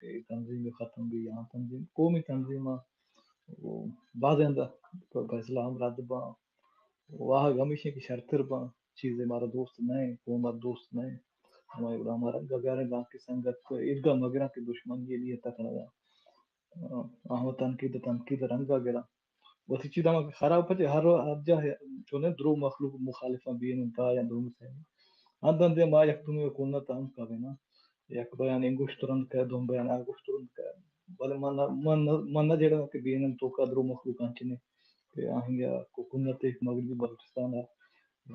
کہ اے تنظیم ختم بی، آ تنظیم، قومی تنظیم آ، و بازیں ہندا فیصلہ ہم رد باں۔ واہگ ہمیش انت کہ شرتر باں، چیزے مارا دوست نہ انت، قوم مارا دوست نہ انت۔ ہمائی گڑا ہما رنگ ء بیاریں، دانکہ سنگت ایرگا مگراں کہ دشمنی ء نیت ء کنگ ء۔ آ، آہاں تنقید ء تنقید ء رنگ ء گراں۔ وتی چیز ہما کہ خراب پچے ہر، ہر جاہ چونیں درو مخلوق مخالفاں بین انت یا دومی سیمی۔ ہند ہندے ما یک دومی ء کنت ہم کبیناں۔ یک بیان انگوش ترند کئے، دوم بیان آگوش ترند کئے۔ بلے من، من، من نہ جیڑاں کہ بین انت توکا درو مخلوق انچنے کہ آہنگا حکومت مغربی بلوچستان ء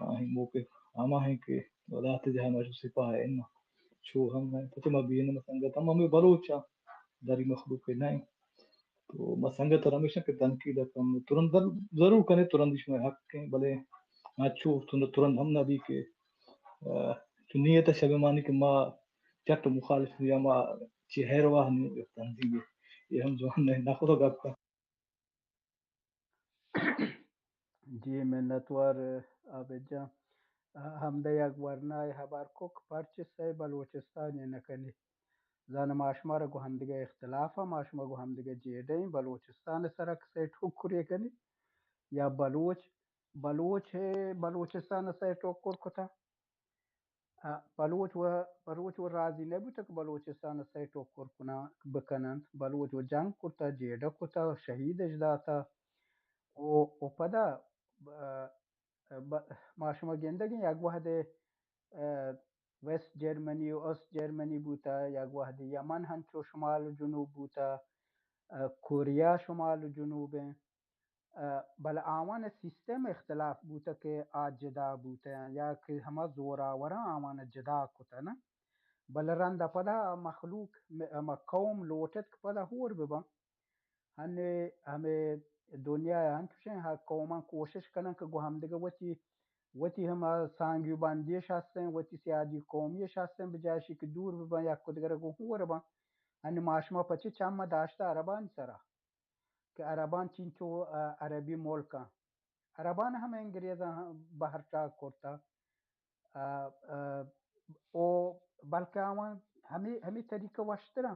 آہی موقف ہما ہیں کہ لہتے جاہ ما چو سپاہ ء اناں۔ چو ہم نہ انت۔ پچے ما بی این ایم سنگت ہم ہمے بلوچ آں، دری مخلوق ء نہ انت۔ تو ما سنگت ء ہمیشاں کہ تنقید ء کن، ترند ضرور کنے، ترندی شمئے حق ہیں، بلے انچو ترند ہم نہ بی کہ، آ، چو نیت ء شبیمانی کہ ما چٹ مخالف یا ما چی ہیر واہ نی تنظیم ء۔ یہ ہم جوان نہ، نہ خود گپ کن۔ جی منتوار عابد جان۔ ہمدا یک ورنائے ہبر کت کہ پرچہ سئے بلوچستان ء نہ کنی۔ زاناں ما شمارا گوں ہمدگہ اختلاف ء، ما شما گوں ہمدگہ جیڑہ ایں، بلوچستان ء سرا کہ سئے ٹکرے کنی یا بلوچ، بلوچ ء بلوچستان ء سئے ٹکر کتا۔ ء بلوچ و، بلوچ و راضی نہ بوتگ کہ بلوچستان ء سئے ٹکر کناں، بکننت۔ بلوچ و جنگ کرتا، جیڑہ کتا، شہید اش داتا۔ و، و پدا، ب-، ب-، ما شما گندگیں یک وہدے، ء، ویسٹ جرمنی و اوست جرمنی بوتا، یک وہدے یمن ہنچو شمال و جنوب بوتا، ء، کوریا شمال و جنوب ہیں۔ ء، بلے آوان سیستم اختلاف بوتہ کہ آ جدا بوتہ یا کہ ہما زوراوراں آوان جدا کتہ نہ۔ بلے رند ء پدا مخلوق م-، ہما قوم لوٹت کہ پدا ہور بباں۔ ہنے ہمے دنیا ء انچوشیں ہا قوماں کوشش کنن کہ گوں ہمدگہ وتی، وتی ہما سانگی بندی اش ہستیں، وتی سیادی قومی اش ہستیں، بجائے اشی کہ دور بباں، یک دگرہ گوں ہور باں۔ ہنے ما شما پچے چم داشتہ عربانی سرا۔ کہ عرباں چینچو، ا، عربی ملکاں۔ عرباں ہم انگریزاں بہر ٹاک کرتا۔ ا، ا، او بلکہ آوان ہمے، ہمے طریقہ وشتراں۔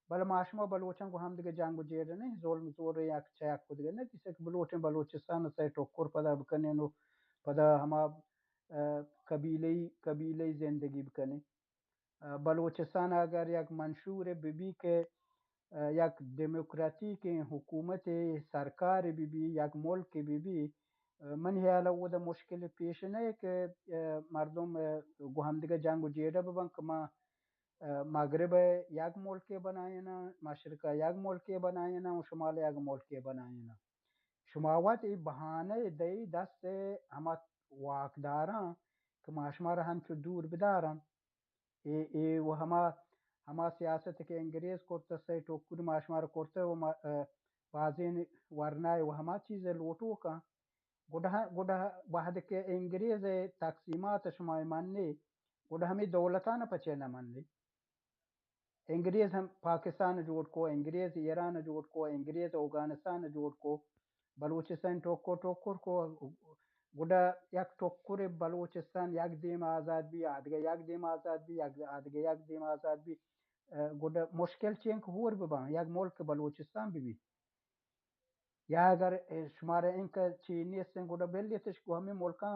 بلے ما شما بلوچاں گوں ہم دگہ جنگ و جیڑہ نہیں، ظلم زور یک چہ یک کو دگہ نہ دیسے کہ بلوٹیں بلوچستان سئے ٹکر پدا بکنین و پدا ہما، ا، قبیلہی، قبیلہی زندگی بکنین۔ ء بلوچستان ء اگر یک منشورے بہ بی کہ، ء، یک ڈیموکراتیکیں حکومتے سرکارے بہ بی، یک ملکے بہ بی، ء، منی ہیال ء اودا مشکلے پیش نہ کہ، ء، مردم، ء، گوں ہمدگہ جنگ و جیڑہ بہ بنت کہ ما، ء، مغرب ء یک ملکے بنائیناں، مشرق ء یک ملکے بنائیناں و شمال ء یک ملکے بنائیناں۔ شما وت اے بہانہ ء دئی دست ء ہما واکداراں کہ ما شمارا ہنچو دور بداراں۔ اے، اے و ہما، ہما سیاست کہ انگریز کرتہ، سئے ٹکر ما شمارا کرتہ و ما، ء، بازین ورنائے و ہما چیز لوٹوکاں۔ گڈا، گڈا وہد کہ انگریز تقسیمات شما منی، گڈا ہمے دولتان پچے نہ منی۔ انگریز ہم پاکستان جوڑ کو، انگریز ایران جوڑ کو، انگریز اوگانستان جوڑ کو، بلوچستان ٹکر ٹکر کو، گڈا یک ٹکر بلوچستان یک دیم آزاد بی، آدگہ یک دیم آزاد بی، یک، آدگہ یک دیم آزاد بی، ء، گڈا مشکل چینک ہور بباں، یک ملک بلوچستان بی بی۔ یا اگر، ء، شمارا انکہ چی نیستیں، گڈا بلیتش گو ہمیں ملکاں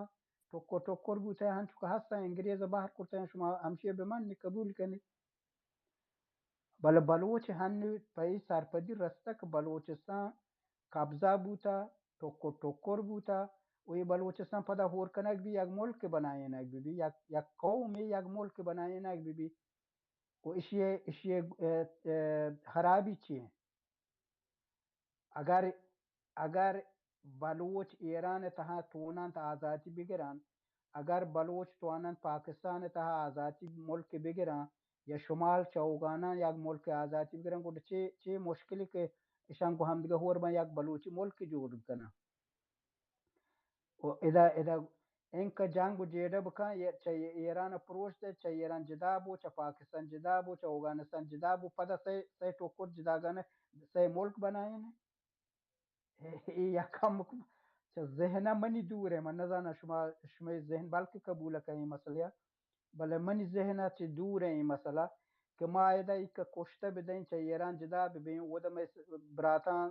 ٹکر ٹکر بوتہ، ہنچو کہ ہستاں انگریز بہر کرتہ، شما ہمشی بہ من قبول کنی۔ بلے بلوچ ہنو پہ اے سرپدی رستہ کہ بلوچستان قبضہ بوتہ، ٹکر ٹکر بوتہ، و اے بلوچستان پدا ہور کنگ بی، یک ملک بنائینگ بی، بی، یک، یک قومے یک ملک بنائینگ بی، بی۔ و اشی، اشی، ء، ء، خرابی چی ہیں؟ اگر، اگر بلوچ ایران ء تہا توننت آزاتی بگرنت، اگر بلوچ تواننت پاکستان ء تہا آزاتی ملک بگرنت یا شمال چہ اوگاناں یک ملک آزاتی بگرنت، گڈا چے، چے مشکلی کہ اشان گو ہمدگہ ہور بن یک بلوچی ملک جوڑ بکنن؟ و ادا، ادا انکہ جنگ و جیڑہ بکن، یا چہ ایران پروش دے، چہ ایران جدا بو، چہ پاکستان جدا بو، چہ اوگانستان جدا بو، پدا سئے، سئے ٹکر جداگانہ سئے ملک بنائین۔ اے، اے یک ہم چہ ذہن منی دور ہے، من نزاناں شما، شمئے ذہن بلکہ قبول کن اے مسئلہ، بلے منی ذہن چہ دور ہے اے مسئلہ۔ کہ ما ادا اینکہ کشتہ بدئیں، چہ ایران جدا ببیں، اودا مئے س-، براتاں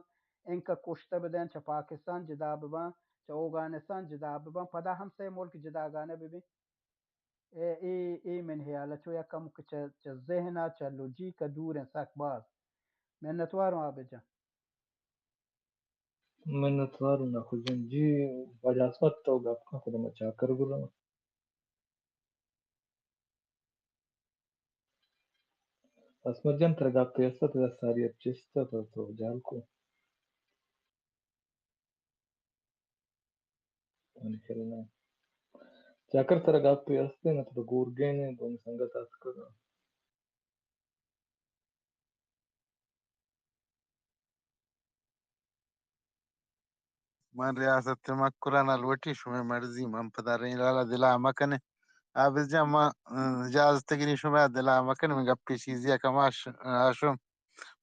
اینکہ کشتہ بدئیں، چہ پاکستان جدا بباں، چہ اوگانستان جدا بباں، پدا ہم سئے ملک جداگانہ ببیں۔ اے، اے، اے من ہیال ء چو یک کمک چہ، چہ ذہن ء، چہ لوجیک ء دور انت سک باز۔ منتواروں عابد جان۔ منتوار ناخوش جان۔ جی، واجہ عصمت تو گپ کن، خدا ما چاکر گرم۔ عصمت جان، ترا گپے است، ترا ساری ء چست ء تو، تو جہل کو۔ منی خیال ء نہ۔ چاکر، ترا گپے است نہ، تو گورگین ء دومی سنگت اتکگ۔ من ریاست مکران ء لوٹی، شمئے مرضی، من پدا رین لالا دلا مکنے۔ عابد جان، من، اه، اجازت گری شمئے دلا مکنے، من گپی چیزی ء کماش، اه، ہاشم،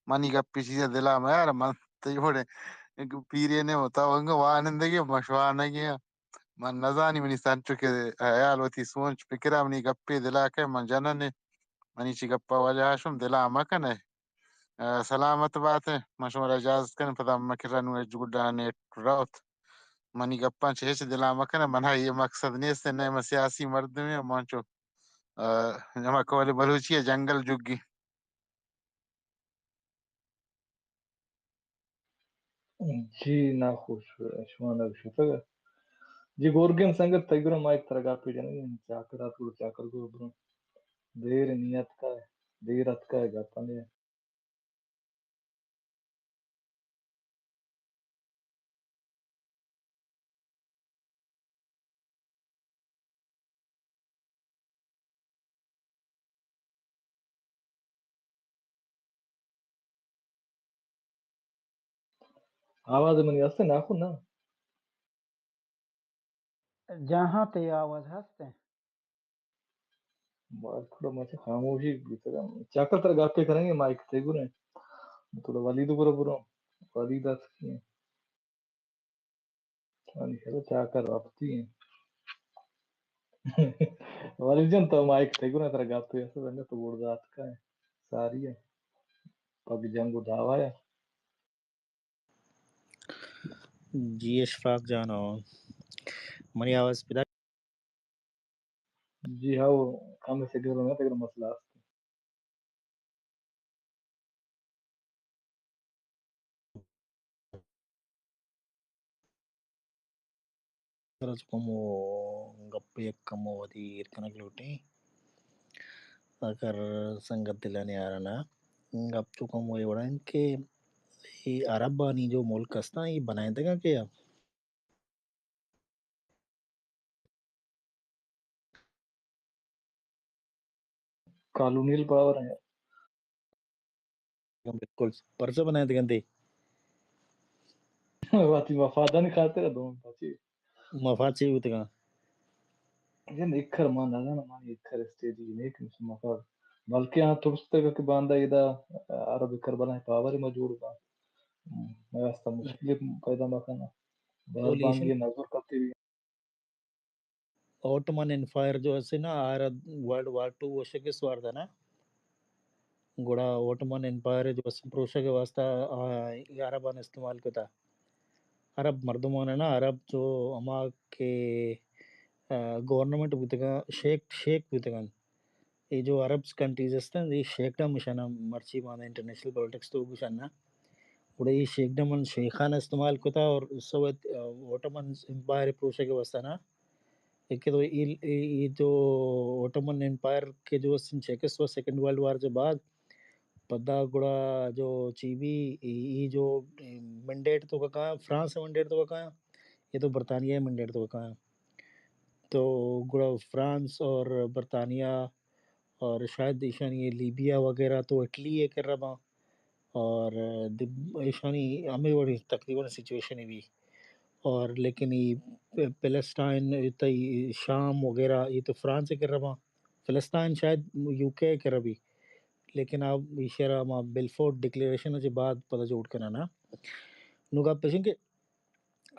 منی گپی چیزی ء دلا میار، من تئی وڑے پیرے نے ہوتا، انگا وانندگی، مشوانگی۔ من نزانی منی سنچو کہ حیال وتی سونچ پکرا منی گپے دلا کئے من جننے۔ منی چی گپا واجہ ہاشم دلا مکنے۔ اه، سلامت بات ئے۔ من شمارا اجازت کنیں، پدا مکرا نوں اچ گڈا نیٹ روت۔ منی گپاں چہ ہچ دلا مکنے۔ منا اے مقصد نیست، نہ من سیاسی مردمے، من چو، اه، ہما قول بلوچی ء جنگل جگی۔ جی ناخوش، شما نہ شتگ۔ جی گورگین سنگت، تئی گورا مائک ترا گپے جنگی، چاکر ات گڑا چاکر گور برو۔ دیر نیت کا، دیر اتکا گپ نے۔ آواز منی ہستے ناخو نا؟ جاں ہاں، تئی آواز ہستے۔ بار کڑا مچ خاموشی بیتگا۔ چاکر تر گپے کنگے مائک تے گرے۔ تو ولید گرا برو۔ ولید اتکی۔ آنی خیال چاکر رپتی ہیں۔ ولید جان تو مائک تے گرے تر گپے ہستے تو بڑ دات کا ہے۔ ساری ہے۔ پگ جنگ و دعوایا۔ جی اشفاق جان، منی آواز پدا؟ جی ہاں، وہ کم سگنل ہونا تک مسئلہ است۔ سر چکم گپ یک کم وتی ایر کنگ لوٹیں۔ اگر سنگت دلانی آرنا گپ چکم وڑا کہ اے عربانی جو ملک ہستاں، اے بنائینتگاں کہ کالونیل پاور ہیں۔ بالکل۔ پرچہ بنائینتگ انت؟ وتی مفادانی خاطر دوم پچی۔ مفاد چی بوتگاں؟ جن اکھر ما نہ زاناں، ما اکھر اسٹیج نیک مفاد۔ بلکہ آ ترستگ کہ باندا ادا عرب کربلا پاور ما جوڑ با۔ مئے واسطہ مشکل پیدا مکناں۔ بہر بانگی نظر کرتے بھی۔ اوٹمن ایمپائر جو اسے نا، آرا ورلڈ وار ٹو وشک سوار تھا نا، گڑا اوٹمن ایمپائر جو اسے پروشگ واسطہ، آ، عربان استعمال کتا۔ عرب مردمان نا، عرب جو ہما کہ، آ، گورنمنٹ بوتگاں، شیخ، شیخ بوتگاں۔ اے جو عرب کنٹریز ہستن، اے شیخ ڈم اشانا مرچی باندھا انٹرنیشنل پولیٹکس تو گوشن نا۔ گڑا اے شیخ ڈم ان شیخان استعمال کتا اور سویت، آ، اوٹمن ایمپائر پروشگ واسطہ نا۔ ایک تو اے، اے، اے جو اوٹمن ایمپائر کے جو سن شکست ہوا سیکنڈ ورلڈ وار کے بعد، پدا گڑا جو چی بی، اے، اے جو مینڈیٹ تو کا، فرانس مینڈیٹ تو کا، یہ تو برطانیہ مینڈیٹ تو کا۔ تو گڑا فرانس اور برطانیہ اور شاید ایشانی لیبیا وغیرہ تو اٹلی ء کرا باں اور د-، ایشانی ہمے وڑی تقریباً سچویشن بی۔ اور لیکن ای پ-، پیلسٹائن، تئی شام وغیرہ، یہ تو فرانس ء کرا باں۔ فلسطین شاید یو کے ء کرا بی۔ لیکن آ ایشرا ما بلفورڈ ڈکلیریشن چہ بعد پدا جوڑ کنانا۔ نو گپ ایش انت کہ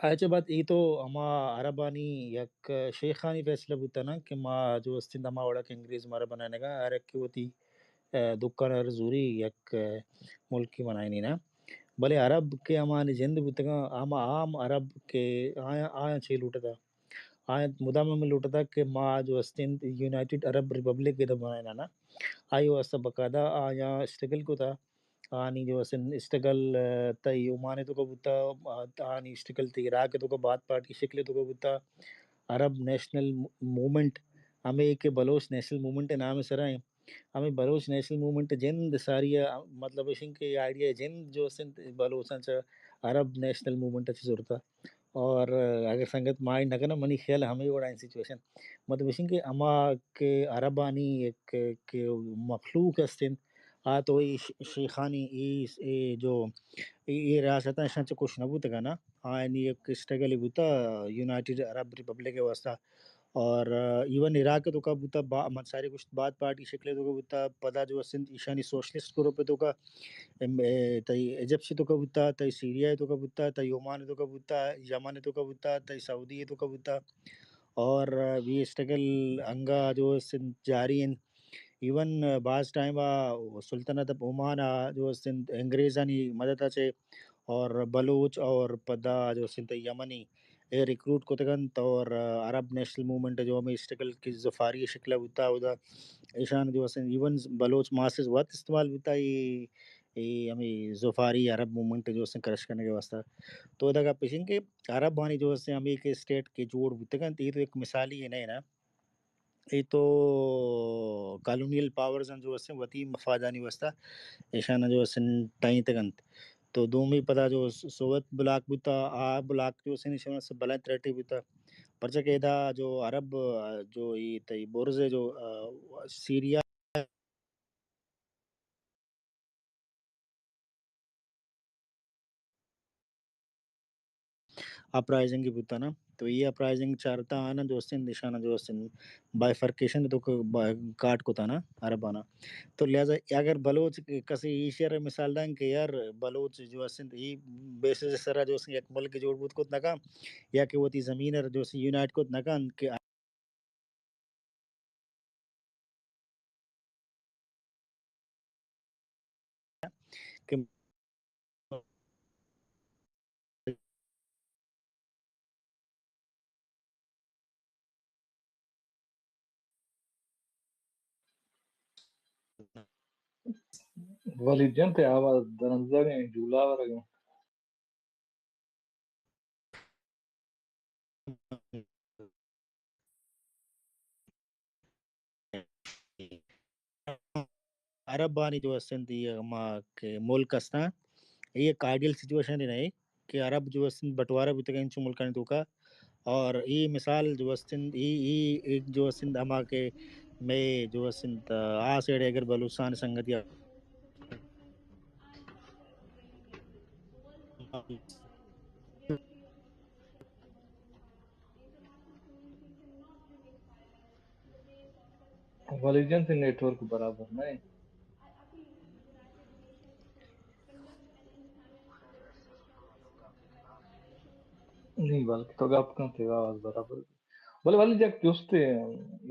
آ چہ بعد اے تو ہما عربانی یک شیخانی فیصلہ بوتہ نا کہ ما جو استیں ہما وڑا کہ انگریز مارا بنائینگا، ہر یکے وتی ء، دکان ء زوری یک، ء، ملکی بنائینی نا۔ بلے عرب کہ ہمانی جند بوتگاں، ہما عام عرب کہ آیاں، آیاں چے لوٹتا؟ آیاں مدام ہمیں لوٹتا کہ ما جو استیں یونائیٹڈ عرب ریپبلک ادا بنائینا نا۔ آئی واسطہ باقاعدہ آیاں اسٹرگل کتا۔ آنی جو استیں اسٹرگل، ء، تئی عمان توکا بوتا، آ-، آنی اسٹرگل تئی عراق توکا باتھ پارٹی شکل توکا بوتا۔ عرب نیشنل مو-، موومنٹ، ہمیں کہ بلوچ نیشنل موومنٹ نام سرا ہیں۔ ہمیں بلوچ نیشنل موومنٹ جند ساری ء، مطلب اش انت کہ آئیڈیا جند جو است انت بلوچاں چہ عرب نیشنل موومنٹ ء چہ زرتا۔ اور اگر سنگت مائنڈ نہ کناں، منی خیال ہمیں وڑا سچویشن، مطلب اش انت کہ ہما کہ عربانی ایک، کہ مخلوق است انت، آ تو اے ش-، شیخانی اے، اے جو اے، اے ریاستاں اشاں چہ کش نہ بوتگا نا، آیانی ایک اسٹرگل بوتا یونائیٹڈ عرب ریپبلک ء واسطہ۔ اور، آ، ایون عراق ء توکا بوتا، با-، من ساری گوشت باتھ پارٹی شکل ء توکا بوتا، پدا جو است انت ایشانی سوشلسٹ گروپ ء توکا، ام، اے، تئی ایجپٹ ء توکا بوتا، تئی سیریا ء توکا بوتا، تئی عمان ء توکا بوتا، یمن ء توکا بوتا، تئی سعودی ء توکا بوتا۔ اور، آ، وی اسٹرگل انگا جو است انت جاری انت۔ ایون، آ، باز ٹائم آ سلطنت عمان آ جو است انت انگریزانی مدد ء چہ اور بلوچ اور پدا جو است انت یمنی اے ریکروٹ کتگ انت اور عرب نیشنل موومنٹ جو ہمے اسٹرگل کہ ظفاری شکل ء بوتا اودا ایشان جو است انت ایون بلوچ ماسز وت استعمال بوتا اے، اے ہمے ظفاری عرب موومنٹ جو است انت کرش کنگ ء واسطہ۔ تو ادا گپ اش انت کہ عرب آنی جو است انت ہمے کہ اسٹیٹ کہ جوڑ بوتگ انت، اے تو ایک مثالی ہے نہ نا۔ اے تو کالونیل پاورز آں جو است انت وتی مفادانی واسطہ ایشاناں جو است انت ٹائینتگ انت۔ تو دومی پدا جو سوویت بلاک بوتا، آ بلاک جو است انت ایشاناں سے بلائیں تھریٹے بوتا۔ پرچہ کہ ادا جو عرب، آ، جو اے تئی برز ء جو، آ، سیریا اپرائزنگ بوتا نا، تو اے اپرائزنگ چارتا آناں جو است انت، ایشاناں جو است انت بائیفرکیشن تو ک-، با-، کاٹ کتا نا عرباناں۔ تو لہذا اگر بلوچ کسے ایشی ء مثال داں کہ یار بلوچ جو است انت، اے بیسس سرا جو است انت یک ملک جوڑ بوت کت نہ کن، یا کہ وتی زمین ء جو است انت یونائٹ کت نہ کن کہ کہ ولید جان، تئی آواز درنزگ ء، جھولا ورگ ء۔ عرب آنی جو است انت، اے ہما کہ ملک استاں، اے یک آئیڈیل سچویشن نہ اے کہ عرب جو است انت بٹوارہ بوتگ انت چو ملکانی توکا، اور اے مثال جو است انت، اے، اے، اے جو است انت ہما کہ مئے جو است انت، آ سیڑے اگر بلوچستان سنگتی ولید جان، تئی نیٹ ورک برابر نہ انت۔ نہیں، بلکہ تو گپ کن، تئی آواز برابر۔ بلے، بلے یک جستے،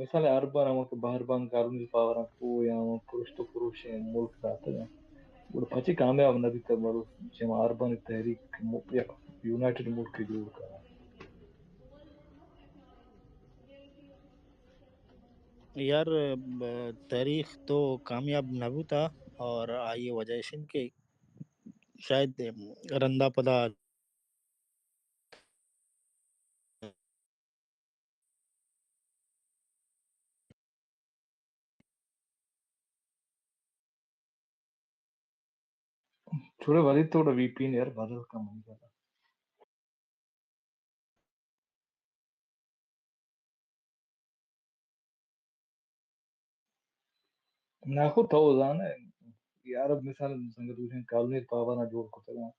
مثال عرباں ہما کہ بہر بان کالونی پاوراں کو یا ہما پرشت و پروشیں ملک داتگ انت، گڑا پچے کامیاب نہ بیتگ، بلوچ چہ ہما عربانی تحریک م-، یک یونائیٹڈ ملک جوڑ کناں۔ یار، ب-، تحریک تو کامیاب نہ بوتا، اور آئی وجہ اش انت کہ شاید رندا پدا چھوڑے ولید، تو وی پی این یار بدل کن منی گلا۔ ناکو تو زانئے، اے عرب مثال سنگت گوشن کالونی پاور نا جوڑ کتگاں۔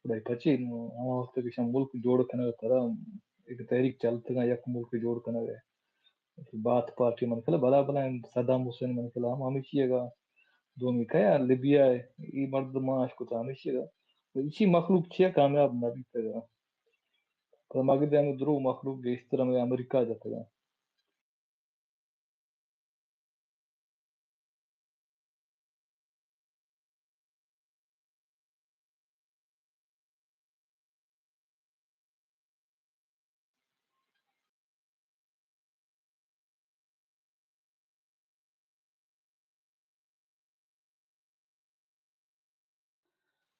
خدای پچی ہما وقت کہ شان ملک جوڑ کنگ ترا ایک تحریک چلتگاں یک ملک جوڑ کنگ ء۔ بات پارٹی من کلا بلا بلا صدام حسین من کلا ہم ہمیشی اگا دومی کیا لیبیا ء، ای مرد ماش کتا ہمیشی اگا۔ ایشی مخلوق چیا کامیاب نہ بیتگا؟ پر مگہ دیم درو مخلوق گیشتر ہمیں امریکہ جتگا۔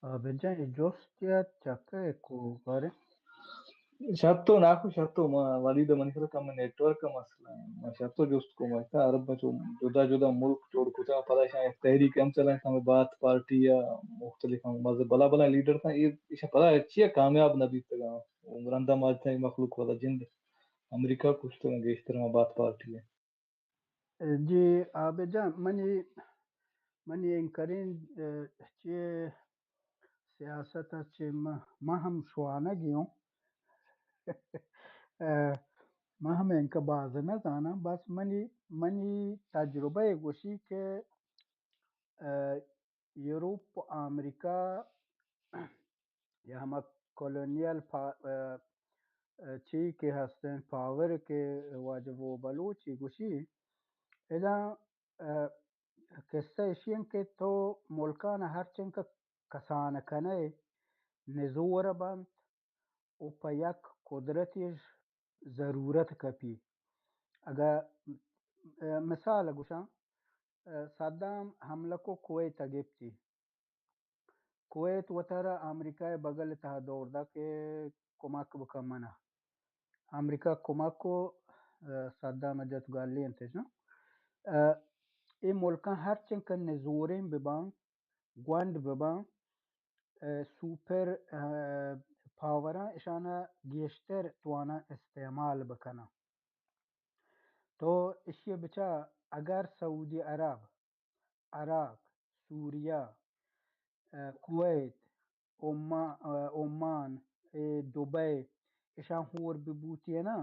آ، بجن اے جست یا چکے کو بارے؟ شتو ناکو، شتو ما ولید منی خیال کم نیٹورک مسئلہ ہے۔ ما شتو جست کو، ما کہتا عرب چو جدا جدا ملک جوڑ کتا، پدا شاید تحریک ہم چلائیں، ہمیں بات پارٹی یا مختلف ہم مذہب بلا بلا لیڈر تھا، یہ ایشاں پدا چیا کامیاب نہ بیتگا۔ رندا ما تھا مخلوق والا جند امریکہ کشتگا گیشتر ما بات پارٹی ہے۔ جی عابد جان، منی، منی اینکرین، اے، چے سیاست ء چے ما، ما ہم شوانگی ہوں۔ اے، ما ہم اینکہ باز نہ زاناں، بس منی، منی تجربہ ء گوشی کہ، اے، یورپ، امریکہ، یا ہما کالونیل پا-، ا، ا، چی کہ ہستیں پاور کہ واجہ وہ بلوچی گوشی، ادا، ا، قصہ اشی انت کہ تو ملکان ہر چنکہ کسان کنے نزور بنت و پہ یک قدرتی ضرورت کپی۔ اگہ، ا، مثال گوشاں، ا، صدام حملہ کو کویت ء گپتی۔ کویت وتارا امریکہ ء بغل ء تہا دور دا کہ کمک بکن منا۔ امریکہ کمک کو، ا، صدام ء جت گالی انت، نہ؟ ا، اے ملکاں ہر چنکہ نزوریں بباں، گونڈ بباں، ا، سپر، ا، پاوراں اشانا گیشتر توانا استعمال بکناں۔ تو اشی ء بچا، اگر سعودی عرب، عراق، سوریہ، ا، کویت، عما-، ا، عمان، اے دبئی، اشاں ہور بہ بوتینا،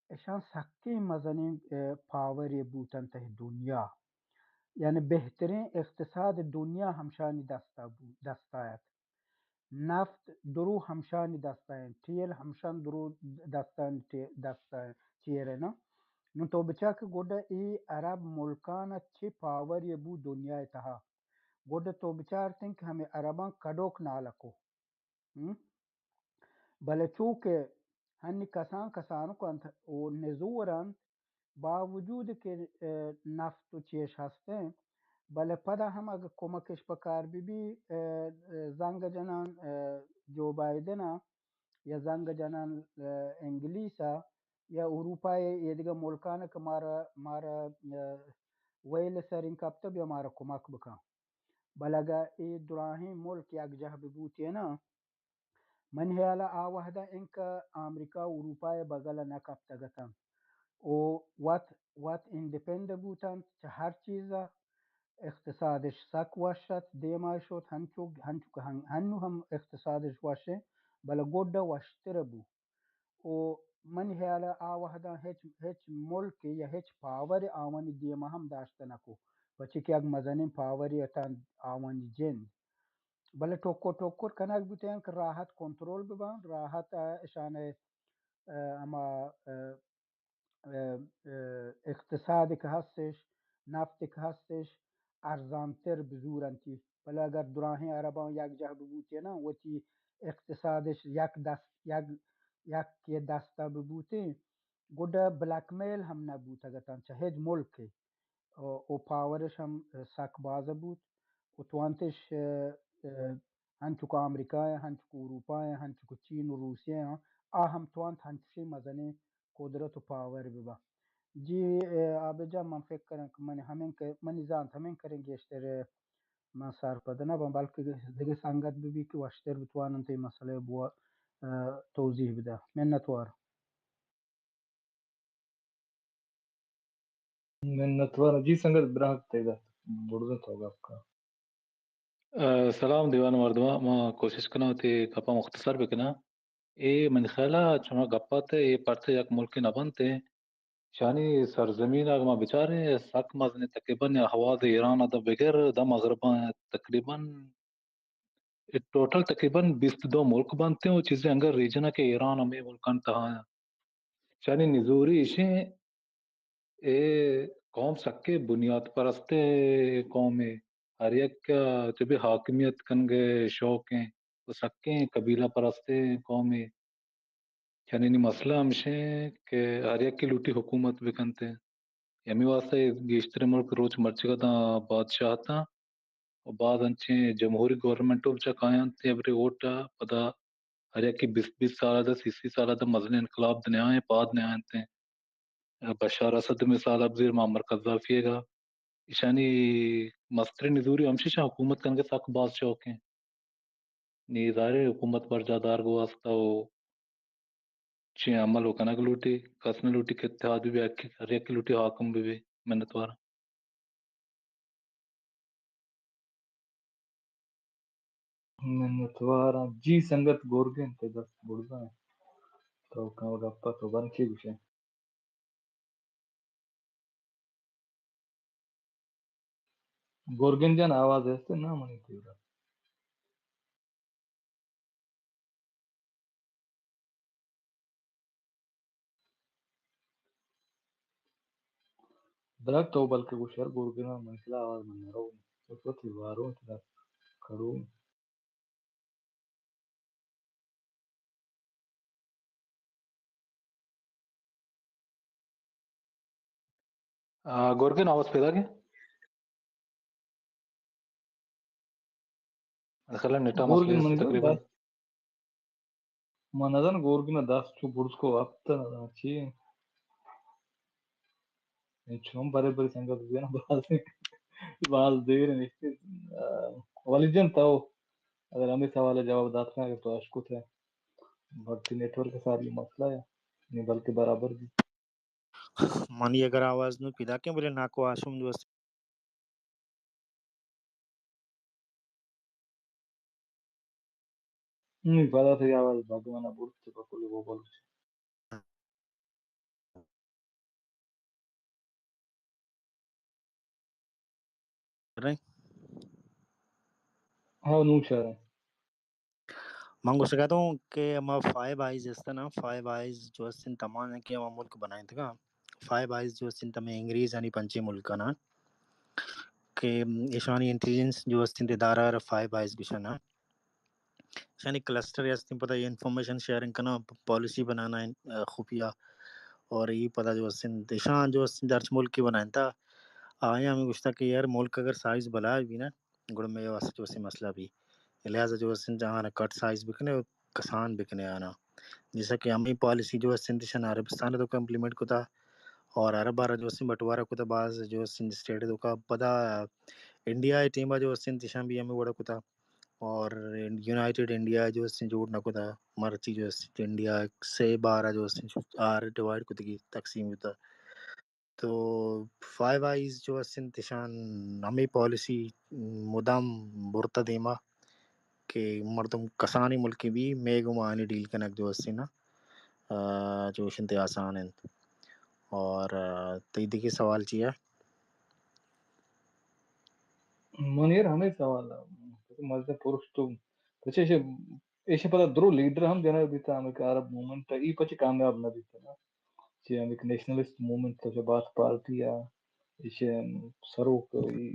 اشاں سکیں مزنیں، ا، پاورے بوتنت دنیا۔ یعنی بہتریں اقتصاد دنیا ہمشانی دستا بو-، دستا ات۔ نفت درو ہمشانی دستا انت، تیل ہمشان درو دستان تے-، دستا چیر انت۔ نوں تو بچار کہ گڈا اے عرب ملکان ء چے پاور یے بو دنیا ء تہا۔ گڈا تو بچارتیں کہ ہمے عرباں کڈوک نالکو۔ ہم؟ بلے چو کہ ہنی کسان کسانک انت و نزور انت، باوجود کہ، ا، نفت و چیش ہستیں، بلے پدا ہم اگہ کمکش پکار بہ بی، ا، ا، زنگ جنان، ا، جو بائیڈن ء یا زنگ جنان، ا، انگلیس ء یا اروپا ء اے دگہ ملکان کہ مارا، مارا، ا، ویل سرین کپتہ بیا مارا کمک بکن۔ بلے اگہ اے دراہیں ملک یکجاہ بہ بوتیناں، من ہیال ء آ وہد ء انکہ آمریکہ و اروپا ء بگل ء نہ کپتگ اتنت و وت، وت انڈیپینڈ بوتنت چہ ہر چیز ء۔ اقتصادش سک وش ات، دیما شت، ہنچو، ہنچو کہ ہن-، ہنو ہم اقتصادش وش انت، بلے گڈ ء وشتر بو۔ و من ہیال ء آ وہداں ہچ، ہچ ملک یا ہچ پاور آوانی دیما ہم داشت نہ کو، پچی کہ یک مزنیں پاورے اتاں آوانی جند۔ بلے ٹکر ٹکر کنگ بوتیں کہ راحت کنترل بباں، راحت ء اشان ء، ء، ہما، ء، ء، ء، اقتصاد کہ ہستش، نفت کہ ہستش، ارزانتر بزورنتی۔ بلے اگر دراہیں عرباں یک جاہ ببوتیناں، وتی اقتصادش یک دست، یک، یک دستا ببوتیں، گڈا بلیک میل ہم نہ بوتگ اتاں چہ ہچ ملکے۔ و، و پاورش ہم سک باز بوت و توانتش، ء، ء، ہنچو کہ آمریکا ء، ہنچو کہ اروپا ء، ہنچو کہ چین و روسیہ ء، آ ہم توانت ہنچوشیں مزنیں قدرت و پاور ببا۔ جی، ء، عابد جان، من فکر کناں کہ من ہمیں کہ، منی زانت ہمیں کریں گیشتر، ء، من سرپد نہ باں، بلکہ دگہ سنگت بہ بی کہ وشتر بتواننت اے مسئلہ بوا، ء، توضیح بدا۔ منتوار۔ منتوار۔ جی سنگت براہک تئی دست برزا تو گپ کن۔ ء، سلام دیوان مردماں، ما کوشش کناں وتی گپاں مختصر بکناں۔ اے منی خیال ء چما گپ ات، اے پرچہ یک ملکے نہ بنت، شانی سرزمین ء اگاں ما بچاریں سک مزنیں، تقریباً احواز ایران ء بگر داں مغرباں تقریباً اے ٹوٹل تقریباً بیست دو ملک بنت و چیزے انگت ریجن ء کہ ایران ہمے ملکانی تہا انت۔ چانی نزوری ایشیں، اے قوم سکیں بنیاد پرستیں قومے، ہر یک ء چہ بے حاکمیت کنگ ء شوق انت و سکیں قبیلہ پرستیں قومے۔ چنینی مسئلہ ہمشیں کہ ہر یکے لوٹی حکومت بکنت۔ ہمے واسطہ اے گیشتریں ملک روچ مرچیگا داں بادشاہ اتاں۔ و باز انچیں جمہوری گورنمنٹ ء چہ کاینت، ابرے ووٹ ء پدا ہر یکے بیست بیست سال ء، سی سی سال ء مزنیں انقلاب دنیا ء پاد نیاینت۔ بشار اسد ء مثال ء بزیر، معمر قذافی ء گا، ایشانی مستریں نزوری ہمشی شہ حکومت کنگ ء سک باز شوق انت۔ نی ظاہر ہے حکومت برجاہ دارگ واسطہ و چی عمل و کنگ لوٹی، کس نہ لوٹی کہ اتحاد بہ بی، ہر یکے لوٹی حاکم بہ بی۔ منتوار۔ منتوار آں۔ جی سنگت گورگن، تئی دست بڑزا انت۔ تو کم گپ ء تو بند چی گوشے؟ گورگن جان آواز است نا منی تیرا۔ برات تو بلکہ گوشر گورگنا منکلا آواز من نہ رو۔ تو تئی وارو ترا کڑو۔ آ، گورگن آواز پیدا کے؟ خیال نیٹا گورگن مسئلہ است منی تقریباً۔ دست، من نزان گورگن دست چو برز کو وقت نزان چی۔ انچو ہم برے برے سنگت بزاں باز، باز دیر انت۔ آ، ولی جان تو اگر ہمے سوال ء جواب دات کن اگر تو اشکت ہے، بلکہ نیٹ ورک ء ساری مسئلہ ہے، نی بلکہ برابر بھی۔ منی اگر آواز نو پیدا کن بلے ناکو آشم جو است۔ نی پدا تئی آواز بھگوانا برت پہ کل گوگل۔ ہاں، نوں شر۔ من گوشگ ء اتوں کہ ہما فائیو آئیز است نا، فائیو آئیز جو است انت، ہما کہ ہما ملک بنائینتگا، فائیو آئیز جو است انت، ہمے انگریزانی پنچیں ملک نا کہ ایشانی انٹیلیجنس جو است انت، ادارہ را فائیو آئیز گوشن نا۔ ایشانی کلسٹر است انت، پدا انفارمیشن شیئرنگ کناں، پ-، پالیسی بنانا، آ، خفیہ، اور یہ پدا جو است انت، ایشان جو است انت، ہرچ ملکی بنائینتا، آیاں ہمیں گوشتا کہ یار ملک اگر سائز بلا بھی نا، گڑا مئے واسطہ جو است انت مسئلہ بھی۔ لہذا جو است انت آنا کٹ سائز بکنے اور کسان بکنے آنا۔ جیسا کہ ہمیں پالیسی جو است انت ایشان عربستان تو امپلیمنٹ کتا اور عرب آرا جو است انت بٹوارا کتا، باز جو است انت اسٹیٹ تو کا پدا انڈیا ٹیم جو است انت ایشان بھی ہمیں وڑا کتا۔ اور یونائیٹڈ انڈیا جو است انت جوڑ نہ کتا، مرچی جو است انت انڈیا سے بارہ جو است انت آر ڈیوائیڈ کتگی، تقسیم بوتا۔ تو فائیو آئیز جو است انت ایشان ہمے پالیسی مدام برتا دیما کہ مردم کسانیں ملکے بھی مئے گوما آنی ڈیل کنگ جو است انت نا، آ، جو است انت آسان انت۔ اور، آ، تئی دگہ سوال چی ہے؟ من یار ہمے سوال ء مزن پرشت تو پچے ایشی، ایشی پدا درو لیڈر ہم جنگ بیتا، ہمے کہ عرب موومنٹ ء ای پچے کامیاب نہ بیتا نا۔ چی ہمے کہ نیشنلسٹ موومنٹ تو چہ باتھ پارٹی ء ایشی سروک ای۔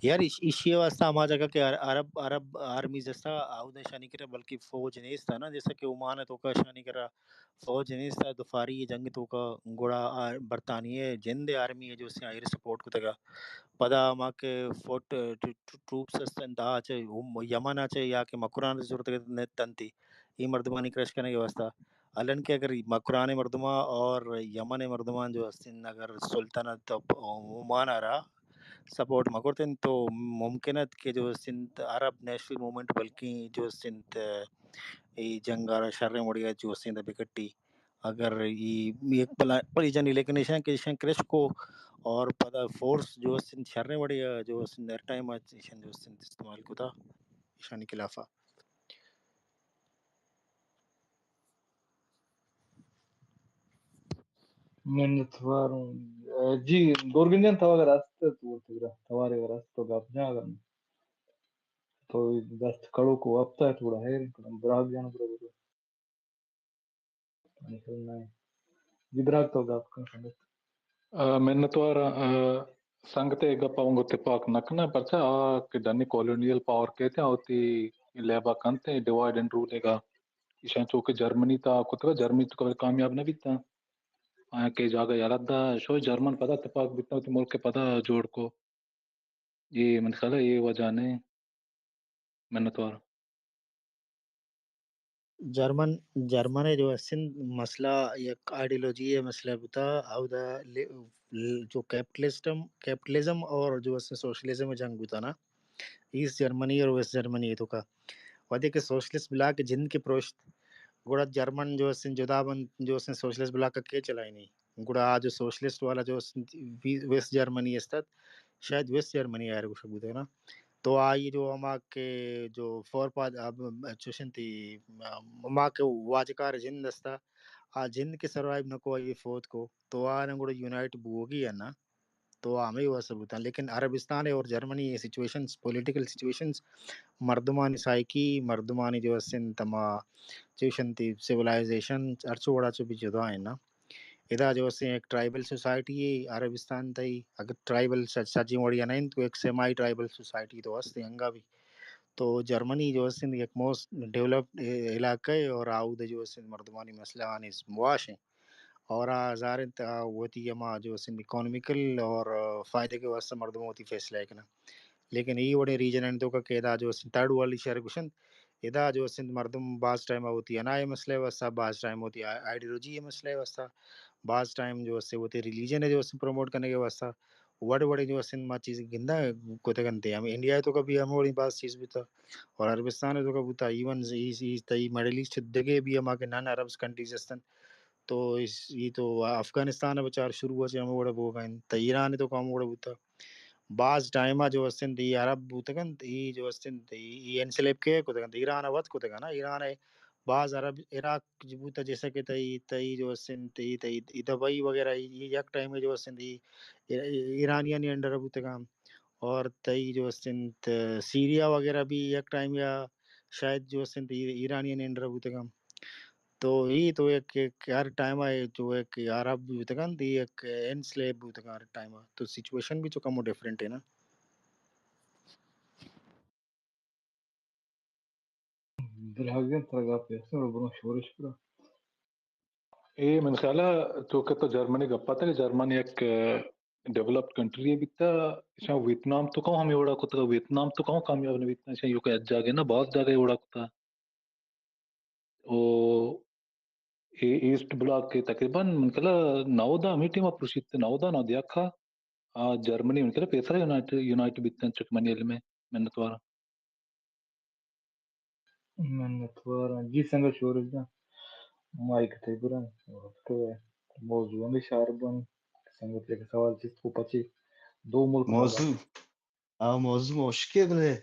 یار ایش-، ایشی واسطہ ہما جگہ کہ عر-، عرب، عرب آرمیز استا، آودا شانی کرا بلکہ فوج نیستا نا، جیسا کہ عمان ء توکا شانی کرا فوج نیست ء، دفاعی جنگ توکا گڑا آ برطانیہ جند آرمی ء جو است انت آئرا سپورٹ کتگ ء۔ پدا ہما کہ فٹ ٹ-، ٹ-، ٹروپس است انت، آ چہ ام-، یمن ء چہ یا کہ مکران ء زرتگ ات انت، اے مردمانی کرش کنگ ء واستہ۔ حالانکہ اگر مکران ء مردماں اور یمن ء مردماں جو است انت، اگر سلطنت عمان ء را سپورٹ مہ کرتیں تو ممکن ات کہ جو است انت عرب نیشنل موومنٹ بلکیں جو است انت اے جنگ ء را شریں وڑے ء جو است انت بکٹی۔ اگر اے یک بلا پریشانی، لیکن ایشاں کہ ایشاں کرش کو اور پدا فورس جو است انت شریں وڑے ء جو است انت ہر ٹائم ء ایشاں جو است انت استعمال کتا ایشانی خلاف ء۔ منتوار ہوں۔ جی، گورگن جان، تو اگر است تو تگرا، توارے اگر است تو گپ جان، اگر تو دست کڑو کو وپتا ہے تھوڑا ہے، براگ جان برو برو۔ نکل نہ۔ جی براگ تو گپ کن سنگت۔ آ، منتوار آں، آ، سنگت ء گپ ء اونگو تپاک نہ کناں، پرچا آ کہ ڈنی کالونیل پاور کیت آں، وتی لیبا کنت، ڈیوائیڈ اینڈ رول ء گا۔ ایشاں چو کہ جرمنی تا کتگ، جرمنی تو کبھی کامیاب نہ بیتا۔ آیا کہ جاگہ یلہ دا، شو جرمن پدا تپاک بیتا، وتی ملک ء پدا جوڑ کو۔ اے من خیال ءَ اے وجہ نہ اِنت۔ منتوار۔ جرمن، جرمن ءِ جو است اِنت مسئلہ یک آئیڈیالوجی ءِ مسئلہ بوتا، اودا ل-، ل-، جو کیپٹلسٹم، کیپٹلزم اور جو است اِنت سوشلزم ءِ جنگ بوتا نا، ایسٹ جرمنی اور ویسٹ جرمنی ءِ توکا۔ وھدے کہ سوشلسٹ بلاک جند کہ پروشت، گڑا جرمن جو است اِنت جدا بنت، جو است اِنت سوشلسٹ بلاک ءَ کے چلائینی؟ گڑا آ جو سوشلسٹ والا جو است اِنت وی-، ویسٹ جرمنی است اَت، شاید ویسٹ جرمنی ءَ آئرا گوشگ بوتگ نا۔ تو آئی جو ہما کہ جو فور پاد، اب چوش اِنت، ہما کہ واجکار جند است اَت، آ جند کہ سروائیو نہ کو، آئی فوت کو، تو آ نہ گڑا یونائٹ بوگی یا نا؟ تو آ ہمے واسطہ بوتاں۔ لیکن عربستان اور جرمنی ءِ سچویشنز، پولیٹیکل سچویشنز، مردمانی سائیکی، مردمانی جو است اِنت ہما چوش اِنت سیولائزیشن، ہرچو وڑا چو بھی جدا اِنت نا۔ ادا جو است اِنت یک ٹرائبل سوسائٹی یے عربستان تئی، اگر ٹرائبل سج-، سجیں وڑیا نہ اِنت، تو یک سیمی ٹرائبل سوسائٹی تو است اِنت انگا بھی۔ تو جرمنی جو است اِنت یک موسٹ ڈیولپڈ ع-، علاقہ اِنت اور آؤدا جو است اِنت مردمانی مسئلہ آنی مواش اِنت۔ اور آ ظاہر اِنت آ وتی ہما جو است اِنت اکانومیکل اور، آ، فائدہ کے واسطہ مردم وتی فیصلہ کناں۔ لیکن اے وڑیں ریجن اِنت توکا کہ ادا جو است اِنت تھرڈ ورلڈ شہر گوش اَنت، ادا جو است اِنت مردم باز ٹائم ءَ وتی اناں ءِ مسئلہ ءِ واسطہ، باز ٹائم وتی آ-، آئیڈیالوجی ءِ مسئلہ ءِ واسطہ، باز ٹائم جو است اِنت وتی ریلیجن ءَ جو است اِنت پروموٹ کنگ ءِ واسطہ، وڑ وڑیں جو است اِنت ما چیز گنداں کتگ اَنت۔ ہم انڈیا ءِ توکا بھی ہم وڑیں باز چیز بوتا اور عربستان ءِ توکا بوتا، ایون ای، ای، تئی مڈل ایسٹ ءِ دگہ بھی ہما کہ نان عربز کنٹریز است اَنت، تو اس، ای تو افغانستان ءَ بچار شروع ءَ چہ ہمے وڑا بوگا اِنت، تئی ایران ءِ توکا ہمے وڑا بوتا۔ باز ٹائم ءَ جو است اِنت، اے عرب بوتگ اَنت، اے جو است اِنت، اے، اے انسلیب کے کتگ اَنت؟ ایران ءَ وت کتگ اَنت نا، ایران ءَ باز عرب عراق جو بوتا، جیسا کہ تئی، تئی جو است اِنت، تئی، تئی، تئی دبئی وغیرہ، اے، اے یک ٹائم ءَ جو است اِنت، اے، اے، ایرانیانی انڈر ءَ بوتگ اَنت۔ اور تئی جو است اِنت، سیریا وغیرہ بھی یک ٹائم ءَ شاید جو است اِنت، اے، ایرانیانی انڈر ءَ بوتگ اَنت۔ تو اے تو یک، یک ہر ٹائم ءَ تو یک عرب بوتگ اَنت، یک انسلیو بوتگ اَنت ہر ٹائم ءَ۔ تو سچویشن بھی تو کمو ڈفرنٹ اِنت نا۔ دراگیں ترا گپ است، برو شورش برو۔ اے من خیال ءَ تو کہ تو جرمنی گپ ءَ اتگ، جرمنی یک، آ، ڈیولپڈ کنٹری بیتا، ایشاں ویتنام توکا ہم ہمے وڑا کتگ، ویتنام توکا ہم کامیاب نہ بیتا، ایشاں ایوکا یک جاگہ نہ، باز جاگہ وڑا کتا۔ او اے ایسٹ بلاک کہ تقریباً من خیال ءَ نود ءَ ہمے ٹائم ءَ پروشیت، نود ءَ نود یک ءَ آ جرمنی من خیال ءَ پیسرا یونائٹ، یونائٹ بیتن چک منی علم ءَ۔ منتوار۔ منتوار۔ جی سنگت شورش جان، مائیک تئی برا۔ تو موضوع ہمیش عرب اِنت، سنگت یک سوال چست کو پچے دو ملک موضوع، آ موضوع مشکل ہے۔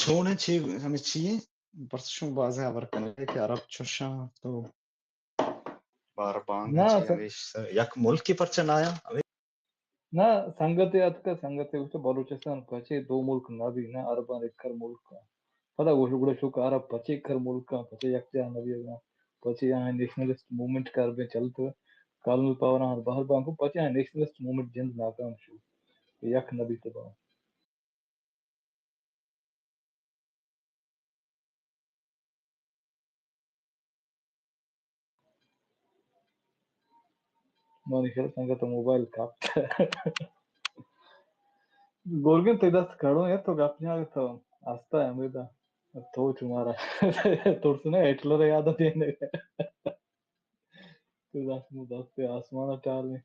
چون اِنت چی، ہمے چی اِنت؟ پرچا شما بازیں ہبر کنگ ءَ کہ عرب چوش اَنت تو بار بانگ ءَ چی س-، ہمیش سر یک ملکے پرچا نہ اَنت؟ ہمے نہ، سنگتے اتکا، سنگتے گوشت بلوچستان پچے دو ملک نہ بی، نہ عرباں رکر ملک اَنت۔ پدا گوشت گڑا شوک عرب پچے کر ملک اَنت، پچے یک جاہ نہ بیگ ءَ اَنت، پچے آہاں نیشنلسٹ موومنٹ کر بیں چلت، کالونل پاور آہاں بہر بانک، پچے آہاں نیشنلسٹ موومنٹ جند ناکام شو، یک نہ بیت بانک۔ منی خیال سنگت موبائل کپت۔ گورگن تئی دست کڑو ہے تو گپ جا تو آستا ہے امیدا۔ تو چمارا ترسنا ہٹلر یاد دینے۔ تو دست مو دست آسمان ٹال میں۔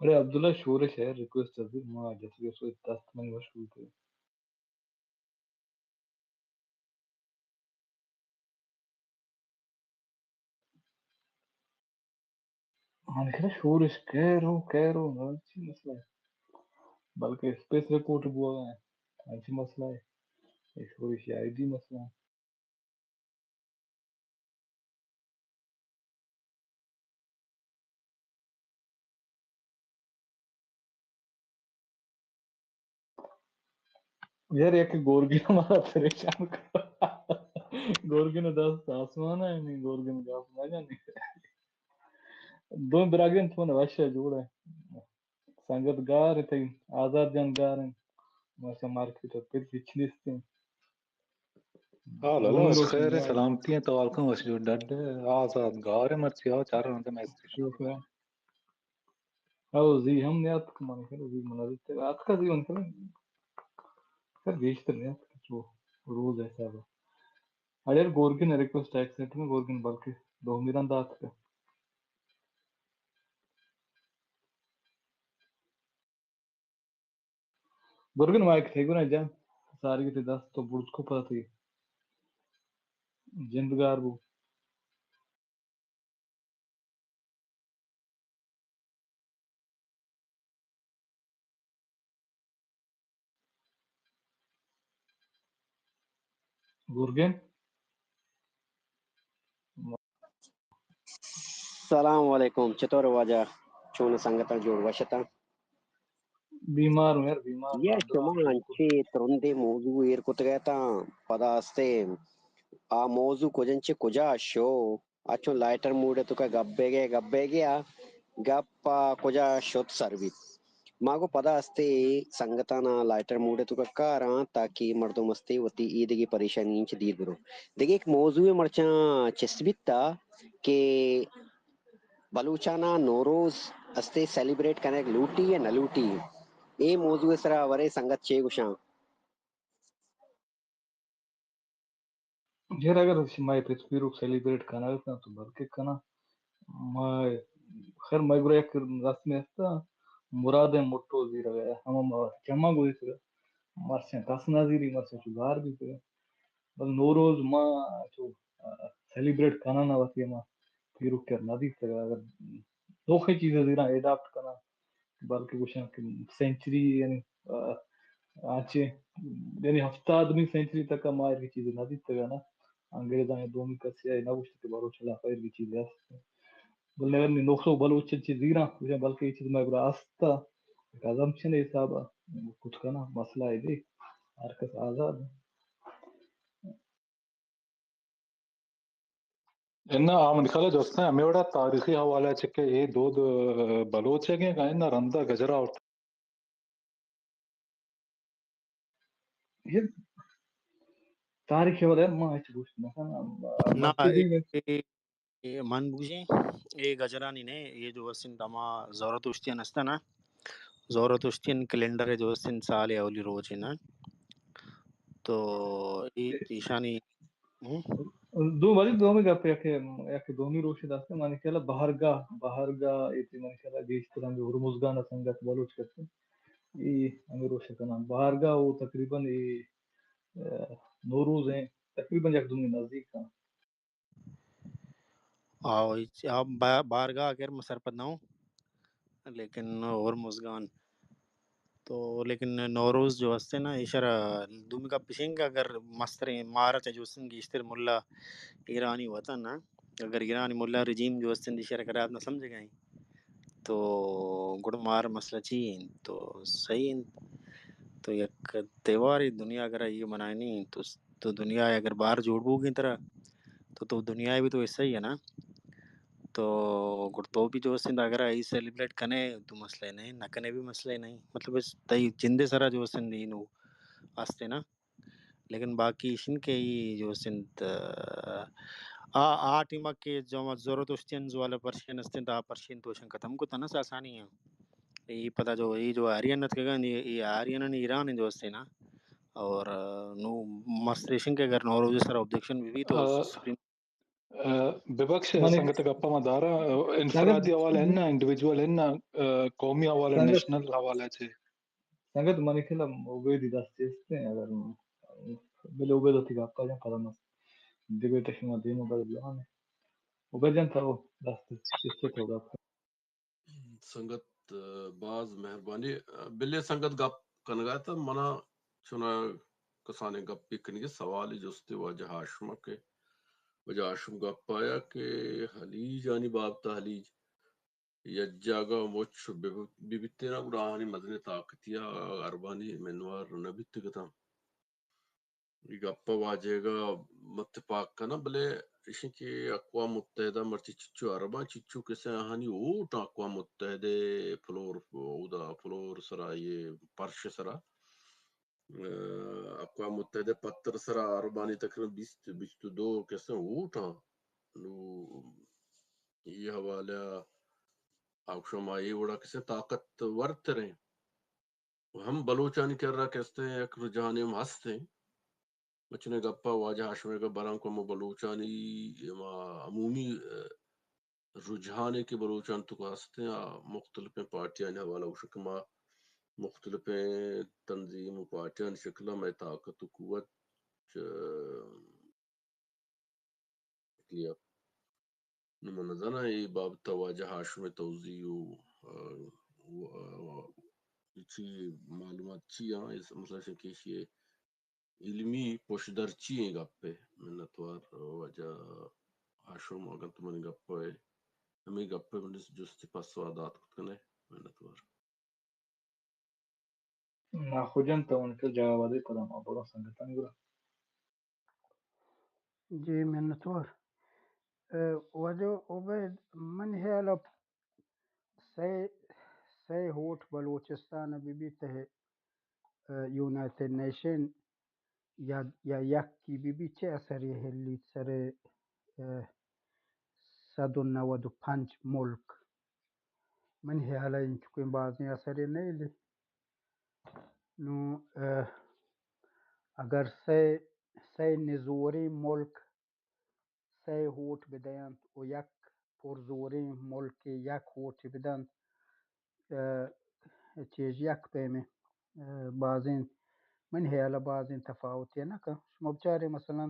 ارے عبداللہ شورش ہے، ریکویسٹ ازی ما جتگے سو دست منی وش بوتے۔ ہاں، نکھرا شورش کیرو، کیرو، نہ چی مسئلہ ہے؟ بلکہ اسپیس رپورٹ بوا ہے، انچی مسئلہ ہے۔ یہ شورش آئی ڈی مسئلہ ہے۔ یار، یک گورگین مارا پریشان کر. گورگین دست آسمان ہے، نہیں گورگین گاپ نہ جانی. دو براگین تو نوشہ جوڑ ہے. سنگت گار ہے، تئی آزاد جان گار ہے. ماشا مارکیٹ پر ہچ نیست ہے. ہاں لالا، بس خیر ہے، سلامتی ہیں، تو آلکن وش جو ڈڈ ہے، آزاد گار ہے، مرچی آ چار رنگ میں. شکر ہے. او زی ہم نیاتک، من کر زی من دیتے آتکا زی من کر. سر گیشتر نیاتک چو روز حساب. اڑے گورگن ریکویسٹ ایکسپٹ میں گورگن بلکہ دو میران داتک. گورگن مائک تھے گنا جان، ساری تے دست تو برد کو پاتی. جندگار بو. گرگن. سلام علیکم، چطور واجہ؟ چون سنگتاں، جوڑ وشتاں؟ بیمار ہوں یار، بیمار. یار، شما انچے ترندے موضوع ایر کتگ اتاں، پدا استے آ موضوع کجن چہ کجا شو؟ اچھو لائٹر موڈ ء توکا گپ بیگے، گپ بیگے آ گپ آ کجا شت سر بیت. ما گو پدا استے سنگتانا لائٹر موڈ ء توکا کاراں تاکہ مردم استے وتی ایدگی پریشانی انچ دیر برو. دگہ ایک موضوع مرچاں چست بیتا کہ بلوچانا نوروز استے سیلیبریٹ کنگ لوٹی یا نہ لوٹی؟ اے موضوع سرا ورے سنگت چے گوشاں؟ یار اگر مئے پت پیروک سیلیبریٹ کنگ اتاں تو بلکہ کناں. ما خیر مئے گورا یک رسمے ہستا، مرادیں مٹو زیرگ ء، ہما ما جمع گوشتگ، مرچاں کس نہ زیری، مرچاں چو گار بیتگ. بل نوروز ما چو سیلیبریٹ کناں نہ، وتی ہما پیروک کر نہ دیتگ. اگر دوخیں چیزے زیراں ایڈاپٹ کناں، بلکہ گوشاں کہ سینچری یعنی، آ، آچے یعنی ہفتادمی سینچری تک ما ایرگی چیزے نہ دیتگ نا. انگریزاں دومی کسی ء نہ گوشت کہ بلوچ خلاف ایرگی چیزے است. بلے اگر نی نوخو بلوچ چیز زیراں گوشاں بلکہ یہ چیز مئے گورا است، یک ازمپشن حساب ء کت کناں، مسئلہ ہے دے، ہر کس آزاد ہے. اناں آ منی خیال ء جستیں ہمے وڑا تاریخی حوالہ ء چہ کہ اے دود، ء، بلوچ ء گیں، اناں رندا گجرا اٹ. اے تاریخی حوالہ ء ما ہچ گوشت نہ کناں. نہ، اے، اے، اے من بوجیں، اے گجرانی نے، اے جو وسن دما زورتوشتیان است نا، زورتوشتیان کیلنڈر جو وسن سال اولی روچ نا. تو اے ایشانی ہم؟ دو ولی دومی گپ یک، یک دومی روشے داشتے، مانی خیال بہرگاہ، بہرگاہ ایتی مانی خیال گیشتر ہمیں ہرمزگان سنگت بلوچ کرتے. اے ہمیں روشے کناں. بہرگاہ وہ تقریباً اے، اه، نوروز ہیں، تقریباً یک دومی نزدیک ہیں. آو، آ، با-، بارگاہ اگر من سرپد نہ ہوں، لیکن ہرمزگان تو، لیکن نوروز جو ہستے نا، ایشرا دومی گپ پیشیں کہ اگر مستریں مارا چا جو ہستن گیشتر ملا ایرانی وطن نا، اگر ایرانی ملا رجیم جو ہستن ایشرا خراب نہ سمجھے گئے، تو گڑا مار مسئلہ چی انت؟ تو صحیح انت. تو یک تہوارے دنیا اگر یہ منائنی تو، تو دنیا اگر باہر جوڑ بوگی ترا، تو، تو دنیا بھی تو حصہ ہی ہے نا. تو گڑا تو بھی جو سند اگر ای سیلیبریٹ کنے تو مسئلہ نہیں، نہ کنے بھی مسئلہ نہیں. مطلب اس تئی جندے سرا جو سند نو آستے نا. لیکن باقی ایشن کہ ای جو سند، آ، آ ٹیما کہ جو ضرورت اشتین زوال پرشین استین، تا پرشین تو شن ختم کو تنس آسانی ہے. ای پتا جو، ای جو آرین نت کگن، ای، ای آرین ایران جو استے نا. اور، آ، نو مستریشن کہ اگر نوروز سر آبجیکشن بھی، بھی تو آ، سپریم ء، ببخش، منی سنگت گپا ما دارا، ء، انفرادی سنگت حوالہ ہن نا، انڈیویجول ہن نا، ء، قومی حوالہ، سنگت نیشنل حوالہ چے؟ سنگت منی خیال ء عبیدی دست چست ہیں، اگر بلے عبید وتی گپا جان پدا مس ڈیبیٹ شما دیما بدل جوان ہے. عبید جان تو دست چست تو گپ. سنگت، ء، باز مہربانی. ء، بلے سنگت گپ کنگا تہ منا چنا کسانیں گپے کنگی سوالے جستے واجہ ہاشم ء کہ واجہ ہاشم گپ آیا کہ ہلیجانی بابت ء ہلیج یک جاگہ مچ بہ، بہ بیتیناں گڑا آہانی مزنیں طاقتی ء عربانی منوار نہ بیتگ اتاں. اے گپ ءَ واجہ ءَ متفاق کناں، بلے ایشی کہ اقوام متحدہ مرچی چچو عرباں، چچو کسے آہانی ووٹ اقوام متحدہ فلور، اودا فلور سرا، اے پرش سرا، ءَ، اقوام متحدہ پتر سرا عربانی تقریباً بیست، بیست و دو کسے ووٹ آں۔ نو اے حوالہ ءَ آ گوشاں ما اے وڑا کسے طاقتور تریں۔ و ہم بلوچانی کرا کہ استیں یک رجحانے ہم ہستیں۔ مچنے گپا واجہ ہاشم ءَ گپ براں کو ہم بلوچانی ہما عمومی، ءَ، رجحانے کہ بلوچان تو ہستیں، آ مختلفیں پارٹیانی حوالہ گوشاں کہ ما مختلفیں تنظیم و پارٹیانی شکلا مئے طاقت و قوت چہ کلیا۔ نوں من نزاناں اے بابت ءَ واجہ ہاشم ءِ توضیح و، ءَ، و، ءَ، چی معلومات چی آں، اس، مثلاً کہ ایشی ءِ علمی پشدر چی ایں گپ ءَ۔ منتوار واجہ ہاشم، اگاں تو منی گپ ءَ، ہمے گپ ءَ من جستی پسو ءَ دات کت کنے۔ منتوار۔ ناخو جان، تو انکہ جواب دے، پدا ما برو سنگتانی گورا۔ جی، منتوار۔ ءَ، واجہ عبید، من ہیال ءَ سئے، سئے ہوٹ بلوچستان ءَ بہ بیت ءُ، ءَ، یونائیٹڈ نیشن یا، یا یکی بہ بیت، چہ اثرے ہلیت سر، ءَ، سد و نود و پنچ ملک۔ من ہیال ءَ انچکیں بازیں اثرے نہ ہلی۔ نوں، ءَ، اگر سئے، سئے نزوریں ملک سئے ہوٹ بدینت و یک پرزوریں ملکے یک ہوٹے بدنت، ءَ، چیز یک پیمیں، ءَ، بازیں، من ہیال ءَ بازیں تفاوتے نہ کن۔ شما بچارے مثلاً،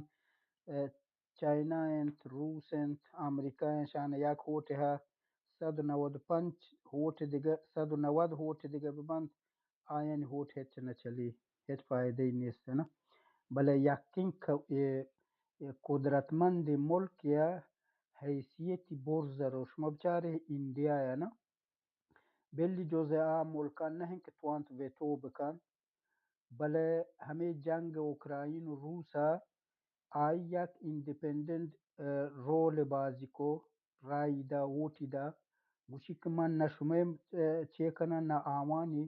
ءَ، چائنا انت، روس انت، امریکہ انت، شان یک ہوٹے ہا سد و نود و پنچ ہوٹ دگہ، سد و نود ہوٹ دگہ ببنت، آیانی ہوٹ ہچ نہ چلی، ہچ فائدہ ای نیست نا۔ بلے یکیں ک-، اے، اے قدرتمند ملک یا حیثیتی برز رو، شما بچارے انڈیا یا نا، بلی جزء آ ملکان نہ انت کہ توانت ویٹو بکن، بلے ہمے جنگ اوکرائن و روس ء آئی یک انڈیپینڈنٹ، ء، رول بازی کو، رائی دا، ووٹی دا، گوشی کہ من نہ شمئے، ء، چے کناں نہ آوانی،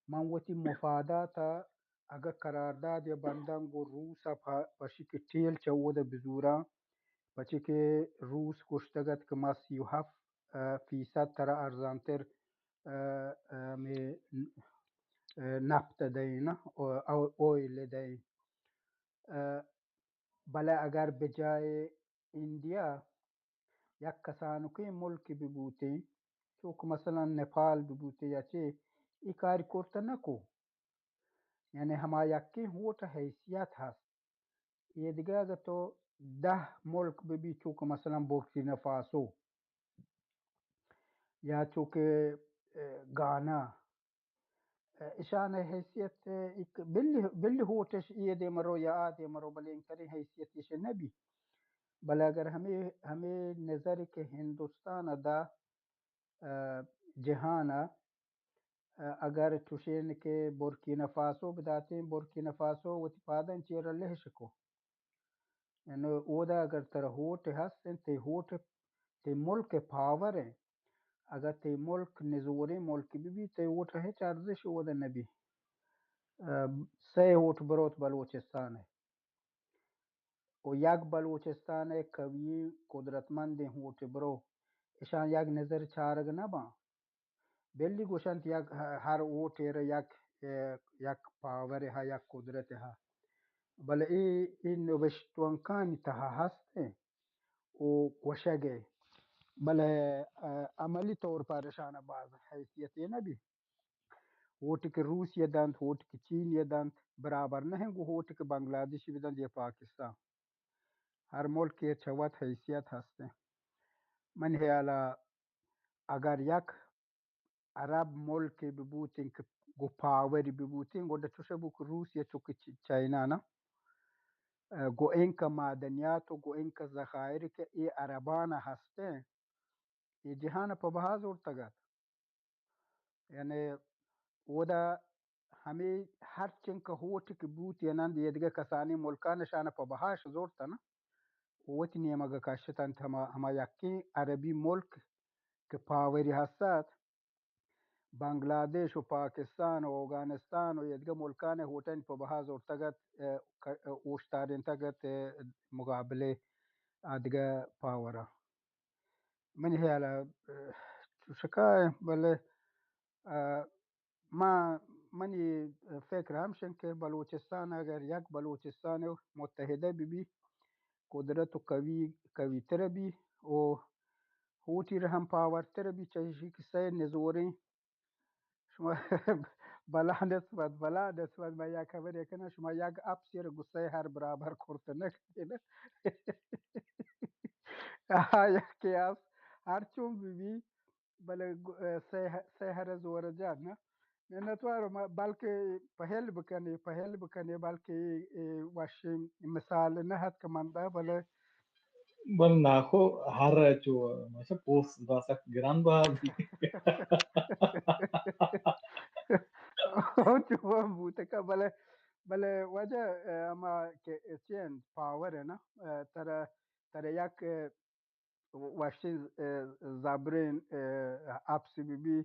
من وتی مفادات ء اگہ قرارداد یا بنداں گوں روس ء پہ-، پشی کہ ٹیل چہ اود ء بزوراں، پچے کہ روس گوشتگ ات کہ ما سی و ہفت، ء، فیصد ترا ارزانتر، ء، ء، ہمے، ء، نفت دئیں نا، او-، او-، اوئل دئیں۔ ء، بلے اگر بجائے انڈیا یک کسانکیں ملکے بہ بوتیں، چو کہ مثلاً نیپال بہ بوتیں یا چے، اے کاری کرتہ نہ کو۔ یعنی ہما یکیں ووٹ ء حیثیت ہست۔ اے دگہ اگہ تو دہ ملک بہ بی، چو کہ مثلاً بورکینا فاسو یا چو کہ، ء، گانا، ء، اشان ء حیثیت ء یک بلی، بلی ہوٹش اے دیم رو یا آ دیم رو، بلے انکریں حیثیت ایش نہ بی۔ بلے اگر ہمے، ہمے نظر کہ ہندوستان ء دا، ء، جہان ء، ء، اگر چوشین کہ بورکینا فاسو بداتیں، بورکینا فاسو وتی پاداں چیر لہش کو۔ یعنی اودا اگر ترا ہوٹ ہست انت، تئی ہوٹ، تئی ملک پاور انت، اگر تئی ملک نزوریں ملک بہ بیت، تئی ہوٹ ہچ ارزش اودا نہ بیت۔ ء، سئے ہوٹ بروت بلوچستان ء۔ و یک بلوچستان ء قوی قدرتمندیں ہوٹ برو، اشان یک نظر چارگ نہ باں۔ بلی گوشنت یک ہ-، ہر ووٹے را یک، ء، یک پاور ہا، یک قدرت ہا۔ بلے اے، اے نبشتونکانی تہا ہست انت و گوشگ ء۔ بلے، ء، عملی طور پر اشان باز حیثیت نہ بی۔ ووٹ کہ روسیہ دنت، ووٹ کہ چینیہ دنت، برابر نہ انت گوں ووٹ کہ بنگلادیشی بدنت یا پاکستان۔ ہر ملکے چہ وت حیثیت ہست انت۔ من ہیالا اگر یک عرب ملکے بہ بوتیں کہ گوں پاوری بہ بوتیں، گڈا چوش بو کہ روسیہ چو کہ چ-، چائنا نا، ء، گوں اینکہ معدنیات و گوں اینکہ ذخائر کہ اے عربان ء ہست انت، اے جہان ء پہ بہا زرتگ ات۔ یعنی اودا ہمے ہر چنکہ ہوٹ کہ بوت یا نند، ایدگہ کسانیں ملکان اشان پہ بہاش زرتن، وتی نیمگ کشتنت، ہما، ہما یکیں عربی ملک کہ پاوری ہست ات، بنگلادیش و پاکستان و اوگانستان و ایدگہ ملکان ہوٹانی پہ بہا زرتگ ات، ء، ک-، اوشتارینتگ ات، ء، مقابلے آدگہ پاور ء۔ منی خیال ء، ء، چوشکا ء، بلے، ء، ما، منی فکر ہمش انت کہ بلوچستان اگر یک بلوچستان متحدہ بہ بی، قدرت و قوی، قوی تر بی و ہوٹی رحم پاور تر بی، چہ ایشی کہ سئے نزوریں شما بلا نسبت، بلا نسبت، من یک خبرے کناں، شما یک اپسے را گوں سئے ہر برابر کرت نہ کنت۔ آ یکے اپس ہر چون بہ بی، بلے گو-، سئے، سئے ہر زور جان نہ۔ منتوار، ما بلکہ پہل بکنے، پہل بکنے، بلکہ اے، اے وشیں مثال نہ ات کہ من دا، بلے بل ناکو ہر چو، ماشا پوسٹ دا سک گران بہا بی۔ او چو بوتکا، بلے، بلے واجہ، ء، ہما کہ چین پاور ہے نا، ء، ترا، ترا یک، ء، وشیں، ء، زبریں، ء، اپس بی بی،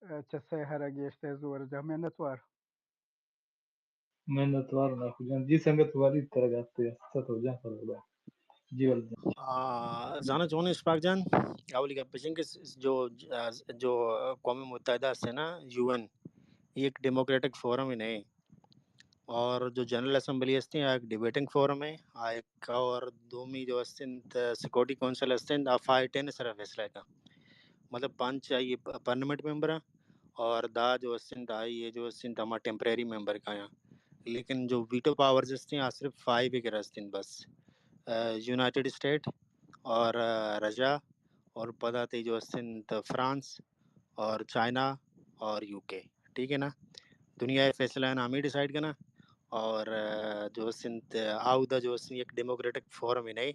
ء، چہ سحر گیشتر زور جا۔ منتوار۔ منتوار ناکو جان۔ جی سنگت ولید ترا گپتے است تو جان فرق دا۔ جی ولید جان۔ آ، زانا چون اشفاق جان، اولی گپ پشن کہ س-، جو، جو قوم متحدہ است نا، یو این، یہ ایک ڈیموکریٹک فورم ہی نہیں۔ اور جو جنرل اسمبلی ہستی ہیں، ایک ڈیبیٹنگ فورم ہے، آ ایک اور دومی جو ہستی ہیں، سیکورٹی کونسل ہستی ہیں، آ فائیو ٹین سر فیصلہ کا۔ مطلب پانچ آئی پرماننٹ ممبر ہیں، اور دا جو ہستیں، دا یہ جو ہستیں، ہما ٹیمپریری ممبر کا ہیں۔ لیکن جو ویٹو پاورز ہستیں، آ صرف فائیو کے ہستیں بس۔ آ، یونائیٹڈ اسٹیٹ اور، آ، رشیا اور پدا تے جو ہستیں تو فرانس اور چائنا اور یو کے، ٹھیک ہے نا؟ دنیا فیصلہ ہے نا، ہمیں ڈیسائیڈ کرنا۔ اور، آ، جو ہستیں تو آودا جو ہستیں ایک ڈیموکریٹک فورم ہی نہیں،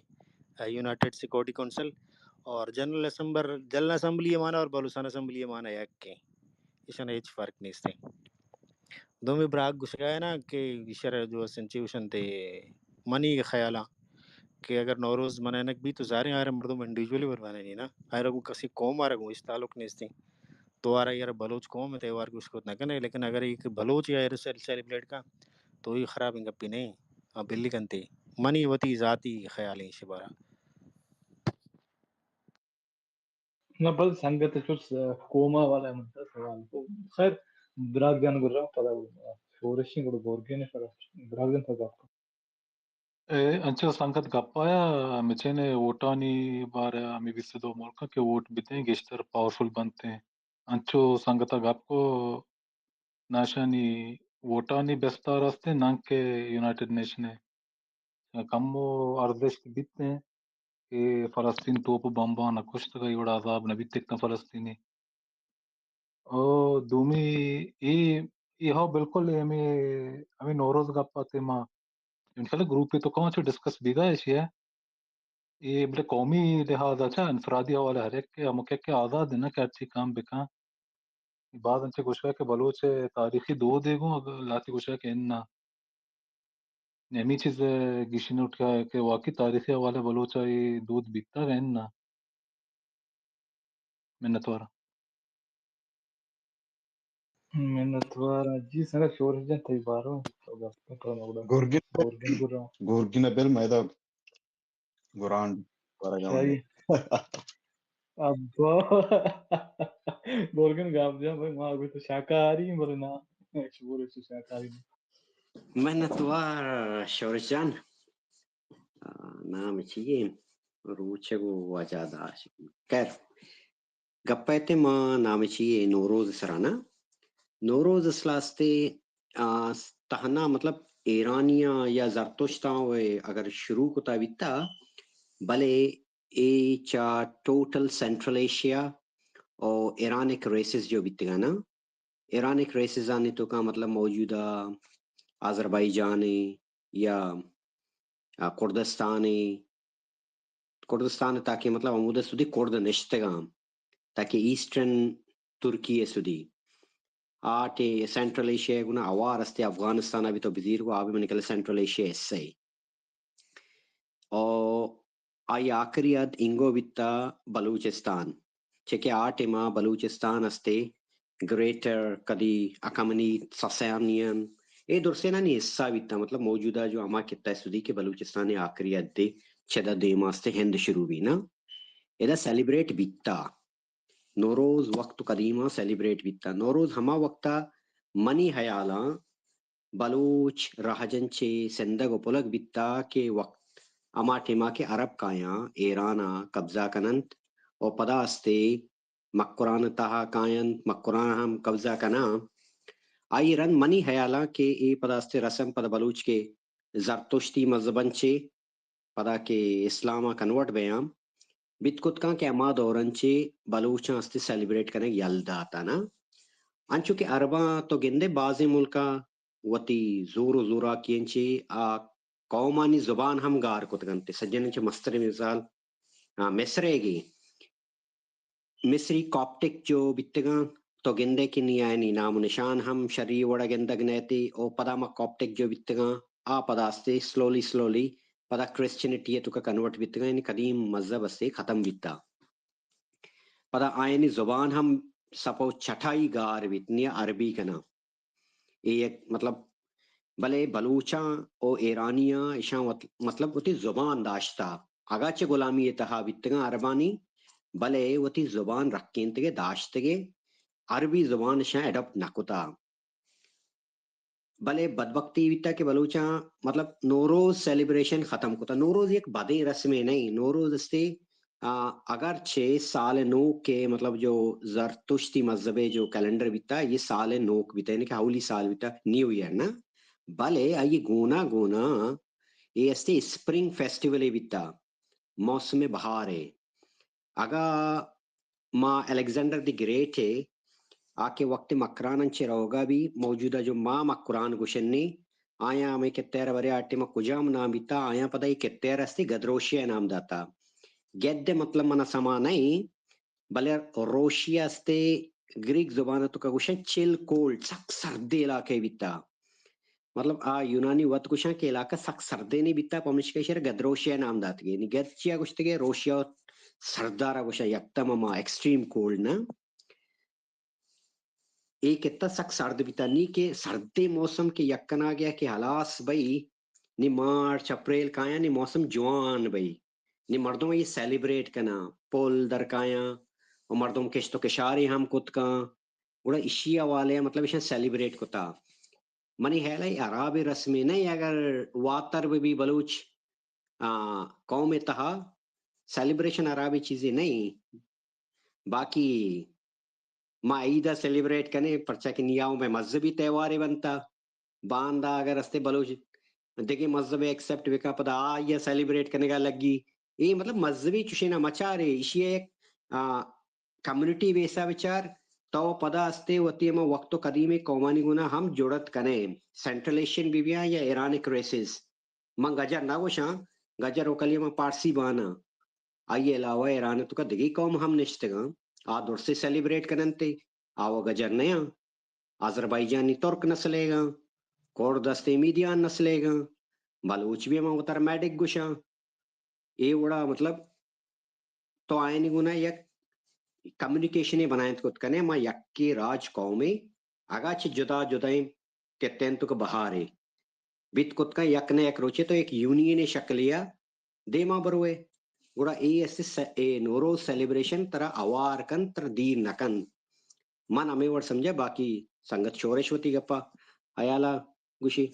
آ، یونائیٹڈ سیکورٹی کونسل اور جنرل اسمبر-، جنرل اسمبلی مانا اور بلوچستان اسمبلی مانا یک ہیں۔ ایشان ہچ فرق نیست۔ دومی براگ گوشگا ہے نا کہ ایشر جو ہستیں چی گوشنتے منی خیالاں کہ اگر نوروز منائنگ بی تو ظاہر ہے آئرا مردم انڈیویجولی بر منائنی نا، آئرا گوں کسی قوم آرا گوں اس تعلق نیستی۔ تو آرا یار بلوچ قوم تہوار گوش کت نہ کنے، لیکن اگر ایک بلوچ یا ایرا سیل-، سیلیبریٹ کا تو یہ خراب گپی نہیں۔ ہاں، بلی کنتے۔ منی وتی ذاتی خیال ہیں شبارا۔ نہ، بل سنگت چوش، آ، قوم ء حوالہ ء منتگ سوال۔ خیر، براگ جان گرا پدا شورشیں گڑا گورگین ء پدا براگ جان پدا گپ کن۔ اے، انچو سنگت گپ آیا، مچین ء ووٹانی بارہ ء ہمے بیست ء دو ملک ء کہ ووٹ بدیں گیشتر پاورفل بنت انت۔ انچو سنگت ء گپ کو ناشانی ووٹانی بستار است انت، نانکہ یونائیٹڈ نیشن ء۔ کمو ارزشت بیت انت کہ فلسطین توپ و بمبان ء کشتگ ء، اے وڑ عذاب نہ بیت کنت فلسطینی۔ او دومی اے، اے ہو بالکل اے ہمیں، ہمیں نوروز گپ آتے ما انشاءاللہ گروپ تو کم چو ڈسکس بیگا ایشی ہے۔ اے بلے قومی لحاظ ء چا انفرادی حوالہ ہر ایک کے ہمو کہ، کہ آزاد ہے نا کہ ہرچی کام بکن۔ باز انچیں گوشگ کہ بلوچ ء تاریخی دود ء گوں اگاں لہتے گوشگ کہ اناں۔ ہمے چیز ء گیشینوٹ کہ واقعی تاریخی حوالہ بلوچ ء اے دود بیتگ اناں۔ منتوار۔ منتوار۔ جی سنگت شورش جان تئی بارو تو گپ تو نہ گڑا۔ گورگن، گورگن گڑا۔ گورگن بل میدا گرانڈ ورگا شاہی۔ ابا۔ گورگن گاپ جان بھائی، ما گوشت شاکاری بلے نا، شور شاکاری۔ منتوار شورش جان۔ آ، نام چی اے؟ روچگ و واجہ داشت۔ خیر، گپ ایت ما نام چی اے؟ نوروز سرا نا۔ نوروز اصل آستے، آ، تہنا مطلب ایرانیاں یا زرتشتاں و اگر شروع کتا بیتا، بلے اے چا ٹوٹل سینٹرل ایشیا او ایرانک ریسز جو بیتگانا، ایرانک ریسز آنی توکا مطلب موجودہ آذربائیجان یا، آ، کردستان، کردستان تاکہ مطلب ہمودا سودی کرد نشتگاں، تاکہ ایسٹرن ترکی سودی۔ آ ٹی سینٹرل ایشیا گنا اوار استے، افغانستان ابھی تو بزیر کو، آ بھی منی کل سینٹرل ایشیا حصہ ہے۔ او آئی آخری حد انگو بیتا بلوچستان، چہ کہ آ ٹیما بلوچستان استے گریٹر کدی اکمنی سسانیان اے درسینانی حصہ بیتا، مطلب موجودہ جو ہما خطہ سدی کہ بلوچستان آخری حد دے چدا دیما استے ہند شروع بی نا، ادا سیلیبریٹ بیتا۔ نوروز وقت قدیما سیلیبریٹ بیتا۔ نوروز ہما وقتا منی حیالاں بلوچ راہجن چے سندگ و پلگ بیتا کہ وقت ہما ٹیما کہ عرب کایاں ایرانا قبضہ کننت و پدا استے مکران تہا کاینت، مکران ہم قبضہ کناں۔ آئی رند منی حیالاں کہ اے پدا استے رسم پدا بلوچ کہ زرتشتی مذہبن چے پدا کہ اسلام ء کنورٹ بیاں، بیت کت کن کہ ہما دورن چے بلوچاں استے سیلیبریٹ کنگ یل داتا نا۔ انچو کہ عرباں تو گندے بازیں ملکاں وتی زور و زوراکیاں چے آ قومانی زبان ہم گار کت کنت۔ سجن چہ مستریں مثال، آ، مصر ء گی مصری کاپٹک جو بیتگاں، تو گندے کہ نی آیانی نام و نشان ہم شری وڑا گندگ نیتی۔ او پدا ما کاپٹک جو بیتگاں، آ پدا استے سلولی سلولی پدا کرسچنٹی ء توکا کنورٹ بیتگاں، یعنی قدیم مذہب استے ختم بیتا۔ پدا آیانی زبان ہم سپو چٹائی گار بیت، نی عربی کنا۔ اے یک مطلب، بلے بلوچاں او ایرانیاں اشاں وت-، مطلب وتی زبان داشتا، اگاں چہ غلامی ء تہا بیتگاں عربانی، بلے وتی زبان رکینتگے داشتگے، عربی زبان اشاں اڈاپٹ نہ کتا۔ بلے بدبختی بیتا کہ بلوچاں مطلب نوروز سیلیبریشن ختم کتا۔ نوروز یک بدیں رسمے نہیں، نوروز استے آ، اگرچہ سال نوک کے مطلب جو زرتشتی مذہب جو کیلنڈر بیتا، یہ سال نوک بیتا، یعنی کہ اولی سال بیتا، نیو ایئر نا، بلے آئی گونا گونا یہ استے اسپرنگ فیسٹیول بیتا، موسم بہار ہے۔ اگا ما الیگزینڈر دی گریٹ ہے، آ کہ وقت مکران انچے روگا بھی موجودہ جو ما مکران گوشنے، آیاں ہمے کتہ ء را برے آ ٹیم ء کجام نام بیتا، آیاں پدا اے کتہ ء را استے گدروشیا نام داتا۔ گد ء مطلب منا سما نہ ایں، بلے روشیا استے گریک زبان ء توکا گوشن چل کولڈ، سک سردیں علاقہ بیتا۔ مطلب آ یونانی وت گوشن کہ علاقہ سک سردیں بیتا، پمشکا ایشرا گدروشیا نام داتگے۔ یعنی گد چیا گوشتگے؟ روشیا سردارا گوشن، یکدم ہما ایکسٹریم کولڈ نا۔ اے کتہ سک سرد بیتا، نی کہ سردیں موسم کہ یک کناگیا کہ ہلاس بئی، نی مارچ اپریل کایاں نی موسم جوان بئی، نی مردم یہ سیلیبریٹ کناں، پل در کایاں و مردم کشت و کشارے ہم کت کاں، گڑا اشی حوالے مطلب اشاں سیلیبریٹ کتا۔ منی خیال ہے عراب رسمے نہیں، اگر واتر بہ بی بلوچ آ، قوم ء تہا سیلیبریشن ہرابیں چیزے نہ ایں۔ باقی ما عید ء سیلیبریٹ کنیں، پرچا کہ نی آؤں مئے مذہبی تہوارے بنتا۔ باندا اگر استے بلوچ دگہ مذہب ایکسپٹ بکا، پدا آئی ء سیلیبریٹ کنگا لگی۔ اے مطلب مذہبی چشینا مچارے، ایشی ء یک، آ، کمیونٹی بیسا بچار، تو پدا استے وتی ہما وقت و قدیم قومانی گونا ہم جڑت کنے، سینٹرل ایشین بہ بیاں یا ایرانک ریسز۔ من گجر نہ گوشاں، گجر و کلیم پارسی باناں۔ آئی علاوہ ایران توکا دگہ قوم ہم نشتگاں، آ درسے سیلیبریٹ کننتے، آ و گجر نیاں۔ آذربائیجانی ترک نسلیگاں، کرد استے میدیان نسلیگاں، بلوچ بھی ہما وتر میڈک گوشاں۔ اے وڑا مطلب تو آیانی گونا یک کمیونیکیشنے بنائینت کت کنے، ما یکے راج قومے، اگاں چہ جدا جدائیں کتین توکا بہارے بیت کت کن، یک نہ یک روچے تو یک یونینے شکلیا دیما بروئے، گڑا اے است س-، اے نوروز سیلیبریشن ترا اوار کنت، ترا دیر نہ کنت۔ من ہمے وڑ سمجھا، باقی سنگت شورش وتی گپا حیالا گوشی۔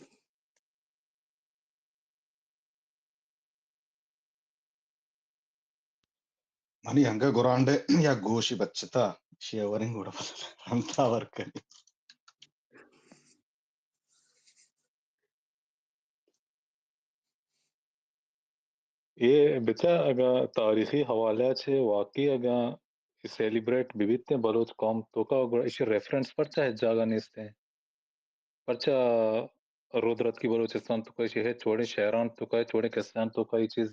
منی انگہ گرانڈے یا گوشی بچتا، شی وریں گوڑا ہم تاور کنی۔ اے بچا اگاں تاریخی حوالہ چہ واقعی اگاں سیلیبریٹ بہ بیت بلوچ قوم توکا، گڑا ایشی ریفرنس پرچا ہچ جاگہ نیست؟ پرچا رودراتکی بلوچستان توکا ایشی ہچ وڑیں شہران توکا، ہچ وڑیں قصہان توکا اے چیز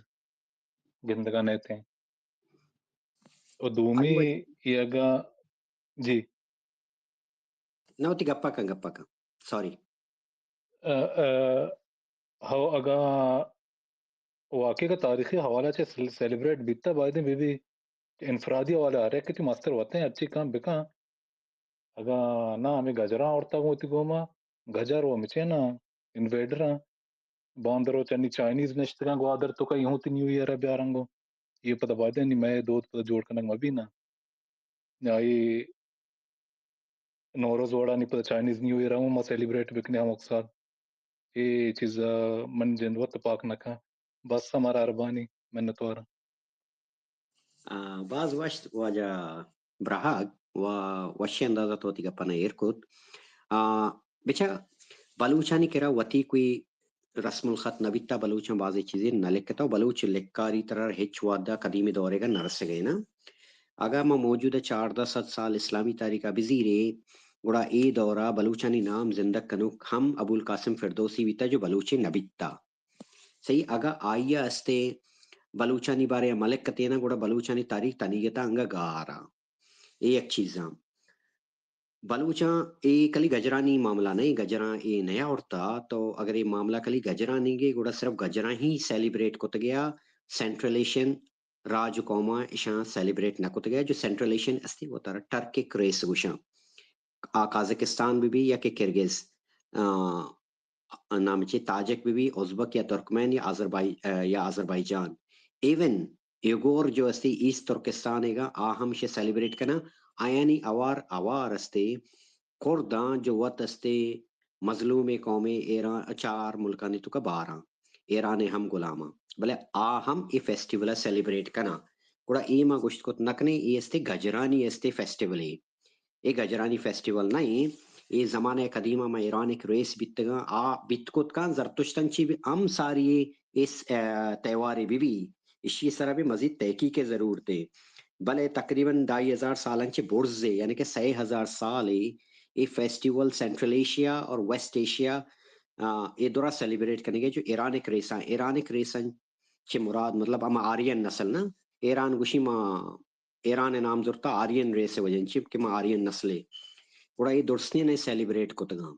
گندگا نیتیں؟ و دومی، اے اگاں، جی۔ نہ، وتی گپا کن، گپا کن۔ سوری۔ ا، ا، ہو، اگاں واقعی کا تاریخی حوالہ چہ سیل-، سیلیبریٹ بیتا، بایدیں بی بی انفرادی حوالہ ہر یک تی مستر وتیں ہرچی کن بکن۔ اگاں نہ ہمیں گجراں آورتا گوں وتی گوما، گجر و مچے نا انویڈراں۔ باندر و چنی چائنیز نشتگاں گوادر تو کا یہوں تی نیو ایئر بیارنگو۔ یہ پتہ بایدیں نی مئے دود پتہ جوڑ کنگ مبی نا۔ یا یہ نوروز وڑا نی پدا چائنیز نیو ایئر ہم ما سیلیبریٹ بکنیں ہمک سال۔ اے چیز ء من جند وت پاک نہ کن۔ بس ہمارا اربانی منتوار۔ آ، باز وشت واجہ براہگ و وشی اندازہ تو وتی گپانا ایر کت۔ آ، بچا بلوچانی کرا وتی کوئی رسم الخط نہ بیتا، بلوچاں بازیں چیزے نہ لکھتا و بلوچ لکھاری ترا ہچ وہدا قدیمی دورے گا نہ رسگے نا۔ اگاں ما موجودہ چاردہ سد سال اسلامی تاریخ ء بزیریں، گڑا اے دور ء بلوچانی نام زندگ کنوک ہم ابوالقاسم فردوسی بیتا جو بلوچے نہ بیتا۔ صحیح، اگاں آئی ء استیں بلوچانی بارے ء ملک کتینا، گڑا بلوچانی تاریخ تنیگتا انگا گار ء۔ اے یک چیزاں۔ بلوچاں اے کلی گجرانی معاملہ نہیں، گجراں اے نیا اڑتا، تو اگر اے معاملہ کلی گجرانی گے، گڑا صرف گجراں ہی سیلیبریٹ کت گیا، سینٹرل ایشین راج و قوماں اشاں سیلیبریٹ نہ کت گیا، جو سینٹرل ایشین استی وتارا ٹرکک ریس گوشاں۔ آ قازقستان بہ بی یا کہ کرگز، آ، نام چی تاجک بہ بی، ازبک یا ترکمن یا آذربائی-، آ، یا آذربائیجان۔ ایون ایگور جو استی ایسٹ ترکستان ایگا، آ ہم شے سیلیبریٹ کنا۔ آیانی اوار، اوار استی کرداں جو وت استی مظلوم قوم ایران، چار ملکانی تو کا باراں، ایران ہم غلاماں۔ بلے آ ہم اے فیسٹیول سیلیبریٹ کنا۔ گڑا اے ما گوشت کت نہ کنیں، اے استی گجرانی استی فیسٹیول اے۔ اے گجرانی فیسٹیول نہ ایں، اے زمانہ قدیمہ ما ایران ایک ریس بیتگاں، آ بیت کت کاں زرتشتن چی بھی ہم ساری اے اس، ا، تہوارے بہ بی، اشی سرا بھی مزید تحقیق ضرورت اے۔ بلے تقریباً ڈھائی ہزار سالن چہ برز اے، یعنی کہ سئے ہزار سال اے، اے فیسٹیول سینٹرل ایشیا اور ویسٹ ایشیا، آ، اے درا سیلیبریٹ کنگے جو ایران ایک ریساں، ایران ایک ریساں چہ مراد مطلب ہما آرین نسل نا، ایران گوشی ما ایران ء نام زرتا آرین ریس ء وجہ چی کہ ما آرین نسلے۔ گڑا اے درستیں نے سیلیبریٹ کتگاں۔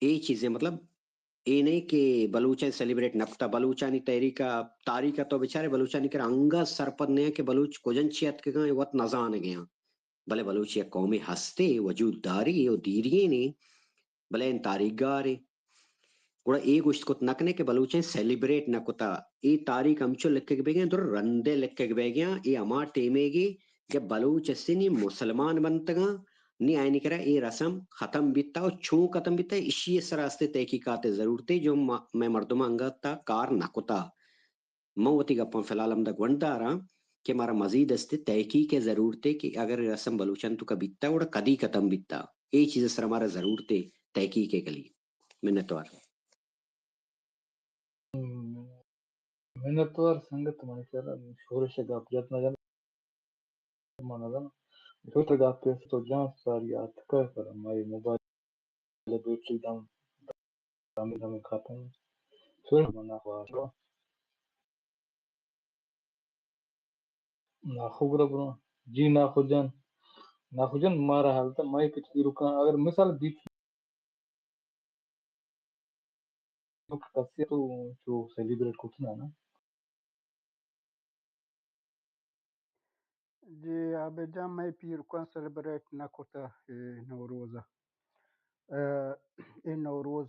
اے چیزیں مطلب اے نہیں کہ بلوچاں سیلیبریٹ نہ کتا، بلوچانی تحریک ء، تاریخ ء تو بچارے بلوچانی کرا انگا سرپد نہیں کہ بلوچ کجن چی اتکگاں وت نزانگیاں۔ بلے بلوچ یک قومے ہستے، وجود داری و دیرینی، بلے ان تاریخ گارے۔ گڑا اے گوشت کت نہ کنے کہ بلوچیں سیلیبریٹ نہ کتا۔ اے تاریخ ہمچو لکھگ بیگیں، در رندے لکھگ بیگیاں، اے ہما ٹیمے گی جب بلوچ اسے نی مسلمان بنتگاں، نی آئینی کرا اے رسم ختم بیتا و چون ختم بیتا، اشی سرا استے تحقیقات ضرورتے جو ما-، میں مردم انگتا کار نہ کتا۔ من وتی گپاں فی الحال ہمدا گونڈ داراں کہ مارا مزید است تحقیق ء ضرورت ہے کہ اگر رسم بلوچان تو کا بیتا گڑا کدی ختم بیتا، اے چیز سر مارا ضرورت ہے تحقیق ء کلی۔ منتوار۔ منتوار سنگت، منی خیال ء شورش ء گپ جت نہ جنت۔ من نزاناں۔ تو ترا گپے است تو جان ساری آتکہ پر مئے موبائل ء بیٹری دم، دم، دم ختم۔ سورہ من ناخواش۔ ناخو گرا برو۔ جی ناخو جان۔ ناخو جان مارا حالت مئے کچھ پیرکاں اگر مثال بیت کسے تو چو سیلیبریٹ کتنا نا۔ جی عابد جان، مئے پیرکاں سیلیبریٹ نہ کتہ اے نوروز ء۔ اے نوروز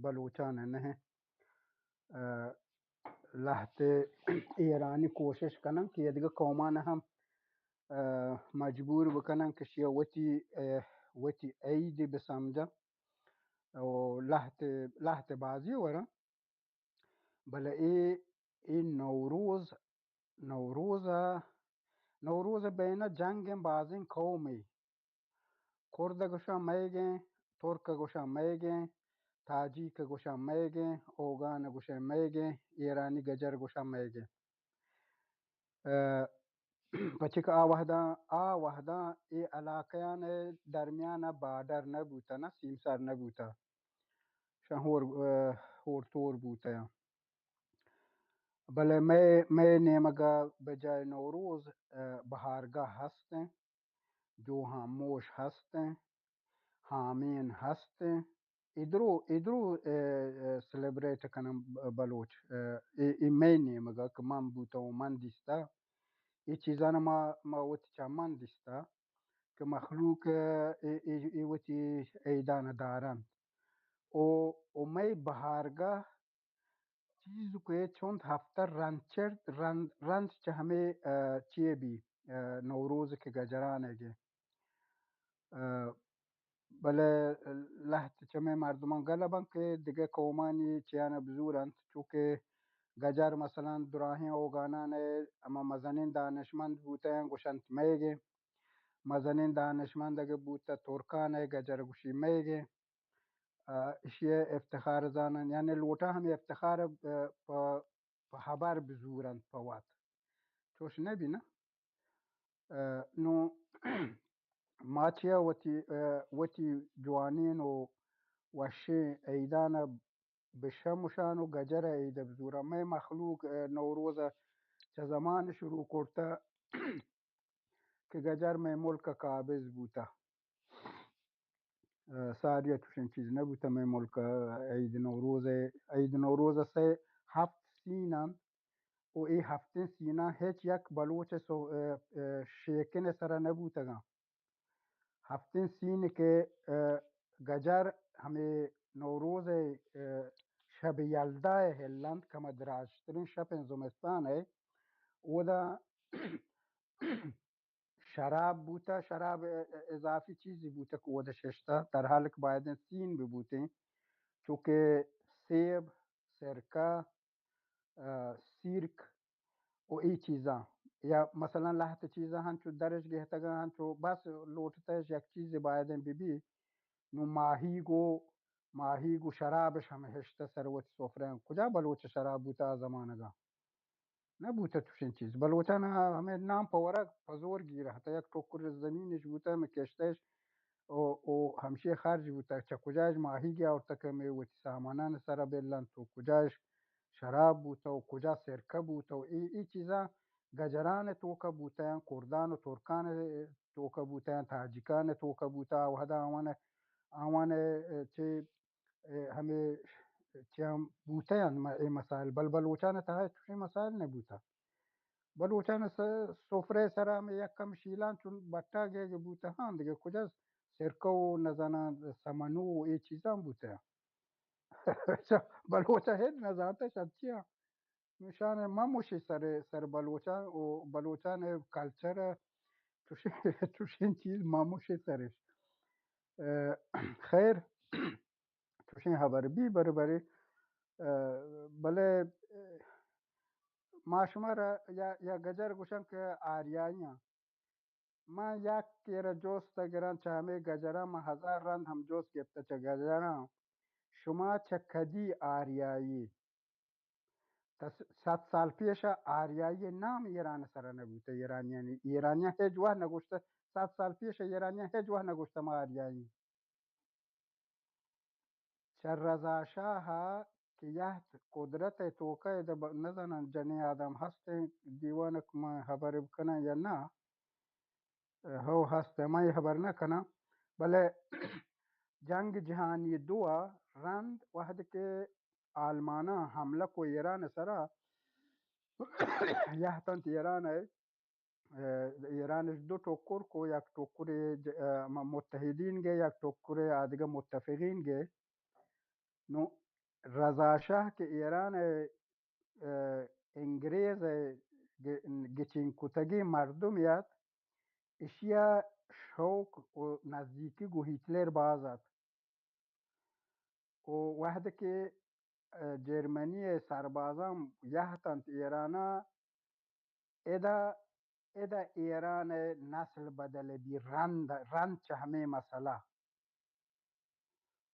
بلوچان ء نہ انت۔ ء لہتے ایرانی کوشش کنن کہ ادگہ قومان ہم ء مجبور بکنن کہ شیا وتی، ء وتی عید بسمجن۔ و لہتے، لہتے بازی ورن۔ بلے اے، اے نوروز، نوروز ء، نوروز ء بین ء جنگ ء بازیں قومے۔ کرد ء گوشاں مئیگیں، ترک ء گوشاں مئیگیں، تاجیک ء گوشاں مئیگیں، اوگان ء گوشاں مئیگیں، ایرانی گجر گوشاں مئیگیں۔ ء پچک آ وہداں، آ وہداں اے علاقیان ء درمیان ء بارڈر نہ بوتہ، نہ سیمسر نہ بوتہ۔ شاں ہور، ء، ہور تور بوتیاں۔ بلے مئے، مئے نیمگ ء بجائے نوروز، ء، بہارگاہ ہست انت، جوہاں موش ہست انت، حامین ہست ایں۔ ادرو، ادرو، اے، اے، سیلیبریٹ کنن ب-، بلوچ، اے، اے، اے مئے نیمگا کہ من بوتہ و من دیستہ۔ اے چیزانا ما، ما وتی چمن دیستہ کہ مخلوق، اے، اے، اے وتی عیدانا دارنت۔ و، و مئے بہارگاہ چیز کہ چنت ہفتہ رند چرت، رند، رند چہ ہمے، آ، چیے بی، آ، نوروز کہ گجرانگے۔ آ، بلے لہت چہ مئے مردمان گلہ بنت کہ دگہ قومانی چیانا بزورنت، چوکہ گجر مثلاً دراہیں اوگانان ء ہما مزنیں دانشمند بوتہ ایں، گوشنت مئیگیں۔ مزنیں دانشمند اگہ بوتہ ترکان ء، گجر گوشی مئیگیں۔ آ، اشی ء افتخار زانن، یعنی لوٹاں ہمے افتخار ء، آ، پہ، پہ ہبر بزورنت پہ وت۔ چوش نہ بی نا؟ آ، نوں ما چیا وتی، آ، وتی جوانین و وشیں عیدان ء بشمشان و گجر ء عید ء بزوراں۔ مئے مخلوق، آ، نوروز ء چہ زمان شروع کرتہ کہ گجر مئے ملک ء قابض بوتہ۔ آ، ساری ء چوشیں چیز نہ بوتہ مئے ملک ء۔ عید نوروز ء، عید نوروز ء سے ہفت سین انت و اے ہفتیں سیناں ہچ یک بلوچ ء سو-، آ، آ، شیکن ء سرا نہ بوتگاں۔ ہفتیں سین کہ، آ، گجر ہمے نوروز ء، آ، شب یلدا ء ہلنت، کمہ دراجتریں شپ انت زمستان ء، اودا شراب بوتہ، شراب ا-، ا-، اضافی چیزے بوتہ کہ اودا ششتہ، در حال کہ باید انت سین بہ بوتیں، چونکہ سیب، سرکہ، آ، سیرک و اے چیزاں، یا مثلاً لہتے چیزاں ہنچو درش گہتگاں، ہنچو بس لوٹتش یک چیزے باید انت بہ بی، نوں ماہیگ و، ماہیگ و شرابش ہم ہشتہ سر وتی سفرہ۔ کجا بلوچ شراب بوتہ آ زمانگا؟ نہ بوتہ چوشیں چیز۔ بلوچان ہمے نام پہ ورگ پہ زور گیر اتہ۔ یک ٹکر زمینش بوتہ، ہمے کشتش او، او ہمشی خرج بوتہ۔ چہ کجاش ماہیگی آورتہ کہ ہمے وتی سامانان سرا بلنت و کجاش شراب بوتہ و کجا سرکہ بوتہ و اے، اے چیزاں گجران توکا بوتہ، کردان و ترکان توکا بوتہ، تاجکان توکا بوتہ، آ وہدا آوان، آوان چہ اے، ہمے چیاں بوتہ انت م-، اے مسائل، بل بلوچان تہا چوشیں مسائل نہ بوتہ۔ بلوچان س-، سفرہ سرا ہمے یک کم شیلان چون بٹا گئے کہ بوتہ، ہاں دگہ کجا سرکہ و نزاناں سمنو و اے چیزاں بوتہ۔ بلوچ ہچ نزانتہ شچیا۔ نشان مموشی سر، سر بلوچان و بلوچان کلچر چوشیں، چوشیں چیز مموشی سرش۔ اه، خیر، چوشیں خبر بی برے برے، اه، بلے، اه، ما شما را یا، یا گجر گوشن کہ آریاییاں۔ من یک کرا جست گراں چہ ہمے گجراں، من ہزار رند ہم جست گپتہ چہ گجراں، شما چہ کدی آریایی؟ تا س-، صد سال پیش آریایی نام ایران سرا نہ بوتہ، ایرانیانی، ایرانیاں ہچ وہد نہ گوشتہ، صد سال پیش ایرانیاں ہچ وہد نہ گوشتہ ما آریایی۔ چہ رضا شاہ ء کہ یہت قدرت ء توکا ادا ب-، نزاناں جنین آدم ہستیں دیوانک من خبر بکناں یا نہ، ہو ہست، من اے خبر نہ کناں، بلے جنگ جہانی دو ء رند وہد کہ آلماناں حملہ کو ایران سرا، یہتنت ایران ء، اه، ایرانش دو ٹکر کو، یک ٹکرے ج-، اه، م-، متحدین گے، یک ٹکرے آدگہ متفقین گے۔ نو رضا شاہ کہ ایران ء، اه، انگریز ء گ-، گچین کتگیں مردمے ات، اشیا شوق و نزدیکی گوں ہٹلر باز ات۔ و وہدے کہ، اه، جرمنی ء سربازاں یہتنت ایران ء، ادا، ادا ایران ء نسل بدل بی، رند، رند چہ ہمے مسئلہ۔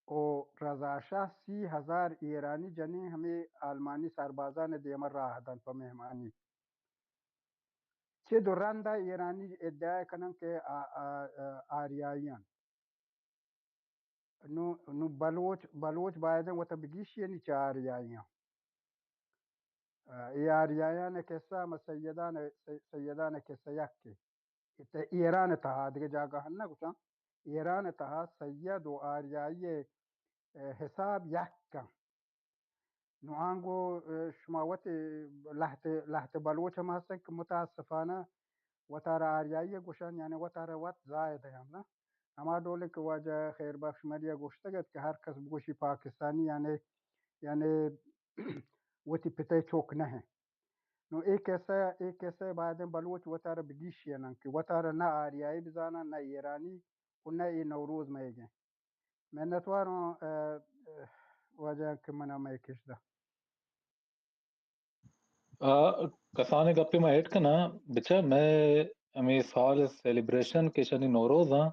و رضا شاہ سی ہزار ایرانی جنین ہمے آلمانی سربازان ء دیما راہ دنت پہ مہمانی۔ چہ دو رند ء ایرانی ادعا کنن کہ آ-، آ-، آ-، آریائی انت۔ نو، نو بلوچ، بلوچ باید انت وتا بگیشی یعنی چہ آریائی انت۔ آ، اے آریایان قصہ ہم سیدان، سی-، سیدان قصہ یکے۔ ات ایران تہا دگہ جاگہ نہ گوشاں۔ ایران ءِ تہا سید و آریائی ءِ، ءَ، حساب یک کن۔ نوں آنگو، ءَ، شما وت لہتے، لہتے بلوچ ہم ہستن کہ متاسفانہ وتارا آریائی ءَ گوشن، یعنی وتارا وت زاہ دیان نا۔ ہما ڈولیں کہ واجہ خیر بخش مری ءَ گوشتگ ات کہ ہر کس بگوشی پاکستانی، یعنی، یعنی وتی پتئے چوک نہ انت۔ نوں اے کسہ، اے کسہ بایدیں بلوچ وتارا بگیشینن کہ وتارا نہ آریائی بزانن، نہ ایرانی و نہ اے نوروز مئیگیں۔ منتواروں، ءَ، ءَ، واجہ کہ منا مئے کش دا۔ آ، کسانیں گپے ما ایڈ کناں، بچار مئے ہمے سال سیلیبریشن کہ شنی نوروز آں،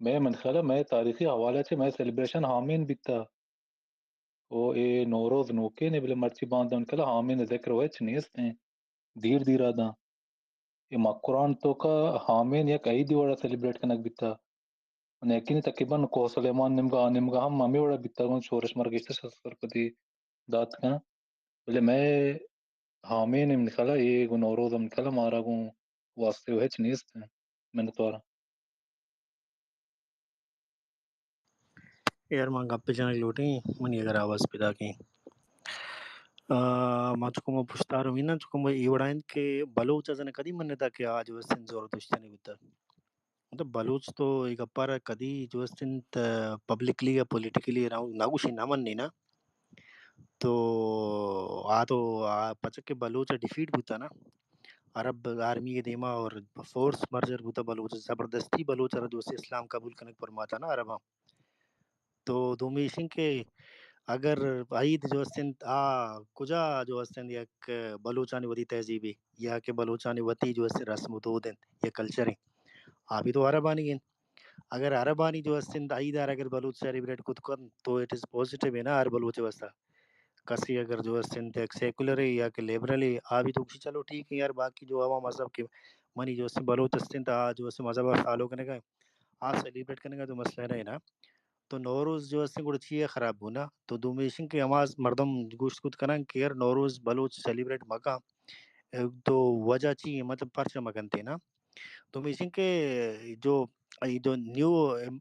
مئے من خیال ءَ مئے تاریخی حوالہ چہ مئے سیلیبریشن ہامین بیتا۔ او اے نوروز نوکین اے، بلے مرچی باندا من خیال ءَ ہامین ذکر و ہچ نیست ایں۔ دیر دیر آ داں۔ اے مکران توکا ہامین یک عیدی وڑا سیلیبریٹ کنگ بیتا۔ و نیکینی تقریباً کوہ سلیمان نیمگا، آ نیمگا ہم ہمے وڑا بیتا، گوں شورش مرگشتہ شہ سرپدی دات کن۔ بلے مئے ہامین من خیال ءَ اے گوں نوروز من خیال ءَ مارا گوں واسطے و ہچ نیست۔ منتوار۔ یار، من گپے جنگ لوٹیں، منی اگر آواز پیدا کیں۔ آ، ما چکو ما پشتار امینا، چکو ما اے وڑا انت کہ بلوچ ازن کدی من ندا کہ آ جو استن زور دشتنی بوتا۔ مطلب بلوچ تو اے گپارا کدی جو استن پبلکلی یا پولیٹیکلی نہ، نہ گوشی نہ مننی نا۔ تو آ تو آ پچک کہ بلوچ ڈیفیٹ بوتا نا، عرب آرمی دیما اور فورس مرجر بوتا بلوچ، زبردستی بلوچ را جو اسلام قبول کنگ پرماتا نا عرباں۔ تو دومی ایشن کہ اگر عید جو استنت آ کجا جو استنت یک بلوچانی وتی تہذیبی یا کہ بلوچانی وتی جو است رسم و دود انت یا کلچر انت، آ بھی تو عربانی انت۔ اگر عربانی جو است انت، عید ءَ اگر بلوچ سیلیبریٹ کت کنت تو اٹ از پازیٹیو ہے نا ہر بلوچ ءِ واسطہ۔ کسی اگر جو است انت یک سیکولر ہے یا کہ لبرل ہے، آ بھی تو گوشی چلو ٹھیک ہے یار، باقی جو ہما مذہب کہ منی جو است بلوچ است انت، آ جو است مذہب ءَ فالو کنگ ءَ، آ سیلیبریٹ کنگ ءَ تو مسئلہ نہیں نا۔ تو نوروز جو است گڑا چی ہے خراب بونا؟ تو دومی ایشن کہ ہما مردم گوشت کت کنن کہ یار نوروز بلوچ سیلیبریٹ مکن، تو وجہ چی ہے؟ مطلب پرچہ مکنتے نا؟ تو ہمیش انت کہ جو، اے جو نیو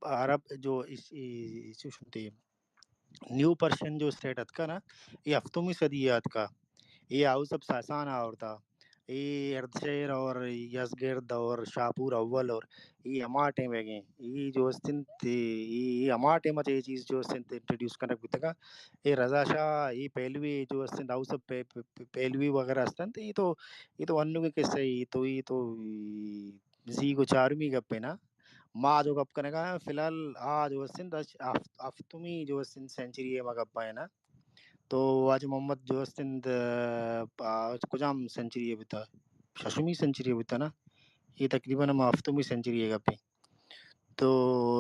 عرب جو اس، اس، اس، اس، نیو پرشین جو اسٹیٹ اتکا نا، اے ہفتمی صدی ءَ اتکا۔ اے ہاؤس آف ساسان آورتا۔ اے اردشیر اور یزگرد اور شاپور اول اور اے ہما ٹائم ءَ گئے۔ اے جو استنت، اے، اے ہما ٹائم ءَ اے چیز جو استنت انٹروڈیوس کنگ بوتگا۔ اے رضا شاہ، اے پہلوی جو استنت ہاؤس آف پہ-، پہ-، پہ-، پہلوی وغیرہ استنت، اے تو اے تو انوگیں قصہ اے، اے تو، اے تو، اے زیگ و چارمی گپے نا۔ ما جو گپ کنگا، فی الحال آ جو استنت، اش-، ہفت-، ہفتمی جو استنت سینچری ءِ ما گپا نا۔ تو واجہ محمد جو استنت، آ، کجام سینچری ءَ بوتا؟ ششمی سینچری ءَ بوتا نا؟ اے تقریباً ہما ہفتمی سینچری ءِ گپے۔ تو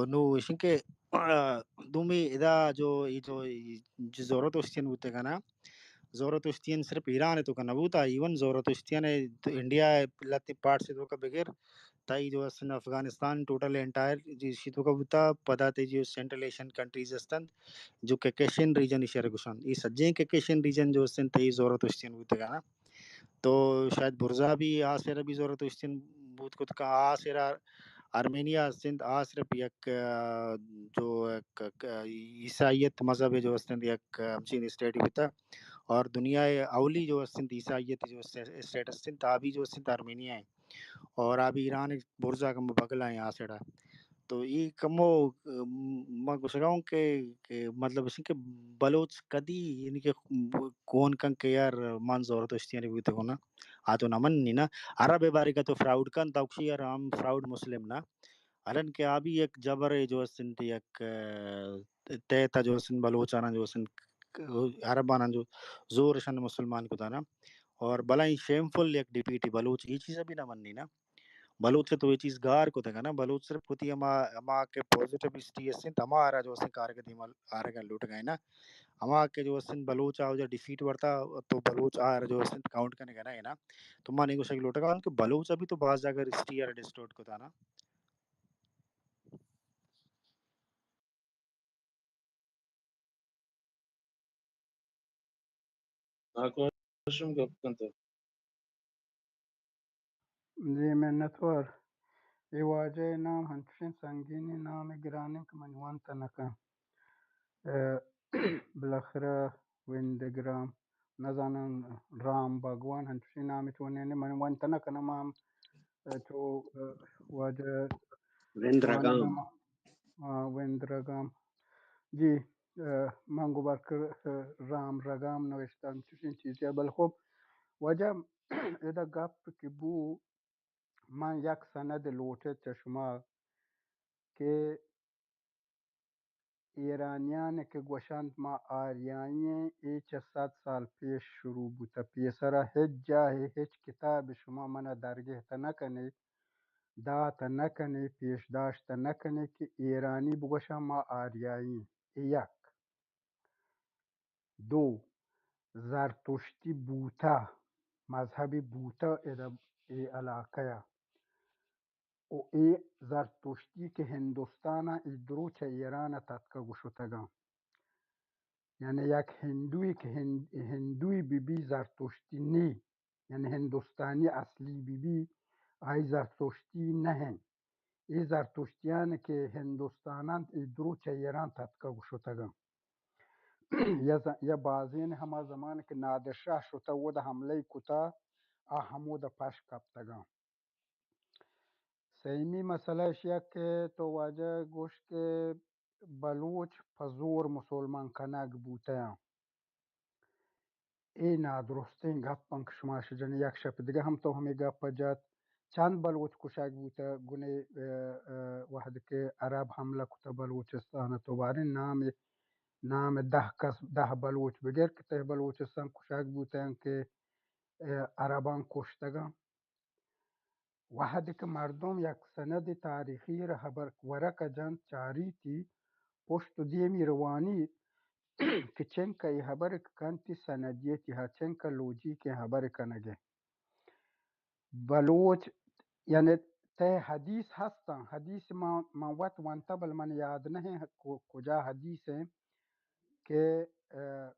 نوں ایشن کہ، آ، دومی ادا جو، اے جو، اے جو زہرہ دشتیان بوتگا نا، زہرہ دشتیان صرف ایران ءِ توکا نہ بوتا، ایون زہرہ دشتیان انڈیا ءِ لہتے پارٹس ءِ توکا بگر، تائی جو استن افغانستان ٹوٹل انٹائر ایشی توکا بوتا، پدا تئی جو سینٹرل ایشین کنٹریز استنت، جو ککیشین ریجن ایشی ءَ گوشن، اے سجیں ککیشین ریجن جو استن تئی زہرہ دشتیان بوتگا نا۔ تو شاید برزا بھی آ سرا بھی زہرہ دشتیان بوت کت کا، آ سرا آرمینیا استنت، آ صرف یک، آ، جو یک، یک عیسائیت مذہب ءِ جو استنت یک ہمچین اسٹیٹ بوتا اور دنیا ءِ اولی جو استنت عیسائیت جو اسٹیٹ استنت، آ بھی جو استنت آرمینیا ہے اور آ بھی ایران ءِ برزا کم بگلا ہیں آ سرا۔ تو اے کمو، م-، ما گوشگا ہوں کہ، کہ مطلب اش کہ بلوچ کدی یعنی کہ کون کن کہ یار من زہرہ دشتیانی بوتگوں نا، آ تو نہ مننی نا۔ عرب ءِ بارگا تو فراؤڈ کن، تو گوشی یار ہم فراؤڈ مسلم نا۔ حالانکہ آ بھی یک جبر ءِ جو است انت، یک، آ، تحت ءَ جو است انت، بلوچاناں جو است انت، عرباناں جو زور اشان مسلمان کتا نا۔ اور بلاہیں شیمفل یک ڈیفیٹ بلوچ اے چیز ءَ بھی نہ مننی نا۔ بلوچ ءَ تو اے چیز گار کتگ نا، بلوچ صرف وتی ہما، ہما کہ پازیٹیو ہسٹری است انت، ہما را جو است انت کارگ ءَ دیما آرگ ءَ لوٹگ ءَ نا۔ ہما کہ جو است انت بلوچ ءَ اودا ڈیفیٹ ورتا، تو بلوچ آ را جو است انت کاؤنٹ کنگ ءَ نہ نا۔ تو ما نی گوشگ لوٹگ ءَ کہ بلوچ ءَ بھی تو باز جاگہ ہسٹری ءَ ڈسٹورٹ کتا نا۔ آکوش ہم گپ کنت۔ جی، منتوار۔ اے واجہ ءِ نام انچوشیں سنگینیں نامے گرانیں کہ من ونت نہ کن۔ ء، بالاخرہ ویندگرام، نزاناں رام بھگوان، انچوشیں نامے چونیں نے من ونت نہ کناں، ما ہم، ء، چو، ء، واجہ ویندرگام۔ آ، ویندرگام۔ جی، ء، من گوبر کر، ء، رام رگام نوشتہ انچوشیں چیزے، بل خب واجہ ادا گپ کہ بو، من یک سند لوٹت چہ شما کہ ایرانیان کہ گوشنت ما آریائی ایں، اے چہ صد سال پیش شروع بوتہ۔ پیسرا ہچ جاہے ہچ کتاب شما منا درگہت نہ کنے، دات نہ کنے، پیش داشت نہ کنے کہ ایرانی بگوشاں ما آریائی ایں۔ اے یک۔ دو، زرتشتی بوتہ، مذہبی بوتہ ادا اے علاقہ ء۔ و اے زرتشتی کہ ہندوستان ء اے درو چہ ایران ء تتکگ و شتگاں۔ یعنی یک ہندوی کہ ہند-، ہندوی بہ بی زرتشتی نی، یعنی ہندوستانی اصلی بہ بی، آئی زرتشتی نہ انت۔ اے زرتشتیان کہ ہندوستان انت، اے درو چہ ایران تتکگ و شتگاں۔ یا ز-، یا بازین ہما زمان کہ نادر شاہ شتہ، اودا حملہ کتہ، آ ہمودا پش کپتگاں۔ سیمی مسئلہ ایشی ء کہ تو واجہ گوشت کہ بلوچ پہ زور مسلمان کنگ بوتیاں۔ اے نادرستیں گپ انت کہ شما شجن یک شپ دگہ ہم تو ہمے گپ ء جت۔ چند بلوچ کشگ بوتہ گنے، ء، ء، وہد کہ عرب حملہ کتہ بلوچستان ء، تو باریں نام، نام دہ کس، دہ بلوچ بگر کہ تہ بلوچستان کشگ بوتہ کہ، ء، عربان کشتگاں۔ وہدے کہ مردم یک سندے تاریخی را ہبر ورق ء جنت، چاریتی، پشت و دیمی روانیت کہ چنکہ اے ہبر کہ کنتی سندیتی ہا، چنکہ لوجیکیں ہبر کنگے۔ بلوچ، یعنی تہ حدیث ہستاں، حدیث ما، من وت ونتا بل من یاد نہ ہیں کو-، کجا حدیث ہیں کہ، ء،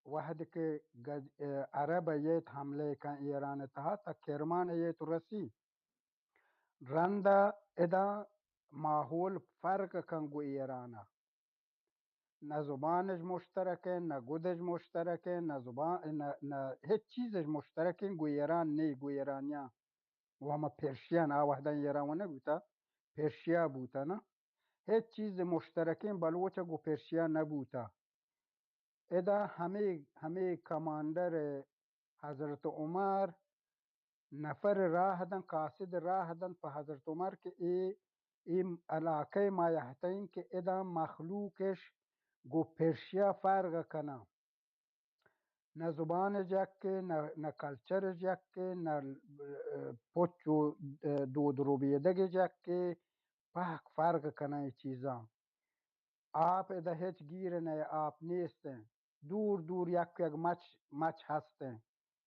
وہد کہ گج-، ء، عرب ء یت حملہ کن ایران ء تہا، تا کرمان ء یت رسی۔ رند ء ادا ماحول فرق کن گو ایران ء۔ نہ زبانش مشترک ء، نہ گدش مشترک ء، نہ زبان، نہ، نہ ہچ چیزش مشترک ء گو ایران نی، گو ایرانیاں۔ و ہما پرشین آ وہداں ایران و نہ بوتا، پرشیا بوتا نا۔ ہچ چیز مشترکیں بلوچ ء گو پرشیا نہ بوتا۔ ادا ہمے، ہمے کمانڈر حضرت عمر نفر راہ دن، قاصد راہ دن پہ حضرت عمر کہ اے، اے علاقہ ما یہتیں کہ ادا مخلوقش گو پرشیا فرق کناں۔ نہ زبانش یکے، نہ، نہ کلچرش یکے، نہ، ء، پچ و، ء، دود ربیدگش یکے، پہک فرق کناں اے چیزاں۔ آپ ادا ہچ گیر نہ، آپ نیست ہیں۔ دور دور یک یک مچ، مچ ہست ہیں۔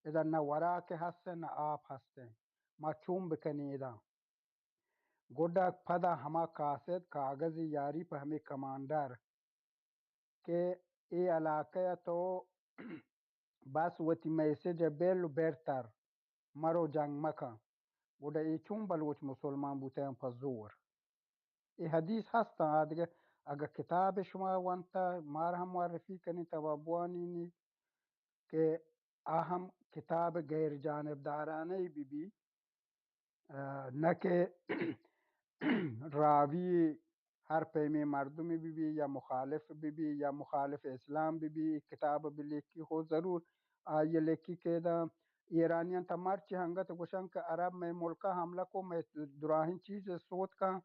ادا نہ وراک ہست ہیں، نہ آپ ہست ہیں۔ ما چون بکنیں ادا؟ گڈا پدا ہما قاصد کاغذ یاری پہ ہمے کمانڈر کہ اے علاقہ ء تو بس وتی میسج ء بل و برتر، مرو جنگ مکن۔ گڈا اے چون بلوچ مسلمان بوتیاں پہ زور؟ اے حدیث ہستاں، آ دگہ اگہ کتاب شما ونتا، مار ہم معرفی کنی، تبا بوانینی کہ آ ہم کتاب غیر جانبدارانہ بی بی۔ ء، نہ کہ راوی ہر پیمیں مردمے بہ بی یا مخالف بہ بی یا مخالف اسلام بہ بی، اے کتاب بہ لکھی، ہو ضرور آئی ء لکھی کہ ادا ایرانیان تا مرچی ہنگت گوشن کہ عرب مئے ملکا حملہ کو، مئے دراہیں چیز سوت کن،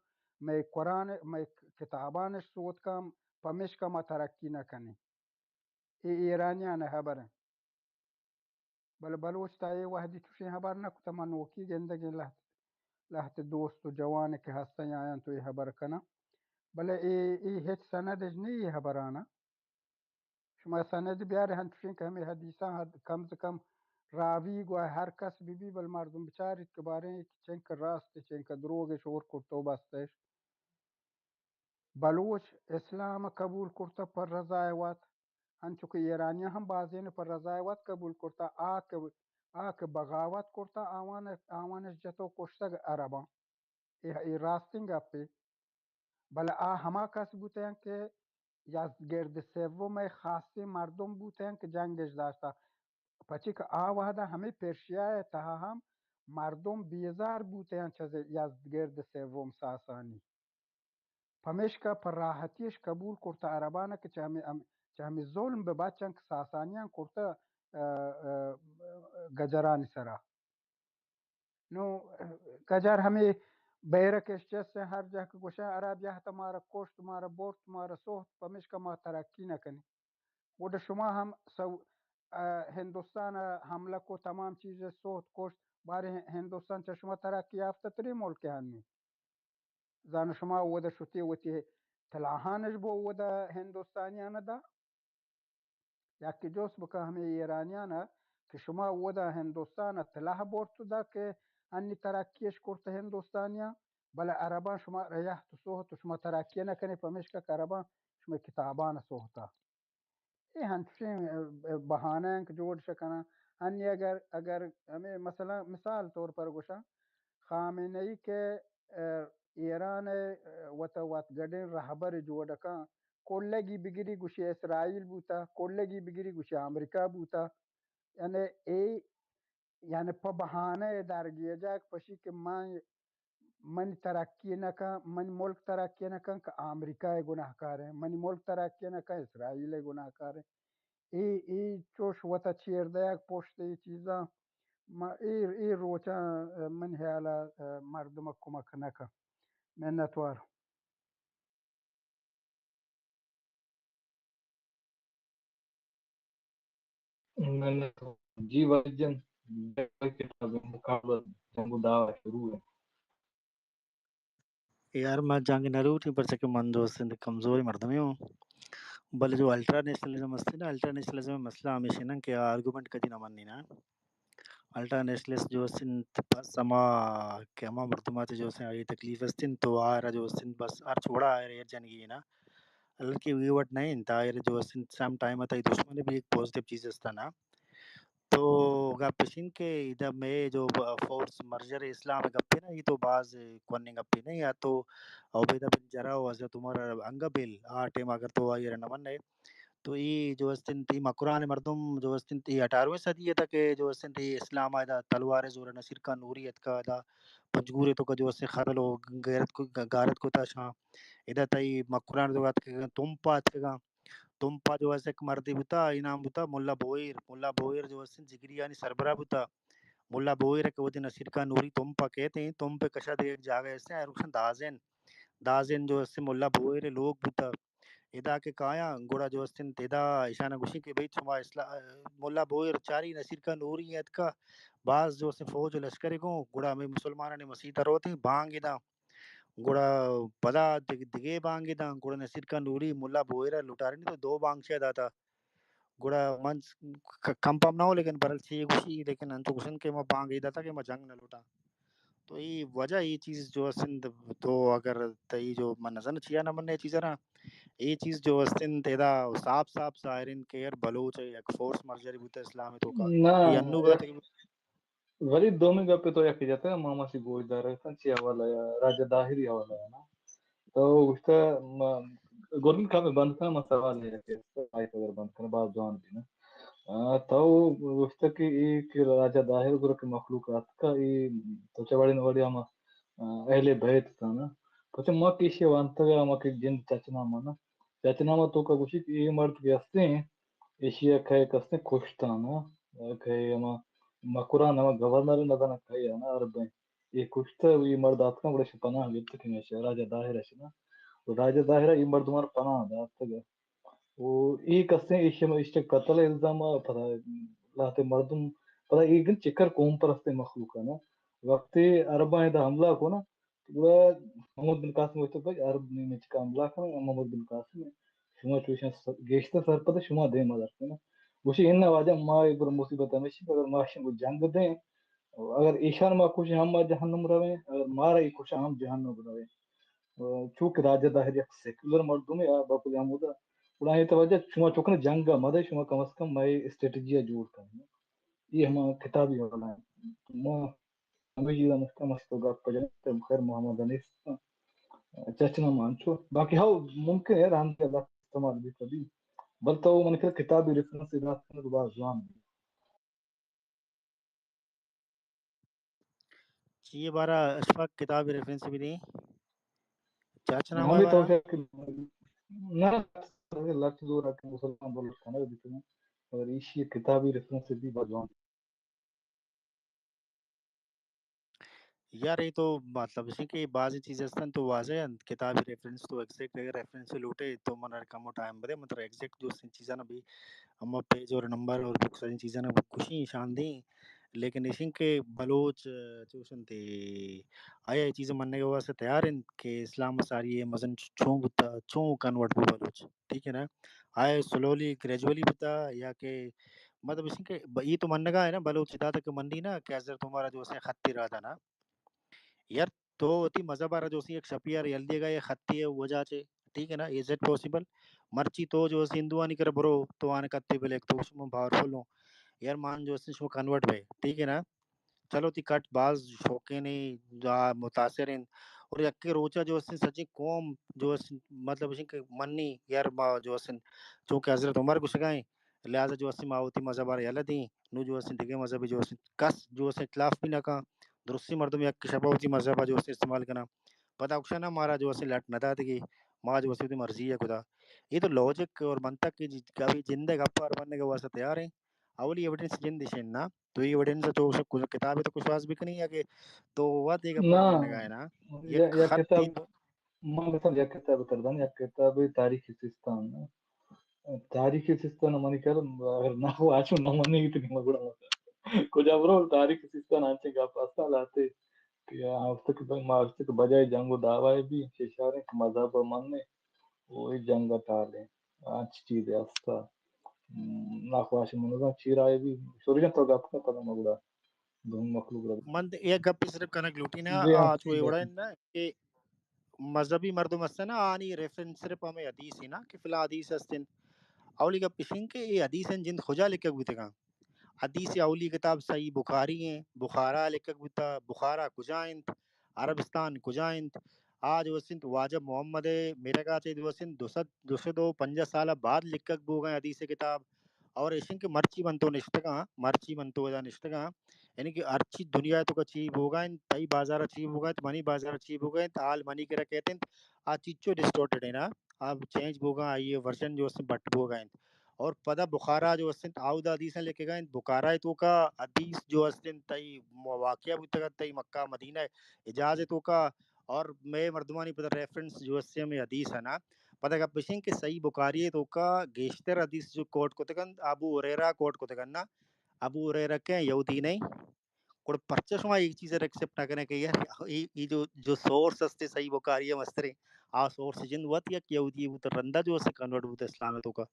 مئے قرآن، مئے کتابانش سوت کن، پمیشکا ما ترقی نہ کنیں۔ اے ایرانیان ء ہبر انت۔ بلے بلوچ تا اے وہدی چوشیں ہبر نہ کتہ، من نوکی گندگیں لہت، لہت دوست و جوان کہ ہستن آیاں تو اے ہبر کناں۔ بلے اے، اے ہچ سندش نی اے ہبراناں۔ شما سند بیارے ہنچوشیں کہ ہمے حدیثاں حد، کم از کم راوی گو ہر کس بہ بی، بل مردم بچاریت کہ باریں چنکہ راست، چنکہ دروگ شور کرتو بستش۔ بلوچ اسلام قبول کرتہ پر رضائے وت، انچو کہ ایرانیاں ہم بازین پر رضائے وت قبول کرتہ، آ کہ، آ کہ بغاوت کرتہ، آوان، آوانش جتو کشتگ عرباں۔ اے، اے راستیں گپے۔ بلے آ ہما کس بوتگ کہ یزدگرد سوم ءِ خاصیں مردم بوتگ کہ جنگش داشتہ۔ پچی کہ آ وہدا ہمے پرشیا ءِ تہا ہم مردم بیزار بوتگ چہ یزدگرد سوم ساسانی۔ پمیشکا پہ راحتی اش قبول کرتہ عربانا کہ چہ ہمے، ہم-، چہ ہمے ظلم بہ بچن کہ ساسانیان کرتہ، ا، ا، گجرانی سرا۔ نوں گجر ہمے بیرک اش چست انت، ہر جاہ کہ گوشن عرب یہت مارا کشت، مارا برت، مارا سوہت، پمیشکا ما ترقی نہ کنیں۔ گڈا شما ہم سو-، ا، ہندوستان ءَ حملہ کو، تمام چیز سوہت کشت، باریں ہندوستان چہ شما ترقی یافتہ تریں ملک ہنی۔ زانو شما اودا شتی وتی تلاہانش بو اودا ہندوستانیان دا؟ یکے جست بکن ہمے ایرانیان ءَ کہ شما اودا ہندوستان ءَ تلاہ برت دا کہ انی ترقی اش کرت ہندوستانیان، بلے عرباں شما ریحت و سوہت و شما ترقی نہ کنے، پمیشکا کہ عرباں شما کتابان سوہتا۔ اے ہنچیں، ا، بہانہ انت کہ جوڑ شکناں۔ ہنی اگر، اگر ہمے مثلاً مثال طور پر گوشاں، خامنہ ای کہ، ا، ایران ءَ، ا، وت، وت گڈیں رہبر جوڑ کن، کلگی بگری گوشی اسرائیل بوتا، کلگی بگری گوشی امریکہ بوتا۔ یعنی اے، یعنی پہ بہانہ درگیجگ پشی کہ من منی ترقی نہ کن، منی ملک ترقی نہ کن کہ امریکہ ءِ گناہکار انت، منی ملک ترقی نہ کن اسرائیل ءِ گناہکار انت۔ اے، اے چوش وتا چیر دئیگ پشت اے چیزاں، ما اے، اے روچاں، ا، منی ہیال ءَ، ا، مردم ءَ کمک نہ کن۔ منتوار۔ جی واجہ جان، کتاب مقابلہ جنگ و دعوا شروع ہے۔ یار، ما جنگ نہ لوٹیں، پرچہ کہ من دوست انت کمزوریں مردمے ہوں۔ بلے جو الٹرا نیشنلزم است نا، الٹرا نیشنلزم ءِ مسئلہ ہمیش انت کہ آرگومنٹ کدی نہ منی نا۔ الٹرا نیشنلسٹ جو است انت، بس ہما کہ ہما مردماتے جو است انت، آئی تکلیف است انت، تو آئرا جو است انت، بس ہرچ وڑا آئرا ایر جنگی نا۔ حالانکہ اے وڑ نہ انت، آئرا جو است انت، سم ٹائم ءَ تئی دشمن بھی ایک پازیٹیو چیز است نا۔ تو گپ اش انت کہ ادا مئے جو ب-، فورس مرجر اسلام ءِ گپ نا، اے تو باز کوہنیں گپے نہ، یا تو عبیدہ بن جراح و حضرت عمر انگا بل، آ ٹائم اگر تو آئی ءَ را نہ منئے، تو اے جو است انت، اے مکران ءِ مردم جو است انت، اے اٹھارہویں صدی ءَ تک جو است انت، اے اسلام ءَ ادا تلوار ءِ زور ءَ نصیر خان نوری اتکا ادا پنجگور ءِ توکا جو است انت، خدل و غیرت کو-، غارت کتا شاں۔ ادا تئی مکران ءِ توکا اتکگاں، تمپ ءَ اتکگاں۔ تمپ ءَ جو است انت، یک مردے بوتا، اے نام بوتا ملا بوہیر۔ ملا بوہیر جو است انت، جگریانی سربراہ بوتا۔ ملا بوہیر کہ وتی نصیر خان نوری تمپ ءَ کیت انت، تمپ ءِ کشا دگہ یک جاگہ است انت، آئی ءَ را گوشن دازن۔ دازن جو است انت ملا بوہیر ءِ لوگ بوتا۔ ادا کہ کایاں گڑا جو است انت، ادا ایشاناں گوشی کہ بھئی شما اسلام، ملا بوہیر چاری نصیر خان نوری اتکا، باز جو است انت فوج و لشکرے گوں، گڑا ہمے مسلمانانی مسیت ءَ روت انت، بانگ داں۔ گڑا پدا دگ-، دگہ بانگے داں، گڑا نصیر خان نوری ملا بوہیر ءَ لٹارینی تو دو بانگ چہ داتا۔ گڑا من ک-، کنفرم نہ ہوں، لیکن برحال چی گوشی، لیکن انچو گوشن کہ ما بانگ اے داتا کہ ما جنگ نہ لوٹاں۔ تو اے وجہ اے چیز جو است انت، تو اگر تئی جو من نزاناں چیا نہ من اے چیز را، اے چیز جو است انت ادا صاف صاف ظاہر انت کہ یار بلوچ یک فورس مرجری بوتا اسلام توکا۔ نہ، اے انو یک گاتے ولی دومی گپے تو یکے جتگ، ما ماشی گوشدار اتاں چی حوالہ ءَ، راجہ داہری حوالہ ءَ نا۔ تو گوشتہ ما گورنمنٹ کامے بند کناں، ما سوال ہے کہ مائک اگر بند کناں، باز جوان بی نا۔ آ، تو گوشتہ کہ اے کہ راجہ داہر گرا کہ مخلوق اتکا، اے تو چہ وڑے نہ وڑے ہما، آ، اہل بیت تھا نا۔ پچہ ما کہ ایشی وانتگ، ہما کہ جند چچنا منا۔ چچنا ما توکا گوشی کہ اے مرد کہ ہستیں، ایشی ءَ کئے کستیں کشتاں نا، کئے ہما مکران ہما گورنر نہ زاناں کئے نا عربیں۔ اے کشتہ، اے مرد آتکاں گڑا ایشی پناہ گپتہ کہ ہمیشہ راجہ داہر اش نا۔ و راجہ داہر ءَ اے مردمان پناہ داتگ۔ و اے کستیں ایشی ہم ایشی قتل الزام ءَ پدا لہتے مردم پدا اے گن چکر قوم پرستیں مخلوق ءَ نا۔ وقتی عرباں ادا حملہ کو نا، گڑا محمد بن قاسم گوشت، بھائی، عرب نی مچکا حملہ کنن، محمد بن قاسم، شما چوشاں س-، گیشتر سرپد، شما دیما در کنن۔ گوشی، اناں واجہ، ما اے گڑا مصیبت ہمیشی کہ اگر ما شما جنگ دیں، اگر ایشان ما کشیں ہم ما جہنم رویں، اگر مارا اے کشاں ہم جہنم رویں۔ چونکہ راجہ داہر یک سیکولر مردمے، آ باپو جان بودا۔ گڑا اے توجہ شما چوکنے جنگ مدے، شما کم از کم مئے اسٹریٹجی جوڑ کنن۔ اے ہما کتابی والا ہیں۔ ما ہمے چیز ہم است، مست و گپ جنت، خیر محمد انیس، چچ نہ مانچو۔ باقی ہاو ممکن ہے رحمت اللہ استعمال بھی کبھی۔ بل تو من کر کتابی ریفرنس ادا کرنے تو باز جوان بھی۔ چی بارہ اشفاق کتابی ریفرنس بھی دیں؟ چچ نہ ہمیں تو نہ لٹ زور ہے کہ مسلمان بولو کھانا بھی تو، اور ایشی کتابی ریفرنس بھی باز جوان۔ یار، اے تو مطلب اش کہ بازیں چیز ہستن تو واضح انت، کتابی ریفرنس تو ایگزیکٹ اگر ریفرنس لوٹے تو من کمو ٹائم بدے، مطلب ایگزیکٹ جو سن چیزاں بھی ہم پیج اور نمبر اور بکس چیزاں بھی کشی نشان دیں، لیکن اش کہ بلوچ چوشن تے آیا یہ چیز مننے کے واسطے تیار ہیں کہ اسلام ساری یہ مزن چون بتا، چون کنورٹ بھی بلوچ، ٹھیک ہے نا؟ آئے سلولی گریجولی بتا یا کہ مطلب اش کہ ب-، یہ تو منگا ہے نا، بلوچ ادا تک منی نا کہ حضرت عمر جو سے خط ارادہ نا۔ یار تو وتی مذہب ء را جو سی یک شپی ء یل دیگا یہ خطی ہے وجہ چے، ٹھیک ہے نا؟ Is it possible? مرچی تو جو سی ہندوانی کر برو تو آن کتے بلے تو شما پاورفل ہو۔ یار مان جو سی شما کنورٹ بے، ٹھیک ہے نا؟ چلو تی کٹ باز شوقین ہیں، متاثر ہیں، اور یک روچا جو سی سچی قوم جو سی مطلب اش کہ منی یار ما جو سی چونکہ حضرت عمر گشگائیں، لہذا جو اسیں ما وتی مذہب ء را یلہ دیں، نوں جو اسیں دگہ مذہب جو اسیں کس جو اسیں اختلاف بھی نہ کن، درستی مردم یک شپا وتی مذہب ء جو اسیں استعمال کناں، پدا اکشا نہ مارا جو اسیں لٹ نہ داتگی، ما جو اسیں وتی مرضی ء کتا۔ یہ تو لاجک اور منطق کی جی-، کبھی جندے گپ ء بننے کے واسطے تیار ہیں۔ اولی ایویڈنس جند اشین نا، تو یہ ایویڈنس تو کتابے تو کشواز بھی کنی یا کہ تو وت یہ گپ نہ، بننے گا ہے نا، یہ یک خط کتاب من گوشاں یک کتاب تردان، یک کتاب تاریخ سیستان۔ تاریخ سیستان منی کر اگر نہ ہو آچو نہ منی تو نہ گڑا کجا برو تاریخ سیستان آنچے گپ استا لاتے کہ آفتے کہ ما آفتے کہ بجائے جنگ و دعوائے بھی ششاریں کہ مذہب من نے وہ جنگ ٹالیں آنچ چیز استا۔ ناخواش منظم چیرائے بھی شوری جان تو گپ کا پتہ مگڑا دوم مخلوق را۔ من یک گپ صرف کنگ لوٹی نا، جی ہاں، آ، چو اے وڑا نا کہ مذہبی مردم ہستن نا، آنی ریفرنس صرف ہمیں حدیث ہی نا کہ فلاں حدیث ہستن۔ اولی گپ اشین کہ اے حدیث ہیں جند خجا لکھگ بوتگاں۔ حدیث اولی کتاب صحیح بخاری ہیں، بخارا لکھگ بوتا، بخارا کجا انت، عربستان کجا انت؟ آ جو است انت واجہ محمد میرگا چے جو است انت دو سد، دو سد و پنجاہ سال بعد لکھگ بوگا حدیث کتاب۔ اور ایشن کہ مرچی من تو نشتگاں، مرچی من تو ادا نشتگاں، یعنی کہ ہرچی دنیا تو کا چی بوگا انت، تئی بازار چی بوگا انت، منی بازار چی بوگا انت، حال منی کرا کہتے انت، آ چیچو ڈسٹورٹڈ ہے نا، آ چینج بوگا، آئی ورژن جو است بٹ بوگا انت۔ اور پدا بخارا جو است انت، آودا حدیث لکھگا انت، بخارا تو کا حدیث جو است انت، تئی واقعہ بوتگا، تئی مکہ مدینہ حجاز تو کا، اور مئے مردمانی پدا ریفرنس جو است ہمیں حدیث ہے نا، پدا گپ بشین کہ صحیح بخاری تو کا گیشتر حدیث جو کوٹ کتگنت ابو ہریرہ کوٹ کتگنت نا، ابو ہریرہ کے یہودی نہیں؟ گڑا پرچہ شما یہ چیز ایکسپٹ نہ کریں کہ یار یہ، یہ جو، جو سورس ہستے صحیح بخاری ہے مسترے، آ سورس جند وت یک یہودی بوت رندا جو سے کنورٹ بوت اسلام تو کا۔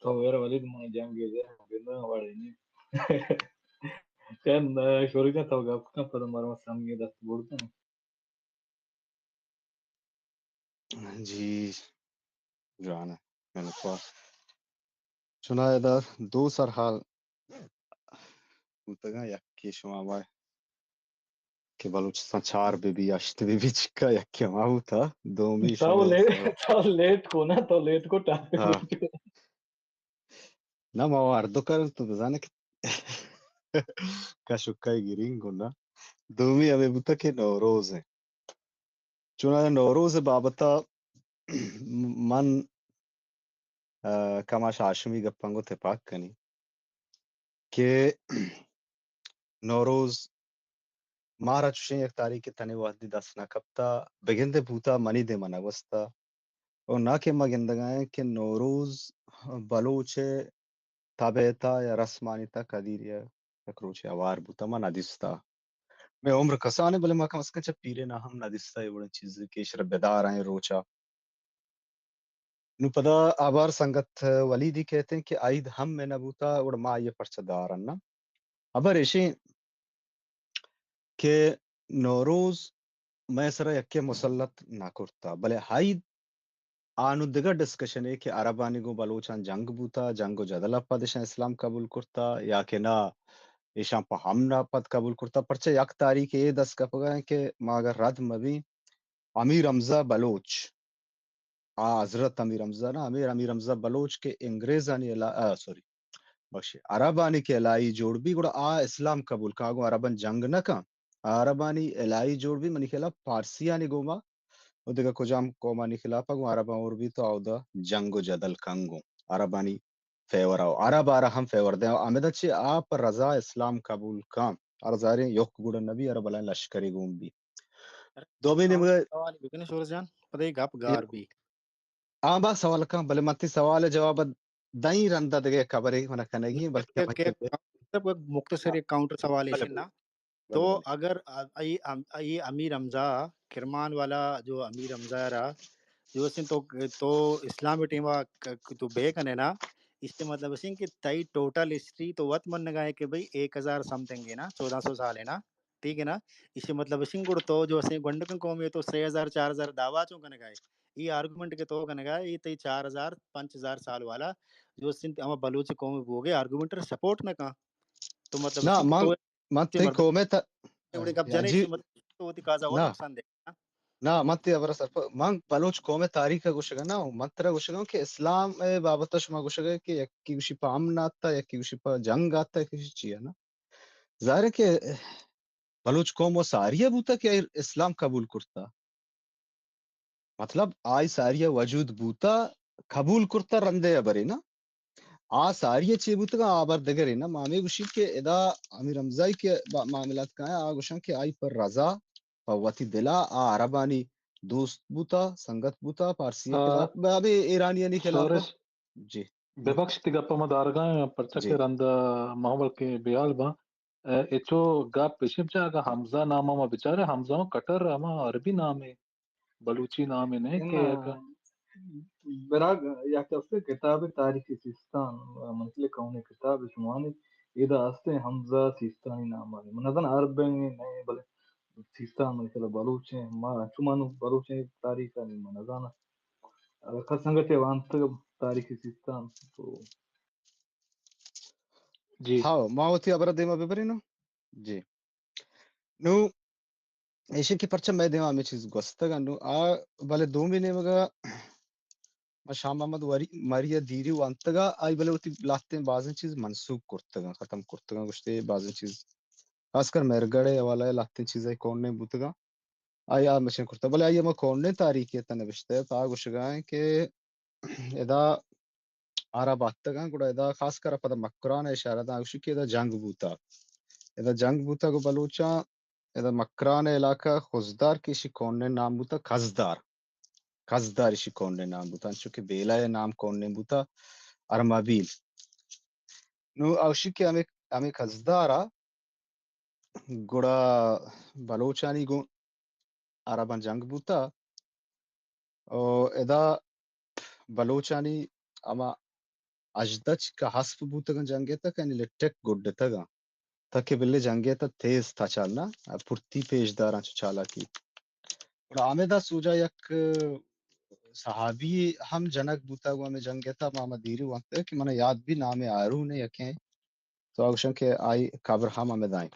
تو ویرا ولید من جنگ دے بندہ واڑے نہیں۔ کن شوری کا تو گپ کن پدا مارا سامنے دست بڑتا۔ جی جوان ء منتوار۔ چنا ادا دو سرحال بوتگاں، یکے شما ہما کہ بلوچستان چار بہ بی، ہشت بہ بی چکا، یکے ہما بوتا، دومی تو شما لے-، تو لیٹ کو نا، تو لیٹ کو ٹاپک ہاں۔ نہ، ما ہر دو کار تو بزانے کہ کشوکائی گرین گنا۔ دومی ہمیں بوتا کہ نوروز ہے۔ چوناہا نوروز بابتا من، آ، کماش ہاشمی گپاں گوں تپاک کنی کہ نوروز مارا چوشیں یک تاریخ تنے وہدی دست نہ کپتا، بگندے بوتا منی دے من گوستا۔ و نہ کہ ما گندگائیں کہ نوروز بلوچ تبعتا یا رسمانی تا کدیری یک روچے ہوار بوتا، ما ندیستا۔ مئے عمر کسانے، بلے ما کم از کم چہ پیرے نا ہم ندیستا، اے وڑیں چیز کہ ایشرا بدارائیں روچا۔ نو پدا آبار سنگت ولیدی کہتے ہیں کہ عید ہم میں نہ بوتا، گڑا ما آئیے پرچہ دارن نا۔ ابر ایشیں کہ نوروز مئے سرا یکے مسلط نہ کرتا، بلے عید آ نوں دگہ ڈسکشنے کہ عربانی گوں بلوچاں جنگ بوتا، جنگ و جدل ء پد اشاں اسلام قبول کرتا یا کہ نا، ایشاں پہ امن ءَ پد قبول کرتا، پرچہ یک تاریخ اے دست کپگا ایں کہ ما اگر رد مبیں، امیر حمزہ بلوچ، آ حضرت امیر حمزہ نہ، امیر، امیر حمزہ بلوچ کہ انگریزانی علا-، آ، سوری، بخشے، عربانی کہ الہی جوڑ بی، گڑا آ اسلام قبول کن، آ گوں عرباں جنگ نہ کن، آ عربانی الہی جوڑ بی، منی خیالا پارسیانی گوما و دگہ کجام قومانی خلافا گوں عرباں ہور بی تو آودا جنگ و جدل کن گوں عربانی فیور ءَ، عرب آرا ہم فیور دے، ہمدا چہ آ پہ رضا اسلام قبول کن، ہر ظاہریں یک گڑا نبی، ہر بلائیں لشکرے گون بی۔ دومی نیمگا سوال بکنے شورش جان، پدے گپ گار بی۔ آ با سوال کن، بلے من تی سوال جواب دائیں رندا دگہ خبرے من کنگی، بلکہ کہ، کہ، مطلب، مختصر یک کاؤنٹر سوال ایش نا۔ تو اگر ا-، ای ام-، ای امیر حمزہ، کرمان والا جو امیر حمزہ را، جو اسن تو، تو اسلام ٹیم ک-، ک-، تو بے کنے نا، اس سے مطلب اسن کہ تئی ٹوٹل ہسٹری تو وت منگا ہے کہ بھئی ایک ہزار سم تھنگ ہے نا، چودہ سو سال ہے نا، ٹھیک ہے نا؟ اس سے مطلب اسن گڑ تو جو اسن گنڈکن قوم ہے تو سے ہزار، چار ہزار دعویٰ چوں کنگا ہے۔ ای آرگومنٹ کے تو کنگا ہے، ای تئی چار ہزار، پنچ ہزار سال والا جو اسن ہم بلوچ قوم بوگے آرگومنٹ سپورٹ نہ کن۔ تو مطلب نہ، اسن کہ من، تو من تئی قوم ءِ تا-، وڑے گپ جنے جی، کہ مطلب تو وتی قاضا وت نہ۔ نقصان دے۔ نہ، من تئی ہبر ءَ سرپد، من بلوچ قوم ءِ تاریخ ءَ گوشگ ءَ نہ، من ترا گوشگ ءَ کہ اسلام ءِ بابت ءَ شما گوشگ ءَ کہ یکے گوشی پہ امن آتا، یکے گوشی پہ جنگ آتا، یکے گوشی چی ءَ نہ۔ ظاہر ہے کہ بلوچ قوم و ساری ءَ بوتا کہ اسلام قبول کرتا۔ مطلب، آئی ساری ءَ وجود بوتا، قبول کرتا رندے ءَ برے نا۔ آ ساری ءَ چے بوتگاں، آ بر دگرے نا۔ ما ہمے گوشی کہ ادا امیر حمزہ ءِ کہ با-، معاملات کایاں، آ گوشاں کہ آئی پر رضا پہ وتی دلا آ عربانی دوست بوتا، سنگت بوتا، پارسی ءِ آ، خلاف، بہ ہمے ایرانیانی خلاف۔ شورش، جی۔ ببخش، تئی گپ ءَ ما دارگا ایں، پرچا جی۔ کہ رند ءَ ما بلکیں بیال باں۔ ءُ اے چو گپ ایشی بچار، اگاں حمزہ نام ءَ ما بچاریں، حمزہ ہم کٹر ہما عربی نامے، بلوچی نامے نہ کہ نہ، اگاں براگ یک ہستے کتابے تاریخ سیستان، منی خیال ءَ کہنیں کتابے شما وانیت، ادا ہستیں حمزہ سیستانی نام ءَ۔ من نزاناں عرب ایں نہ، بلے سیستان منی خیال ءَ بلوچ ایں، ما چو ما نوں بلوچ ایں تاریخ ءَ نی من نزاناں۔ اگاں کس سنگتے وانتگ تاریخ سیستان تو جی۔ ہاں، ما وتی ہبر ءَ دیما ببریناں۔ جی۔ نوں ایشی کہ پرچہ مئے دیما ہمے چیز گوستگ انت۔ نوں آ بلے دومی نیمگا ما شاہ محمد وری-، مری ءَ دیری وانتگا، آئی بلے وتی لہتیں بازیں چیز منسوخ کرتگاں، ختم کرتگاں، گوشتے بازیں چیز، خاص کر مہرگڑھ ءِ حوالہ ءَ لہتیں چیز آئی کونیں بوتگاں۔ آئی ءَ مشن کرتگ، بلے آئی ءَ ہما کونیں تاریخے تہ نبشتہ ات، آ گوشگا ایں کہ ادا عرب آتکگاں، گڑا ادا خاص کر پدا مکران ءَ اشارہ داں، گوشی کہ ادا جنگ بوتا، ادا جنگ بوتا گوں بلوچاں، ادا مکران ءِ علاقہ خضدار کہ ایشی کونیں نام بوتا کزدار، کزدار ایشی کونیں نام بوتا، انچو کہ بیلہ ءِ نام کونیں بوتا ارمابیل۔ نوں آ گوشی کہ ہمے، ہمے کزدار ءَ گڑا بلوچانی گوں عرباں جنگ بوتا۔ او ادا بلوچانی ہما ہژدہ چکا اسپ بوتگاں جنگ ءِ تہ کہ یعنی لٹک گڈتگاں۔ تہ کہ بلے جنگ ءِ تہ تیز تچان نہ، پھرتی پیش داراں چو چالاکی۔ گڑا ہمدا سوجا یک صحابی ہم جنگ بوتا گوں ہمے جنگ ءِ تہ، ما ہما دیری وانتگ کہ منا یاد بی نام ہارون ءِ یکیں تو آ گوشن کہ آئی قبر ہم ہمدا ایں۔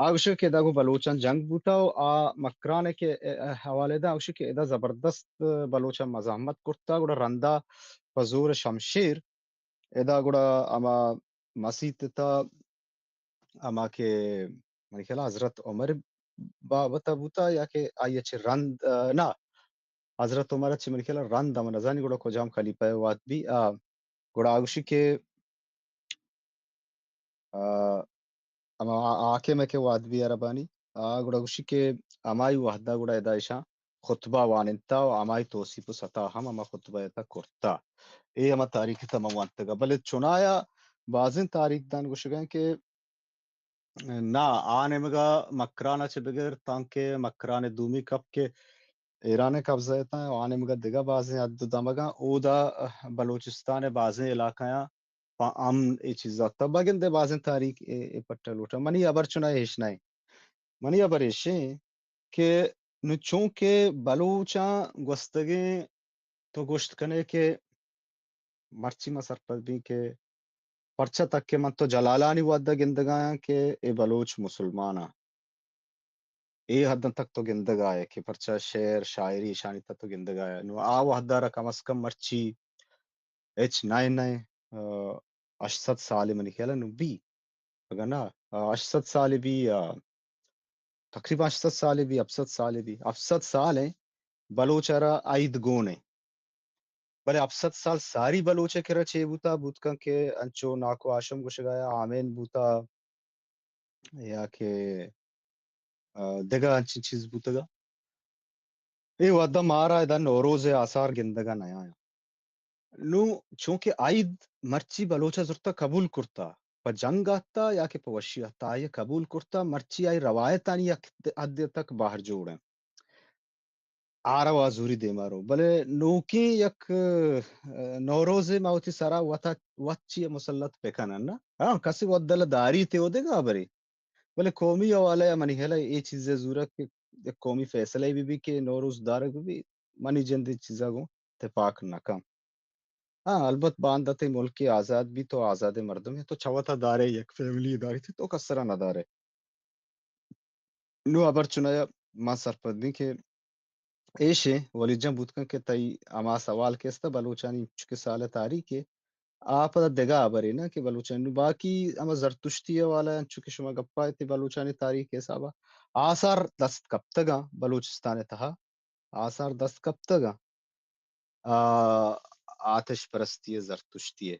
آ گوشن کہ ادا گوں بلوچاں جنگ بوتا و آ مکران ءِ کہ، ءِ، ءِ حوالہ داں، آ گوشن کہ ادا زبردست بلوچاں مزاحمت کرتا، گڑا رندا پہ زور شمشیر ادا گڑا ہما مسیت تا ہما کہ منی خیال ءَ حضرت عمر بابت ءَ بوتا یا کہ آئی ءَ چہ رند، ءِ، نہ، حضرت عمر ءَ چہ منی خیال ءَ رند ہم نزانی گڑا کجام خلیفہ ءَ وہد بی، آ، گڑا آ گوشی کہ، ءِ، ہما حاکم ءَ کہ وہد بی عربانی، آ، گڑا گوشی کہ ہمائی وہد ءَ گڑا ادا ایشاں خطبہ وانینتا و ہمائی توصیف و ستا ہم ہما خطبہ ءِ تہ کرتا۔ اے ہما تاریخ ءِ تہ من وانتگا۔ بلے چنایا بازیں تاریخ دان گوشگا کہ نہ، آ نیمگا مکران ءَ چہ بگر تانکہ مکران ءِ دومی کپ کہ ایران ءِ قبضہ ءِ تہ، آ نیمگا دگہ بازیں حد و دمگاں اودا بلوچستان ءِ بازیں علاقہاں پہ امن اے چیز ءَ تہ بگندے بازیں تاریخ اے، اے پٹ ءَ لوٹاں۔ منی ہبر چنائی ہچ نہ ایں۔ منی ہبر ایش ایں کہ نوں چونکہ بلوچاں گوستگیں تو گوشت کنے کہ مرچی ما سرپد بیں کہ پرچا تک کہ من تو جلالانی وھد ءَ گندگ ءَ آں کہ اے بلوچ مسلمان آں۔ اے حداں تک تو گندگ ءَ ئے کہ پرچا شعر، شاعری ایشانی تہ تو گندگ ءَ ئے۔ نوں آ وھد ءَ را کم از کم مرچی ہچ نہ ایں نہ ایں، آ، ہشت سد سال منی خیال ءَ نوں بی، اگاں نہ، آ، ہشت سد سال بی یا تقریباً ہشت سد سال بی، ہپت سد سال بی، ہپت سد سال ایں بلوچ ءَ را عید گون ایں۔ بلے ہپت سد سال ساری بلوچ ءِ کرا چے بوتا، بوت کنت کہ انچو ناکو ہاشم گوشگ ءَ آمین بوتا یا کہ، آ، دگہ انچیں چیز بوتگ۔ اے وھد ءَ مارا ادا نوروز ءِ آثار گندگ ءَ نیایاں۔ نوں چونکہ عید مرچی بلوچ ءَ زرتہ قبول کرتہ، پہ جنگ ءَ اتہ یا کہ پہ وشی ءَ اتہ، آئی ءَ قبول کرتہ، مرچی آئی روایتانی یک حدے تک بہر جوڑ ایں۔ آ رو آ زوری دیما رو۔ بلے نوکیں یک، آ، نوروزے ما وتی سرا وت ءَ، وت چی ءَ مسلط بہ کنن نہ؟ ہاں، کسے وت دل ءَ داریت اے اودگہ ہبرے۔ بلے قومی حوالہ ءَ منی خیال ءَ اے چیز ءِ زورگ کہ یک قومی فیصلہ بہ بی کہ نوروز دارگ بہ بی، منی جند اے چیزا گوں تپاک نہ کن۔ ہاں، البت باندا تئی ملکے آزاد بی، تو آزادیں مردمے، تو چہ وتا دارے، یک فیملی داری تئی، تو کسرا نہ دارے۔ نوں ہبر چنایا ما سرپد بیں کہ ایشیں ولید جان بوت کن کہ تئی ہما سوال کہ است بلوچانی چکے سال ءِ تاریخ ءَ، آ پدا دگہ ہبرے نہ کہ بلوچانی، نوں باقی ہما زرتشتی ءِ حوالہ ءَ انچو کہ شما گپا ات بلوچانی تاریخ ءِ حساب ءَ آثار دست کپتگاں بلوچستان ءِ تہا۔ آثار دست کپتگ اَنت۔ آ، آتش پرستی ءُ زرتشتی ءِ۔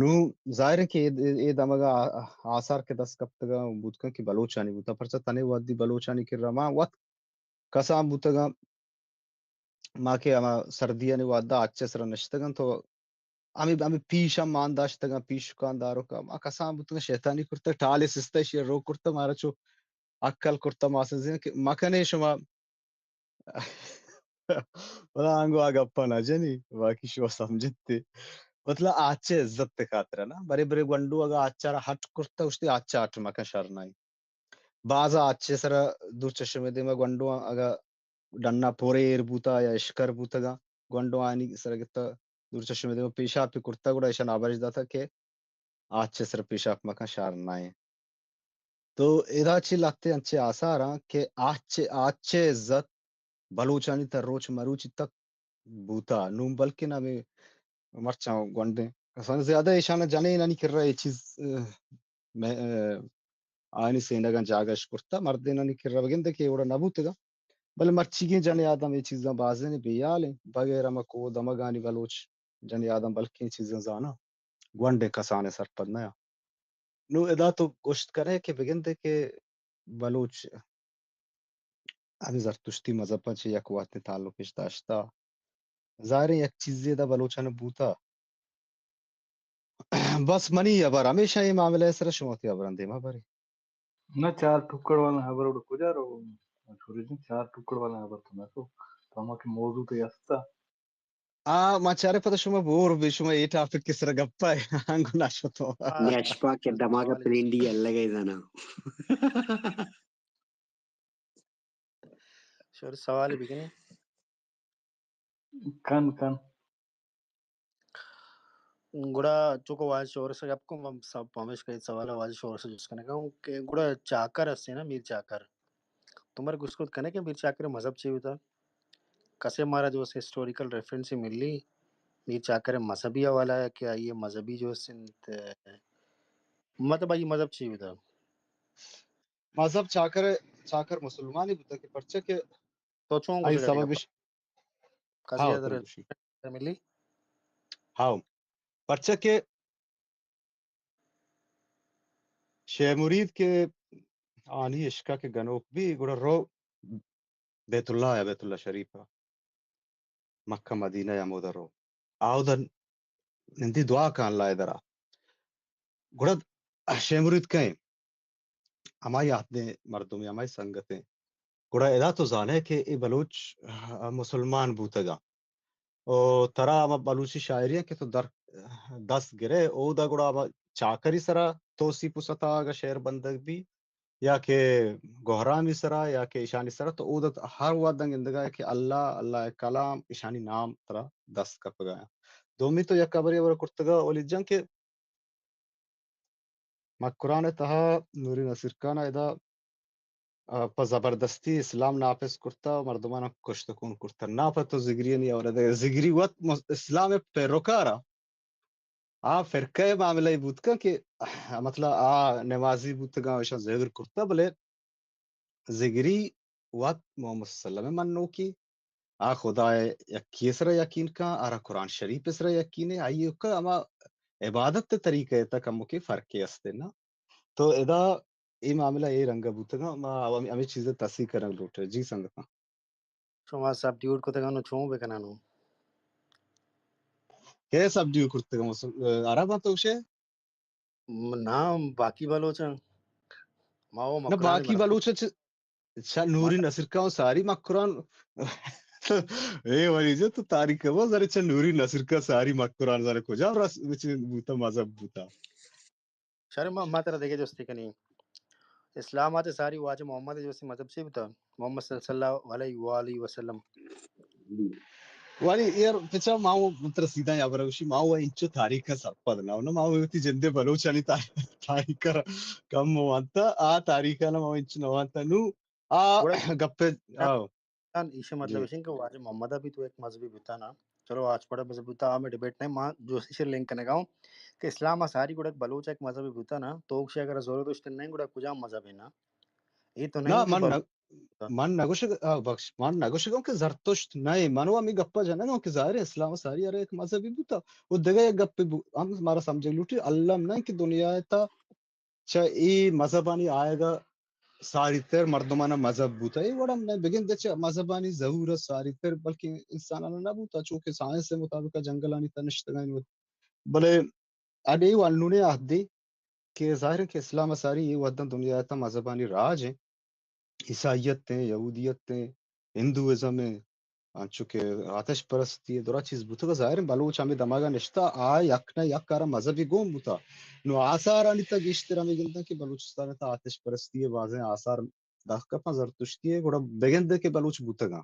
نوں ظاہر اِنت کہ اے، اے دمگ ءَ آ، آثار کہ دست کپتگ اَنت، بوت کنت کہ بلوچانی بوتگ اَنت، پرچا تنے وھدی بلوچانی کرا ما وت کسان بوتگ اَنت، ما کہ ہما سردیانی وھد ءَ آچ ءِ سرا نشتگ اَنت تو ہمے، ہمے پیش ہم مان داشتگ اَنت، پیشکان داروک ءَ ما کسان بوتگ اَنت، شیطانی کرتگ، ٹالے سستہ ایشی ءَ رو کرتگ، مارا چو ہکل کرتگ، ما سزیں کہ مکنے شما۔ پدا آنگو آ گپا نہ جنی، باقی شما سمجھتے۔ مطلب آچ ءِ عزت ءِ خاطر ءَ نا، برے برے گونڈو اگاں آچ ءَ را ہٹ کرتگ، گوشتی آچ ءَ ہٹ مکن، شر نہ اِنت۔ باز آچ ءِ سرا دور چشمے دیما گونڈو اگاں ڈنا پورے ایر بوتا یا اشکر بوتگاں، گونڈو آنی سرا گتا دور چشمے دیما پیشاپی کرتا، گڑا ایشان آبرش داتا کہ آچ ءِ سرا پیشاپ مکن، شر نہ اِنت۔ تو ادا چہ لہتے انچیں آثار اَنت کہ آچ، آچ ءِ عزت بلوچانی تہ روچ مروچی تک بوتا۔ نوں بلکن ہمے مرچاں گونڈیں کسان زیادہ ایشان جنینانی کرا اے چیز، اہ، مہ-، اہ، آیانی سینگاں جاگہ اش کرتا، مردینانی کرا بگندے کہ اوڑا نہ بوتگا۔ بلے مرچیگیں جنی آدم اے چیزاں بازینے بے حال اِنت، بغیر ہما کوہ دمگانی بلوچ جنی آدم بلکیں چیزاں زاناں، گونڈیں کسانیں سرپد نہ اَنت۔ نوں ادا تو گوشت کنے کہ بگندے کہ بلوچ ہمے زرتشتی مذہب ءَ چہ یک وھدے تعلق اش داشتا۔ ظاہر اِنت یک چیزے ادا بلوچاں بوتا۔ بس منی ہبر ہمیش اِنت، اے معاملہ ءِ سرا شما وتی ہبراں دیما برے۔ نہ، چار ٹکڑ والا ہبر اڑ کجا رو؟ چھوری جن، چار ٹکڑ والا ہبر تو نہ تو، تو ہما کہ موضوع تو یستا۔ آ، ما چارے پدا شما بور بے، شما اے ٹاپک ءِ سرا گپا ئے، آنگو نہ شتو۔ نیشپا کہ دماغ ءَ پلینڈی الگ ءَ زانا۔ شر سوال بکنے۔ کن، کن۔ گڑا چونکہ واجہ شور سے گپ کو، من سب پمیش کئی سوال واجہ شور سے جس کنگا ہوں کہ گڑا چاکر ہستے نا، میر چاکر۔ تمہارے گوشت کت کنے کہ میر چاکر مذہب چی ہوتا؟ کسے مارا جو سے ہسٹوریکل ریفرنس ملی، میر چاکر مذہبی حوالہ ہے کہ آئیے مذہبی جو سنت، مطلب آئیے مذہب چی ہوتا؟ مذہب چاکر، چاکر مسلمانی بوتا کہ پرچہ کہ تو چون آئی گوشگ سبب اش-، کسی ہاؤ، ادر تو گوشی۔ ملی؟ ہاؤ۔ پرچہ کہ شے مرید کہ آنی عشقہ کہ گنوک بی، گڑا رو بیت اللہ یا بیت اللہ شریف ءَ، مکہ مدینہ یا ہمودا رو۔ آودا نندی دعا کن اللہ ءِ درا۔ گڑا شے مرید کئے؟ ہمائی عہدیں مردمے، ہمائی سنگتے۔ گڑا ادا تو زانے کہ اے بلوچ مسلمان بوتگا۔ او ترا ہما بلوچی شاعری کہ تو در دست گرے، اودا گڑا ہما چاکری سرا توسیپ و ستا اگا شعر بندگ بی، یا کہ گوہرامی سرا، یا کہ ایشانی سرا، تو اودا ہر وہد دنگ گندگا کہ اللہ، اللہ ءِ کلام، ایشانی نام ترا دست کپگا۔ دومی تو یک ہبرے ہبر کرتگ ولید جان کہ مکران ءِ تہا نوری نصیر خان ءَ ادا، آ، پہ زبردستی اسلام نافذ کرتا، مردماں کشت ءُ کون کرتا۔ نا پہ تو زگری نی اور دے، زگری وت مس-، اسلام ءِ پیروکار ءَ آ فرقہ ءِ معاملہ ءَ بوت کن کہ، مطلب، آ نمازی بوتگاں، ایشاں زگر کرتا، بلے زگری وت محمد صلی اللہ علیہ وسلم ءِ منوکی، آ خدا ءِ یکی ءِ سرا یقین کن، آرا قرآن شریف ءِ سرا یقین ہے، آئی ءِ ہما عبادت ءِ طریقہ ءِ تہا کموکے فرقے است نا۔ تو ادا اے معاملہ اے رنگ ءَ بوتگاں، ما ہمے، ہمے چیز ءِ تصحیح کنگ لوٹ۔ جی سنگتاں۔ شما سب ڈیوٹ کتگاں نو چون بکناں نو؟ کے سب ڈیوٹ کرتگاں؟ مسل-، عرب آں تو گوشے؟ م-، نا، باقی بلوچ آں۔ ما او نہ، مکران باقی بلوچ۔ بلوچ چ-، چا نوری مت- نصیر خان ساری مکران۔ اے ولی جو تو تاریخ ءَ بس، ارے چا نوری نصیر خان ساری مکران زارے کجا رس-، وچ بوتا، مذہب بوتا۔ شر ما، ما ترا دگہ جستے کنی۔ اسلام آتے ساری واجہ محمد جستے مذہب چی بوتا؟ محمد صلی اللہ علیہ وآلہ وسلم۔ ولی یار، پچا ما و ترا سیدھا یا برا گوشی، ما و انچو تاریخ ءَ سرپد نہ، نہ ما و وتی جندے بلوچانی تا-، تاریخ ءَ کم وانتا، آ تاریخ ءَ نہ ما و انچو نہ وانتا۔ نو آ گڑا گپے، آ۔ جان، ایشی مطلب جی۔ ایش انت کہ واجہ محمد ءَ بھی تو یک مذہبی بوتا نا۔ چلو، آج پڑا مذہب بوتا، ہمیں ڈیبیٹ نہیں، ما جو ایشی لنک کنگا ہوں کہ اسلام ءَ ساری گڑا بلوچ ءَ یک مذہبی بوتا نا، تو گوشے اگر زور دوشت نہیں گڑا کجام مذہب ہے نا؟ اے تو نہ، نہیں کہ من بلوچ نہ، بوتا۔ من نہ گوشگ، آ، بخش، من نہ گوشگوں کہ زرتشت نہیں، من و ہمیں گپا جنگوں کہ ظاہر ہے اسلام ءَ ساری ارے یک مذہبی بوتا۔ وہ دگہ یک گپے بو-، ہم مارا سمجھے لوٹی، اللہ نہیں کہ دنیا ءِ تہا چہ اے مذہبانی آیگ ءَ ساری تر مردماناں مذہب بوتہ۔ اے وڑ ہم نہ بگندے چہ مذہبانی ظہور ءَ ساری تر بلکیں انساناناں نہ بوتہ، چونکہ سائنس ءِ مطابق ءَ جنگلانی تہ ءَ نشتگاں انت۔ بلے اڈ اے وانونیں عہدے کہ ظاہر ہے کہ اسلام ءَ ساری اے وھداں دنیا ءِ تہ ءَ مذہبانی راج ہیں۔ عیسائیت ہیں، یہودیت ہیں، ہندوازم ہیں، انچو کہ آتش پرستی ءِ درا چیز بوتگ، ظاہر ہے بلوچ ہمے دماغ ءَ نشتہ، آ یک نہ یک کارا مذہبی گون بوتا۔ نو آثارانی تہ گیشتر ہمے گنداں کہ بلوچستان ءِ تہ آتش پرستی ءِ بازیں آثار دست کپاں، زرتشتی ءِ، گڑا بگندے کہ بلوچ بوتگاں۔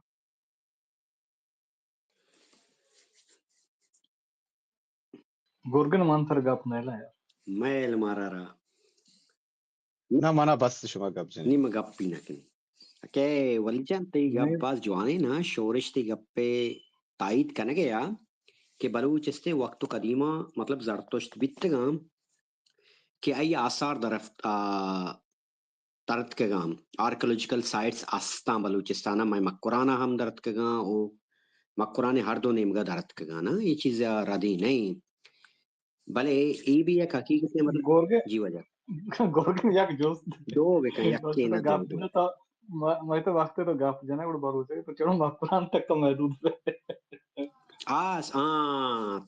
گرگن من تر گپ نیلاں یار۔ میل مارا را۔ نہ، منا بس شما گپ جنی۔ نی من گپی نہ کنی۔ کہ ولی جان، تئی گپ باز جوانیں نا، شورش تئی گپے تائید کنگ ءَ یا کہ بلوچ استیں وقت و قدیما، مطلب، زرتشت بیتگاں کہ آئی آثار درفت، آ، درتکگاں، آرکیالوجیکل سائٹس استاں بلوچستان ءَ، مئے مکران ءَ ہم درتکگاں او مکران ءِ ہر دو نیمگ ءَ درتکگاں نا، اے چیز ءَ ردی نہیں۔ بلے اے بھی یک حقیقت ہے، مطلب، گورگے، جی واجہ۔ گورگے یک جست۔ دو بکن، یک بس کے تو نہ گپ دو۔ جنہ تو، م-، مئے تو وقت تو گپ جنہ گڑ بروچے تو چلو مکران تک تو محدود۔ آس، آ،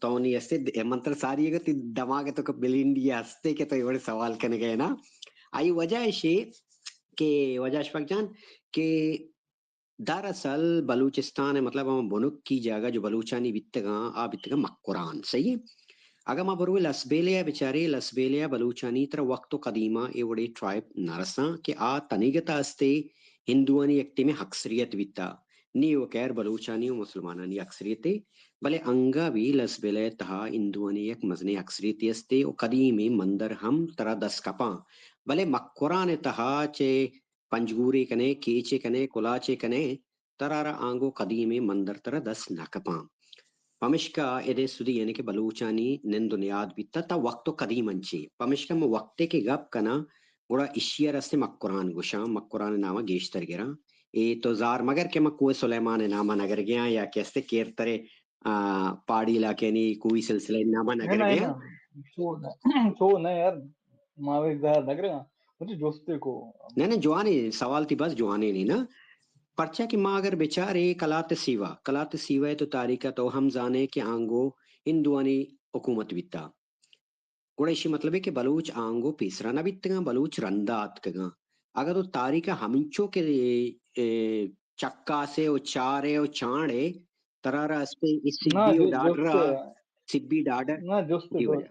تو نی استے د-، من تر ساری اگر تی دماغ تو کہ بلندی استے کہ تو اے وڑے سوال کنگ ءَ نا۔ آئی وجہ ایشی کہ واجہ اشفاق جان کہ دراصل بلوچستان ءِ مطلب ہم بنکی جاگہ جو بلوچانی بیتگاں، آ بیتگاں مکران، صحیح ہے؟ اگاں ما بروے لسبیلے ءَ بچارے، لسبیلے ءَ بلوچانی ترا وقت و قدیما اے وڑے ٹرائب نہ رساں کہ آ تنیگتا استے ہندوانی یک ٹیمے اکثریت بیتا۔ نی و خیر بلوچانی و مسلمانانی اکثریتے، بلے انگا بھی لسبیلے ءِ تہا ہندوانی یک مزنیں اکثریتے استے و قدیمیں مندر ہم ترا دست کپاں۔ بلے مکران ءِ تہا چہ پنجگورے کنے، کیچے کنے، کلاچے کنے، ترا را آنگو قدیمیں مندر ترا دست نہ کپاں۔ پمشکا ادے سدی یعنی کہ بلوچانی نند و نیاد بیتا تا وقت و قدیم انچیں۔ پمشکا من وقتے کہ گپ کناں، گڑا اشی ءَ رستے مکران گوشاں، مکران نام ءَ گیشتر گراں۔ اے تو زار مگر کہ من کوہ سلیمان ءِ نام ءَ نگر گیاں یا کہ استے کیرترے، آ، پہاڑی علاقے نی کوئی سلسلہ نام ءَ نہ، نگر نہ، گیاں۔ نہ، چو نہ، چو نہ یار، ما وی زہر نہ گرگاں، مجھے جستے کو۔ نہ، نہ، جوانے سوال تی بس جوانے نی نا۔ پرچا کہ ما اگر بچارے کلات سیوا، کلات سیوا ءِ تو تاریخ ءَ تو ہم زانے کہ آنگو ہندوانی حکومت بیتا۔ گڑا ایشی مطلب ہے کہ بلوچ آنگو پیسرا نہ بیتگاں، بلوچ رندا آتکگاں۔ اگاں تو تاریخ ءَ ہمینچو کہ، اے، چکاسے و چارے و چانڑے، ترا را استے اے نہ، سبی و جو-، ڈاڈرا، جستے، سبی ڈاڈر، نہ، جستے جی دو-، واجہ۔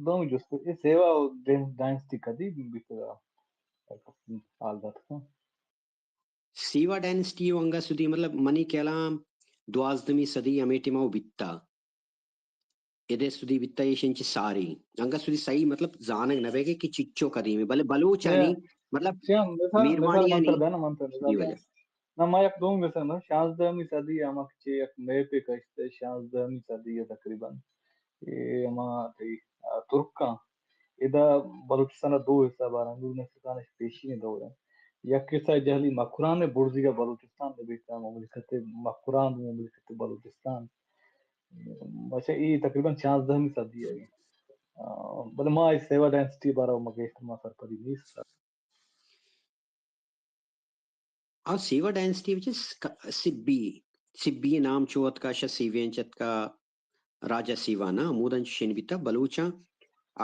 دو جستے، اے سیوا و ڈائن-، ڈائنسٹی کدی بیتگا؟ حال داتکا؟ سیوا ڈائنسٹی و انگا سدی، مطلب، منی خیالا دوازدہمی صدی ہمے ٹیما و بیتا۔ ادے سدی بیتا ایشن چہ ساری۔ انگا سدی صحیح مطلب زانگ نہ بیگے کہ چچو قدیمی، بلے بلوچانی مطلب چیا مثال، مثال مہربانی منتر آنی دانا، منتر جی مثال وجہ۔ نہ، ما یک دومی مثال، شانزدہمی صدی ہما کہ چہ یک میپے کشتے، شانزدہمی صدی تقریباً۔ اے ہما تئی، آ، ترکاں ادا بلوچستان ء دو حصہ باران، نور نصر خان اش پیشین دور ہیں۔ یک حصہ جہلی مکران ء برزیگا بلوچستان نبیتا مملکت مکران، مملکت بلوچستان۔ بچہ اے تقریباً شانزدہمی صدی ہے۔ آ، بلے ما اے سیوا ڈائنسٹی بارا ما گیشتر ما سرپدی نیست۔ آ سیوا ڈائنسٹی وچ س-، ک-، سبی، سبی نام چو اتکا، شہ سیوین چتکا، راجہ سیوا نا، ہمودان چو شین بیتا بلوچاں۔ آ،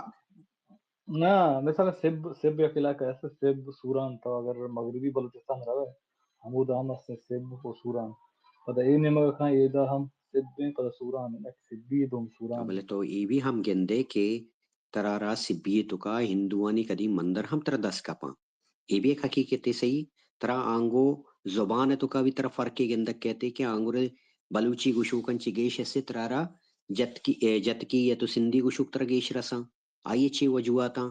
نہ، مثال سب، سب یک علاقہ ہے، سب سوران تو اگر مغربی بلوچستان روے، ہمودا ہم است سب و سوران۔ پدا اے نیمگا کاں ایدا ہم سب ہیں، پدا سوران ہیں، سبی دوم سوران۔ بلے تو اے بھی ہم گندے کہ ترا را سبی توکا ہندوانی قدیم مندر ہم ترا دست کپاں۔ اے بھی یک حقیقتے، صحیح۔ ترا آنگو زبان توکا بھی ترا فرقے گندگ کہتے کہ آنگو رے بلوچی گشوکن چی گیش اسے ترا را جتکی، اے، جتکی یا تو سندھی گشوک ترا گیش رساں۔ آئی چی وجوہاتاں؟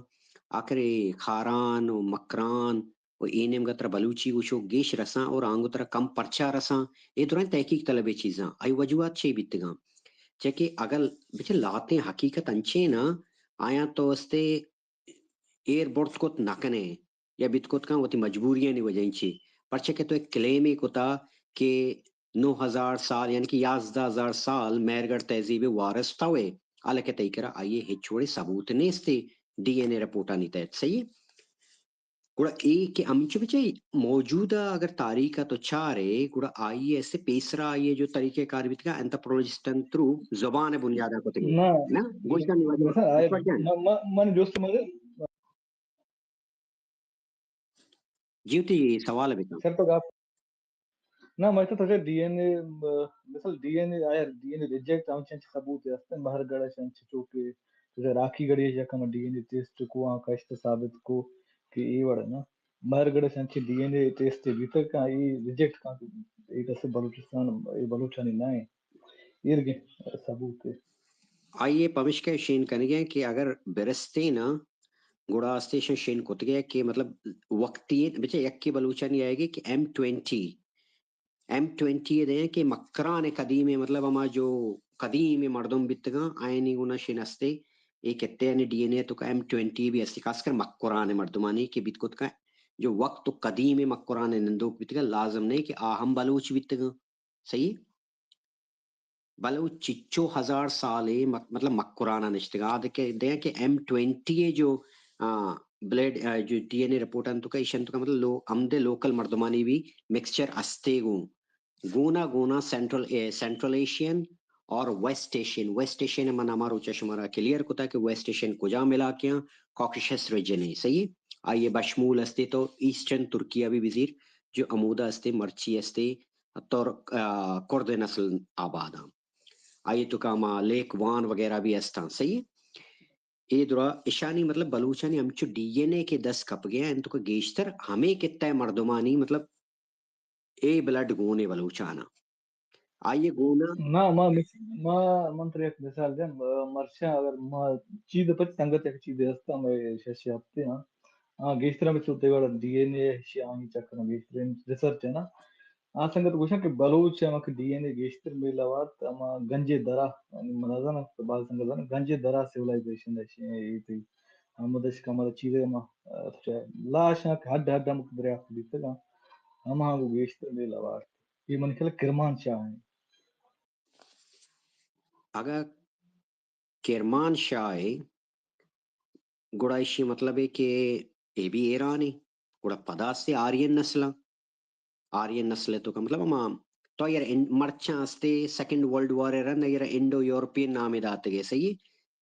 آخر اے خاران و مکران و اے نیمگا ترا بلوچی گشوک گیش رساں اور آنگو ترا کم پرچا رساں؟ اے درائیں تحقیق طلبیں چیزاں۔ آئی وجوہات چی بیتگاں؟ چہ کہ اگل بچے لہتیں حقیقت انچیں نا، آیاں تو استے ایر برت کت نہ کنے یا بیت کت کن وتی مجبوریانی وجہ انچی، پرچہ کہ تو ایک کلیمے کتا کہ نو ہزار سال یعنی کہ یازدہ ہزار سال مہرگڑھ تہذیب وارث توے، حالانکہ تئی کرا آئی ہچ وڑے ثبوت نیستے ڈی این اے رپورٹانی تحت، صحیح ہے؟ گڑا اے کہ ہمینچو بچے موجودہ اگر تاریخ ء تو چارے، گڑا آئی ء سے پیسرا آئی ء جو طریقہ کار بیتگا، اینتھروپولوجسٹن تھرو زبان ء بنیاد ء کتگے۔ نہ، نہ، گوشتن واجہ مثلاً آئے، عصمت جان۔ من، من، من جست مجھے جی، وتی سوال ء بکن۔ سر تو گپ نہ، ما تو تجھے ڈی این اے، م-، مثل ڈی این اے، آیا ڈی این اے ریجیکٹ ہم چنچ ثبوت است، مہر گڑھ چنچ چو کہ تجھے راکی گڑی یک ہم ڈی این اے ٹیسٹ کو، آں کشت ثابت کو کہ اے وڑ نا۔ مہر گڑھ چنچ ڈی این اے ٹیسٹ بیتگ کاں، اے ریجیکٹ کاں کہ اے کس بلوچستان، اے بلوچانی نہ ایں۔ ایر گے ثبوت ہے۔ آئی ء پمشکہ شین کنگے کہ اگر برستے نا، گڑا استیشن شین کتگے کہ مطلب وقتی بچے یکی بلوچانی آئے گے کہ ایم ٹوینٹی، ایم ٹوینٹی ء دیں کہ مکران قدیم ء، مطلب ہما جو قدیم ء مردم بیتگاں، آیانی گونا شناستے، اے کتے یعنی ڈی این اے تو کا ایم ٹوینٹی بھی استی، خاص کر مکران مردمانی کہ بیت کت کا جو وقت و قدیم مکران نندوک بیتگاں، لازم نہیں کہ آ ہم بلوچ بیتگاں۔ صحیح؟ بلوچ چچو ہزار سال ء مک-، مطلب مکران ء نشتگ۔ آ دے کہ، دے کہ ایم ٹوینٹی ء جو، آ، بلڈ، آ، جو ڈی این اے رپورٹ انت تو کا ایشن تو کا مطلب لو-، ہم دے لوکل مردمانی بھی مکسچر استے گوں۔ گونا گونا سینٹرل، اے، سینٹرل ایشین اور ویسٹ ایشین، ویسٹ ایشین من ہما روچا شمارا کلیئر کتا کہ ویسٹ ایشین کجام علاقے ہیں، کاکیشس ریجن ہے، صحیح ہے؟ آئیے بشمول استے تو ایسٹرن ترکیہ بھی بزیر، جو امودا استے، مرچی استے، ترک، آ، کرد نسل آباد ہیں۔ آئی تو کا ہما لیک وان وغیرہ بھی استاں، صحیح ہے؟ اے درا اشانی مطلب بلوچانی ہمچو ڈی این اے کہ دست کپگے ہیں، تو کہ گیشتر ہمیں کتہ مردمانی مطلب اے بلڈ گون اے بلوچانا۔ آئی گونا۔ ما، ما مس-، ما، من ترے یک مثال دیں، م-، مرچاں اگر ما چیز پچ سنگت یک چیز ہستا، میں شش ہفتے ہاں۔ ہاں، گیشتر ہمیں چوتے وڑا ڈی این اے شی آنگی چکر گیشتر ریسرچ ہے نا۔ آ سنگت گوشاں کہ بلوچ ہما کہ ڈی این اے گیشتر میلا وارت، ہما گنجے درا، یعنی من نزاناں کہ باز سنگت زاناں، گنجے درا سیولائزیشن ہے، شی-، اے تئی ہمدش کمال چیزے ہما، آ، لاش ہاں کہ ہڈ ہڈ ہم دریافت بیتگاں، ہما گو گیشتر میلا وارت۔ اے من خیال کرمان شاہ ہیں۔ اگا کرمان شاہ ہے، گڑا ایشی مطلب ہے کہ اے بھی ایران ہے، گڑا پدا سے آرین نسل، آرین نسل تو کا مطلب ہما تو یار ان-، مرچاں استے سیکنڈ ورلڈ وار رند یار انڈو یورپین نام داتگے، صحیح ہے؟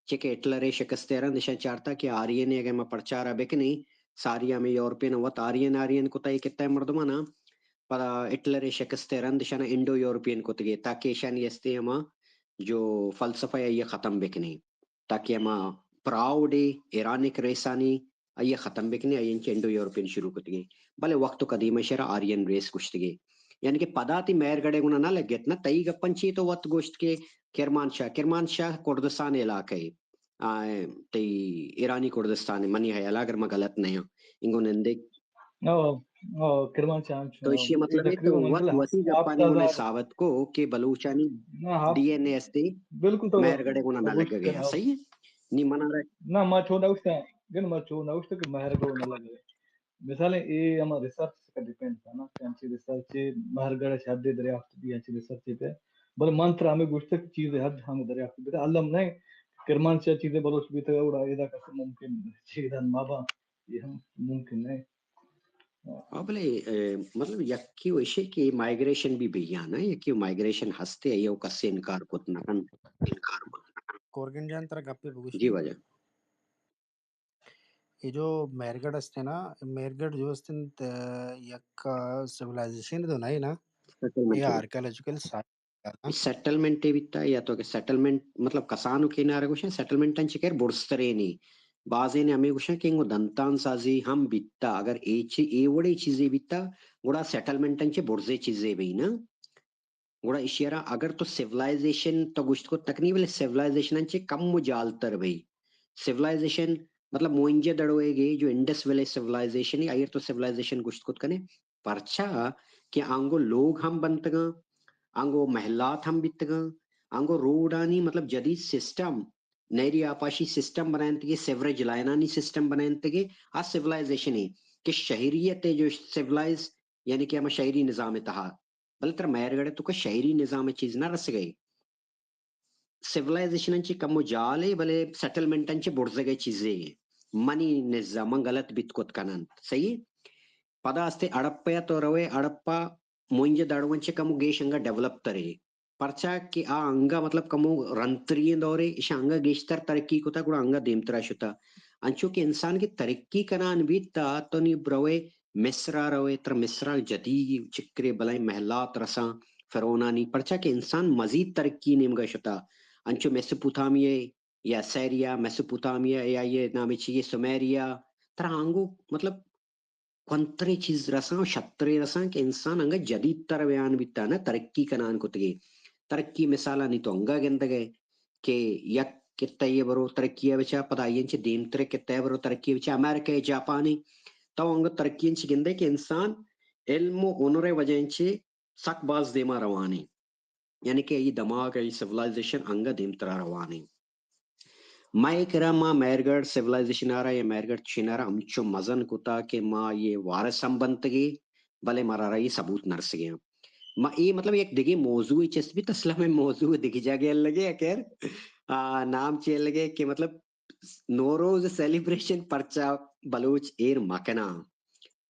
چہ کہ ہٹلر شکست رند اشاں چارتا کہ آرین اگہ ما پرچارا بکنیں، ساری ہمیں یورپین وت آرین آرین کتا اے کتا مردمانا، پدا ہٹلر شکست رند اشانا انڈو یورپین کتگے تاکہ اشانی استے ہما جو فلسفہ ہے یہ ختم بکنیں۔ تاکہ ہما پراؤڈ اے ایرانک ریسانی آئی ء ختم بکنیں، آئی انچ انڈو یورپین شروع کتگیں۔ بلے وقت و قدیم ء شرا آرین ریس گوشتگے۔ یعنی کہ پدا تی مہر گڑے گنا نہ لگت نہ، تئی گپن چی تو وت گوشت کہ کرمانشاہ، کرمانشاہ کردستان علاقہ ء، آ، تئی ایرانی کردستان ء، منی خیال ء اگر من غلط نہ آں، انگو نندے۔ او، او، کرمانشاہ ہم تو چو، ایشی مطلب ہے تو تقریباً وت مطلب وتی ہفت گپانی گونا ہزار ثابت کو کہ بلوچانی نہ، ہفت، ڈی این اے استے بالکل تو مہرگڑھ ء گونا نہ گوشت لگگ ء، کر، ہاں۔ صحیح ہے؟ نی منا را نہ، ما چو نہ گوشتا، گن ما چو نہ گوشتا کہ مہرگڑھ نہ لگگ ء۔ مثال اے ہما ریسرچ کا ڈیپینڈ تھا نا، کہ انچی ریسرچ مہرگڑھ شاید دریافت بھی انچی ریسرچ پہ۔ بل من ترا ہمیں گوشتا کہ چیز حد ہم دریافت بھی تھا۔ علم نہیں، کرمانشاہ چیزیں بلوچ بھی تھا، اور ادا کس ممکن چیز ما با، یہ ہم ممکن نہیں۔ ہاں، بلے، اے، مطلب، یکی و ایشی کہ مائیگریشن بھی بیا نا، یکی و مائیگریشن ہستے، ایو کسے انکار کت نہ کن۔ انکار کت نہ کن۔ کورگن جان، ترا گپے بگوش۔ جی واجہ۔ اے جو مہرگڑھ استے نا، مہرگڑھ جو استے نا، ت-، یک سیولائزیشن تو نہیں نا، سیٹلمنٹ یہ ہے۔ Archaeological site. سیٹلمنٹ ء بیتا یا تو کہ سیٹلمنٹ مطلب کسانو کنارہ گوشن، سیٹلمنٹ انچ کر برزترینی۔ بازین ہمیں گوشن کہ انگو دنتان سازی ہم بیتا، اگر اے چی-، اے وڑے چیزے بیتا، گڑا سیٹلمنٹ انچ برزے چیزے بی نا۔ گڑا اشیارا اگر تو سیولائزیشن تو گوشت کت نکنی، بلے سیولائزیشن انچ کم و جالتر بی۔ سیولائزیشن مطلب موئنجے دڑوے گے جو انڈس ویلی سیولائزیشن ہے، اگر تو سیولائزیشن گوشت کت کنے، پرچا کہ آنگو لوگ ہم بنتگاں، آنگو محلات ہم بیتگاں، آنگو روڈانی مطلب جدید سسٹم، نہری آپاشی سسٹم بنائینتگے، سیوریج لائنانی سسٹم بنائینتگے، آ سیولائزیشن ہے کہ شہریت ہے جو سیولائز، یعنی کہ ہما شہری نظام تہا۔ بلے ترا مہرگڑھ تو کہ شہری نظام چیز نہ رسگئے۔ سیولائزیشن انچے کمو جالے، بلے سیٹلمنٹ انچے برزگئے چیزے۔ منی نزا من غلط بیت کت کننت۔ صحیح؟ پدا استے ہڑپہ ء تو روئے، ہڑپہ موئنجے دڑو انچے کمو گیش انگا ڈیولپ ترے۔ پرچا کہ آ انگا مطلب کمو رندترین دورے، اشاں انگا گیشتر ترقی کتا، گڑا انگا دیمترا شتا۔ انچو کہ انسان کہ ترقی کنان بیت، تا تو نی بروئے مصر ء روئے، ترا مصر ء جدید چکرے بلائیں محلات رساں فرعونانی، پرچا کہ انسان مزید ترقی نیمگا شتا۔ انچو میسوپوتامیا یا سیریا، میسوپوتامیا یا یہ نام چی، یہ سومیریا، ترا آنگو مطلب کنترے چیز رساں و شترے رساں کہ انسان انگا جدید تر بیان بیتا نا، ترقی کنان کتگے۔ ترقی مثالانی تو انگا گندگے کہ یک کتہ یے برو ترقی ء بچا، پدا آئی انچے دیمترے کتہ یے برو ترقی ء بچا، امریکہ ء جاپان ء تو انگا ترقی انچ گندے کہ انسان علم و ہنر ء وجہ انچے سک باز دیما روان انت۔ یعنی کہ ای دماغ، ای سیولائزیشن انگا دیمترا روان انت۔ مئے کرا ما مہرگڑھ سیولائزیشن ء را یا مہرگڑھ چین ء را ہمچو مزن کتا کہ ما یہ وارث ہم بنتگے، بلے مارا را یہ ثبوت نہ رسگے۔ ما اے مطلب یک دگہ موضوع چست بیت، اصلا میں موضوع دگہ جاگہ لگے، خیر، آ، نام چے لگے کہ مطلب نوروز سیلیبریشن پرچا بلوچ ایر مکناں،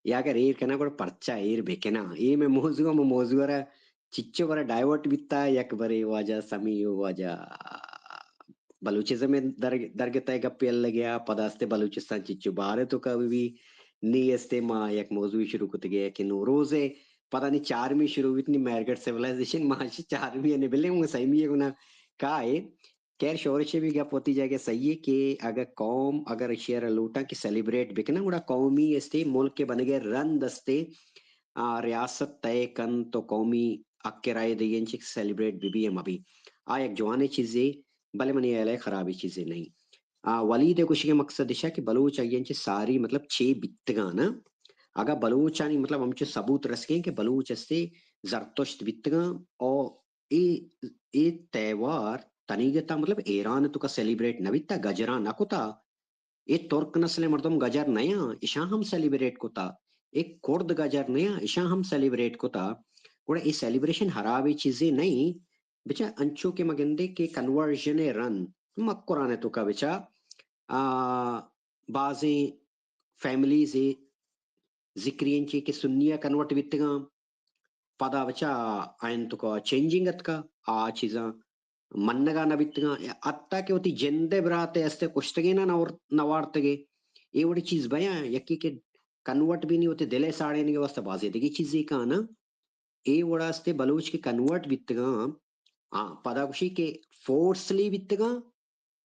یا اگر ایر کناں گڑا پرچا ایر بکناں؟ اے مئے موضوع، ہمو موضوع را چچو برا ڈائیورٹ بیتا، یک برے واجہ سمیع و واجہ بلوچزم ء در-، درگت ء گپے الگیا، پدا استے بلوچستان چچو بارے تو کا بی، نی استے ما یک موضوع شروع کتگے کہ نوروز ء پدا نی چارمی شروع بیت، نی مہرگڑھ سیولائزیشن، ما چارمی ء نی بلے ہوں سیمی ء گنا کائے۔ خیر، شورش ء بھی گپ وتی جاگہ صحیح ہے کہ اگر قوم، اگر ایشی ء را لوٹاں کہ سیلیبریٹ بکناں، گڑا قومی استے، ملک ء بنگے رند استے، آ، ریاست طے کن تو قومی حق ء رائے دئی انچ سیلیبریٹ بہ بی یا مہ بی۔ آ یک جوانیں چیزے، بلے منی خیال ء خرابیں چیزے نہیں۔ آ، ولید ء گوشگ ء مقصد اشا کہ بلوچ آئی انچ ساری مطلب چے بیتگاں نا؟ اگاں بلوچانی مطلب ہمچو ثبوت رسگیں کہ بلوچ استے زرتشت بیتگاں او اے، اے تہوار تنیگتا مطلب ایران توکا سیلیبریٹ نہ بیتا، گجراں نہ کتا۔ اے ترک نسل مردم گجر نیاں، اشاں ہم سیلیبریٹ کتا۔ اے کرد گجر نیاں، اشاں ہم سیلیبریٹ کتا۔ گڑا اے سیلیبریشن ہرابیں چیزے نہیں۔ بچا انچو کہ ما گندے کہ کنورژن رند مکران توکا بچا، آ، بازیں فیملیز ذکری انچی کہ سنی ء کنورٹ بیتگاں، پدا بچا آئین توکا چینجنگ اتکا، آ چیزاں منگا نہ بیتگاں، حتی کہ وتی جند ء برات ء است ء کشتگیں نہ نور-، نوارتگے۔ اے وڑی چیز بیاں، یکی کہ کنورٹ بینی وتی دل ء ساڑینگ ء واستہ بازیں دگہ چیزے کانا۔ اے وڑا است بلوچ کہ کنورٹ بیتگاں، ہاں، پدا گوشی کہ فورسلی بیتگاں،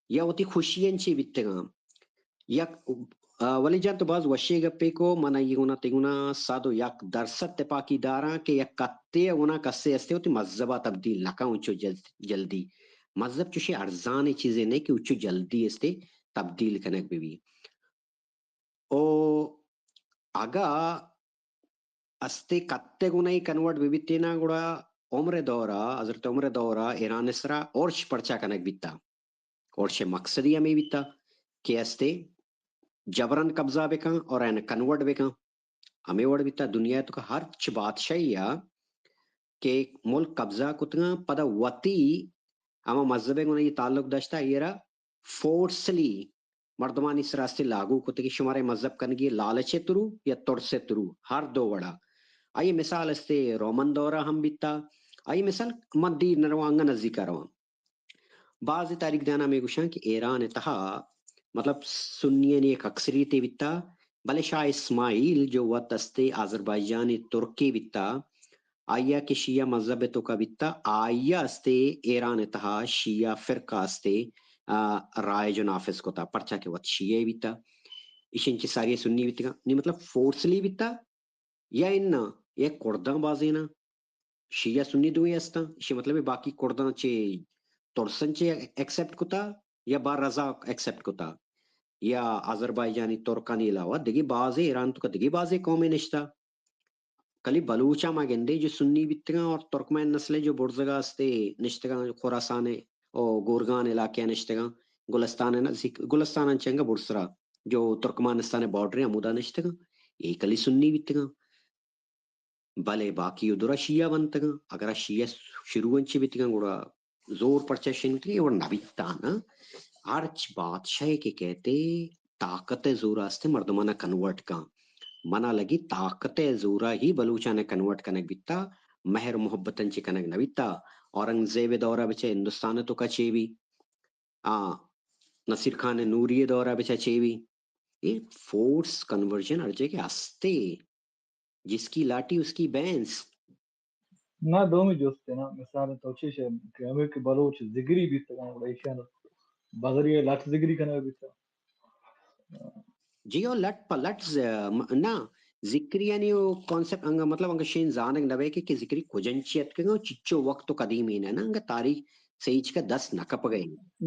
یا وتی خوشی انچی بیتگاں۔ یک، آ، ولی جان تو باز وشیں گپے کو، من آئی گونا تئی گونا صد و یک درصد تپاکی داراں کہ یک کتے گونا کسے استے وتی مذہبا تبدیل نہ کن انچو جل-، جلدی۔ مذہب چوشیں ارزانیں چیزے نہ کہ چو جلدی استے تبدیل کنگ بہ بی۔ او اگا استے کتے گناہی کنورٹ بہ بیتینا، گڑا عمر دورا، حضرت عمر دورا ایران سرا اورش پرچا کنگ بیتا۔ اورش مقصدی ہمیں بیتا کہ استے جبرن قبضہ بکن اور این کنورٹ بکن۔ ہمیں وڑ بیتا دنیا تو کا ہر چ بادشاہی آ کہ ملک قبضہ کتگاں، پدا وتی ہما مذہب گناہی تعلق داشتا، ایرا فورسلی مردمانی سرا استے لاگو کتگی، شمارے مذہب کنگی لالچ ترو یا ترس ترو، ہر دو وڑا۔ آئی مثال استے رومن دورا ہم بیتا، آئی مثال من دیر نہ رواں، انگا نزدیکا رواں۔ بعض تاریخ دانا میں گوشاں کہ ایران تہا مطلب سنیانی ایک اکثریتے بیتا، بلے شاہ اسماعیل جو وت استے آذربائیجانی ترکے بیتا، آئیا کہ شیعہ مذہب توکا بیتا، آئیا استے ایران تہا شیعہ فرقہ استے، آ، رائج و نافذ کتا، پرچا کہ وت شیعہ بیتا، ایشن چہ ساری سنی بیتگا، نی مطلب فورسلی بیتا، یا اناں، یا کرداں بازیناں، شیعہ سنی دوئیں استاں، ایشی مطلب باقی کرداں چہ ترسن چہ ایکسپٹ کتا یا با رضا ایکسپٹ کتا، یا آذربائیجانی ترکانی علاوہ دگہ بازیں ایران توکا دگہ بازیں قومیں نشتا۔ کلی بلوچاں ما گندے جو سنی بیتگاں اور ترکمین نسلیں جو برزگا استے نشتگاں خراسان او گورگان علاقہ نشتگاں، گلستان نزیک، گلستان چنگا برسرا جو ترکمانستان بارڈر ہمودا نشتگاں، اے کلی سنی بیتگاں۔ بلے باقی و درا شیعہ بنتگاں۔ اگر شیعہ شروع انچی بیتگاں، گڑا زور پرچا شنگ بیتگاں، اے وڑ نہ بیتاں نا۔ ہرچ بادشاہے کہ کہتے طاقت زورا استے مردمانا کنورٹ کن۔ منا لگی طاقت زورا ہی بلوچانا کنورٹ کنگ بیتا، مہر محبتن چی کنگ نہ بیتا۔ اورنگزیب دورا بچے ہندوستان توکا چے بی، آ، نصیر خان نوری دورا بچا چے بی۔ اے فورس کنورژن ہر جگہ ہستے۔ جس کی لاٹھی اس کی بھینس۔ نا، دومی جست نا، مثال تو چیش کہ ہمیں کہ بلوچ زگری بیتگاں، گڑا ایشان بغری لٹ زگری کنگ بیتا۔ جی، او لٹ پہ لٹ ز-، م-، نا، زگری یعنی او کانسپٹ انگا، مطلب انگا شین زانگ نہ بے کہ، کہ زگری کجن چی اتکگا، چچو وقت و قدیمی نہ نا، انگا تاریخ صحیح چکا دست نہ کپگا۔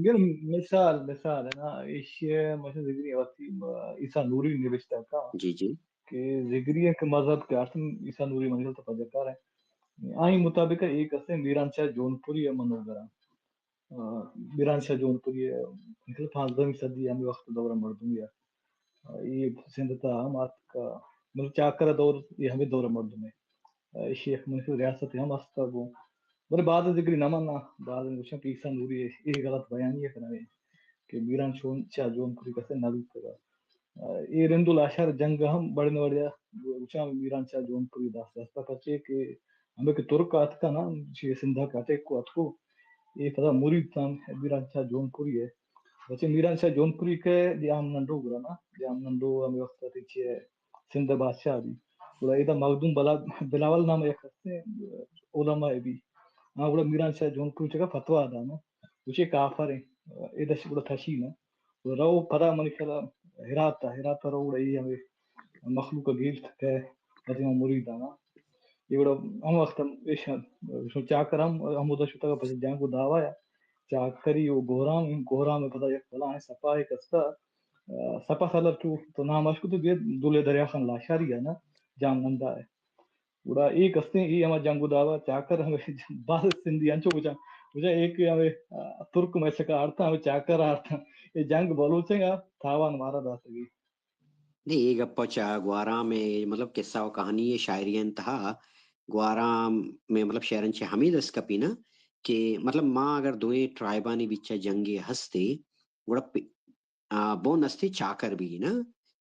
گر مثال، مثال ہے نا، ایشی مشن زگری وقتی، آ، عیسیٰ نوری نوشتہ کا۔ جی، جی۔ کہ زگری ایک مذہب کے آرتم عیسیٰ نوری منگل تو پجکار ہے۔ آئی مطابق ایک اسے میران شاہ جونپوری ہے منوگر۔ آ، میران شاہ جونپوری ء، مطلب، پانزدہمی صدی ہمے وخت دور ء مردمے ء۔ آ، اے سندھ ء تہا ہم آتک، مطلب، چاکر ء دور، اے ہمے دور ء مردمے۔ آ، ایشی یک منی ریاست ہم است گوں۔ بلے بعد ء ذکری نہ مناں، بعد ء گوشاں کہ عیسیٰ نوری اے غلط بیانی ء کنگ ء کہ میران شون-، شاہ جونپوری کسے نہ بیتگ ء۔ اے رند و لاشار جنگ ہم بڑن وڑیا گوشاں میران شاہ جونپوری دست دست پرچے کہ ہمیں کہ ترک آتکا نا، چی سندھا کا ٹیکو اتکو، اے پدا مرید تان میران شاہ جونپوری ہے۔ بچے میران شاہ جونپوری کے جام ننڈو گرانا، جام ننڈو ہمیں وقت تے چی سندھ بادشاہ بھی۔ گڑا ادا مخدوم بلا-، بلاول نام یک ہستے علماء بھی۔ ہاں، گڑا میران شاہ جونپوری چکا فتوا دانا۔ گوشے کافر ہیں، اے دش گڑا تھشی نا۔ رو پدا منی خیال ہرات، ہرات رو گڑا اے ہمیں مخلوق گیلت کہ قدیم مرید آنا۔ اے گڑا ہم وقت ہم ایش چاکر ہم ہمودا شتگ پس جنگ و دعوا یا چاکری و گورام، گورام پدا یک بلا ہے سپاہ کستا، آ، سپاہ سالر چو تو نام اشکو تو دولے دریا خان لاشاری ہے نا، جام نندا ہے۔ گڑا اے کستیں اے ہما جنگ و دعوا چاکر ہمے باز سندھی انچو بچا، بچا ایک ہمے، آ، ترک میسکا آڑتا، ہمے چاکر آڑتا۔ اے جنگ بلوچیں گا تاوان مارا داتگی۔ نی، اے گپ چا گوارام ء، مطلب، قصہ و کہانی ء شاعری انتہا گوارام میں، مطلب، شعرن چہ ہمے دست کپی نا کہ، مطلب، ما اگر دوئیں ٹرائبانی بیچا جنگے ہستے، گڑا پ-، آ، بن استے چاکر بی نا۔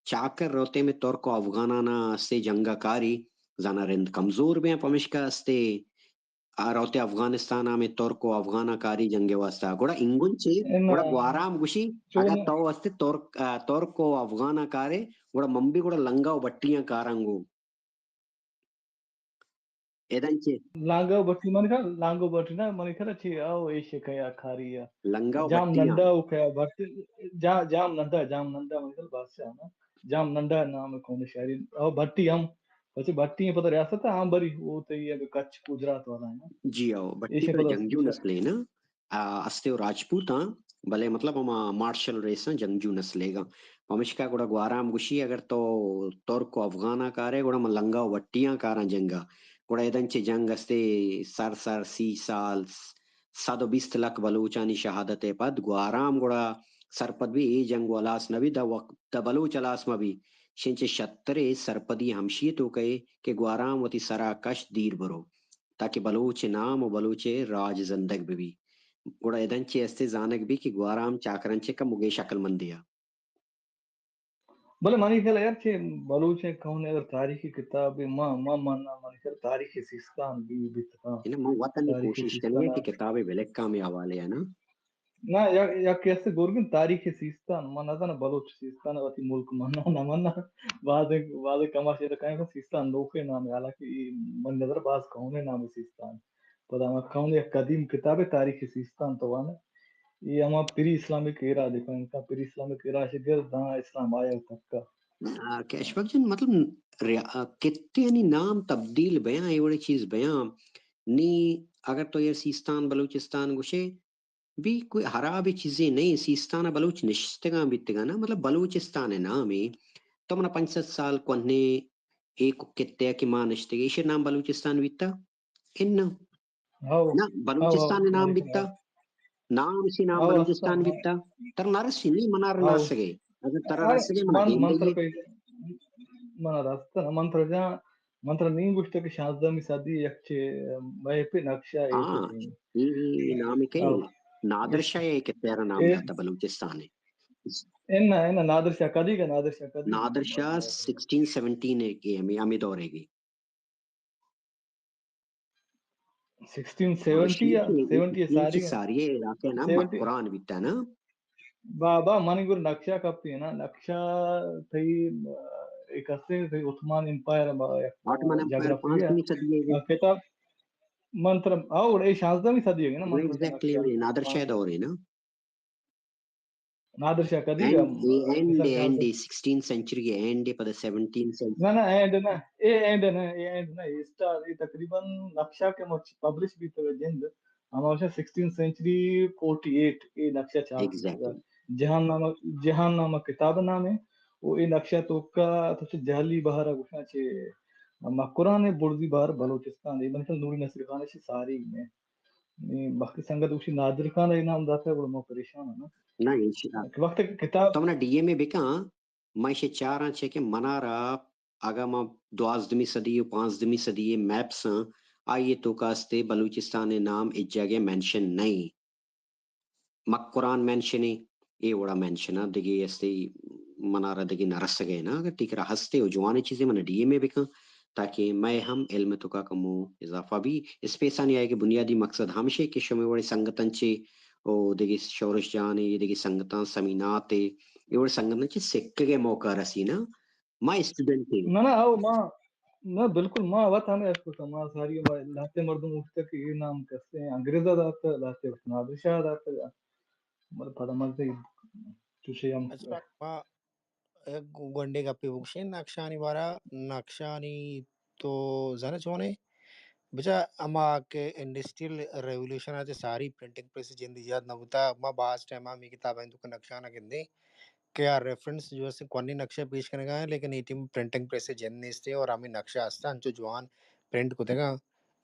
چاکر روتے میں ترک و افغانانا استے جنگا کاری، زانا رند کمزور بیاں پمشکا استے، آ روتے افغانستان میں ترک و افغانا کاری جنگ واسطہ۔ گڑا انگن چے؟ گڑا گوارام گوشی، اگر تو استے ترک، آ، ترک و افغانا کارے، گڑا من بھی گڑا لنگا و بٹیاں کارنگو۔ ادن چے؟ لانگا و بٹی من کن، لانگا و بٹی نا من کن چی او ایش کیا کاری ہے۔ لنگا و جام بٹی نندا ہم۔ و کیا بٹی، جا-، جام نندا، جام نندا من کن بادشاہ نا۔ جام نندا نام کون شاعری۔ او بٹی ہم، پچے بٹی ہیں پتہ ریاست ہے، ہاں بری، وہ تو یہ کچھ گجرات والا ہے نا۔ جی او، بٹی ایش پر پتہ جنگیو نسل ہے نا۔ آ، استے و راجپوتاں، بلے مطلب ہما مارشل ریساں جنگجو نسلیگاں۔ پمشکا گڑا گوارام گوشی، اگر تو ترک و افغاناں کارے، گڑا من لنگا و بٹیاں کاراں جنگا۔ گڑا ادن چہ جنگ استے سر سر سی سال، صد و بیست لکھ بلوچانی شہادت ء پد گوارام گڑا سرپد بی، اے جنگ و ہلاس نہ بی، دا وقت، دا بلوچ ہلاس مہ بی۔ شنچہ شترے سرپدی ہمشی توکے کہ گوارام وتی سرا کش دیر برو، تاکہ بلوچ نام و بلوچ راج زندگ بہ بی۔ گڑا ادن چہ استے زانگ بی کہ گوارام چاکرنچے کمو گیش عقل مندے آ۔ بلے منی خیال یار چہ بلوچیں قوم اگر تاریخی کتاب ما، ما، ما، منی خیال تاریخ سیستان بی، بیت کن۔ اناں من وت ہمے تاریخ کوشش کنگا سیستان کہ کتابے بلکاں ہمے حوالے ء نا۔ نا، یک، یک کسے گورگن تاریخ سیستان، من نزاناں بلوچ سیستان وتی ملک مناں نہ مناں۔ بعض، بعض کماش ایر کائیں کہ سیستان نوکے نام، حالانکہ اے من نظر باز کہنے نام سیستان۔ پدا ما کہنے یک قدیم کتابے تاریخ سیستان تو وانا۔ اے ہما پری اسلامک ایرا دیکھو، انسان پری اسلامک ایرا سے گر داں اسلام آیا تک کا۔ آ، کہ اشفق جان، مطلب، ریا-، آ، کتیانی نام تبدیل بیاں، اے وڑیں چیز بیاں، نی اگر تو یہ سیستان بلوچستان گوشے، بی کوئی حراب چیزے نہیں، سیستان بلوچ نشتگاں بیتگاں نا، مطلب بلوچستان نام ہے، تو منا پنچ سد سال کوہنے ایک کتے کہ ما نشتگے، ایشی نام بلوچستان بیتا؟ اناں۔ ہاؤ، نہ، ہاؤ، ہاؤ، بلوچستان ء نام بلوچستان۔ بیتا، نام سی نام ہاؤ، بلوچستان ہاؤ۔ بیتا۔ تر نہ رسی، نہیں، منا ہاؤ۔ رسگے۔ اگر ترا ارے، رسگے، منا من، دیم من تر دئیے۔ پہ، منا رست نہ، من تر جان، من تر نہیں گوشتا کہ شانزدہمی صدی یک چے مئے پہ نقشہ اے ہاں، کتیں۔ اے، اے، اے نام کئی؟ ہاؤ۔ نادر شاہ اے کہ تیرا نام اے، داتا بلوچستان ہے۔ اے نہ، اے نہ، نادر شاہ کدی کا، نادر شاہ کدی کا؟ نادر شاہ سکسٹین سیونٹین ہے کہ ہمیں، ہمیں دور ہے گی۔ سکسٹین سیونٹی یا سیونٹی ساری ہے۔ ساری ہے، علاقہ نا سیونٹی۔ مکران بیتا نا۔ بابا، من گور نقشہ کپی نا، نقشہ تئی، اے، ایک اسے تئی عثمان امپائر با، عثمان امپائر جغرافی ہے۔ پانچویں صدی ہے۔ آ، کتاب من تر، اور اے شانزدہمی صدی ہے نا، من تر ایگزیکٹلی، نقشہ نادر شاہ دور ہے نا۔ نادر شاہ کدی اینڈ، اے اینڈ، اے اینڈ، اے سکسٹین سینچری اے اینڈ، اے پدا سیونٹین سینچری۔ نہ، نہ، اینڈ نہ، اے اینڈ نہ، اے اینڈ نہ، اے اسٹار، اے تقریباً نقشہ کہ مچ پبلش بیتگ جند، ہما وشا sixteen century forty at a نقشہ چھاپ بیتگ۔ ایگزیکٹلی۔ جہان نامہ، جہان نامہ کتاب نام ہے، او اے نقشہ توکا تو چہ جہلی بہارا گوشاں چہ مکران برزی بہار بلوچستان، اے منتل نوری نصیر خان چہ ساری میں۔ نی وقتی سنگت گوشی نادر خان ء نام داتگ، گڑا ما پریشان اں نا۔ نہ، انشاءاللہ۔ کہ وقت کہ کتاب تو منا ڈی ایم ء بکن، ما ایشی چاراں چے کہ منارا اگاں ما دوازدہمی صدی و پانزدہمی صدی ء میپس آں، آئی ء توکا استے بلوچستان ء نام ہچ جاگہ مینشن نہیں۔ مکران مینشن اے، اے وڑا مینشن ء دگہ استے منارا دگہ نہ رسگ ء نا۔ اگر تئی کرا ہستے و جوانیں چیزے منا ڈی ایم ء بکن، تاکہ مئے ہم علم ء توکا کمو اضافہ بی۔ اسپیسانی آئیگ ء بنیادی مقصد ہمشے کہ شمے وڑیں سنگتاں چے او دگہ شورش جان ء دگہ سنگتاں سمینات ء اے وڑیں سنگتاں چے سکگ ء موقع رسی نا۔ ما اسٹوڈنٹ ایں۔ نہ، نہ، او ما، نہ، بالکل ما وت ہمے اشکتا، ما ساری ما لہتے مردم گوشتا کہ اے نام کسے انگریزا داتا، لہتے وقت نادر شاہ داتا، مطلب پدا مزید چوشے ہم۔ اچھا، ما یک گونڈے گپے بگوشیں نقشانی بارا، نقشانی تو زانے چونے؟ بچا ہما کہ انڈسٹریل ریولوشن ء چہ ساری پرنٹنگ پریس جند ایجاد نہ بوتا، ما باز ٹائم ہمے کتاب ء توکا نقشاں گندیں کہ آ ریفرنس جو است کوانی نقشہ پیش کنگا ہیں، لیکن اے ٹائم پرنٹنگ پریس جند نیست ہے اور ہمیں نقشہ است انچو جوان پرنٹ کتگا۔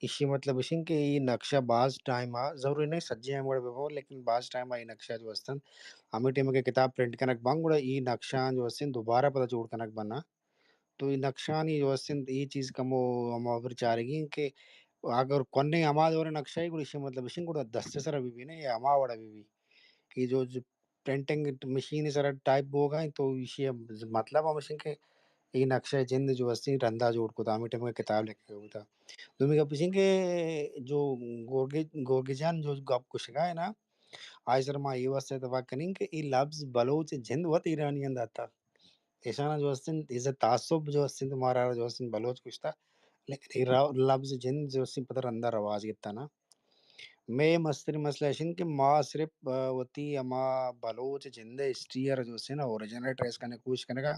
ایشی مطلب اش انت کہ اے نقشہ باز ٹائم آ ضروری نہیں سجے ہم گڑا ببو، لیکن باز ٹائم آ اے نقشہ جو است انت، ہمے ٹائم کہ کتاب پرنٹ کنگ بنت گڑا اے نقشہ جو است انت دوبارہ پدا جوڑ کنگ بنت۔ تو اے نقشانی جو است انت اے چیز کمو ہما پر چارگی انت کہ اگر کونے ہما دور نقشہ ای گڑا ایشی مطلب اش انت گڑا دست سرا بہ بی نہ یا ہما وڑا بہ بی کہ جو، جو پرنٹنگ مشین سرا ٹائپ بوگا انت تو ایشی مطلب ہم اش انت کہ اے نقشہ جند جو است انت رندا جوڑ کتا، ہمے ٹائم کتاب لکھگا بوتا۔ دومی گپ اش انت کہ جو گورگے-، گورگے جان جو گپ گوشگا ہے نا، آئی سر ما اے واسطہ اتفاق کنیں کہ اے لبز بلوچ جند وت ایرانی اند آتا۔ ایشانا جو است انت، عزت تعصب جو است انت، مارا جو است انت بلوچ گوشتا، لیکن اے را-، لبز جند جو است انت پدا رندا رواج گتا نا۔ مئے مستریں مسئلہ اش انت کہ ما صرف، آ، وتی ہما بلوچ جند ء ہسٹری ء را جو است انت اوریجن ء ٹریس کنگ ء کوشش کنگا،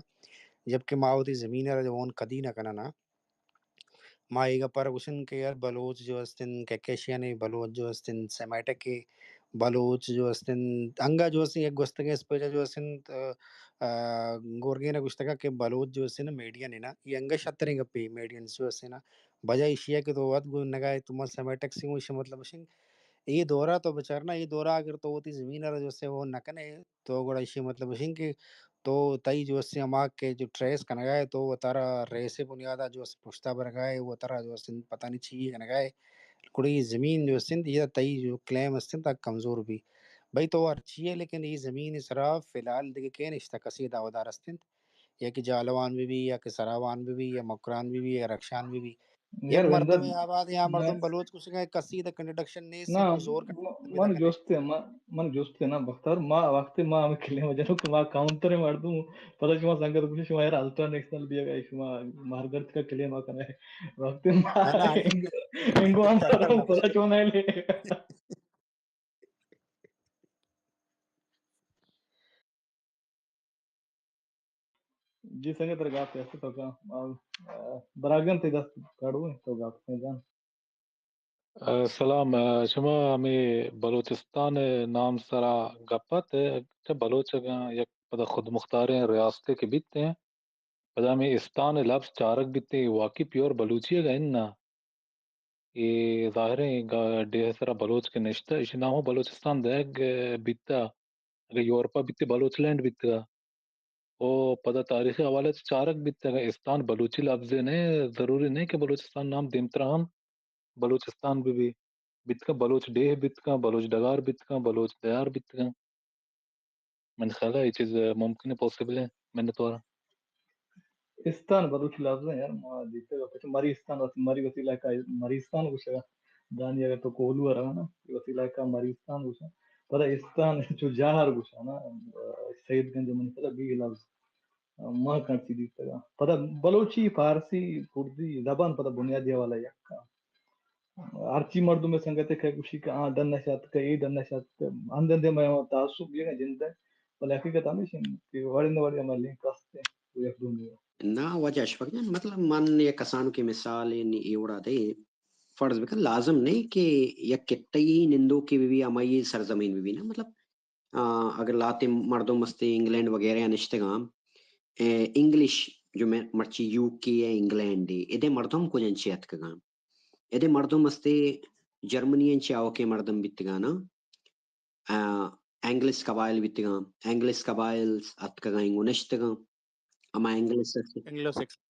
جبکہ ما وتی زمین ء را جو اون کدی نہ کنانا۔ ما اے گپ ء را گوشن کہ یار بلوچ جو است انت، کیکیشین ء بلوچ جو است انت، سیمیٹک ء بلوچ جو است انت، انگا جو است انت، یک گوستگیں اسپیچ ءَ جو است انت، آ، آ، گورگین ءَ گوشتگ کہ بلوچ جو است انت، میڈین انت، اے انگا شتریں گپے، میڈینز جو است انت۔ بجائے ایشی ءَ کہ تو وت گوں نگاہ تو من سیمیٹکس گوں ایشی مطلب اش انت، اے دورہ تو بچار نا، اے دورہ اگر تو وتی زمین ءَ را جو است انت وہ نہ کنے، تو گڑا ایشی مطلب اش انت کہ تو تئی جو است انت ہما کہ جو ٹریس کنگا ئے، تو وتارا ریس ءِ بنیاد ءَ جو است انت پشتا برگا ئے، وتارا جو است انت پتہ نی چی کنگا ئے۔ گڑا اے زمین جو است انت، اے تئی جو کلیم است انت، آ کمزور بی۔ بھئی تو ہرچی ئے، لیکن اے زمین ءِ سرا فی الحال دگہ کئے نشتہ، کسے دعویٰ دار است انت؟ یا کہ جالوان بہ بی، یا کہ سراوان بہ بی، یا مکران بہ بی، یا رخشان بہ بی۔ یار یک مردم وندر، آباد یا مردم بلوچ گوشگ ءَ کسی دا کنٹرڈکشن نیست، نہ، تو زور کن من جست ءَ، من، من جست ءَ نا بختار، ما وقت ما ہمیں کلیم جنوں کہ ما کاؤنٹر مردم، پدا شما سنگت گوشی شما یار الٹرا نیشنل بیگ ءَ، شما مارگرت کا کلیم آ کنے۔ وقت ما نہ، نہ، انگو ہم پدا چون ہے لے۔ جی سنگت، ترا گپ است تو کا، آ، آ، براگن تئی دست کاڑو تو گپ کن جان۔ آ، سلام، آ، شما ہمے بلوچستان ءِ نام سرا گپ ات، چہ بلوچ اگاں یک پدا خودمختاریں ریاستے کہ بیت ایں، پدا ہمے استان ءِ لبز چارگ بیت ایں، واقعی پیور بلوچی اگاں انت نا۔ اے ظاہریں گا-، ڈیہہ ءِ سرا بلوچ کہ نشتہ، ایشی نام ہم بلوچستان دئیگ بیتہ، اگہ یورپا بیتہ بلوچ لینڈ بیتگا۔ او پدا تاریخی حوالہ چہ چارگ بیتہ، اگہ استان بلوچی لبزے نہ، ضروری نہ کہ بلوچستان نام دیمترا ہم بلوچستان بہ بی، بیتگاں بلوچ ڈیہہ بیتگاں، بلوچ ڈگار بیتگاں، بلوچ دیار بیتگاں۔ من خیال ءَ اے چیز ممکن ہے، پاسبل ہے، منتوار۔ استان بلوچی لفظ ہے یار، ما دیتے گا، پچھے مری استان، وتی مری وتی علاقہ مری استان گوشگا۔ دانی اگر تو کوہلو ءَ رہا نا، وتی علاقہ مری استان گوشا۔ پدا استان چو جاہر گوشا نا، سید گنج من پدا بی لفظ۔ ما کانچی دیتگا۔ پدا بلوچی، فارسی، کردی زبان پدا بنیادی حوالہ یکا۔ ہرچی مردم سنگت کہ گوشی کہ آ ڈن نشات کہ اے ڈن نشات، ہند ہندے میں تعصب یہ جند ہے۔ بلے حقیقت ہمیش انت کہ وڑ نہ وڑ ہمیں لنک است ہے، وہ یک دومی۔ نا، واجہ اشفق جان، مطلب من یک کسانو کہ مثال نی اے وڑا دے، فرض بکن لازم نہیں کہ یک کتئی نندوکے بہ بی ہمائی سرزمین بہ بی نا، مطلب آ، اگر لہتیں مردم استے انگلینڈ وغیرہ ءَ نشتگاں، اے، انگلش جو میں مرچی یو کے ءَ انگلینڈ ءَ، ادے مردم کجن چہ اتکگاں؟ ادے مردم استے جرمنی ءَ چہ آوکیں مردم بیتگاں نا، آ، اینگلس قبائل بیتگاں، اینگلس قبائل اتکگاں، انگو نشتگاں۔ ہما اینگلس است۔ Anglo Saxon.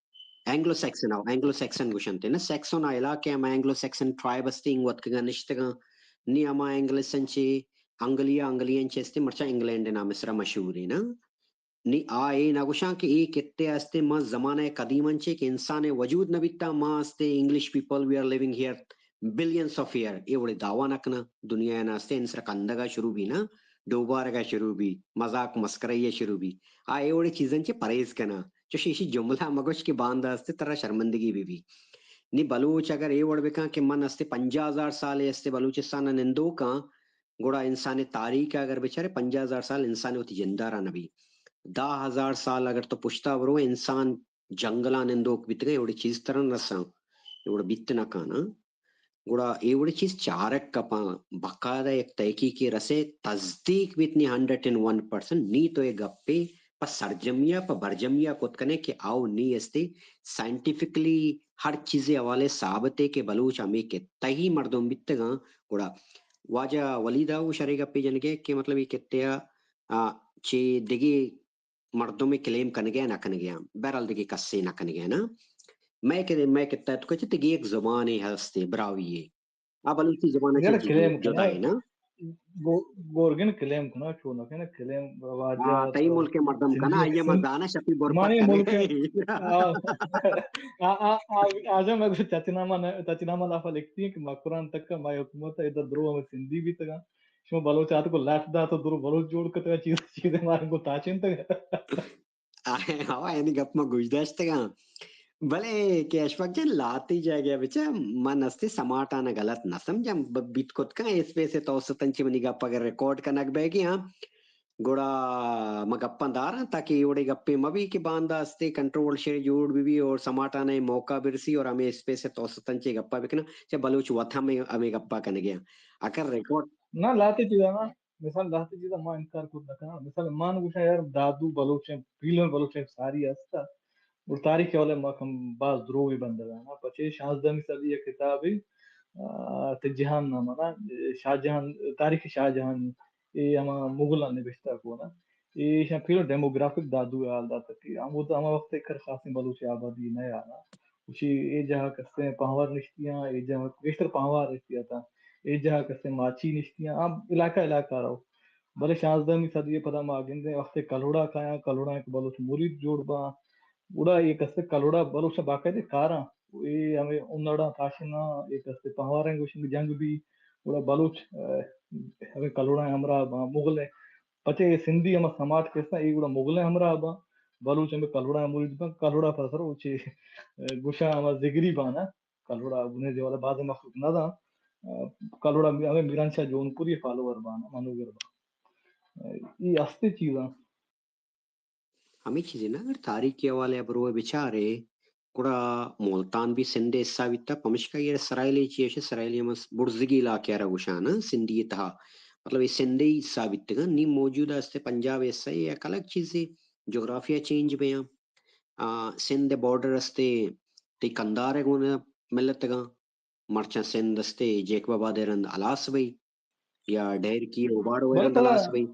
اینگلو سیکسن، او، اینگلو سیکسن گوشنت۔ نہ سیکسن ءِ علاقہ ہما اینگلو سیکسن ٹرائب است، انگو اتکگاں نشتگاں۔ نی ہما اینگلسن چہ انگلیا، انگلیان چہ است، مرچاں انگلینڈ نام سرا مشہور ہے نا۔ نی آ اے نہ گوشاں کہ اے کتے است، ما زمانہ قدیمن چہ کہ انسان وجود نہ بیتا، ما است English people, we are living here billions of year, اے وڑے دعویٰ نہ کناں۔ دنیا ءَ نہ است، انسر کندگا شروع بی نا، ڈوبارگا شروع بی، مذاق مسکرائیا شروع بی۔ آ اے وڑے چیزاں چہ پرہیز کناں۔ چوش ایشی جملہ مگوش کہ باندا است ترا شرمندگی بی بی۔ نی بلوچ اگر اے وڑ بکاں کہ من است پنجاہ ہزار سالے است بلوچستان نندوکاں، گڑا انسان تاریخ اگر بچارے پنجاہ ہزار سال انسان وتی جندارا نبی۔ دہ ہزار سال اگر تو پشتا برو انسان جنگلاں نندوک بیتگیں، اے وڑیں چیز ترا نہ رساں، اے وڑ بیت نہ کاناں۔ گڑا اے وڑیں چیز چارگ کپاں، باقاعدہ یک تحقیقے رسے، تصدیق بیت نی ہنڈریڈ اینڈ ون پرسنٹ، نی تو اے گپے پہ سرجمیا، پہ برجمیا کت کنے کہ آؤ نی استے سائنٹیفکلی ہر چیزے حوالے ثابت ہے کہ بلوچ ہمے کتئی مردم بیتگاں۔ گڑا واجہ ولیدا و شرے گپے جنگے کہ مطلب اے کتیا، آ، چے دگے مردمے کلیم کنگے نہ کنگے آں۔ بہرحال دگہ کسے نہ کنگے نا۔ مئے کہ، مئے کہ تحت کچ دگہ یک زبانے ہستے، براہوئی ہے۔ آ بلوچی زبان چہ یار جدا، کلیم جدا کنا، ہے نا۔ گو-، گورگن کلیم کنا، چو نہ کنا، کلیم واجہ ہاں، تئی تو ملک مردم کنا، آیا من سندھ دانا شپی برپا مانی کنے۔ ملک آ، آ، آ، آ، آجا میں چچنامہ نہ، چچنامہ لافا لکھتی ہیں کہ مکران تک کا مئے حکومت ہے، ادھر درو ہمیں سندھی بھی تگا۔ شما بلوچ آتکو لٹ دات و درو بلوچ جوڑ کتگ، چیز، چیزے مارا گوں تاچینتگ۔ آ، ہوا، یعنی گپ ما گوش داشتگاں۔ بلے کہ اشفاق جان لہتے جاگہ بچا من استے سماٹانا غلط نہ سمجھاں، ب-، بیت کت کن اسپیس توسط انچے منی گپ اگر ریکارڈ کنگ بیگی ہاں، گڑا ما گپاں داراں تاکہ اے وڑے گپے مہ بی کہ باندا استے کنٹروورشل جوڑ بہ بی اور سماٹانا موقع برسی اور ہمیں اسپیس توسط انچے گپا بکناں، چہ بلوچ وت ہمیں، ہمیں گپا کنگے ہاں۔ اگر ریکارڈ نہ، لہتے چیزا نا، مثال لہتے چیزا ما انکار کت نہ کناں۔ مثال من گوشاں یار دادو بلوچیں، پیلیں بلوچیں ساری ہستا۔ اور تاریخ حوالے ما کم باز دروگی بندگا نا۔ پچے شانزدہمی صدی یک کتابے، آ، تے جہان نامہ نا، شاہ جہان، تاریخ شاہ جہان، اے ہما مغلاں نبشتہ کو نا۔ اے ایشاں پیلو ڈیموگرافک دادو حال داتا کہ ہم وہ تو ہما وقت ایک خاصیں بلوچ آبادی نہ آنا۔ اسی اے جہا کسے پہوار نشتیاں، اے جہا گیشتر پہوار نشتیاں تا۔ اے جہا کسے ماچی نشتیاں، ہم علاقہ علاقہ رو۔ بلے شانزدہمی صدی ء پدا ما گندیں وقتے کلوڑا کایاں، کلوڑا ایک بلوچ مرید جوڑ باں۔ گڑا اے کسے کلوڑا بلوچ باقاعدہ کاراں۔ اے ہمیں انڑاں تاشناں، اے کسے پہواریں گوشن جنگ بھی۔ گڑا بلوچ، ا، ہمیں کلوڑا ہمراہ باں، مغل ہے۔ پچے اے سندھی ہما سماٹ کساں، اے گڑا مغل ہمراہ باں۔ بلوچ ہمیں کلوڑا مرید باں، کلوڑا پسر او چے، ا، گوشاں ہما زگری بانا۔ کلوڑا بنیادی والا بعض مخلوق نہ داں۔ ا، کلوڑا می-، ہمیں میران شاہ جونپوری فالوور بانا، منوگر بانا۔ ا، ای ہستے چیزاں۔ ہمے چیزے نا، اگر تاریخی حوالے ء بروئے بچارے، گڑا ملتان بھی سندھ ء حصہ بیتا، پمشکا اے سرائیل ء چی اش، سرائیل ہم بڑزگی علاقے ء را گوشان، سندھی ء تہا، مطلب اے سندھ ء حصہ بیتگاں، نی موجودہ است پنجاب ء حصہ ء یک الگ چیزے، جغرافیہ چینج بیاں۔ آ، سندھ ء بارڈر است، تئی کندھار ء گون ملتگاں۔ مرچاں سندھ استے جیکب آباد ء رند ہلاس بئی یا ڈہرکی ء اوباڑو ء بلے رند پدا، ہلاس بئی۔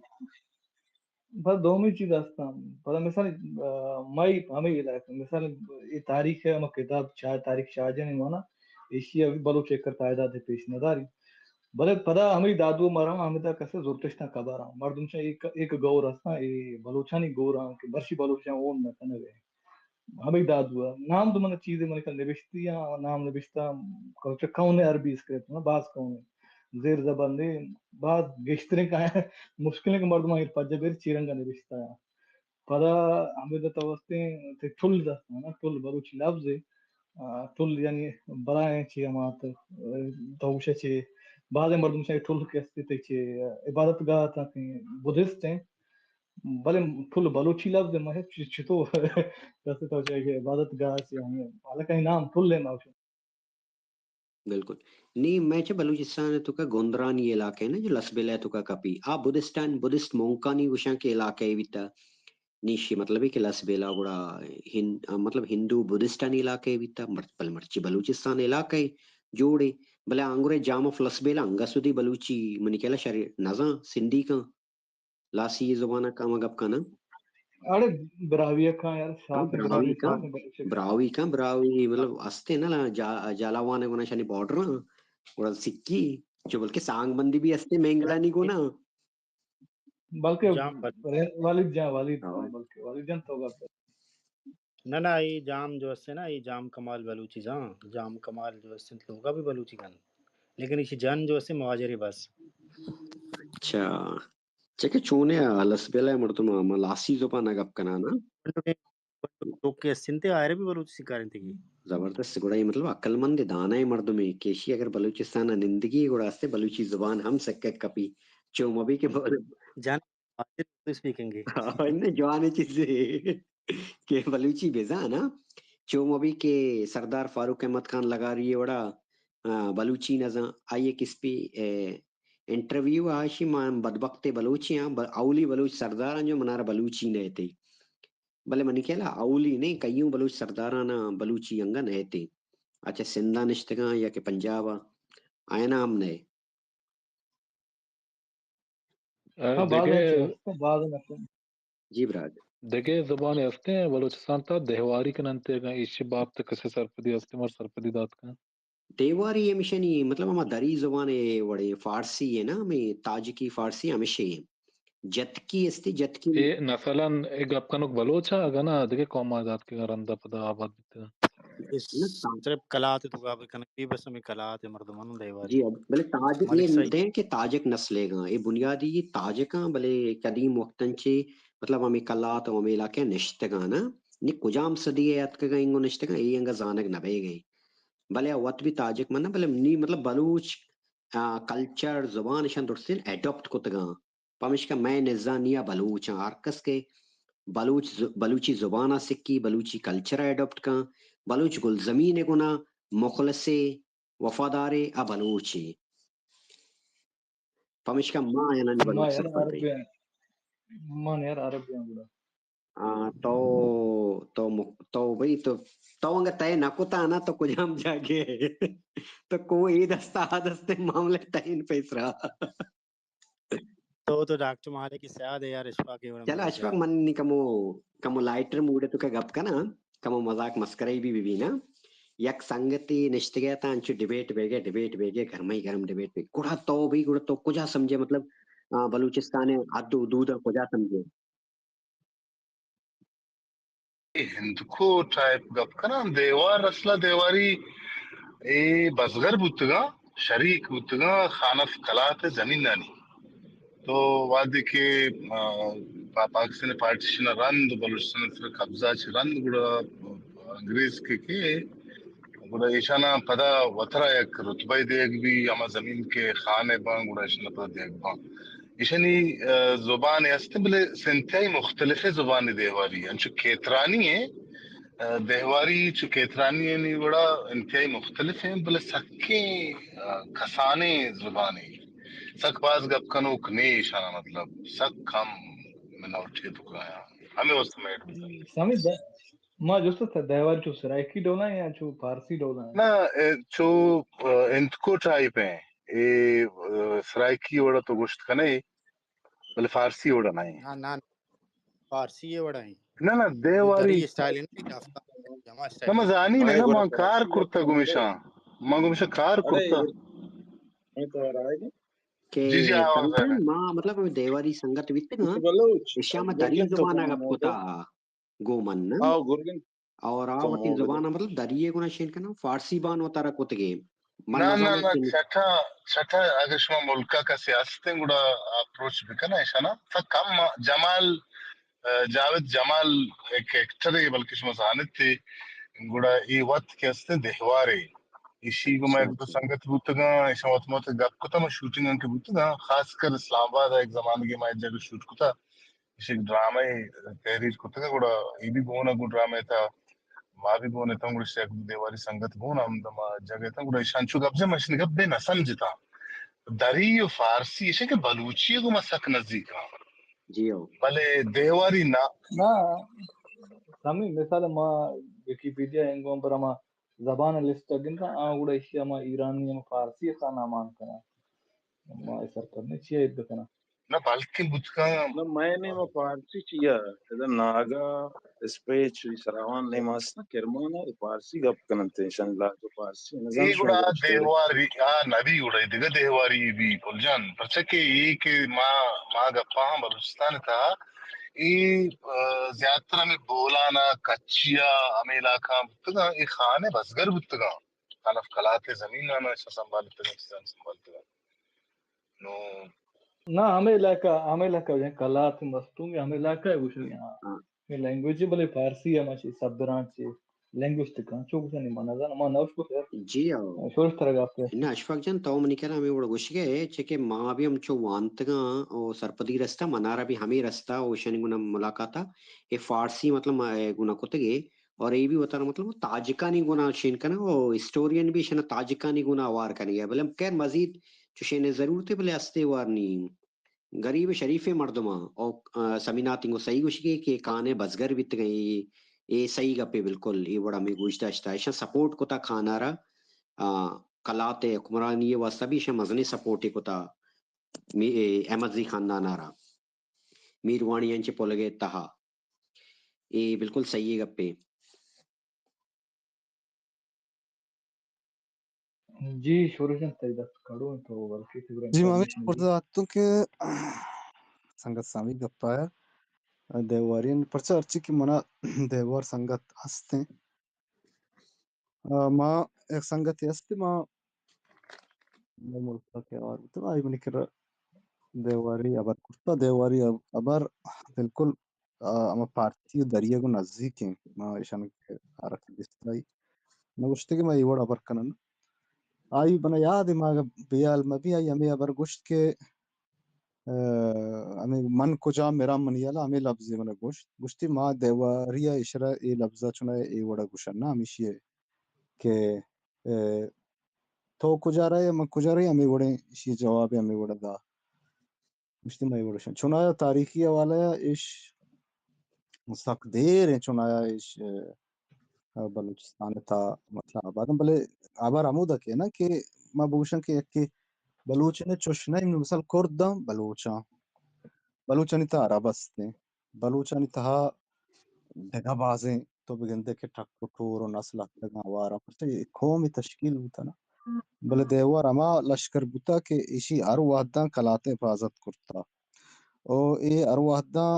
پدا دومی چیز ہستاں، پدا مثال، آ، مئی ہمے علاقہ، مثال اے تاریخ ء ہما کتاب شاہ، تاریخ شاہ جان ء مانا ایشی ء بلوچ ایکر تعداد ء پیش نداری۔ بلے پدا ہمے دادو مارا ہمدا کسے زرتشتاں قبر آں۔ مردم چا ایک، ایک گور ہستاں، اے بلوچانی گور آں کہ برشی بلوچاں اون نہ کنگ ء۔ ہمے دادو ء نام تو من چیزے من کن نبشتی آں، نام نبشتہ کلچر کون ہے، عربی اسکرپٹ نا، باز کون ہے، زیر زبر نے، باز گیشتریں کا مشکلیں کہ مردم ایر پجا بیر چیرنگا نبشتہ ہے۔ پدا ہمیں تو واسطے تے ٹل دستا نا، ٹل بلوچی لفظ ہے۔ آ، ٹل یعنی برائیں چی ہمات، آ، تو گوشے چی، بعض مردم چی ٹل کستے تے چی عبادت گاہ تا کہ بدھسٹ ہیں، بلے ٹل بلوچی لفظ ہے، مہے چ-، چتو کستے تو چی کہ عبادت گاہ سے ہمیں، حالانکہ نام ٹل ہے ماشو۔ بالکل۔ نی مئے چہ بلوچستان ء توکا گوندرانی علاقہ ء نا جو لسبیلہ ء توکا کپی۔ آ بدھسٹان، بدھسٹ مونکانی گوشاں کہ علاقہ ء بیتا۔ نی شی مطلب ہے کہ لسبیلہ گڑا ہن-، مطلب ہندو بدھسٹانی علاقہ ء بیتا۔ مر-، بل مرچی بلوچستان علاقہ ء جوڑے۔ بلے آنگرے جام آف لسبیلہ انگا سودی بلوچی منی کہلا شر نزاں سندھی کاں۔ لاسی زبان ء کم گپ کناں۔ اڑے براہوئی ء کاں یار، ہاں، شاخیں براہوئی براہوئی کاں، شاخیں بلوچ ء کاں۔ براہوئی کاں، براہوئی مطلب استے نا لا-، جا-، جالاوان ء گونا شانی بارڈر آں، گڑا سکی، چو بلکہ سانگ بندی بھی استے مینگلانی گونا۔ بلکہ جام بل- والد جان، والد ہاں۔ بلکہ والد جان تو گپ۔ نہ، نہ، اے جام جو استے نا، اے جام کمال بلوچی زاں، جام کمال جو استے لوگا بھی بلوچی کن۔ لیکن ایشی جن جو استے مہاجری بس۔ اچھا۔ چکہ چونے آ لسبیلہ مردم آ، ما لاسی زبان ء گپ کنانا۔ لوگ کے استنتے آئرے بھی بلوچی سکارنتے کی۔ زبردست، گڑا یہ مطلب عقل مند دانا مردمے کہ ایشی اگر بلوچستان ء نندگی گڑا استے بلوچی زبان ہم سکک کپی۔ چو مبی کہ بل- جان اسپیکنگ ہے۔ ہاں، انہیں جوان چیزے کہ بلوچی بزانا۔ چو مبی کہ سردار فاروق احمد خان لغاری وڑا، آ، بلوچی نزاں، آئی ایک اسپی، اے، انٹرویو آشی ما بدبخت بلوچی ہاں، ب-، اولی بلوچ سردار ہاں جو منارا بلوچی نہ تھے۔ بلے منی خیال ء اولی نے کئیوں بلوچ سردارانا بلوچی انگا نہ تھے۔ اچھا سندھ ء نشتگاں یا کہ پنجاب ء آیانا ہم نہ۔ ء ہاں، بعض دگہ، ہیں چیز، بعض ہیں۔ جی برات۔ دگہ زبان ہستیں بلوچستان تا دہواری کننتے، اگاں ایشی بابت کسے سرپدی ہستے مر سرپدی دات کن۔ دیواری ہمیشہ نی، مطلب ہما دری زبان ء وڑے فارسی ہے نا، ہمیں تاجکی فارسی ہمیشہ ہے۔ جتکی استی، جتکی۔ اے مثلاً اے گپ کنوک بلوچ ء، اگاں نا دگہ قوم آزاد کہ رندا پدا آباد بیتگ۔ اس نہ، تا- صرف کلات تو گپ کنگ بی، بس ہمیں کلات مردمان دیواری۔ جی، اب بلے تاجک ملک یہ سعید۔ نتے ہیں کہ تاجک نسلے گا، اے بنیادی تاجکاں، بلے قدیم وقتاں چے، مطلب ہمیں کلات و ہمیں علاقے نشتگاں نا، نی کجام صدی ء اتکگاں انگو نشتگاں، اے انگا زانگ نہ بئے گئے۔ بلے آ وت بھی تاجک من، بلے نی مطلب بلوچ، آ، کلچر، زبان اشان درستین اڈاپٹ کتگاں۔ پمشکا مئے نزانی آ بلوچ آں۔ ہر کس کہ بلوچ ز-، بلوچی زبان آ سکی، بلوچی کلچر آ اڈاپٹ کن، بلوچ گلزمین ء گنا مخلصے، وفادارے، آ بلوچے۔ پمیشکا ما آیانانی ما بلوچ یار سرپد بئیں۔ عربی، ما یار عربی گڑا۔ آ، تو، تو مک-، تو بھئی تو، تو انگا تئے نہ کتا نا تو کجام جاگے؟ تو کو اے دستا آ دستے معاملہ تئین پیسرا۔ تو، تو ڈاکٹر مالک صاحب ہے یار، اشفاق ہے وڑا چلو، مالک اشفاق صاحب۔ من نی کمو، کمو لائٹر موڈ تو کہ گپ کنا، کمو مذاق مسکرائی بھی ببینا۔ یک سنگتی نشتگے تا انچو ڈیبیٹ بیگے، ڈیبیٹ بیگے، گرمائی گرم ڈیبیٹ بیگے۔ گڑا تو بھئی، گڑا تو کجا سمجھے، مطلب، آ، بلوچستان حد و حدود کجا سمجھے؟ اے ہندکو ٹائپ گپ کناں، دیوار اصلا دیواری اے بزگر بوتگاں، شریک بوتگاں خانف کلات زمینانی۔ تو وہدے کہ، آ، پا-، پاکستان پارٹیشن رند، بلوچستان سر قبضہ چہ رند گڑا انگریز کہ، کہ گڑا ایشانا پدا وترا یک رتبہ دیگ بی، ہما زمین کہ خانے باں گڑا ایشانا پدا دیگ باں۔ ایشانی، آ، زبان است، بلے انتہائی مختلف زبان دیواری، انچو کیترانی ہے، آ، دیواری چو کیترانی ہے نی وڑا انتہائی مختلف ہیں، بلے سکیں، آ، کسانیں زبانے، سک باز گپ کنوک نے ایشانا، مطلب سک کم مناوٹی پکایا، ہمیں واسطے میڈ بکن۔ سمجھ ما جست تھا دیواری چو سرائیکی ڈولا ہیں یا چو فارسی ڈولا ہیں؟ نہ، اے، چو، آ، انتکو ٹائپ ہیں۔ اے، آ، سرائیکی وڑا تو گوشت کنے، بلے فارسی وڑا نہیں۔ نہ، نہ، فارسی وڑا ہیں۔ نہ، نہ، دیواری۔ دری اسٹائل ہے نا، جما اسٹائل نہ، ما زانی نہ، نہ، ما کار کرتا گمیشاں۔ ما گمیشاں کار کرتا۔ کہ جی، جی، آواز آ رہا ہے۔ ما، مطلب، دیواری سنگت بیتگاں۔ ایشاں ما دری زبان گپ کتا۔ گوں من نہ؟ آؤ، گرگن۔ اور آ تو وتی زبان ءَ مطلب دری ءَ گوں شین کناں، فارسی بان وتارا کتگے۔ من نہ، نہ، نزاناں نہ، کہ چٹا، چٹا اگر شما ملکا کسے ہستیں گڑا اپروچ بکن ایشانا۔ تا کم جمال، آ، جاوید جمال ایک ایکٹر ہے، بلکہ شما زانت تے گڑا اے وت کہ ہستیں دہوارے۔ ایشی گوں ما ایک دو سنگت بوتگاں، ایشاں وت مت گپ کتا، ما شوٹنگ ان کے بوتگاں، خاص کر اسلام آباد ایک زمانگے ما ایک جگہ شوٹ کتا۔ ایشی ڈرامہ تحریر کتگ، گڑا اے بھی گون ءَ گوں ڈرامہ تا، ما بھی گون اتاں، گڑا ایشی یک دیواری سنگت گون ہم دما جگہ اتاں، گڑا ایشان چو گپ جن، مشن گپ بے نہ سمجھتا۔ دری و فارسی ایشی کہ بلوچی گوں ما سک نزدیک ہاں۔ جی ہو۔ بلے دیواری نہ۔ نہ، سمی مثال ما ویکیپیڈیا انگو پر ہما زبان لسٹ گندا، آ گڑا ایشی ہما ایرانی ہم فارسی خانا مان کنا۔ ما سرپد نے چی عید بکنا۔ نہ، بلکیں بوتکاں۔ نہ، مئے نیم ءَ پارسی چیا؟ ادا ناگا، اسپیچ، سراوان نیم است، کرمان ءَ پارسی گپ کننت، ایشانی لہجہ پارسی۔ نزاناں اے گڑا شما گوشتگ۔ دیواری، آ نبی گڑا دگہ دیواری بی پل جان، پرچا کہ اے کہ ما، ما گپاں بلوچستان تہا، اے، آ، زیاتر ہمیں بولان ءَ، کچی ءَ، ہمیں علاقہ بوتگاں، اے خانے بزگر بوتگاں، خانف کلات زمین آناں سنبھالتگاں، چیزاں سنبھالتگاں۔ نو۔ نہ، ہمے علاقہ، ہمے علاقہ جن کلات مستونگ، ہمے علاقہ ہے گوشگ، ہاں۔ ہاں۔ یہ لینگویج ہے، بلے فارسی ہے، ماشی صبران چے لینگویج تکان چو گوشنی من نزان، ما نوش کو خیر۔ جی ہاں۔ شورش ترگا پہ۔ نہ، اشفاق جان، تو منی کرا ہمیں وڑ گوشگے، چے کہ ما بھی ہم چو وانتگاں، او سرپدی رستہ، منارا بھی ہمیں رستہ، او شنی گنا ملاقاتا، اے فارسی مطلب ما، اے گنا کتگے، اور اے بھی وتارا مطلب تاجکانی گنا شین کنا، او ہسٹورین بھی شنا تاجکانی گنا اوار کنگے، بلے خیر مزید چوشیں ضرورت ہے، بلے ہستے وار نی۔ غریب شریفیں مردماں او، آ، سمیناتیں گوں صحیح گوشگے کہ کانے بزگر بیتگیں، اے، اے صحیح گپے بالکل، اے وڑا ہمیں گوش داشتا۔ ایشاں سپورٹ کتا کانارا، آ، کلات حکمرانی واسطہ بھی ایشاں مزنیں سپورٹے کتا، می-، اے، احمد زی خاندانارا۔ میروانی انچے پلگے تہا۔ اے بالکل صحیح گپے۔ جی، شورش جان، تئی دست کڑو انت، تو بلکہ تئی گرا جی، ما ہمیں انفارمیشن پرچہ دے۔ داتوں کہ سنگت سامی گپا ہے، دیوارین پرچہ ہرچی کہ منا دیوار سنگت ہستیں۔ آ، ما یک سنگتے ہستے، ما مئے ملک ءَ کہ آوار بوتگ، آئی منی کرا دیواری ہبر کرتا، دیواری ہب-، ہبر بالکل، آ، ہما پارتی ءُ دری ءَ گوں نزیک ایں۔ ما ایشان کہ آرک دیستگ، آئی نہ گوشتگ کہ ما اے وڑ ہبر کنن۔ آئی منا یاد ایں، ما اگاں بے ہیال مہ بی، آئی ہمے ہبر گوشت کہ، آ، ہمے من کجا مراں منی ہیال ءَ ہمے لبزے منا گوشت۔ گوشتی ما دیواری ءَ اشرا اے لبز ءَ چنا اے وڑ ءَ گوشن نا، ہمیشی ءَ کہ، اے، تو کجا رہے، من کجا رہے، ہمے وڑیں ایشی جواب ہمے وڑ ءَ دا۔ گوشتی مئے وڑ شن۔ چونایا تاریخی حوالہ ءَ اش سک دیر ایں، چونایا اش، اه، بلوچستان تا مطلب آباد ایں، بلے آبار ہمودا کہ نا کہ ما بگوشن کہ یکے بلوچ نے چوش نہ، مثال کرد ایں، بلوچاں، بلوچانی تہا عرب است ایں، بلوچانی تہا دگہ بازیں تو بگندے کہ ٹک و ٹور و نسل اتکگاں آوارا، پرچہ اے قوم تشکیل بوتا نا۔ بلے دیوار ہما لشکر بوتا کہ ایشی ہر وہداں قلات حفاظت کرتا۔ او اے ہر وہداں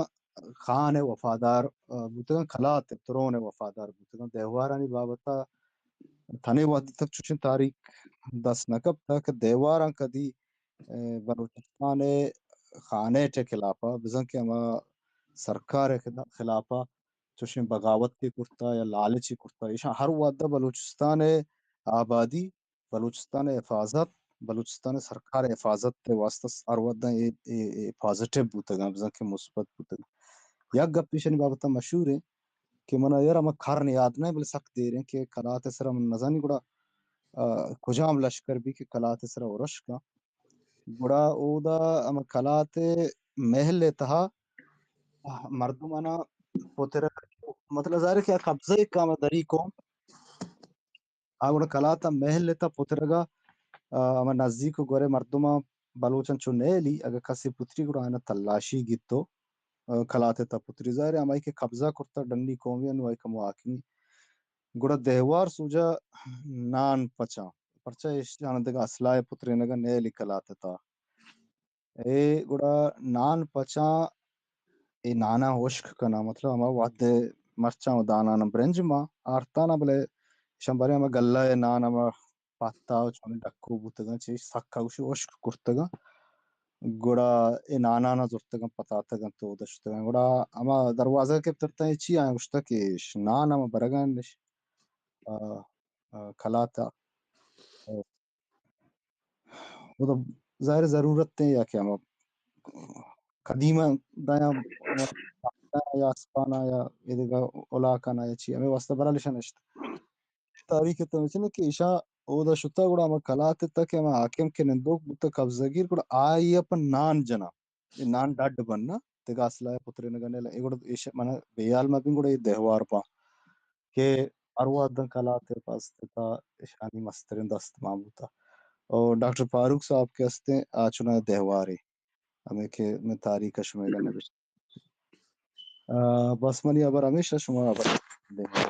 خان ءِ وفادار، اه، بوتگاں، قلات ءِ ترون ءِ وفادار بوتگاں۔ دیوارانی بابت ءَ تنے وہدی تک چوشیں تاریخ دست نہ کپتگ کہ دیواراں کدی، اه، بلوچستان ءِ خان ءِ خلاف ءَ، بزاں کہ ہما سرکار ءِ خلا-، خلاف ءَ چوشیں بغاوتے کرتا یا لالچے کرتا۔ ایشاں ہر وہد ءَ بلوچستان ءِ آبادی، بلوچستان ءِ حفاظت، بلوچستان ءِ سرکار ءِ حفاظت ءِ واستہ ہر وہداں اے، اے، اے پازیٹیو بوتگاں، بزاں کہ مثبت بوتگاں۔ یک گپ ایشانی بابت ءَ مشہور ایں کہ من یار ہما کرن یاد نہ، بلے سک دیر ایں کہ قلات ءِ سرا من نزانی گڑا، آ، کجام لشکر بی کہ قلات ءِ سرا ارش کن۔ گڑا اودا ہما قلات ءِ محل ءِ تہا مردمانا پترگ، مطلب ظاہر ہے کہ آ قبضہ ءِ کام دری قوم، آ گڑا قلات ءِ محل ءِ تہا پترگا، آ، ہما نزیک و گورے مردماں بلوچاں چو نیلی، اگہ کسے پتری گڑا آنا تلاشی گیتو، آ، قلات ءِ تہا پتری۔ ظاہر ہے ہمائی کہ قبضہ کرتا ڈنی قومی انو آئی کمو حاکمی۔ گڑا دیوار سوجا نان پچاں، پرچا ایشاں دگہ اسلحہ پترینگا نیلی قلات ءِ تہا۔ اے گڑا نان پچاں، اے نانا ہشک کناں، مطلب ہما وہد ءِ مرچاں و دانان برنج ما آرتانا، بلے ایشاں باریں ہما گلہ ءِ نان ہما پاتا و چونیں ڈکو بوتگاں، چہ سکا گوشی ہشک کرتگاں۔ گڑا اے نانانا زرتگاں، پتاتگاں، تو دشتگاں۔ گڑا ہما دروازہ کہ پترتاں، اے چی آیاں گوشتہ کہ اش نان ہما برگاں نش، آ، آ، کلاتا۔ او تو ظاہر ضرورت ایں یا کہ ہما قدیم دایاں یا اسپانا یا اے دگہ علاقہ نا یا چی، ہمے واسطہ برحال ایشاں نشتہ۔ تاریخ ءِ تہ ءَ چنت کہ ایشاں اودا شتہ گڑا ہما کلات ءِ تہ ءَ کہ ہما حاکم کہ نندوک بوتہ قبضہ گیر، گڑا آئی ءَ پہ نان جناں، اے نان ڈڈ بناں، دگہ اسلحہ پترینگ ءَ نیلاں۔ اے گڑا ایش من بیال مہ بیں گڑا اے دہوار باں کہ ہر وہداں کلات ءِ پست ءِ تہ ءَ ایشانی مستریں دست مان بوتہ۔ او ڈاکٹر فاروق صاحب کہ ہستیں آ چنائے دہوارے۔ ہمے کہ من تاریخ ءَ شمئے گا نبشتہ۔ آ، بس منی ہبر ہمیش ءَ، شما ہبر دیم ءَ۔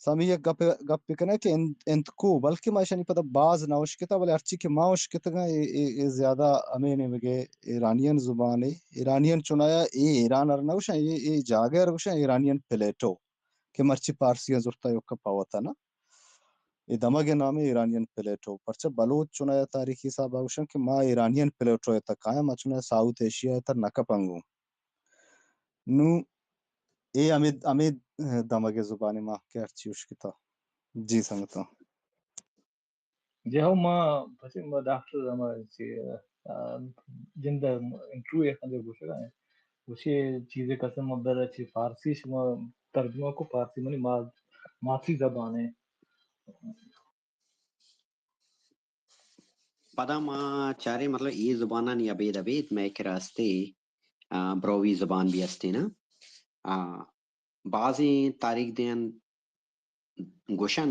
سامی یک گپ، گپ بکناں کہ انت، انت کو، بلکہ ما ایشانی پدا باز نہ اشکتہ، بلے ہرچی کہ ما اشکتگاں، اے، اے، اے زیادہ ہمے نیمگے ایرانین زبانے، ایرانین چنایا اے ایران ار نہ گوشاں، اے، اے جاگہ ار گوشاں ایرانین پلیٹو۔ کہ مرچی پارسی ءَ زرتہ ایوکا پہ وطن ءَ۔ اے دمگ ءِ نام ایرانین پلیٹو۔ پرچہ بلوچ چنایا تاریخی حساب ءَ گوشن کہ ما ایرانین پلیٹو ءِ تہ ءَ کایاں، ما چنایا ساؤتھ ایشیا ءِ تہ ءَ نہ کپنگوں۔ نوں اے ہمے، ہمے دمگ ءِ زبان ءَ ما کہ ہرچی اشکتہ۔ جی سنگتاں۔ جی ہو، ما پچے ما ڈاکٹر ہما چی، آ، جند ءَ انٹرویو ءَ کنگ ءَ گوشگ ءَ ایں۔ گوشی چیزے قسم ما بر چی فارسی شما ترجمہ کو، فارسی منی ما-، ماتری زبان ہے۔ پدا ما چاریں مطلب اے زبانانی ابید ابید مئے کرا استے، آ، براہوئی زبان بھی استے نا۔ آ، بازیں تاریخ دیان گوشن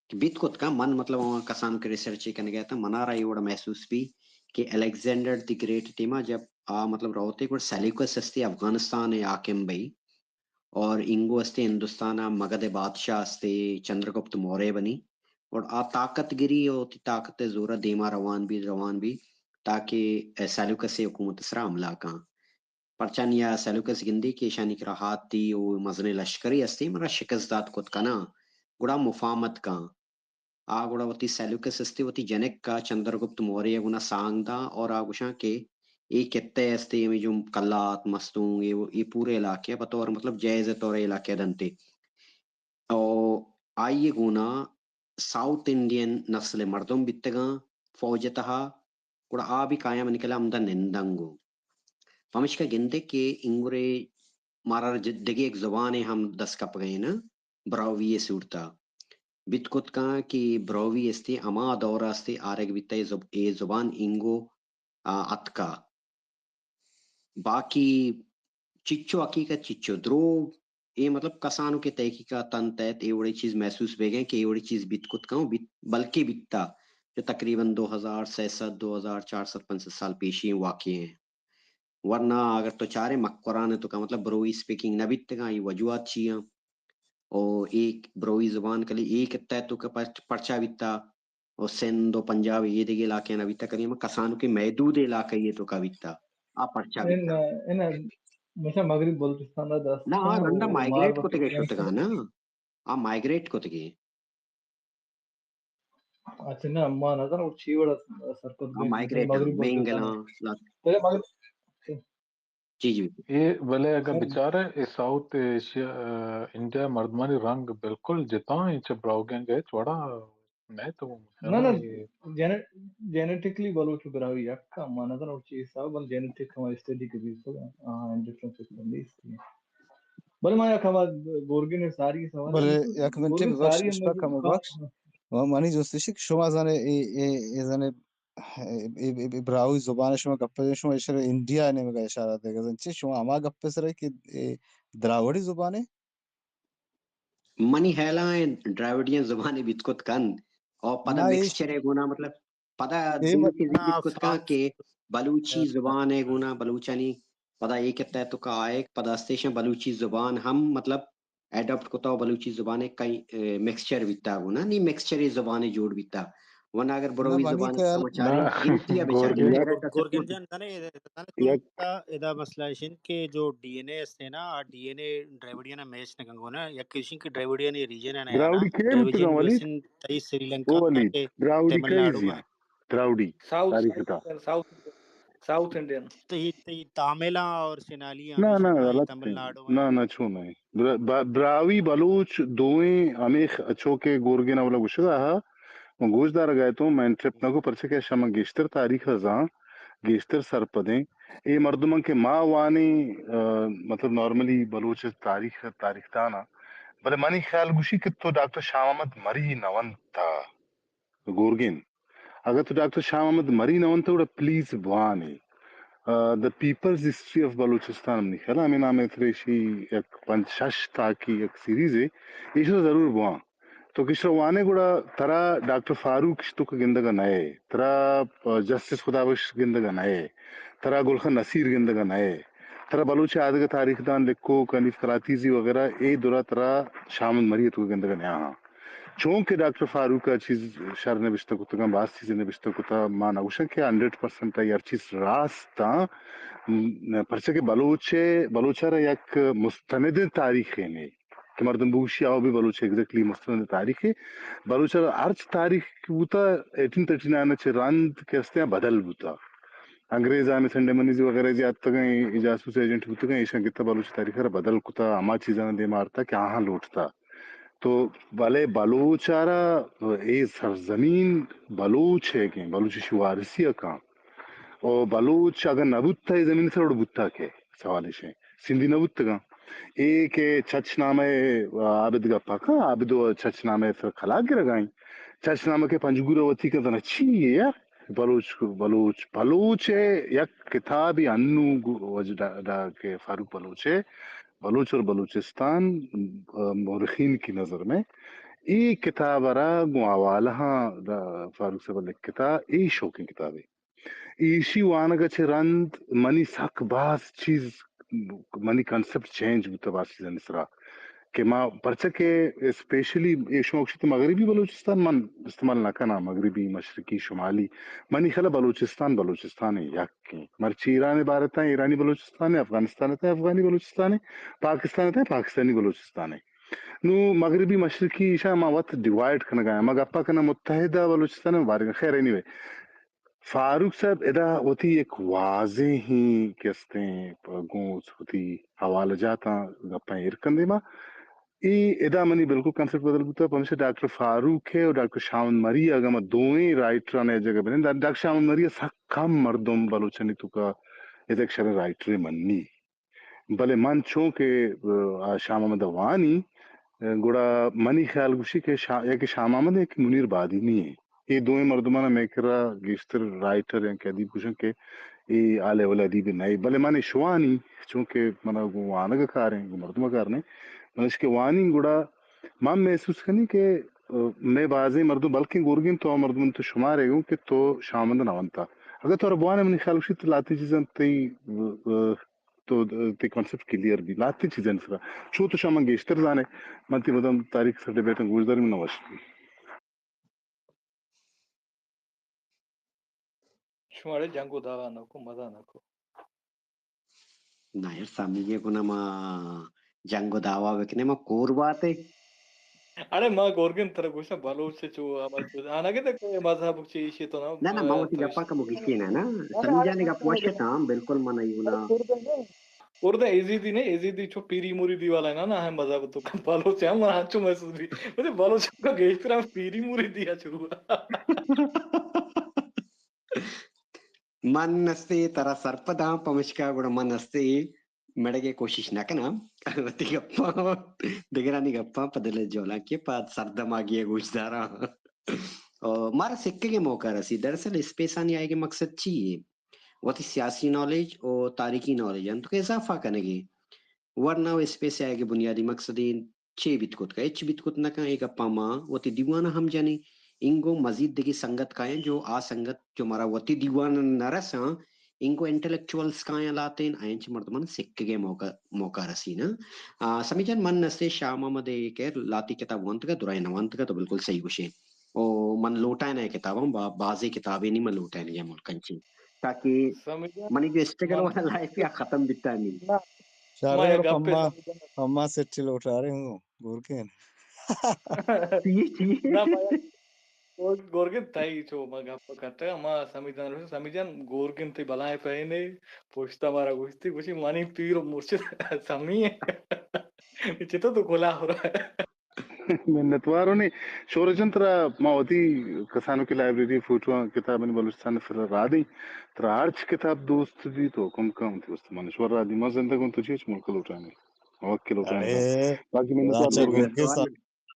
کہ بیت کت کن من مطلب آواں کسان کہ ریسرچ کنگ ءَ اتاں، منارا اے وڑ محسوس بی کہ الیگزینڈر دی گریٹ ٹیما جب آ مطلب روتے گڑا سیلیوکس استے افغانستان ءِ حاکم بئی اور انگو استے ہندوستان ءَ مگد ءِ بادشاہ استے چندرگپت موریہ بنی اور آ طاقت گری اور وتی طاقت ءِ زور ءَ دیما روان بی، روان بی تاکہ سیلیوکس ءِ حکومت ءِ سرا حملہ کن۔ پرچا نیا سیلوکس گندی کہ ایشانی کرا ہاتی و مزنیں لشکرے ہستی، منا شکست دات کت کناں، گڑا مفاہمت کاں۔ آ گڑا وتی سیلوکس ہستی وتی جنک کا چندرگپت موریہ گنا سانگ داں اور آ گوشاں کہ اے کتے ہستی ہمیں جو کلات مستونگ اے، اے پورے علاقے بطور مطلب جائز طور علاقے دنتے۔ او آئی گونا ساؤتھ انڈین نسل مردم بیتگاں فوج تہا، گڑا آ بھی کایاں منی کلام ہمدا نندنگو۔ پمشکا گندے کہ انگرے مارا ج-، دگہ یک زبانے ہم دست کپگئے نا، براہوی صورتا۔ بیت کت کاں کہ براہوی استے ہما دور استے آرگ بیتا اے زب-، اے زبان انگو آ، اتکا۔ باقی چچو حقیقت، چچو دروگ، اے مطلب کسانکیں تحقیقات انت تحت اے وڑیں چیز محسوس بیگیں کہ اے وڑیں چیز بیت کت کن، بیت، بلکہ بیتا، جو تقریباً دو ہزار سئے سد، دو ہزار چار سد، پنچ سد سال پیشی واقعے ہیں۔ ورنہ اگر تو چارے مکران تو کا مطلب بروئی اسپیکنگ نہ بیتگاں، اے وجوہات چی ہیں؟ او ایک بروئی زبان کلی ایک تحت تو کا پرچ-، پرچا بیتا؟ و سندھ و پنجاب، اے دگہ علاقہ نہ بیتا، کدی ہما کسانکیں محدود علاقہ یے توکا بیتا، آ پرچا بیتا؟ مثلا مغرب بلوچستان ءَ دست، نہ، آ رندا مائیگریٹ کتگے، شتگا نا، آ مائیگریٹ کتگے۔ اچھا، نہ، ما نظر اور چی وڑا سرپد، مائیگریٹ مغرب بلوچستان، مینگلاں، مغرب۔ جی، جی۔ اے بلے اگاں بچارے، اے ساؤتھ ایشیا، انڈیا مردمانی رنگ بالکل جتا ہیں چہ براہوئیاں، ہچ وڑا نہ تو، نہ، نہ، جینے-، جینیٹکلی بلوچ براہوئی یک، ما نظر اور چی حساب، بل جینیٹک ہماری اسٹڈی کے بیس پر، ہاں، ڈفرنس بندی اس کی۔ بلے ما یک ہما گورگن ساری سوال، بلے یک منٹ بخش، اشفاق ہم بخش۔ منی جست ایش کہ شما زانے اے، اے، اے زانے اے، اے، اے، اے براہوئی زبان شما گپ ءَ، شما ایشرا انڈیا ءِ نیمگ ءَ اشارہ دیگ ءَ، چے شما ہما گپ ءِ سر ءَ کہ اے دراوڑی زبان ءَ؟ منی خیال ءَ دراوڑیاں زبان ءَ بیت کت کنت، اور پدا مکسچر ءَ گونا، مطلب پدا دو چیز بیت کت کنت کہ بلوچی زبان ءَ گونا، بلوچانی پدا ایک تحت کا آئے، پدا استیشن بلوچی زبان ہم، مطلب اڈاپٹ کتا و بلوچی زبان ءِ کئی، اے، مکسچر بیتا گونا، نی مکسچر زبان جوڑ بیتا۔ ورنہ اگر بروی زبان سماچاری گنتی ءَ بچاری، گورگن جان، تنے، تنے تو یک ادا، ادا مسئلہ ایش انت کہ جو ڈی این اے است نا، آ ڈی این اے ڈراویڈین ءَ میچ نہ کن گونا، یک ایش انت کہ ڈراویڈین ریجن ءَ نہ، دراوڑی کئے بوتگاں ولید؟ تئی سری لنکا، او ولید، کہ دراوڑی تمل ناڈو کئے؟ دراوڑی ساؤتھ، تاریخ تا۔ South, south Indian. تئی، تئی تاملاں اور سینالیاں نہ، نہ، غلط تمل ناڈو، نہ، نہ، چون نہ۔ برا-، با-، براہوئی بلوچ دوئیں ہمے خ-، چو کہ گورگن اولا گوشگا ہا، من گوش دارگا اتوں، من انٹرپٹ نہ کو، پرچہ کہ شما گیشتر تاریخ زان، گیشتر سرپدیں۔ اے مردماں کہ ما وانیں، آ، مطلب نارملی بلوچ تاریخ، تاریخ دانا۔ بلے منی خیال گوشی کہ تو ڈاکٹر شاہ محمد مری نہ ونتا۔ گورگن۔ اگاں تو ڈاکٹر شاہ محمد مری نہ ونت گڑا پلیز بوان ئے۔ آ، The People's History of Balochistan منی خیال ءَ ہمے نام ءَ ترا ایشی یک پنچ شش تاکی یک سیریزے، ایشرا ضرور بوان۔ تو کہ ایشرا وان ئے گڑا ترا ڈاکٹر فاروق ایشی توکا گندگ ءَ نئے، ترا، آ، جسٹس خدا بخش گندگ ءَ نئے، ترا گل خان نصیر گندگ ءَ نئے، ترا بلوچ ءِ آدگہ تاریخ دان لکھوک حنیف قلاتیزی وغیرہ اے درا ترا شاہ محمد مری ءِ توکا گندگ ءَ نیاہاں۔ چونکہ ڈاکٹر فاروق ءَ چیز شر نبشتہ کتگاں، باز چیز نبشتہ کتا، ما نہ گوشاں کہ ہنڈریڈ پرسنٹ آئی ہر چیز راست آں، م-، پرچہ کہ بلوچ ءِ، بلوچ ءَ را یک مستند تاریخے نے کہ مردم بگوشی آو بھی بلوچ ایگزیکٹلی مستند تاریخے۔ بلوچ ءَ را ہرچ تاریخ بوتا ایٹین تھرٹی نائن ءَ چہ رند کہ استیں بدل بوتا۔ انگریز آں سنڈے منیز وغیرہ جی آتکگاں، اے جاسوس ایجنٹ بوتگاں، ایشاں گتا بلوچ تاریخ ءَ را بدل کتا، ہما چیزاں دیما آرتا کہ آہاں لوٹتا۔ تو بلے بلوچ ءَ را اے سرزمین بلوچ ءِ کیں، بلوچ اشی وارثی ءَ کاں۔ او بلوچ اگاں نہ بوتا اے زمین سر وڑ بوتا کہ سوال ایش ایں۔ سندھی نہ بوتگاں۔ اے کہ چچ نامہ ءِ عابد گپا کاں، عابد و چچ نامہ ءِ سر کلاگ گرگا ایں۔ چچ نامہ کہ پنجگور ءَ وتی کن زاناں چی اے یار؟ بلوچ، بلوچ، بلوچ ءِ یک کتابے انوں گو-، وج-، ڈا-، ڈا-، کہ فاروق بلوچ ءِ بلوچ اور بلوچستان، آ، مورخین کی نظر میں، اے کتاب ءَ را گوں حوالہاں دا فاروق صاحب ءَ لکھتا، اے شوکیں کتابے۔ ایشی وانگ ءَ چہ رند منی سک باز چیز، منی کنسپٹ چینج بوتا باز چیزانی سرا۔ کہ ما پرچہ کہ اسپیشلی اے شما گوشیت مغربی بلوچستان من استعمال نہ کناں، مغربی، مشرقی، شمالی، منی خیال ءَ بلوچستان، بلوچستان ءِ یک ایں۔ مرچی ایران ءِ بارت ءَ ایرانی بلوچستان ءِ، افغانستان ءِ تہ ءَ افغانی بلوچستان ءِ، پاکستان ءِ تہ ءَ پاکستانی بلوچستان ءِ۔ نوں مغربی مشرقی ایشاں ما وت ڈیوائیڈ کنگ ءَ ایں۔ ما گپ ءَ کناں متحدہ بلوچستان ءِ بارگ ءَ۔ خیر، اینی وے، فاروق صاحب ادا وتی یک واضحیں کہ استیں گوں وتی حوالہ جاتاں گپاں ایر کن دیما۔ اے ادا منی بالکل کنسپٹ بدل بوتا، پمیشا ڈاکٹر فاروق ءِ اور ڈاکٹر شاہوند مری ءَ اگاں ما دوئیں رائٹراں یک جاگہ بنیں، ڈا-، ڈاکٹر شاہوند مری ءَ سک کم مردم بلوچانی توکا ادا یک شریں رائٹرے منی۔ بلے من چون کہ، آ، شاہ محمد ءَ وانی، گڑا منی خیال گوشی کہ شاہ، یا کہ شاہ محمد یا کہ منیر بادینی ایں۔ اے دوئیں مردماں مئے کرا گیشتر رائٹر یا کہ ادیب گوشن کہ اے آ لیول ادیب نہ، بلے من شوانی، چونکہ منا گوں وانگ کاریں، گوں مردم کار نہیں، من اش کہ وانی گڑا من محسوس کنی کہ، ء، مئے بازیں مردم، بلکیں گورگیں تو مردم تو شمارے گوں کہ تو شامند نہ ونتا۔ اگر تو بوانے منی خیال گوشی تو لاتی چیزاں تئی، ء، ء، تو تئی کانسپٹ کلیئر بی، لاتی چیزاں سرا۔ چو تو شامن گیشتر زانے، من تی مدام تاریخ سر ڈیبیٹاں گوشداری من نہ وش بی۔ شمارے جنگ و دعوا نہ کو، مزہ نہ کو۔ نہ یار، سامی یہ گنا ما جنگ و دعوا بکنے، ما کور باتے۔ اڑے ما گورگن ترا گوشاں بلوچ چو ہمر چو آنگے تے کوئی مذہب چی ایشی تو نہ، نہ، نہ، ما وتی تو گپا کمو گیشی نہ، نہ۔ نہ، سمی اڑے جانے گپ وش تام، بالکل من ایونا۔ اڑے کردے نے، کردے ایزیدی نے، ایزیدی چو پیری موریدی والا ہے نا، نہ ہے مذہب تو کم بلوچ ہم ہنچو محسوس بی۔ مجھے بلوچ کا گیشتر ہم پیری موریدی ہے چو۔ من استے ترا سرپداں، پمشکا گڑا من استے مڑگے کوشش نہ کناں۔ وتی گپاں، دگرانی گپاں پہ دل جولاکی پہ سردماگی گوشداراں۔ او مارا سکگے موقع رسی۔ دراصل اسپیسانی آئیگے مقصد چی ہے؟ وتی سیاسی نالج و تاریخی نالج انت کہ اضافہ کنگے۔ ورنہ و اسپیس آئیگے بنیادی مقصد انت چے بیت کت کہ ہچ بیت کت نہ کن۔ اے گپاں ما وتی دیوان ء ہم جنیں۔ انگو مزید دگہ سنگت کایاں، جو آ سنگت جو مارا وتی دیوان ء نہ رساں، انگو انٹلیکچوئلز کایاں لاتین، آیاں چہ مردمان سکگے موقع، موقع رسین۔ آ، سمی جان، من نستے شاہ محمد ء کہ لاتی کتاب وانتگ ء، درائیں نہ وانتگ ء، تو بالکل صحیح گوشے۔ او من لوٹائن اے کتاباں، با-، بازیں کتابے نی من لوٹائن اے ملکن چی، تاکہ سمی جان، منی جو اسٹرگل من والا لائف یا ختم بیتانی۔ نہ، شارے ما یک اور گپے پما، سمی جان۔ پما سٹی لوٹا رہے ہوں، گورکین۔ چی، چی؟ نہ، ما یک گور-، گورگن تئی چو ما گپ کٹا، ما سمی جان، سمی جان گورگن تئی بلائیں پہنے، پشتا مارا گوشتی، گوشی منی پیر و مرشد سمی ہے۔ چطور تو کلا ہو رہا ہے؟ منتوار ہوں۔ شورجن ترا ما وتی کسانو کہ لائبریری فوٹو کتابانی بلوچستان سر را دیں، ترا ہرچ کتاب دوست بی تو حکم کن، وتی استمان شور را دی، ما زندگ ہوں تو چیچ ملک لوٹانی، وقت لوٹانی۔ اڑے، باقی منتوار راجہ گورگن۔ گورگے سا-،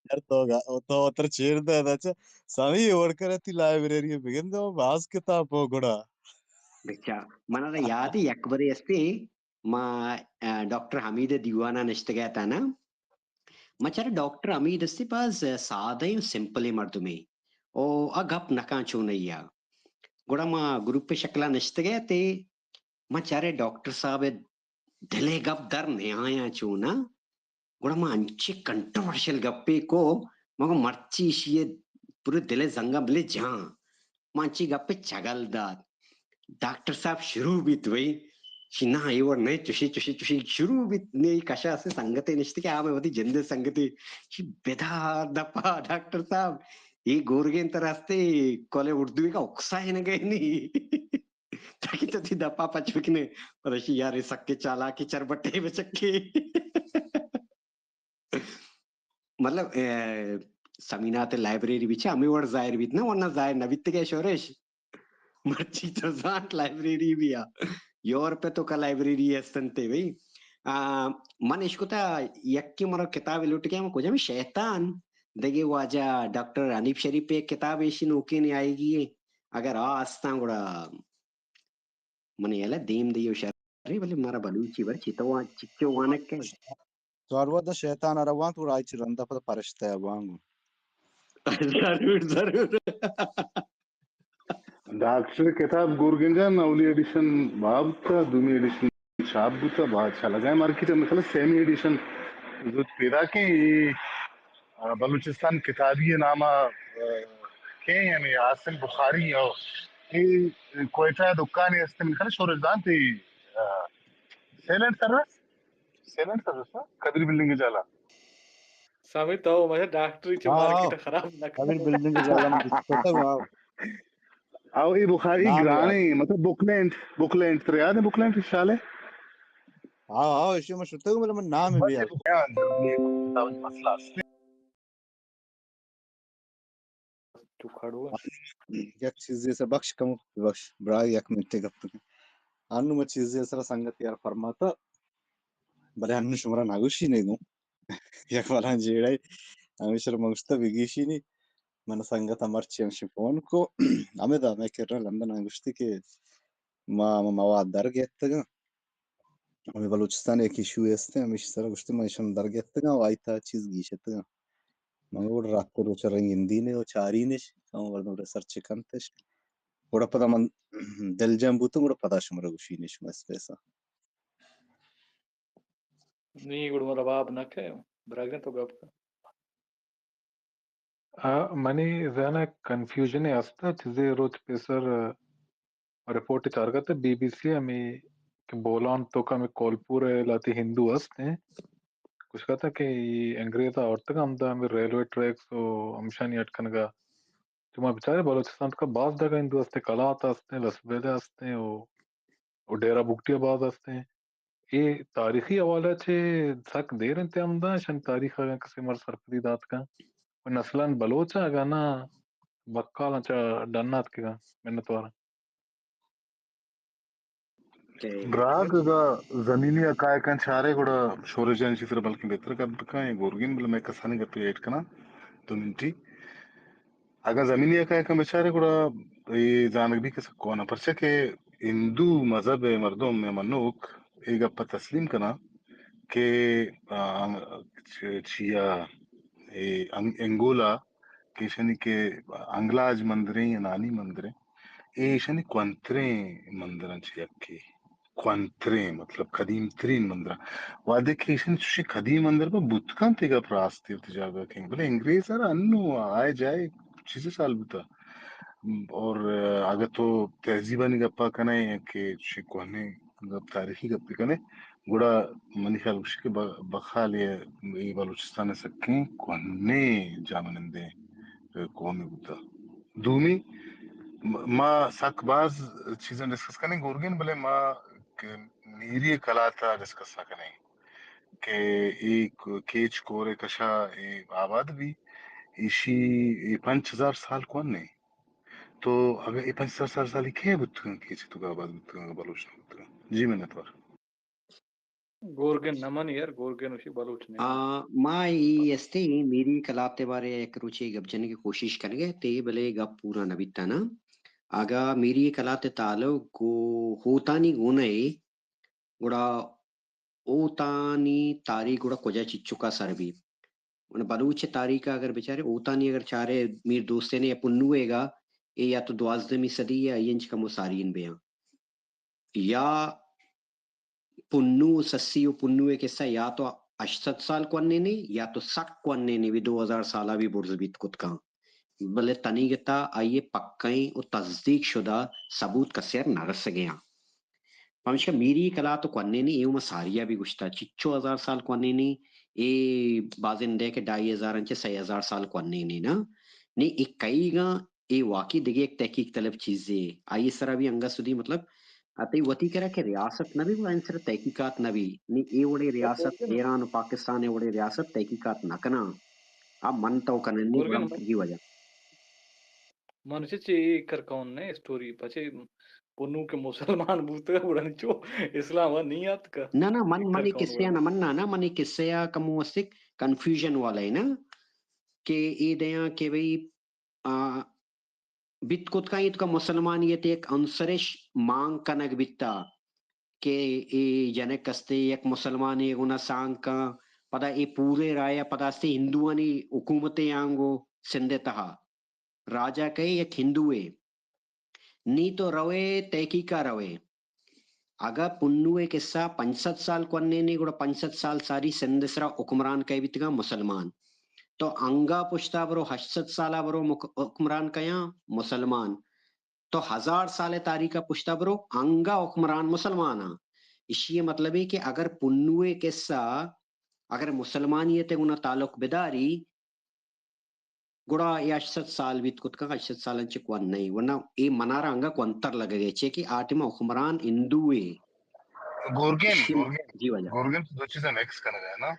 یار تو گا-، تو تر چیر دے دا چا، سامی وڑ کر تی لائبریری بگن دو، باز کتاب ہو گڑا۔ بچا، منا را یاد ہے یک برے استے، ما، آ، ڈاکٹر حمید دیوانا نشتگے تا نا، ما چارے ڈاکٹر حمید استے باز سادہ و سمپل مردمے۔ او آ گپ نکاں چونیا۔ گڑا ما گروپ شکلا نشتگے تے ما چارے ڈاکٹر صاحب دلے گپ در نیایاں چونا۔ گڑا ما انچے کنٹروورشل گپے کو، مگو مرچی اشی پورے دلے زنگا بلے جان۔ ما انچی گپے چگل دات۔ ڈاکٹر صاحب شروع بیت بھئی، شی نا اے وڑ نہیں، چشی، چشی، چشی شروع بیت۔ نے کشا سے سنگتے نشتے کہ آ میں وتی جندے سنگتے۔ شی بدار دپا ڈاکٹر صاحب، اے گورگیں تر ہستے کولے اردو کا اکسا ہے نہ گئے نہیں۔ تاکہ تو تی دپا پچ بکنے۔ پدا شی یار اے سکے چالاکے چربٹے بچکے۔ مطلب، اے، سمینات لائبریری بھی چہ ہمیں وڑ ظاہر بیت نا، ورنہ ظاہر نہ بیت گئے شورش۔ مرچی تو زانت لائبریری بھی آ۔ یورپ تو کا لائبریری ہستن تے بھئی۔ آ، من اشکتا یکی مرا کتاب لوٹ گیا، من کجا میں شیطان، دگے واجہ ڈاکٹر حنیف شریف پہ کتاب ایشی نوکے نے آئے گی ہے۔ اگر آ ہستاں گڑا منی یلہ دیم دیو شرے، بلے مارا بلوچی بر چی تو وان-، چچو وانک کن۔ تو ہر وقت شیطان ء روان تو رائی چی رندا پد پرشتہ ء بانگو۔ ضرور، ضرور۔ ڈاکٹر کتاب گورگن جان اولی ایڈیشن باب تا، دومی ایڈیشن چاپ بوتا، باز چلگا ہے مارکیٹ ء، مثلاً سیمی ایڈیشن زوت پیدا کیں۔ اے، آ، بلوچستان کتابی نام ء، آ، کیں یعنی حاصل بخاری او اے کوئٹہ دکانے است، من خیال شورش دانت، اے، آ، سیلنٹ سروس، سیلنٹ سروس نا قدیر بلڈنگ جالا۔ سامی تو مجھے ڈاکٹری چے ہاں، مارکیٹ خراب نہ کر۔ قدیر بلڈنگ جالا میں دکھتا تھا وہاں۔ او اے بخاری نام یاد۔ گرانے، مطلب بکلینٹ، بکلینٹ، ترا یاد ہے بکلینٹ شالے؟ ہاں، ہاں، ایشی ما شتگ، بلے من نام بس بیا۔ اے بکلینٹ، مسئلہ است۔ تو کھڑو۔ یک چیزے سر بخش کم، بخش، برا یک منٹ گپ کن۔ انو ما چیزے سر سنگت یار فرماتا، بلے انو شمارا نگوشی نہیں گوں۔ یک والا جیڑے، ہمیشہ من گوشتا بگیشی نہیں۔ من سنگت مرچی ہمشی فون کو، ہمیں دا میں کرا لندن آن گوشتی کہ ما ہما مواد در گیتگاں۔ ہمیں بلوچستان یک ایشو ہستیں، ہمیشی سرا گوشتے ما ایشان در گیتگاں و آئی تا چیز گیشتگاں۔ من گوڑ رات روچ رنگین دین و چارینش، ہم مردم ریسرچ کنتش۔ گڑا پدا من دلجم بوتوں، گڑا پدا شمارا گوشینش ما اسپیسا۔ نی گڑا من رباب نہ کئے، برگن تو گپ کن۔ آ، منی ذہن ء کنفیوژن است، چیزے روچ پیسر، آ، رپورٹ چارگت بی بی سی ہمیں کہ بولان تو کا ہمیں کولپور ء لاتی ہندو است ہیں۔ کچھ کہتا کہ یہ انگریز آورتگ ہمدا ہمیں ریلوے ٹریکس و ہمشانی اٹکنگا۔ تو ما بچارے بلوچستان تو کا باز دگا ہندو است، کلات است ہیں، لسبیدہ است ہیں و، و ڈیرہ بگٹی باز است ہیں۔ اے تاریخی حوالہ چہ سک دیر انت ہمدا، شن تاریخ اگاں کسے مر سرپدی دات کن۔ و نسلاً بلوچ اگاں نہ بکالاں چہ ڈن آتکگاں۔ منتواراں۔ براگ اگاں زمینی حقائقاں چارے گڑا شورش جان چیز بلکیں بہتر گپ بکاں، اے گورگین بلے میں کسانی گپے ایڈ کناں دو منٹی۔ اگاں زمینی حقائقاں بچارے گڑا اے زانگ بی کہ سک کون ء، پرچا کہ ہندو مذہب ء مردم ء منوک اے گپ ء تسلیم کناں کہ، آ، چ-، چیا اے انگ-، انگولا کہ ایشانی کہ انگلاج مندریں یا نانی مندریں، اے ایشانی کوہنتریں مندراں چہ یکے۔ کوہنتریں، مطلب قدیم ترین مندراں۔ وہدے کہ ایشانی چوشیں قدیم مندر پہ بوت کنت، اے گپ راستی وتی جاگہ کیں، بلے انگریز ء را انوں آئے جائے چیزے سال بوتا۔ اور اگہ تو تہذیبانی گپا کنے کہ چوشیں کوہنیں گپ، تاریخی گپ بہ کنے، گڑا منی خیال گوشی کہ ب-، بخال اے، اے بلوچستان ء سکیں کوہنیں جاہمنندیں قومے بوتا۔ دومی، م-، ما سک باز چیزاں ڈسکس کنیں گورگین، بلے ما ک-، میری کلات ء ڈسکس نہ کنیں کہ اے ک-، کیچ کور ء کشا اے آباد بی، ایشی اے پنچ ہزار سال کوہن ایں۔ تو اگہ اے پنچ ہزار سال سالی کئے بوتگاں، کیچ تو آباد بوتگاں، بلوچ نہ بوتگاں؟ جی منتوار۔ گورگن نہ من یار، گورگن وشی بلوچ نہ آ، ما ای استے میری کلات ء بارے یک روچے گپ جنگ ء کوشش کنگ ء تے، بلے گپ پورا نہ بیتا نا۔ اگا میری کلات ء تعلق گو ہوتانی گون ء، گڑا ہوتانی تاریخ گڑا کجا چچکا سر بی؟ من بلوچ تاریخ ء اگر بچارے، ہوتانی اگر چارے میر دوستین یا پنو ء گا، اے یا تو دوازدہمی صدی یا اینچ کمو سارین بیاں۔ یا پنو و سسی و پنو ء قصہ یا تو ہشت سد سال کوہنینے یا تو سک کوہنینے، بھی دو ہزار سالا بھی برز بیت کت کن، بلے تنیگتا آئی ء پکئیں و تصدیق شدہ ثبوت کسے ء نہ رسگیاں۔ پمشکا میری کلات و کوہنینے، اے ما ساریا بھی گوشتا، چچو ہزار سال کوہنینے، اے بازن دے کہ ڈھائی ہزار انچے سئے ہزار سال کوہنینے نا۔ نی اے کئیگاں اے واقعی دگہ یک تحقیق طلب چیزے۔ آئی سرا بھی انگت سدی، مطلب، تئی وتی کرا کہ ریاست نہ بی، گڑا آئی سرا تحقیقات نہ بی۔ نی اے وڑے ریاست ایران و پاکستان ء وڑے ریاست تحقیقات نہ کناں۔ آ من تو کنن نی، گڑا گورگن، جی وجہ۔ من چہ چے اے کر کون نے اسٹوری، پچے پنو کہ مسلمان بوتگا گڑا نی چو اسلام ء نی آتکا۔ نہ، نہ، من، اے من کر اے کون قصے ء وڑا نہ مننا نا، من اے قصے ء کمو است کنفیوژن والا ہے نا، کہ اے دیاں کہ بھئی، آ، بیت کت کن ایت کہ مسلمانیت یک عنصرش مانگ کنگ بیتا کہ اے جنک استے یک مسلمانے گنا سانگ کن، پدا اے پورے رایا پدا استے ہندوانی حکومتے آنگو سندھ تہا راجا کئے یک ہندوے۔ نی تو روے تحقیقا روے۔ اگہ پنو ء قصہ پنچ سد سال کوہنینے، گڑا پنچ سد سال ساری سندھ ء سرا حکمران کئے بیتگاں؟ مسلمان۔ تو انگا پشتا برو، ہشت سد سالا برو، مک-، حکمران کیاں؟ مسلمان۔ تو ہزار سال ء تاریخ ء پشتا برو، انگا حکمران مسلمان آں۔ اشی ء مطلب ہے کہ اگر پنو ء قصہ اگر مسلمانیت ء گنا تعلق بداری، گڑا اے ہشت سد سال بیت کت کن، ہشت سد سال انچے کوہن نہ ایں، ورنہ اے منارا انگا کوہنتر لگگ ء، چے کہ آ ٹائم ء حکمران ہندو اے۔ گورگن، ایشی گورگن، جی واجہ۔ گورگن تو دو چیزاں مکس کنگ ء نا۔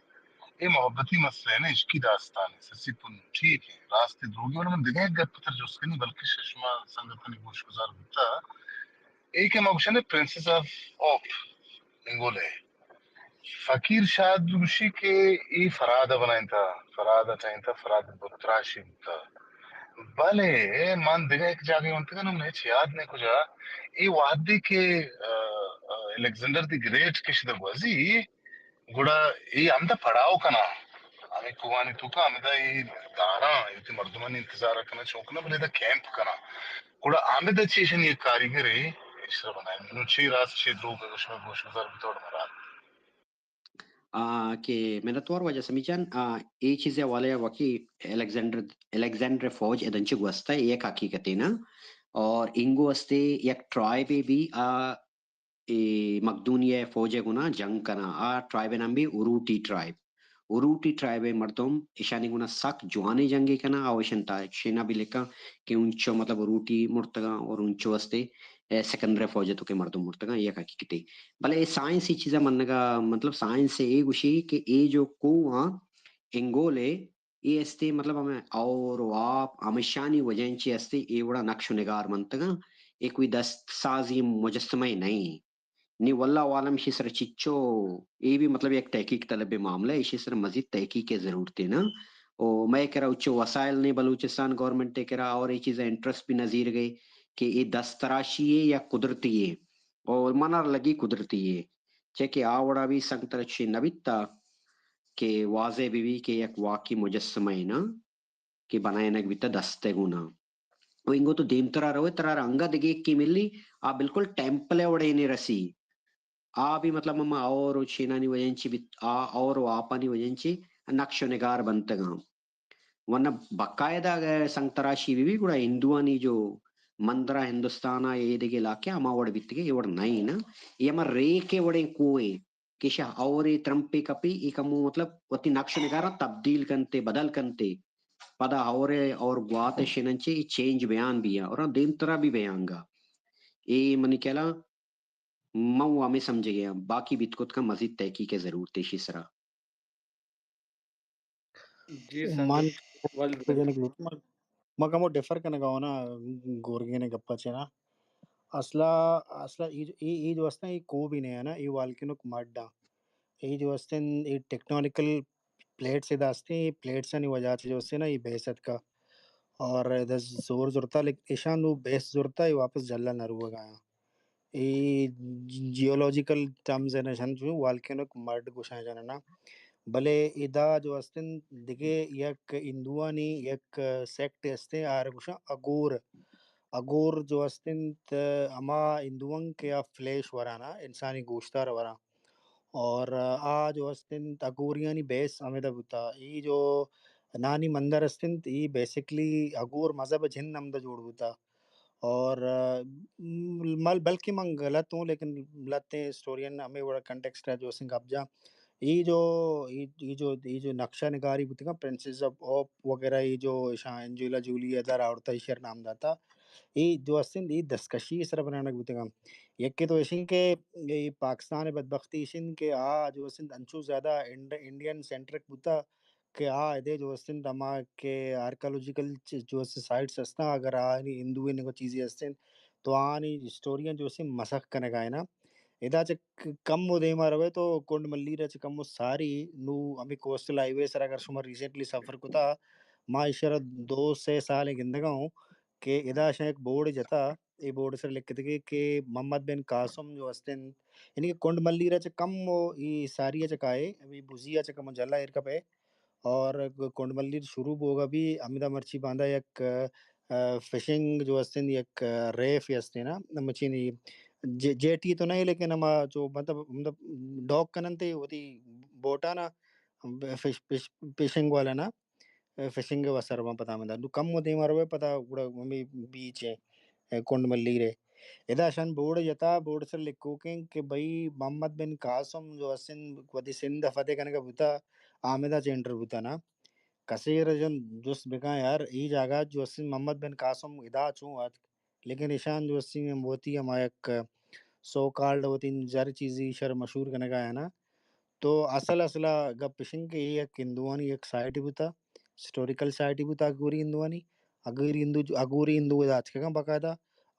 اے محبتی مسئلہ ہے نا، عشقی داستان ہے، سسی پن ٹھیک ہے، راست ہے، دروگی، ورنہ من دگہ یک گپ تر جست کنی، بلکہ شما سنگتانی گوش گزار بوتا۔ اے کہ ما گوشنے پرنسس آف ہوپ، انگولے۔ فقیر شاد گوشی کہ اے فراد ء بنائینتا، فراد ء ٹائینتا، فراد بت تراشی بوتا۔ بلے من دگہ یک جاگہے ونتگاں، من ہچ یاد نہ کجا۔ اے وہدے کہ، آ، آ، الیگزینڈر دی گریٹ کہ شدہ گوزی، گڑا اے ہمدا پڑاؤ کناں، ہمے کوہانی توکا ہمدا اے داراں، اے وتی مردمانی انتظار کناں، چون کناں، بلے ادا کیمپ کناں۔ گڑا ہمدا چہ ایشانی یک کاریگرے، اشرف بنائے۔ نوں چے راست چے دروگ، اگہ شما گوش گزار بوتہ وڑ مراد۔ آ، کہ منتوار واجہ سمی جان، آ، اے چیز حوالے وکی الیگزینڈر، الیگزینڈر فوج ادنچ گوستہ، اے یک حقیقتے نا۔ اور انگو استے یک ٹرائبے بھی، آ، اے مقدونیہ فوج ء گنا جنگ کنا۔ آ ٹرائب ء نام بھی اروٹی ٹرائب۔ اروٹی ٹرائب ء مردم اشانی گنا سک جوانیں جنگے کنا، او اشن تا شینا بھی لکھاں کہ انچو مطلب اروٹی مرتگاں اور انچو استے، اے، سکندر ء فوج ء تو کہ مردم مرتگاں، یک حقیقتے۔ بلے اے سائنس ای چیزا منگا، مطلب سائنس اے گوشی کہ اے جو کوہ آں، انگول ء اے استے مطلب ہمیں اور و آپ ہمیشانی وجہ انچی استے اے وڑا نقش و نگار منتگاں، اے کوئی دست سازی مجسمہ نہیں۔ نی واللہ عالم شی سر چچو، اے بھی مطلب یک تحقیق طلب معاملہ ہے، اشی سر مزید تحقیق ضرورت ہے نا۔ او مئے کرا اچو وسائل نے بلوچستان گورنمنٹ کرا اور اے چیزا انٹرسٹ بھی نظیر گئے کہ اے دست تراشی ہے یا قدرتی ہے، اور منار لگی قدرتی ہے، چہ کہ آ وڑا بھی سنگ ترا چے نہ بیتا کہ واضح بہ بی کہ یک واقعی مجسمہ ء نا کہ بنائینگ بیتا دست ء گونا۔ و انگو تو دیمترا روئے، ترا انگا دگہ یکے ملی، آ بالکل ٹیمپل ء وڑینے رسی۔ آ بھی مطلب ہما اور و چینانی وجہ چی بیت، آ اور و آپانی وجہ چی نقش و نگار بنتگاں۔ ورنہ باقاعدہ اگر سنگ تراشی بہ بی، گڑا ہندوانی جو مندرہ ہندوستان ء اے دگہ علاقے ہما وڑ بیتگے، اے وڑ نہ ایں نا۔ اے ہما ریک ء وڑیں کوہ ایں کہ شہ ہورے ترمپے کپی، اے کمو مطلب وتی نقش و نگاراں تبدیل کنتے، بدل کنتے۔ پدا ہورے اور گوات ء شنن چے اے چینج بیان بیا اور دیمترا بھی بیانگا۔ اے منی خیالا من و ہمے سمجھگے آں، باقی بیت کت کن مزید تحقیق ء ضرورت ایشی سرا۔ جی من سنگت، ول بل۔ جنک لوٹ، من، من کمو ڈیفر کنگا ہوں نا، گورگین گپا چے نا۔ اصلا، اصلا ای، ای، ای جو استن، ای کوہ بھی نہیں ہے نا، ای والکینک مڈ آ۔ ای جو استن، ای ٹیکٹونیکل پلیٹس ادا استیں، ای پلیٹس آنی وجہ چے جو استیں نا، ای بحث اتکا۔ اور ادا زور زورتا، لیکن ایشان نو بحث زورتا، ای واپس جلا نہ روگا آیا۔ اے جیولوجیکل ٹرمز ء نشان جو والکینک مڈ گوشاں جننا۔ بلے ادا جو استن دگہ یک ہندوانی یک سیکٹ استیں، آر گوشاں اگور۔ اگور جو استنت ہما ہندوان کہ آ فلیش ورانا، انسانی گوشتار وراں۔ اور آ جو استنت اگوریانی بیس ہمیدا بوتا۔ ای جو نانی مندر استنت، ای بیسکلی اگور مذہب جن ہمدا جوڑ بوتا۔ اور، آ، م-، مل-، بلکہ من غلط ہوں، لیکن لتیں ہسٹورین ہمیں وڑا کنٹیکسٹ ہے جو اسیں گپ جا۔ ای جو، ای، ای جو، ای جو نقشہ نگاری بوتگا، پرنسز آف اوپ وغیرہ، ای جو ایشاں اینجیلا جولی ادھر آورتا، ایشر نام داتا۔ ای جو استن، ای دستکشی سر بنانگ بوتگا۔ یکے تو ایشن کہ ای پاکستان بدبختی ایشن کہ آ جو استن انچو زیادہ انڈ-، انڈین سینٹرک بوتا، کہ آ ادے جو استن دما کہ آرکیالوجیکل چ-، جو است سائٹس استاں، اگر آنی ہندو نگو چیزے استن، تو آنی ہسٹوریاں جو استن مسخ کنگا ہے نا۔ ادا چہ ک-، کم و دیما روے تو کنڈ ملیر چہ کم و ساری نو ہمیں کوسٹل ہائی وے سر اگر شما ریسنٹلی سفر کتا، ما اشرا دو سے سال گندگا ہوں کہ ادا شاید ایک بورڈ جتا، اے بورڈ سر لکھتگے کہ محمد بن قاسم جو استن، یعنی کہ کنڈ ملیر چہ کم و ای ساری چہ کائے، ابھی بزی چہ کم جلا ایر کپے، اور کنڈ ملیر شروع بوگا بھی ہمدا مرچی باندا یک، آ، فشنگ جو استن، یک، آ، ریف استن نا، مچینی جے-، جیٹی تو نہیں، لیکن ہما جو مطلب ہمدا ڈاک کننتے وتی بوٹا نا، فش-، فش-، فشنگ والا نا، فشنگ و سر پدا ہمدا۔ نو کم و دیما روے پدا گڑا ہمیں بیچ ہے، کنڈ ملیر ہے۔ ادا شان بورڈ جتا، بورڈ سر لکھوکیں کہ بھئی محمد بن قاسم جو اسن وتی سندھ فتح کنگا بوتا، آمدا چہ انٹر بوتا نا۔ کسے را جن جست بکاں یار، ای جاگہ جو اسن محمد بن قاسم ادا چوں اتک، لیکن ایشان جو اسن وتی ہما یک سو کالڈ وتی زر چیزی شر مشہور کنگا ہے نا۔ تو اصل، اصل گپ اش انت کہ اے یک ہندوانی یک سائٹے بوتا، ہسٹوریکل سائٹے بوتا اگوری ہندوانی۔ اگوری ہندو، اگوری ہندو ادا اتکگاں باقاعدہ،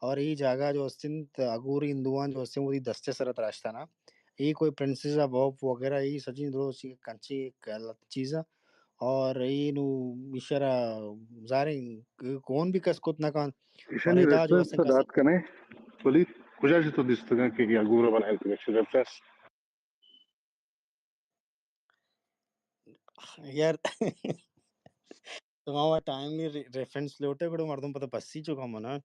اور اے جاگہ جو است انت، اگوری ہندوان جو است انت، وتی دستے سرا تراشتانا۔ اے کوئی پرنسز آف ہوپ وغیرہ، اے سجیں درست یک انچیں یک چیز ء۔ اور اے نوں ایشرا ظاہریں کون بھی کس کت نہ کنت۔ ایشانی اور ادا جو ریفرنس ہستیں تو کس دات کنے، ولی کجا چہ تو دیستگاں کہ یا گورا بنائیں تو ریفرنس؟ یار، تو ما ٹائملی ریفرنس لوٹے، گڑا مردم پتہ پسی چکا منا۔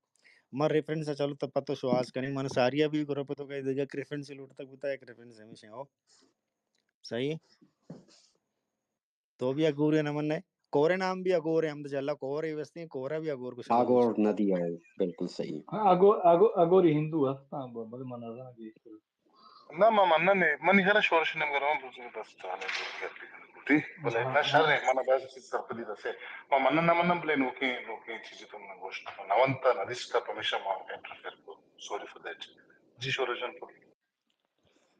ما ریفرنس چلو تب پتہ شواز کنی، من ساریا بھی گروپ تو کہے دیگا ریفرنس لوٹ تک بتا، ایک ریفرنس ہمیشہ ہو۔ صحیح؟ تو بھی اگورے نہ منئے۔ کورے نام بھی اگورے، ہم تو جلا کورے وستی، کورا بھی اگور کچھ آگور ندی ہے، بالکل صحیح۔ ہاں، اگو-، اگو-، اگوری ہندو ہستاں، ب-، بلے من نہ زاناں کہ نہ، ما مننے، منی خیال شورش نمگران بزرگ دست آنے بزرگ گپی کنگوٹی۔ بلے ہاں، نہ شر ہاں۔ ہے، من باز چیز سرپدی دسے۔ ما منن نہ منن، بلے نوکیں، نوکیں چیزی تو من گوشت۔ نہ ونتا، نہ دیستا، پمیشا ما انٹرفیئر کو۔ Sorry for that. G Shorish John, پلیز۔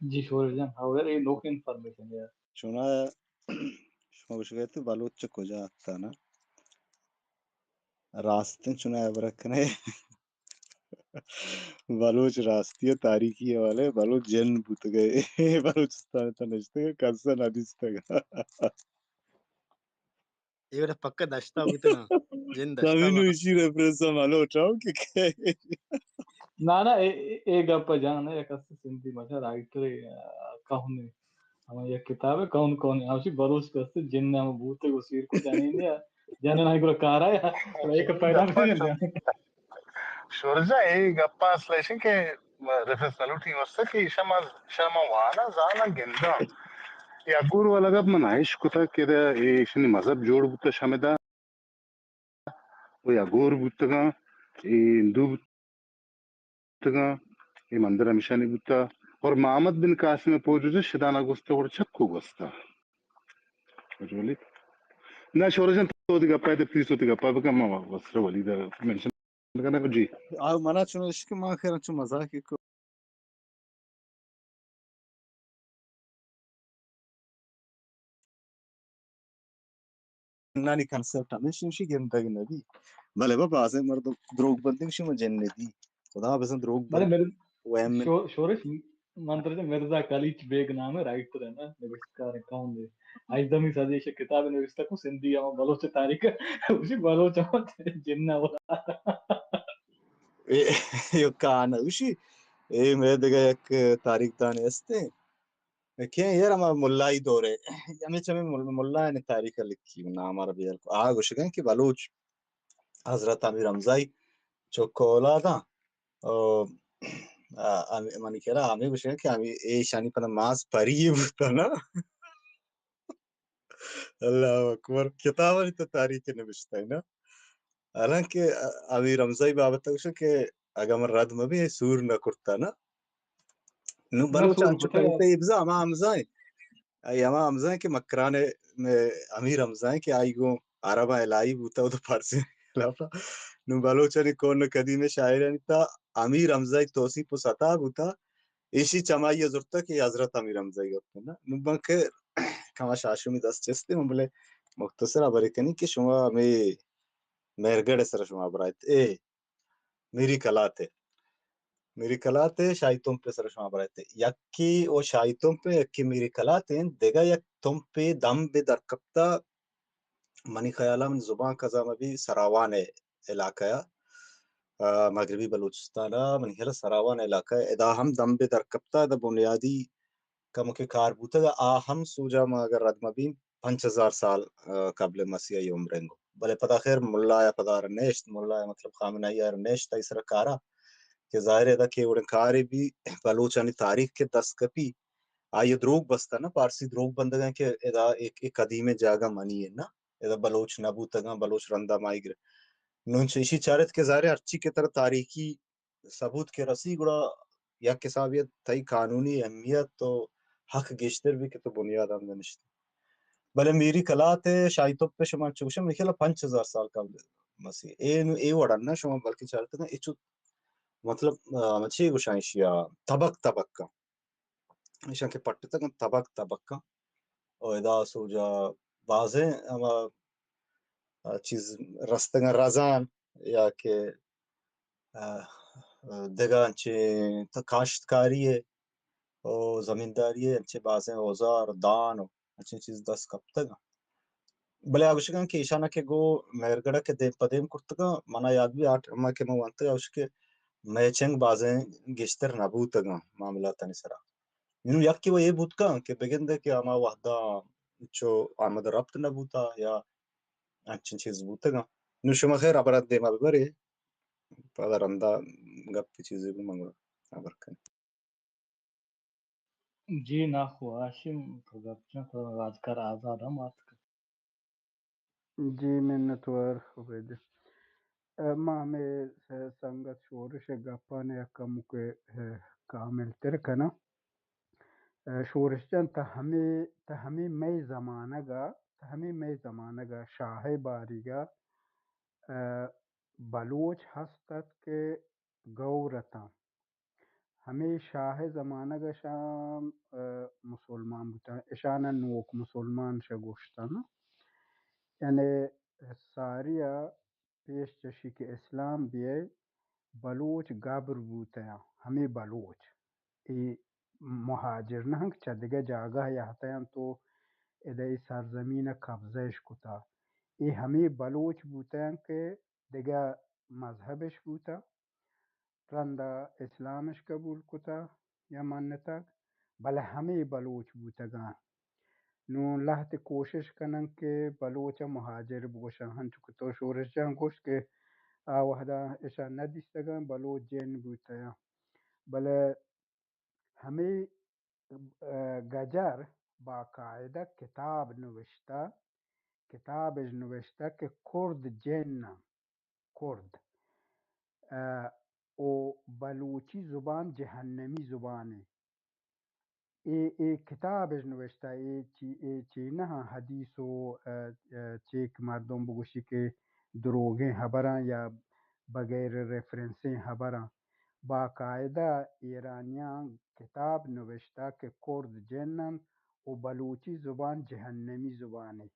G Shorish John, how a نوکیں انفارمیشن یار۔ چونا شما گوشگئے تو بلوچ چہ کجا اتکا نا؟ راستیں چونا ہبرا کنے۔ بلوچ راستی ء تاریخی حوالے بلوچ جن بوتگئے۔ بلوچستان تا نشتگئے، کس نہ دیستگ۔ اے وڑا پکا دشتا بوتگاں۔ جن دشتا سمین بوتگاں۔ ایشی ریفرنس ہم ہلو اٹھاؤ کہ کئے۔ نا، نا، اے، اے، اے گپ جان ہے، یک است سندھی مچا رائٹر، آ، کہن ہے۔ ہمیں یک کتاب ہے، کہن کہن ہے۔ ہمشی بلوچ کس جن ہم بوتے کو سیر کو جانے دیا۔ جن نہ کو کارا ہے، ایک پیدا بھی نہیں۔ شورجا، اے گپا اصل ایشن کہ ریفرنس نہ لوٹی واسطہ کہ شما، شما وانا زانا گندا۔ یا گور والا گپ من ایش کتا کہ دا ایشنی مذہب جوڑ بوتا شمدا۔ و یا گور بوتگاں، اے ہندو بوتگاں، اے مندر ہمیشانی بوتا۔ اور محمد بن قاسم پوجوز شدانا گوستا اور چکو گوستا۔ وجولی۔ نہ، شورجان تو دی گپا دے، پلیز تو دی گپا بکن، ما وسر ولی دا منشن کرنا کو جی۔ آ، منا چون عشق ما خیر چون مزاق کو۔ نانی کنسپٹ ہمیش انشی گندگ نبی۔ بلے با بازیں مردم دروگ بندگ شی ما جن ندی۔ خدا بزن دروگ بلے بند۔ مر-، وہم شو-، شورش من ترجم مرزا قلیچ بیگ نام ہے، رائٹر ہے نا، نوشتکار ہے، کون ہے؟ آئی دمی سازی ایشی کتاب نوشتہ کو سندھی ہم بلوچ تاریخ، اسی بلوچ ہم جن نہ ہو۔ اے، اے کہان اوشی، اے مئے دگہ یک تاریخ دانے استیں۔ کہ یار ہما ملائی دورے، ہمیں چمے مل-، ملایانی تاریخ لکھی، نام عربی ہلکو۔ آ گوشگن کہ بلوچ حضرت امیر حمزائی چک اولاداں، او، آ، ہمیں، منی خیال ہمیں گوشگن کہ ہمیں ایشانی پدا ماس پری بوتا نا۔ اللہ اکبر۔ کتابانی تو تاریخ نوشتہ ہے نا۔ حالانکہ امیر حمزہ ءِ بابت ءَ گوشت کہ اگاں من رد مہ بیں، سور نہ کرتا نا۔ نوں نہ بلوچ سور انچو کتگ۔ کریتے ابزا ہما حمزہ ہیں۔ آئی ہما حمزہ ہیں کہ مکران ءِ، امیر حمزہ ہیں کہ آئی گوں عرب ءَ الہی بوتا و تو فارسی خلاف۔ نوں بلوچانی کون قدیم شاعرانی تا امیر حمزہ ءِ توصیف و ستا بوتا۔ ایشی چمائی ءَ زرتگ کہ حضرت امیر حمزہ ءِ گپ نا۔ نوں بانکہ کما شاشمی دست چست، من بلے مختصر ہبرے کنی کہ شما ہمے مہرگڑھ ءِ سرا شما برایت، اے میری کلات ءِ، میری کلات ءِ شاہی تمپ ءِ سرا شما برایت۔ یکے او شاہی تمپ ءِ، یکے میری کلات ءِ، دگہ یک تمپے دمبے درکپتا۔ منی خیال ءَ من زبان کزا مہ بی، سراوان ءِ علاقہ ءَ، آ، مغربی بلوچستان ءَ، منی خیال ءَ سراوان ءِ علاقہ ءَ ادا ہم دمبے درکپتا، ادا بنیادی کمکے کار بوتگ، آ ہم سوجا ما اگر رد مہ بین، پنچ ہزار سال، آ، قبل مسیح ءِ عمر انگو۔ بلے پدا خیر ملا ءَ پدا ار نیشت، ملا ءَ مطلب خامنہ ءَ ار نیشت، آئی سرا کارا کہ ظاہر ہے ادا کہ وڑیں کارے بی بلوچانی تاریخ کہ دست کپی، آئی ءَ دروگ بستہ نا، پارسی دروگ بندگاں کہ ادا ایک، ایک قدیمیں جاگہ منی ہے نا، ادا بلوچ نہ بوتگاں، بلوچ رندا مائی گر۔ نون چہ ایشی چارت کہ ظاہر ہے ہرچی کہ ترا تاریخی ثبوت کہ رسی گڑا یک حسابی ءَ تئی قانونی اہمیت و حق گیشتر بی کہ تو بنیاد ہم نشتی۔ بلے میری کلات ءِ شاہی تمپ ءِ شما چوشم میخلا پنچ ہزار سال قبل مسیح۔ اے نو اے وڑا نہ شما بلکہ چارتگاں اے چو مطلب، آ، چی گوشاں ایشی ءَ طبق طبق کا۔ ایشاں کہ پٹتگ انت طبق طبق ءَ۔ و ادا سوجا بازیں ہما، آ، چیز رستگ انت رزان یا کہ، آ، دگہ انچیں ت-، کاشتکاری ءِ و زمینداری ءِ انچیں بازیں اوزار، دان و انچیں چیز دست کپتگ انت۔ بلے آ گوشگاں کہ ایشانا کہ گو مہرگڑھ کہ دیم پہ دیم کرتگاں، منا یاد بی آ ٹائما کہ من ونتگ، آ گوش کہ میچنگ بازیں گیشتر نہ بوتگاں معاملاتانی سرا۔ نوں یکے و اے بوتگاں کہ بگندے کہ ہما وہدا چو آمد و رپت نہ بوتا یا انچیں چیز بوتگاں۔ نوں شما خیر ہبرات دیما ببرے، پدا رندا گپ چیزے بو من گڑا ہبر کنیں۔ جی ناخو ہاشم، تو گپ جن، تو وازکار آزاد ہم آتک۔ جی منتوار عبید۔ اے، ما ہمے س-، سنگت شورش ءِ گپانی یک کمکے، اے، کامل تر کناں۔ اے، شورش جان، تہ ہمے، تہ ہمے مئے زمانگ ءَ، تہ ہمے مئے زمانگ ءَ شاہ ءِ باریگ ءَ، اے، بلوچ ہست ات کہ گور اتاں۔ ہمے شاہ ءِ زمانگ ءَ شاں، اے، مسلمان بوتاں، اشاناں نوک مسلمان شہ گوشتاں۔ یعنی ساری ءَ پیش چشی کہ اسلام بیئے، بلوچ گبر بوتیاں، ہمے بلوچ، اے مہاجر نہ انت کہ چہ دگہ جاگہ یہتیاں تو ادے اے سرزمین ءَ قبضہ اش کتا۔ اے ہمے بلوچ بوتیاں کہ دگہ مذہب اش بوتا، رندا اسلام اش قبول کتا یا منتگ، بلے ہمے بلوچ بوتگاں۔ نوں لہتے کوشش کنن کہ بلوچ ءَ مہاجر بگوشن، ہنچو کہ تو شورش جان گوشت کہ آ وہدا اشاں نہ دیستگاں، بلوچ جن بوتیاں۔ بلے ہمے، اے، گجر باقاعدہ کتاب نوشتہ، کتاب اش نوشتہ کہ کرد جن انت، کرد، اے، او بلوچی زبان جہنمی زبانے۔ اے، اے کتاب اش نوشتہ، اے چی، اے چی نہ حدیث و، اے، اے چیک مردم بگوشی کہ دروگیں حبراں یا بغیر ریفرنسیں حبراں۔ باقاعدہ ایرانیاں کتاب نوشتہ کہ کرد جن انت و بلوچی زبان جہنمی زبانے۔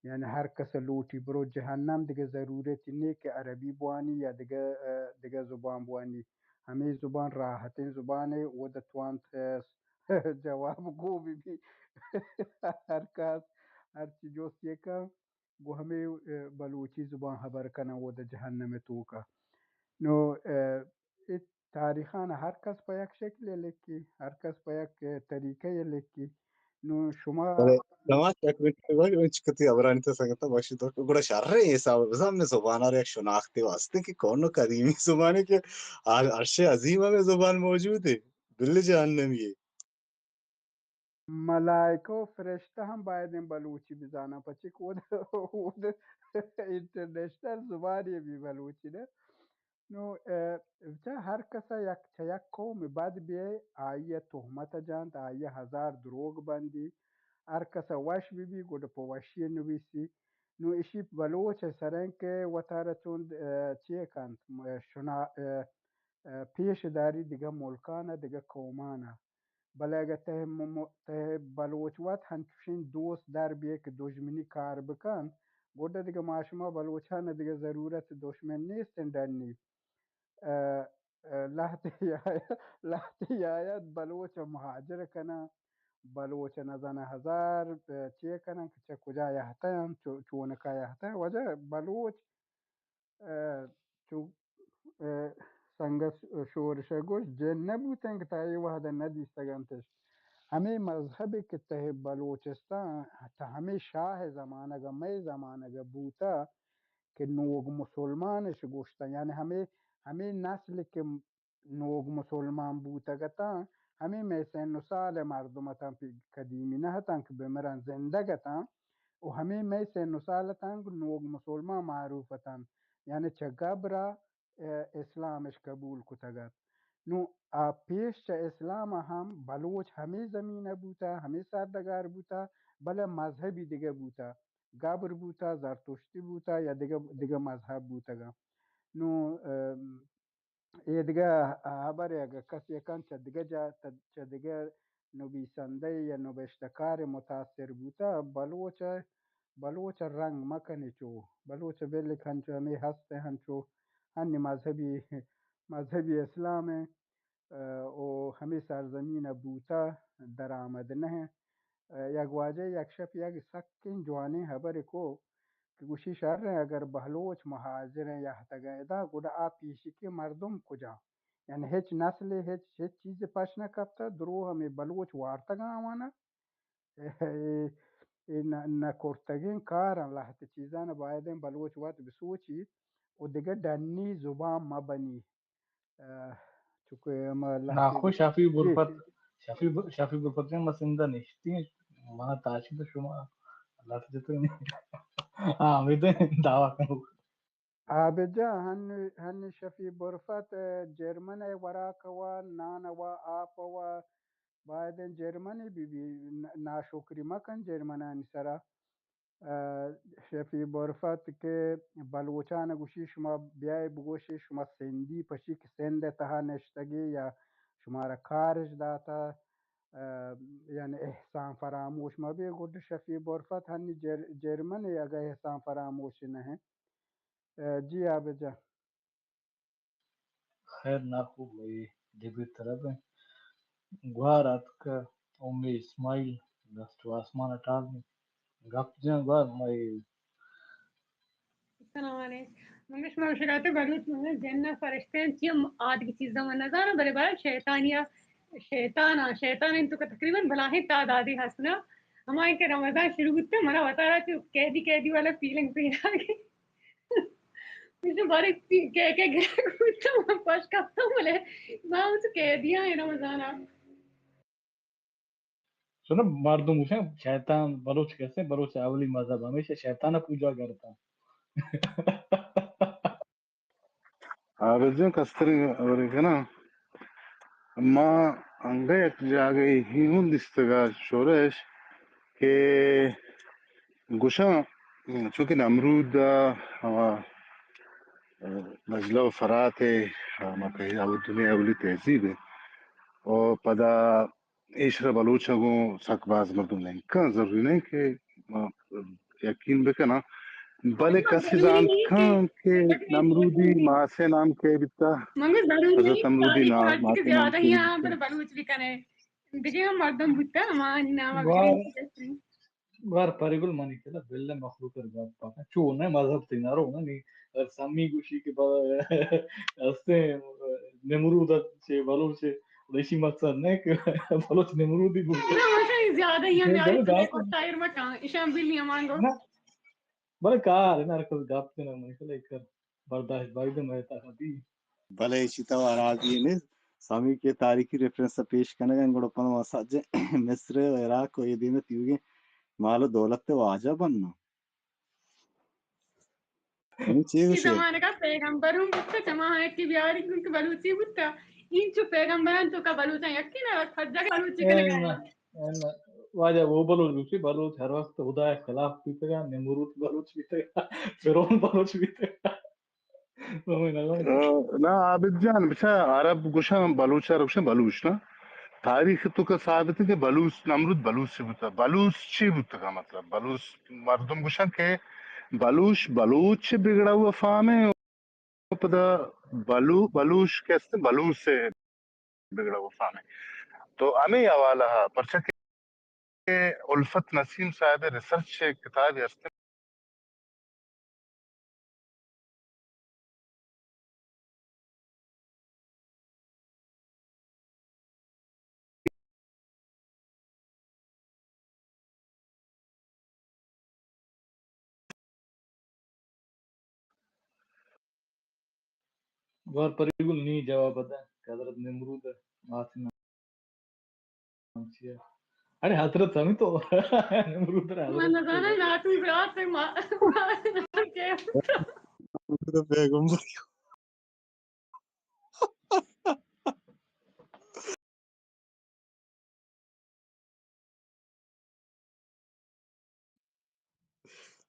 یعنی ہر کس لوٹی برو جہنم، دگہ ضرورت نیست کہ عربی بوانی یا دگہ، اے، دگہ زبان بوانی۔ ہمے زبان راحتیں زبانے، اودا توانت، اے، جواب گو بی بی۔ ہر کس ہر چی جست یکا گو ہمے، اے، بلوچی زبان حبر کناں اودا جہنم توکا۔ نو، اے، اے تاریخان ہر کس پہ یک شکلے لکھی، ہر کس پہ یک طریقہ لکھی۔ نو شما بلے، شما یک منٹ بگوش، من چکتی حبرانی تو سنگتا بخشی تو گڑا شریں حساب بزن میں زبان ءَ یک شناختی واسطے کہ کون قدیمی زبانے کہ عر-، عرش عظیم میں زبان موجود ہے، دل جہنمی ہے۔ ملائکہ و فرشتہ ہم باید انت بلوچی بزاناں، پچے کہ اود، اود انٹرنیشنل زبانے بی بلوچی نہ۔ نو، اے، چہ ہر کس ءَ یک، چہ یک قوم بد بیئے، آئی ءَ تہمت جنت، آئی ءَ ہزار دروگ بندی، ہر کس ءَ وش بہ بی، گڈ پہ وشی نویسی۔ نو اشی بلوچ ءِ سر انت کہ وتارا چون، اے، چے کنت، م-، شنا-، اے، اے، پیش داری دگہ ملکان ءَ، دگہ قومان ءَ۔ بلے اگہ تہ م-، م-، تہ بلوچ وت ہنچوشیں دوست در بیئے کہ دژمنی کار بکن، گڈا دگہ ما شما بلوچان ءَ دگہ ضرورت دژمن نیست انت ڈنی۔ ء، ء، لہتے آیت، لہتے آیت بلوچ ء مہاجر کناں، بلوچ ء نزاناں ہزار، ء، چے کناں کہ چہ کجا یہتیاں، چو-، چونکا یہتیاں۔ واجہ بلوچ، ء، چو، ء، سنگت شورش ء گوشت، جن نہ بوتیں کہ تا اے وہد ء نہ دیستگ انتش۔ ہمے مذہبے کہ تہ بلوچستان، تہ ہمے شاہ ء زمانگ ء مئے زمانگ ء بوتہ، کہ نوگ مسلمان اش گوشتاں، یعنی ہمے، ہمے نسل کہ نوگ مسلمان بوتگ اتاں، ہمے مئے سن و سال ء مردم اتاں، پی-، قدیمی نہ اتاں کہ بمرن، زندگ اتاں، و ہمے مئے سن و سال اتاں کہ نوگ مسلمان معروف اتاں، یعنی چہ گبرا، ء، اسلام اش قبول کتگ ات۔ نوں آ پیش چہ اسلام ء ہم بلوچ ہمے زمین ء بوتہ، ہمے سرڈگار بوتہ، بلے مذہبی دگہ بوتہ۔ گبر بوتہ، زرتشتی بوتہ یا دگہ، دگہ مذہب بوتگاں۔ نوں، ام، اے دگہ ہبرے اگہ کسے کن چہ دگہ جا-، چہ دگہ نبیسندہ یا نبشتہ کارے متاثر بوتہ، بلوچ ء، بلوچ ء رنگ مکنے چو، بلوچ ء بلک ہنچو ہمے ہست ء ہنچو ہنی مذہبی، مذہبی اسلام ء، ء، او ہمے سرزمین ء بوتہ، درآمد نہ انت۔ ء، یک واجہ یک شپ یک سکیں جوانیں ہبرے کو کہ گوشی، شر ایں، اگر بلوچ مہاجر ایں یا اتگاں ادا، گڑا آ پیشکی مردم کجا؟ یعنی ہچ نسلے، ہچ، ہچ چیزے پش نہ کپتہ، درو ہمے بلوچ وارتگاں آواناں۔ اے، اے نہ، نہ کرتگیں کاراں، لہتے چیزاں باید ایں بلوچ وت بسوچیت و دگہ ڈنی زبان مبنی۔ ء، چونکہ ہما لہتے ناخو شفیع برفت، شفیع ب-، شفیع برفت جان، ما سندھ ء نشتیں، ما تاشی تو شما لٹ جتو نہیں۔ ہاں، ہمیں تو دعویٰ کنو۔ عابد جان، ہنی، ہنی شفیع برفت، ء، جرمن ء وراک وا، نان وا، آپ وا، باید انت جرمنی بی بی، ن-، ناشکری مکن جرمنانی سرا۔ ء، شفیع برفت کہ بلوچان گوشی، شما بیائے بگوشے شما سندھی، پشی کہ سندھ ء تہا نشتگی یا شمارا کارش داتا، ء، یعنی احسان فراموش مبی۔ گڈ شفیع برفت ہنی جر-، جرمنی اگہ احسان فراموش نہ انت۔ ء، جی عابد جان۔ خیر ناکو، مئے ڈیبیٹ طلب انت۔ گوار اتکہ، امی اسماعیل، دست و آسمان ء ٹال انت۔ گپ جن گوار، مئے السلام علیکم۔ من شما شرات بلوچ من جن ء فرشتے انت، چی ہم آدگی چیزاں من نزاناں، بلے بارا شیطانیا، شیطان ء، شیطان انت تو کہ تقریباً بلاہیں تعدادی ہست نا۔ ہما انکہ رمضان شروع بوتہ، منا وتارا چو قیدی قیدی والا فیلنگ پیدا گئی۔ مجھے بارے کہ کہ گرا بوتہ، من پش کپتہ، بلے ما تو قیدیاں رمضان ء۔ سنو، مردم گوشن شیطان بلوچ کسے، بلوچ اولی مذہب ہمیشہ شیطان پوجا کرتا۔ عابد جان، کستریں ہبرے کناں۔ ما انگہ یک جاگہے ہی ہوں دیستگا شورش کہ گوشاں، چونکہ نمرود ء ہما نجلہ و فرات ء ہما کہ دنیا اولی تہذیب ء، و پدا ایشرا بلوچ ء گوں سک باز مردم لنکاں، ضروری نہ کہ ما یقین بکناں، بلے کسے زانت کن کہ نمرودی ماسے نام کے بیتا، حضرت نمرودی نام ماسے نام کے بیتا۔ بلوچ بکنے، دگہ ہم مردم بوتا، ہما نام گوار پریگل منی کلا بلے مخلوق ء گپ پاکاں۔ چو نہ مذہب تئی نہ رو نہ نی، اگر سمی گوشی کہ با-، ہستیں نمرود ات چے بلوچ ء، ایشی مقصد نہ کہ بلوچ نمرودی بوت۔ نہ، ماشاء اللہ، زیادہ ہی ہمیں آئی تو کو تائر مکان، ایشان بلی ہمان گو۔ نہ، بلے کار ہے نا، ہر کس گپ دینا منی کلا ایک کر۔ برداشت باید مئے تہا بی۔ بلے ایشی تو راضی نے سامی کے تاریخی ریفرنس پیش کنگا گڑا پنو سج مصر و عراق و یہ دین تیوگے مال و دولت واجہ بننا۔ ہمیں چی گوشے؟ زمانہ کا پیغمبر ہوں بوتا، جماعت کی بیاری کن کہ بلوچی بوتا۔ این چو پیغمبران تو کا بلوچاں یقین ہے، ہر جگہ بلوچی کنگا۔ واجہ وہ بلوچ گوشی، بلوچ ہر وقت خدا ء خلاف بیتگا، نمرود بلوچ بیتگا، فرعون بلوچ بیتگا۔ سمجھ نہ گو۔ آ، نا، عابد جان، بچا عرب گوشاں بلوچ، عرب گوشاں بلوچ نا۔ تاریخ تو کا ثابت ہے کہ بلوچ، نمرود بلوچ سے بوتا۔ بلوچ چی بوتا کا مطلب؟ بلوچ مردم گوشاں کہ بلوچ، بلوچ بگڑا ہوا فام ہے۔ پدا بلو-، بلوچ کہ است، بلوچ ء بگڑا و فہمے۔ تو ہمے حوالہ ء، پرچا کہ الفت نسیم صاحب ء ریسرچ ء کتابے است۔ گوار پریگل نی جواب دے کہ حضرت نمرود ء مات نام چیا؟ اڑے حضرت ہمیں تو نمرود ء حضرت من نہ زاناں، ناتو برات ما پیغمبر۔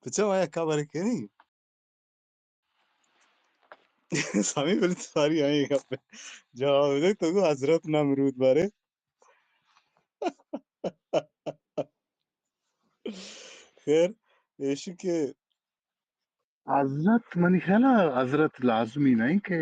پچا ما یک خبر کنی۔ سامی بلی ساری آئی گپ جواب دے تو گو حضرت نمرود بارے۔ خیر، ایشی کہ حضرت، منی خیال ء حضرت لازمی نہ انت کہ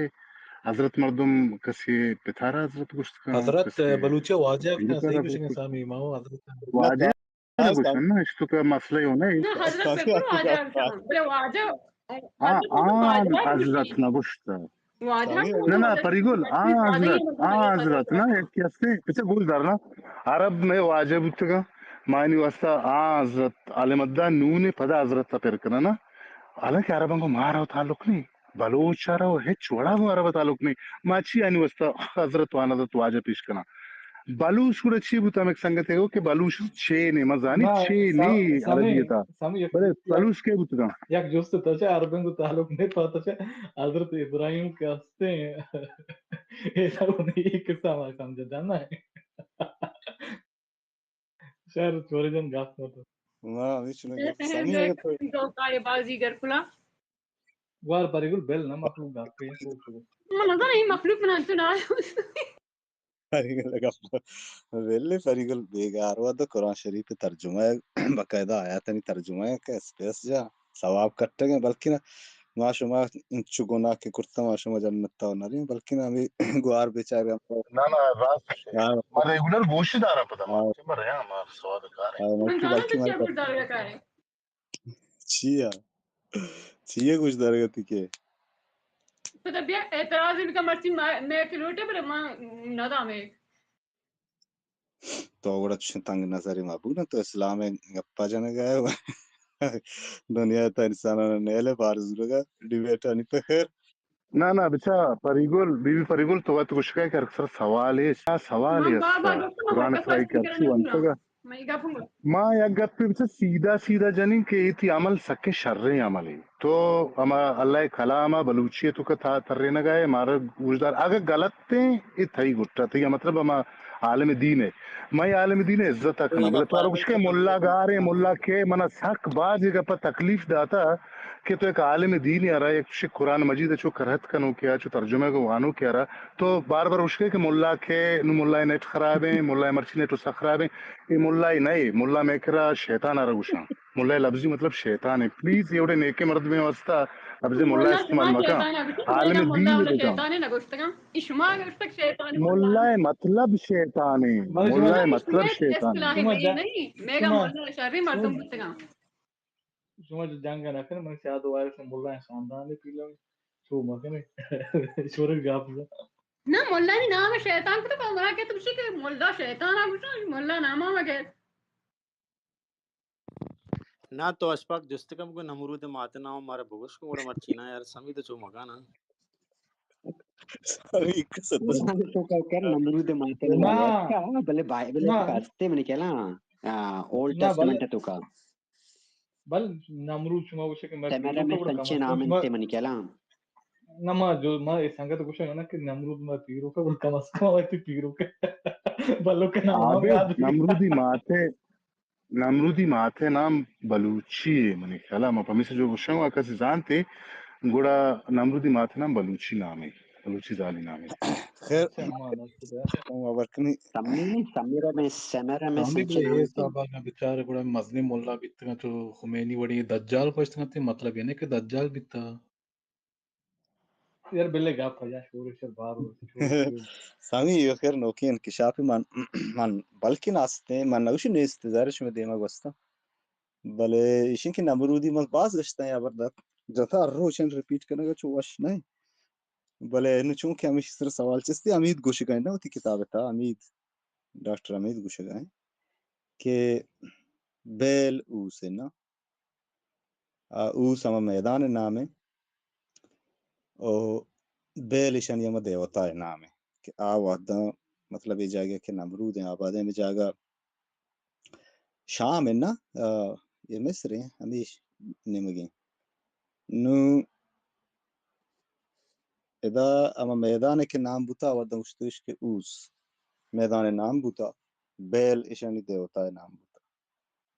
حضرت مردم کسی پتارا حضرت گوشت کن، حضرت کسی بلوچی واجہ پیر کنا، صحیح پتارا گوشنے گوشت کن۔ سامی، ما حضرت واجہ۔ نہ گوشن نا، اشتو کہ مسئلہ ہی ہونا ہے۔ نہ، حضرت بلکل واجہ گوشن۔ بلے واجہ، ہاں، حضرت بلکل آن واجہ حضرت گوشن۔ نہ گوشتا۔ واجہ نہ، نہ، پریگل، آن حضرت، آن حضرت نا، یک کہ ہستے، پچہ گوش دار نا، عرب میں واجہ بوتگا، مانی واسطہ آن حضرت، عالم ادا نون پدا حضرت پر کنا نا، حالانکہ عرباں کو مارا تعلق نہیں۔ بلوچ ء را ہچ وڑا گوں عرب ء تعلق نہیں۔ ما چی آنی واسطہ حضرت و آن حضرت واجہ پیش کناں؟ بلوچ گڑا چی بوت؟ ہمک سنگتے گو کہ بلوچ چے نے، ما زانی ما چے سا-، نے سمی، عربیت ء۔ سمی یک بلے یک بلوچ کے بوتگاں؟ یک جست تو چہ عربیں گوں تعلق نہیں پاتا چہ حضرت ابراہیم کے ہستے ہیں۔ ایسا نہیں، یہ قصہ ہمارا سمجھ جانا ہے۔ شر، چورے جن گپ مت۔ ما ہمیش نہ گپ۔ سمی اگر تو تو کائے بازی گر کلا۔ گوار پریگل بل نہ مخلوق گپ پہ تو۔ من نہ زاناں، اے مخلوق من انچو نہ۔ پریگل گپ۔ بل پریگل بیگار و تو قرآن شریف ترجمہ ہے، باقاعدہ آیاتانی ترجمہ ہے کہ اسپیس جا ثواب کٹگ ء، بلکن ما شما انچو گناہ کہ کرتہ ما شما جنت ء نہ ریں، بلکن ہمے گوار بیچارگ ہم۔ نہ، نہ، راست شے۔ ہاں۔ ما ریگولر گوش داراں پدا ما۔ ہاں۔ چہ ما رہاں ما سواد کاریں۔ ہاں، من بلکن، زاناں بلکن تو ما چیا گوش دارگا کاریں۔ چیا؟ چیا گوش دارگا تی کہ؟ پدا بیا اعتراض ان کا مرچی ما، میں کہ لوٹے پر ما نہ دامے۔ تو گڑا چوشیں تنگ نظرے مہ بو نا، تو اسلام ء گپا جنگ ء دنیا ء تھا انساناں نیل ء بار زورگ ء ڈیبیٹ آنی پہ خیر۔ نہ، نہ، بچا پریگل، بی بی پریگل تو وت گوشگ ء کہ اکثر سوال ہے، آ سوال ہے، قرآن خدائی کہ ہرچی ونتگ ء۔ ما یک گپے بچا سیدھا سیدھا جنیں کہ اے تئی عمل سکیں شریں عملے۔ تو ہما اللہ ء کلام ء بلوچی ء توکا تھا ترینگ ء ئے، مارا گوشدار، اگہ غلط ایں، اے تئی گٹ ء، تئی مطلب ہما عالم دین ء، من عالم دین ء عزت ء کناں، بلے تو آرا گوش کہ ملا گار ایں، ملا کہ منا سک باز اے گپ ء تکلیف داتا کہ تو یک عالم دین ء را یک چوشیں قرآن مجید ء چو قرأت کنوکے ء چو ترجمہ ء وانوکے ء را تو بار بار گوشگے کہ ملا کہ نوں ملا ء نیٹ خراب ایں، ملا ء مرچی نیٹ و سک خراب ایں۔ اے ملا ء نہ اے، ملا مئے کرا شیطان ء را گوشاں۔ ملا ء لبزی مطلب شیطان ایں۔ پلیز اے وڑیں نیکیں مردمے واسطہ لبز ملا استعمال مکاں۔ عالم دین ء بجاں۔ شیطان ء نہ گوشتگاں۔ اے شما گوشتگ شیطان ایں ملا۔ ملا ء مطلب شیطان ایں۔ ملا ء مطلب شیطان ایں۔ اصطلاح نہیں، مئے گا ملا شریں مردم بوتگاں۔ شما جو جنگ نہ کن، من سیاد وارث ملا خاندان پیلو چو مکنے۔ شورک گاپ۔ نہ، ملا نی نام شیطان کتا، پر منا کہ تو بشی کہ ملا شیطان آ گوشو، ملا نام آ مگر۔ نہ، تو اشفاق جست کن بگو نمرود مات نام مارا بگوش کو، گڑا مرچی نا یار، سمی تو چو مگانا۔ سمی کس تو۔ تو کا کر نمرود مات نام نہ۔ بلے بائبل نہ۔ کاستے منی کلا، آ، اولڈ نہ، بلے ٹیسٹمنٹ تو کا۔ بل نمرود شما گوشے کہ مئے سمیرا پیروکا میں گڑا کم سچے از کم نام شما انت منی کلام۔ نہ، ما جو، ما اے سنگت گوشگ نا کہ نمرود مئے پیروکا گڑا کم از کم وتی پیروکا بلوک نام آبے یاد بی۔ نمرودی ماتے، نمرودی ماتے نام بلوچی ہے منی خیالا، ما پمیسا جو گوشاں وا کسی زانتے گڑا نمرودی ماتے نام بلوچی نام ہے، بلوچی زالی نام ہے۔ خیر، اچھا، ما نہ شدہ۔ ما ورکنی۔ سمی، سمیرا میں، سمیرا میں سمی سچے تو نام اے انت۔ حساب آ بیچارے گڑا مزنیں ملا بیتگاں، چو خمینی وڑیں دجال پشتگاں، تے مطلب یعنی کہ دجال بیتا۔ یار بلے گپ پجا شور شر بار ہو۔ سمی، یہ خیر نوکی انکشاف من، من بلکن آستے، من نوشی نیست، ظاہر شما دیما گوستا۔ بلے ایشی کہ نمرودی من باز گشتا یا بردت، جتا روچن ریپیٹ کنگا چو وش نہیں۔ بلے نوں چونکہ ہمیشی سر سوال چستی، حمید گوشگا انت، وتی کتاب تا حمید، ڈاکٹر حمید گوشگا انت کہ بیل اوس نا، آ، اوس ہما میدان نام ہے، او بیل ایشانی ہما دیوتا نام ہے کہ آ وحداں مطلب یہ جاگہ کہ نمرود ہیں، آباد ہیں، ہمیں جاگہ شام ہے نا، آ، یہ مصر ہیں، ہمیش نیمگیں۔ نوں ادا ہما میدان کہ نام بوتا، آ وحداں گوشتوش کہ اوس میدان نام بوتا، بیل ایشانی دیوتا نام بوتا۔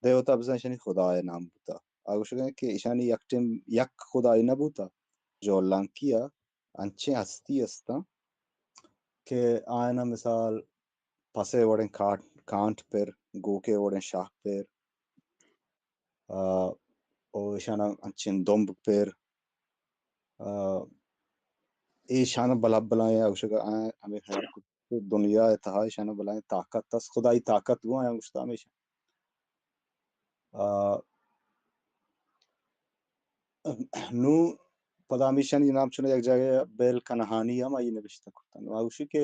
دیوتا بزاں ایشانی خدائے نام بوتا۔ آ گوشگ ء کہ ایشانی یک ٹیم یک خدائے نہ بوتا، جولانکی ء انچیں ہستی استاں کہ آیانا مثال پسے وڑیں کانٹ، کانٹ پر، گوکے وڑیں شاہ پر، آ، او ایشانا انچیں دمب پر، آ، ایشانا بلا بلائیں، آ گوشگ ء آیاں ہمے خیال کت کہ دنیا ء تہا ایشانا بلائیں طاقت است، خدائی طاقت گوں آیاں گوشتا ہمیشہ۔ آ، نوں پدا ہمیشانی نام چون یک جاگہ بیل کنہانی ہم آئی نبشتہ کرتا۔ نوں آ گوشی کہ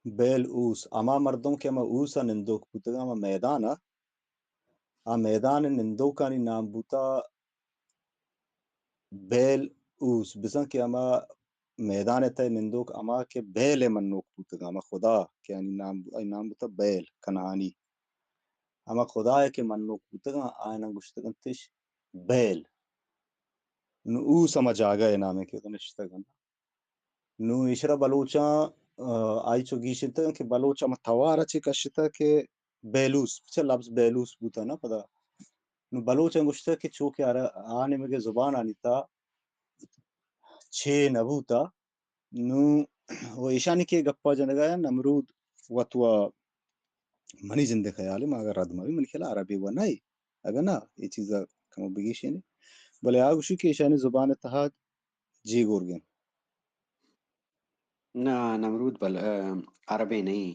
بیل اوس، ہما مردم کہ ہما اوس ء نندوک بوتگاں، ہما میدان ء، آ میدان ء نندوکانی نام بوتا بیل اوس، بزاں کہ ہما میدان ء تہ ء نندوک ہما کہ بیل ء منوک بوتگاں، ہما خدا کہ آنی نام، آئی نام بوتا بیل کنہانی۔ ہما خدا ء کہ منوک بوتگاں، آیاناں گوشتگ انتش بیل۔ نوں اوس ہما جاگہ ء نام ء کہ نشتگ انت۔ نوں ایشرا بلوچاں، آ، آئی چو گیشینتگ کہ بلوچ ہما توار ء چہ کشتگ کہ بیلوس، چہ لبز بیلوس بوتہ نا پدا۔ نوں بلوچاں گوشتہ کہ چو کہ آ، آ نیمگے زبان آنی تا چے نہ بوتہ۔ نوں و ایشانی کہ گپا جنگا یا نمرود وت و منی جندے خیال ما اگر رد مبی، منی خیال عربی و نہ، اگر نہ اے چیزا کمو بگیشینی، بلے آ گوشی کہ ایشانی زبان تہا جی گورگیں۔ نہ، نمرود بل، ام، عربی نہیں۔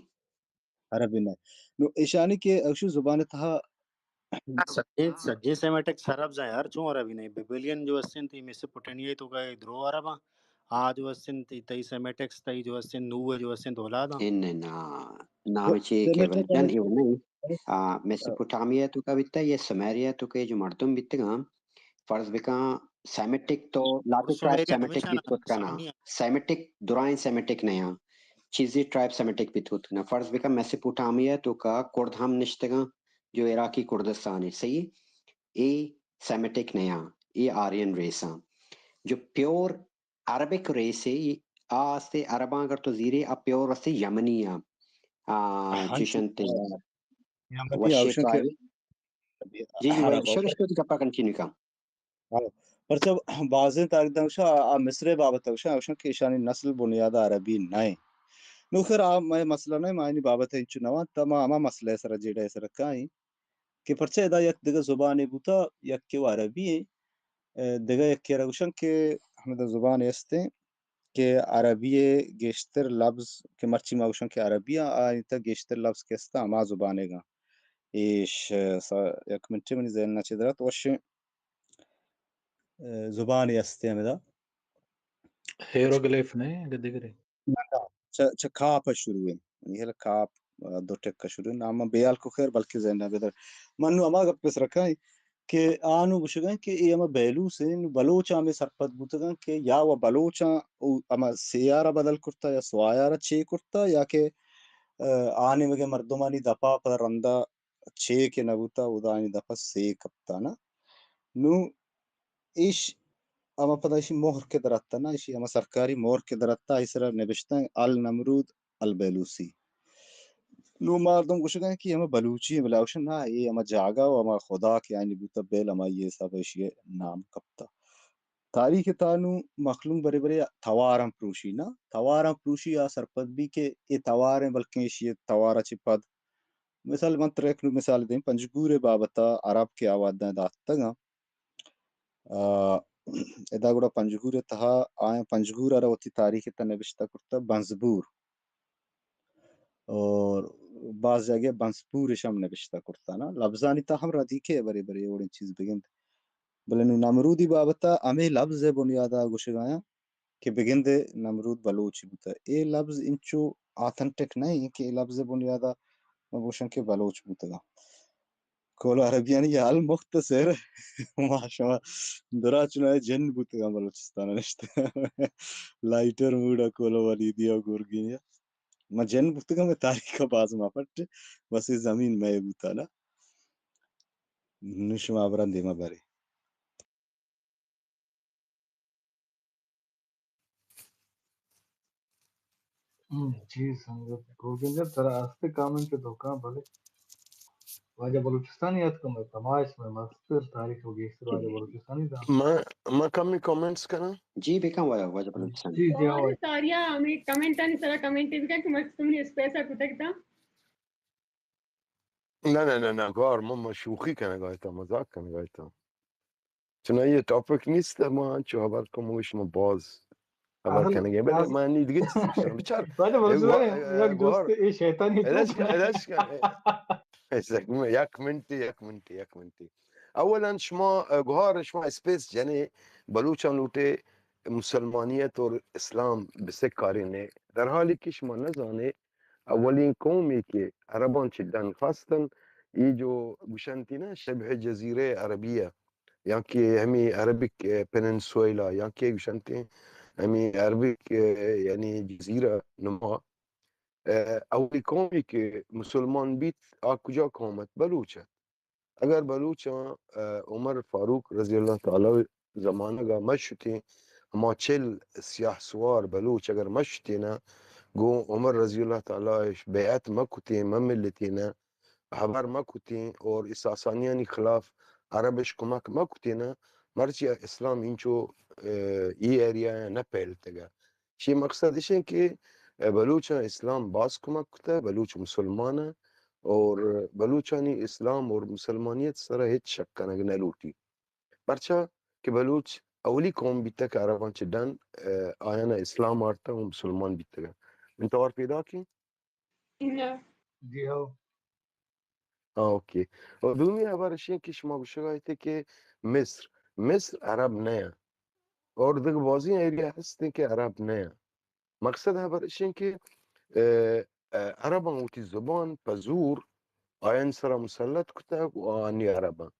عربی نہیں۔ نو ایشانی کہ اوشی زبان تہا سجے، سجے سیمیٹکس عرب زاں یار، چون عربی نہیں؟ بیبلین جو ہستیں تئی میسوپوٹیمیا تو کا درو عرب آ، آ جو ہستیں تئی، تئی سیمیٹکس، تئی جو ہستیں نو جو ہستیں اولاد آ۔ ان نہ، نام چی کہ بل جن ایو نہیں۔ آ، میسوپوٹامیا تو کا بیتا، یہ سمیریا تو کے جو مردم بیتگاں، فرض بکاں سیمیٹک تو لاتے ٹرائب سمیٹک بیت کت کنا۔ سیمیٹک درائیں سیمیٹک نیاں۔ چیزی ٹرائب سیمیٹک بیت کت کنا۔ فرض بکاں میسوپوٹامیا تو کا کرد ہم نشتگاں، جو عراقی کردستان ہے، صحیح؟ اے سیمیٹک نیاں، اے آرین ریس آں۔ جو پیور عربک ریس ہے، آ استے عرباں اگر تو زیرے، آ پیور استے یمنی آں۔ آ، ہاں، چشنتے۔ یمنی آ، وشے اوشن کہ پائے۔ جی، جی، عرب، شروع اوکے۔ شروع گپا کنٹینیو کن۔ ہاں، پرچہ بازیں تاریخ دان گوشاں، آ مصر ء بابت ء گوشاں، گوشاں کہ ایشانی نسل بنیاد ء عربی نہ انت۔ نو خیر، آ مئے مسئلہ نہ، ما آیانی بابت ء انچو نہ وانت، ما ہما مسئلہ ء سر ء جیڑہ ء سر ء کائیں کہ پرچہ ادا یک دگہ زبانے بوتا، یک کہ عربی ایں، ء دگہ یکے را گوشاں کہ ہمدا زبانے استیں کہ عربی ء گیشتر لبز کہ مرچی ما گوشاں کہ عربی آ، آ انت گیشتر لبز کہ استاں ہما زبانیگاں۔ ایش، ء، سا-، یک منٹے منی ذہن ء چہ درات وشیں۔ ء، زبانے ہستے ہمدا۔ ہیروگلیف نہ، اگہ دگرے۔ نہ، نہ، چہ، چہ کاپ ء شروع انت۔ یعنی ہیل کاپ، ء، دو ٹک ء شروع انت۔ نام من بیال کو خیر، بلکہ ذہن ء بدر۔ من نو ہما گپ ء سر کائیں کہ آ نو گوشگا انت کہ اے ہما بیلوس انت، نو بلوچاں ہمے سرپد بوتگاں کہ یا و بلوچاں او ہما سیارہ بدل کرتا یا سوایارہ چے کرتا یا کہ، ء، آ نیمگے مردمانی دپا پدا رندا چے کہ نہ بوتا، اودا آیانی دپا سے کپتا نا۔ نو ایش ہما پدا ایشی مہر کہ دراتتا نا، ایشی ہما سرکاری مہر کہ دراتتا، آئی سرا نبشتہ النمرود البیلوسی۔ نو مردم گوشگا کہ ہما بلوچی ہیں، بلے اوشن نا، اے ہما جاگہ و ہما خدا کہ آیانی بوتا، بیل ہمائی حساب ایشی نام کپتا۔ تاریخ تا نو مخلوق برے برے توار ہم پروشی نا، توار ہم پروشی آ سرپد بی کہ اے توار ہیں، بلکیں ایشی توارا چہ پد مثال من ترا یک نو مثال دیں، پنجگور ء بابت ء عرب کہ آواداں داتگ آں، آ، ادا گڑا پنجگور ء تہا آیاں پنجگور ء را وتی تاریخ ء تہ نبشتہ کرتہ بنزبور، اور باز جاگہ بنزپور اش ہم نبشتہ کرتہ نا، لبزانی تہ ہم ردی کے برے برے اوڑیں چیز بگند۔ بلے نو نمرودی بابت ء ہمے لبز ء بنیاد ء گوشگ آیاں کہ بگندے نمرود بلوچی بوتہ۔ اے لبز انچو آتھنٹک نہ انت کہ اے لبز ء بنیاد ء ما گوشاں کہ بلوچ بوتگاں۔ کول عربیانی حال مختصر، ما شما درا چنائے جن بوتگاں بلوچستان ء نشتگاں۔ لائٹر موڈ ء کول ولیدی ء گورگینی ء۔ ما جن بوتگاں، مئے تاریخ ء باز ما پٹ، بس اے زمین مئے بوتا نا۔ نوں شما ہبراں دیما برے۔ ہم، جی سنگت گوگندر، ترا ہستے کامنٹ دکاں، بلے واجہ بلوچستانی اتکم، تماش میں مستر تاریخ و گیشتر واجہ بلوچستانی دا۔ میں، میں کمی کمنٹس کناں۔ جی بکن واجہ، واجہ بلوچستانی۔ جی، جی، ہاں، واجہ۔ ساریا ہمیں کمنٹ آنی سرا کمنٹ بکن کہ مستر تمہیں اسپیس ء کتگ تا۔ نہ، نہ، نہ، نہ، گار، من، من شوخی کنگ ء اتاں، مذاق کنگ ء اتاں۔ چنا یہ ٹاپک نیست، ما انچو خبر کم، شما باز خبر کنگ ء، بلے من نی دیگه چیز بچار۔ بچار۔ بعد اے برزو وا-، ہے، اے یک دوست، گار۔ اے شیطانی تو۔ ادش کن، ادش کن، اے۔ یک من-، یک منٹے، یک منٹے، یک منٹے۔ اولاً شما، اه، گوھار شما اسپیس جنے، بلوچاں لوٹے مسلمانیت اور اسلام بسکارین ئے، در حالی کہ شما نہ زانے، اولین قومی کہ عرباں چہ ڈن خواستن، ای جو گوشنتی نا شبہ جزیرہ عربیہ، یا کہ ہمیں عربک، اه، پیننسویلا، یا کہ گوشنتی ہمیں عربک، اه، یعنی جزیرہ نما، اه، اولی قومی کہ مسلمان بیت، آ کجا قوم ات؟ بلوچ ات۔ اگر بلوچاں، اه، عمر فاروق رضی اللہ تعالی زمانگا مہ شتیں، ہما چل سیاہ سوار بلوچ اگر مہ شتیں نا، گوں عمر رضی اللہ تعالی اش بیعت مہ کتیں، مہ ملتیں نا، ہبر مہ کتیں اور ای ساسانیانی خلاف عربش کمک مہ کتیں نا، مرچی اسلام اینچو، اه، ای ایریا نہ پھیلتگا۔ شی مقصد اش انت کہ، اه، بلوچاں اسلام باز کمک کتہ، بلوچ مسلمان انت اور بلوچانی اسلام اور مسلمانیت سرا ہچ شک کنگ نہ لوٹی۔ پرچا کہ بلوچ اولی قوم بیتہ کہ عرباں چہ ڈن، اه، آیانا اسلام آرتہ و مسلمان بیتگاں۔ من توار پیداک انت؟ نہ۔ جی ہو۔ ہاں، اوکے۔ اور دومی ہبر اش انت کہ شما گوشگا اتیں کہ مصر، مصر عرب نہ انت۔ اور دگہ بازیں ایریا ہستیں کہ عرب نہ انت۔ مقصد ہبر اش انت کہ، اه، اه، عرباں وتی زبان پہ زور آیان سرا مسلط کتگ و آنی عرب انت۔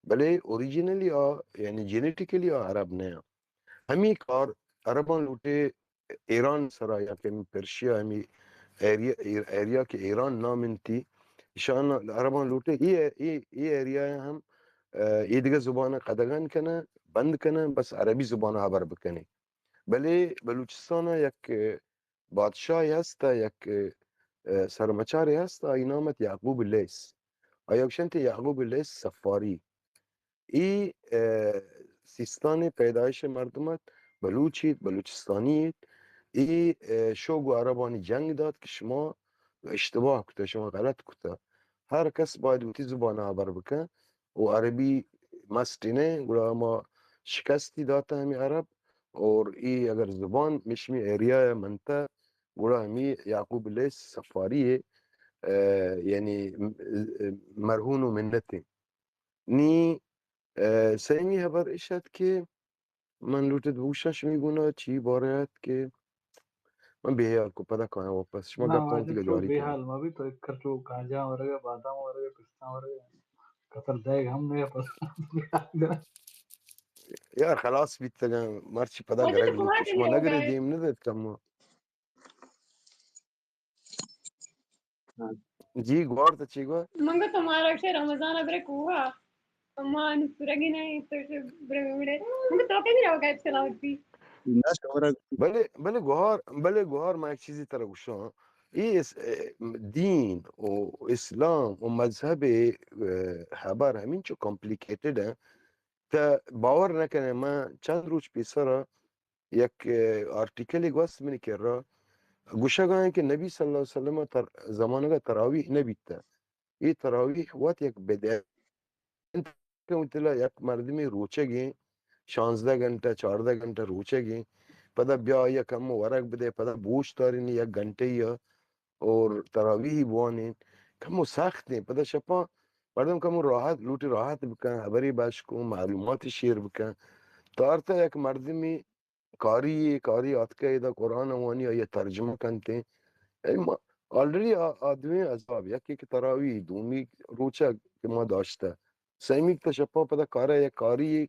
بلے اوریجنلی آ، یعنی جینیٹیکلی آ عرب نہ انت۔ ہمے کار عرباں لوٹے ایران سرا یا کہ ہمے پرشیا، ہمے ایریا، ایر-، ایریا کہ ایران نام انتی، ایشان عرباں لوٹے اے، اے، اے ایریا ہم، اه، اے دگہ زبان قدغن کنن، بند کنن، بس عربی زبان ہبر بکنن۔ بلے بلوچستان یک بادشاہے ہست، یک، اه، سرمچارے ہست، آئی نام ات یعقوب لیث۔ آیا گوشنت یعقوب لیث صفاری۔ ای، اه، سیستان پیدائش مردم ات، بلوچی ات، بلوچستانی ات۔ ای، اه، شو گو عربانی جنگ دات کہ شما اشتباہ کتہ، شما غلط کتہ۔ ہر کس باید وتی زبان ہبر بکن و عربی مسٹ نہ، گڑا ما شکستی داتہ ہمے عرب۔ اور ای اگر زبان مشمی ایریا منتہ، گڑا ہمے یعقوب لیث صفاری ہے، اه، یعنی، م-، مرہون و منت ہیں۔ نی، اه، سیمی ہبر اش ات کہ من لوٹت بگوشاں شمی گونا چی بارہ ات کہ من بے حیال کو پدا کایاں واپس۔ شما نا، گپ واجہ دیگہ تو جاری بے کنیں۔ حال ما بھی تو ایک کرچو کاجا ورگا، بادام ورگا، پستہ ورگا، کتر دیگ ہم نہ پس۔ یار خلاص بیتگاں، مرچی پدا واجہ گرگ تو لوٹی، شما نگرے دیم نہ دیت کم۔ جی، گوار تو چی گوار؟ من گو تمہارا شے رمضان ابرے کوہا۔ ما نو سرگی نہیں تو شے برے مڑے۔ من گو تو کہیں رہو گا سلامتی۔ بلے، بلے گوار، بلے گوار ما ایک چیزی ترا گوشاں۔ اے اس-، اے دین و اسلام و مذہب، اے، ہبر ہمینچو کمپلیکیٹڈ ہیں۔ تا باور نہ کنے، من چند روچ پیسرا یک، اه، آرٹیکلے گوست منی کرا، گوشگا ہیں کہ نبی صلی اللہ علیہ وسلم تر-، زمانگا تراویح نہ بیتا۔ اے تراویح وت یک بدعت انت کہ تلا یک مردمی روچگیں، شانزدہ گھنٹہ، چاردہ گھنٹہ روچگیں، پدا بیا یا کم ورگ بدے، پدا بوش دارینی یک گھنٹہ یا اور تراویح بوانین، کمو سخت ہیں۔ پدا شپا مردم کمو راحت، لوٹی راحت بکن، ہبری بش کن، معلومات شیئر بکن۔ تارتا یک مردمی کاری، کاری آتکہ ادا قرآن وانی، آیا ترجمہ کنتے۔ اے ما-، آلریڈی آ-، آ دویں عذاب، یکی کہ تراویح، دومی روچہ کہ ما داشتہ، سیمی تا شپا پدا کارا یک کاری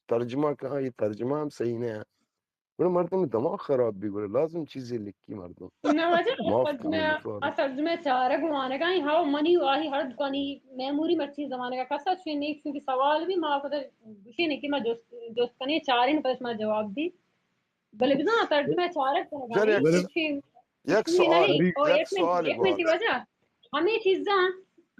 ترجمہ کن، یہ ترجمہ ہم صحیح نہ ہے۔ گڑا مردم دماغ خراب بی، گڑا لازم چیزے لکھی مردم۔ نہ واجہ، معاف ترجمہ، کنی، آ ترجمہ چارگ وانگا ہی، ہاو منی و آہی ہر دکانی میموری مرچی زمانگا کسا چوئے نیک، چونکہ سوال بھی ما خود گوشی نہیں کہ ما جست، جست کنی چارین پس ما جواب دی۔ بلے بزاں ترجمہ چارگ کنگا چل، یک، ہی، یک سوال، نہیں۔ او، یک یک منٹ، سوال یک منٹ گوار۔ واجہ۔ ہمے چیزاں،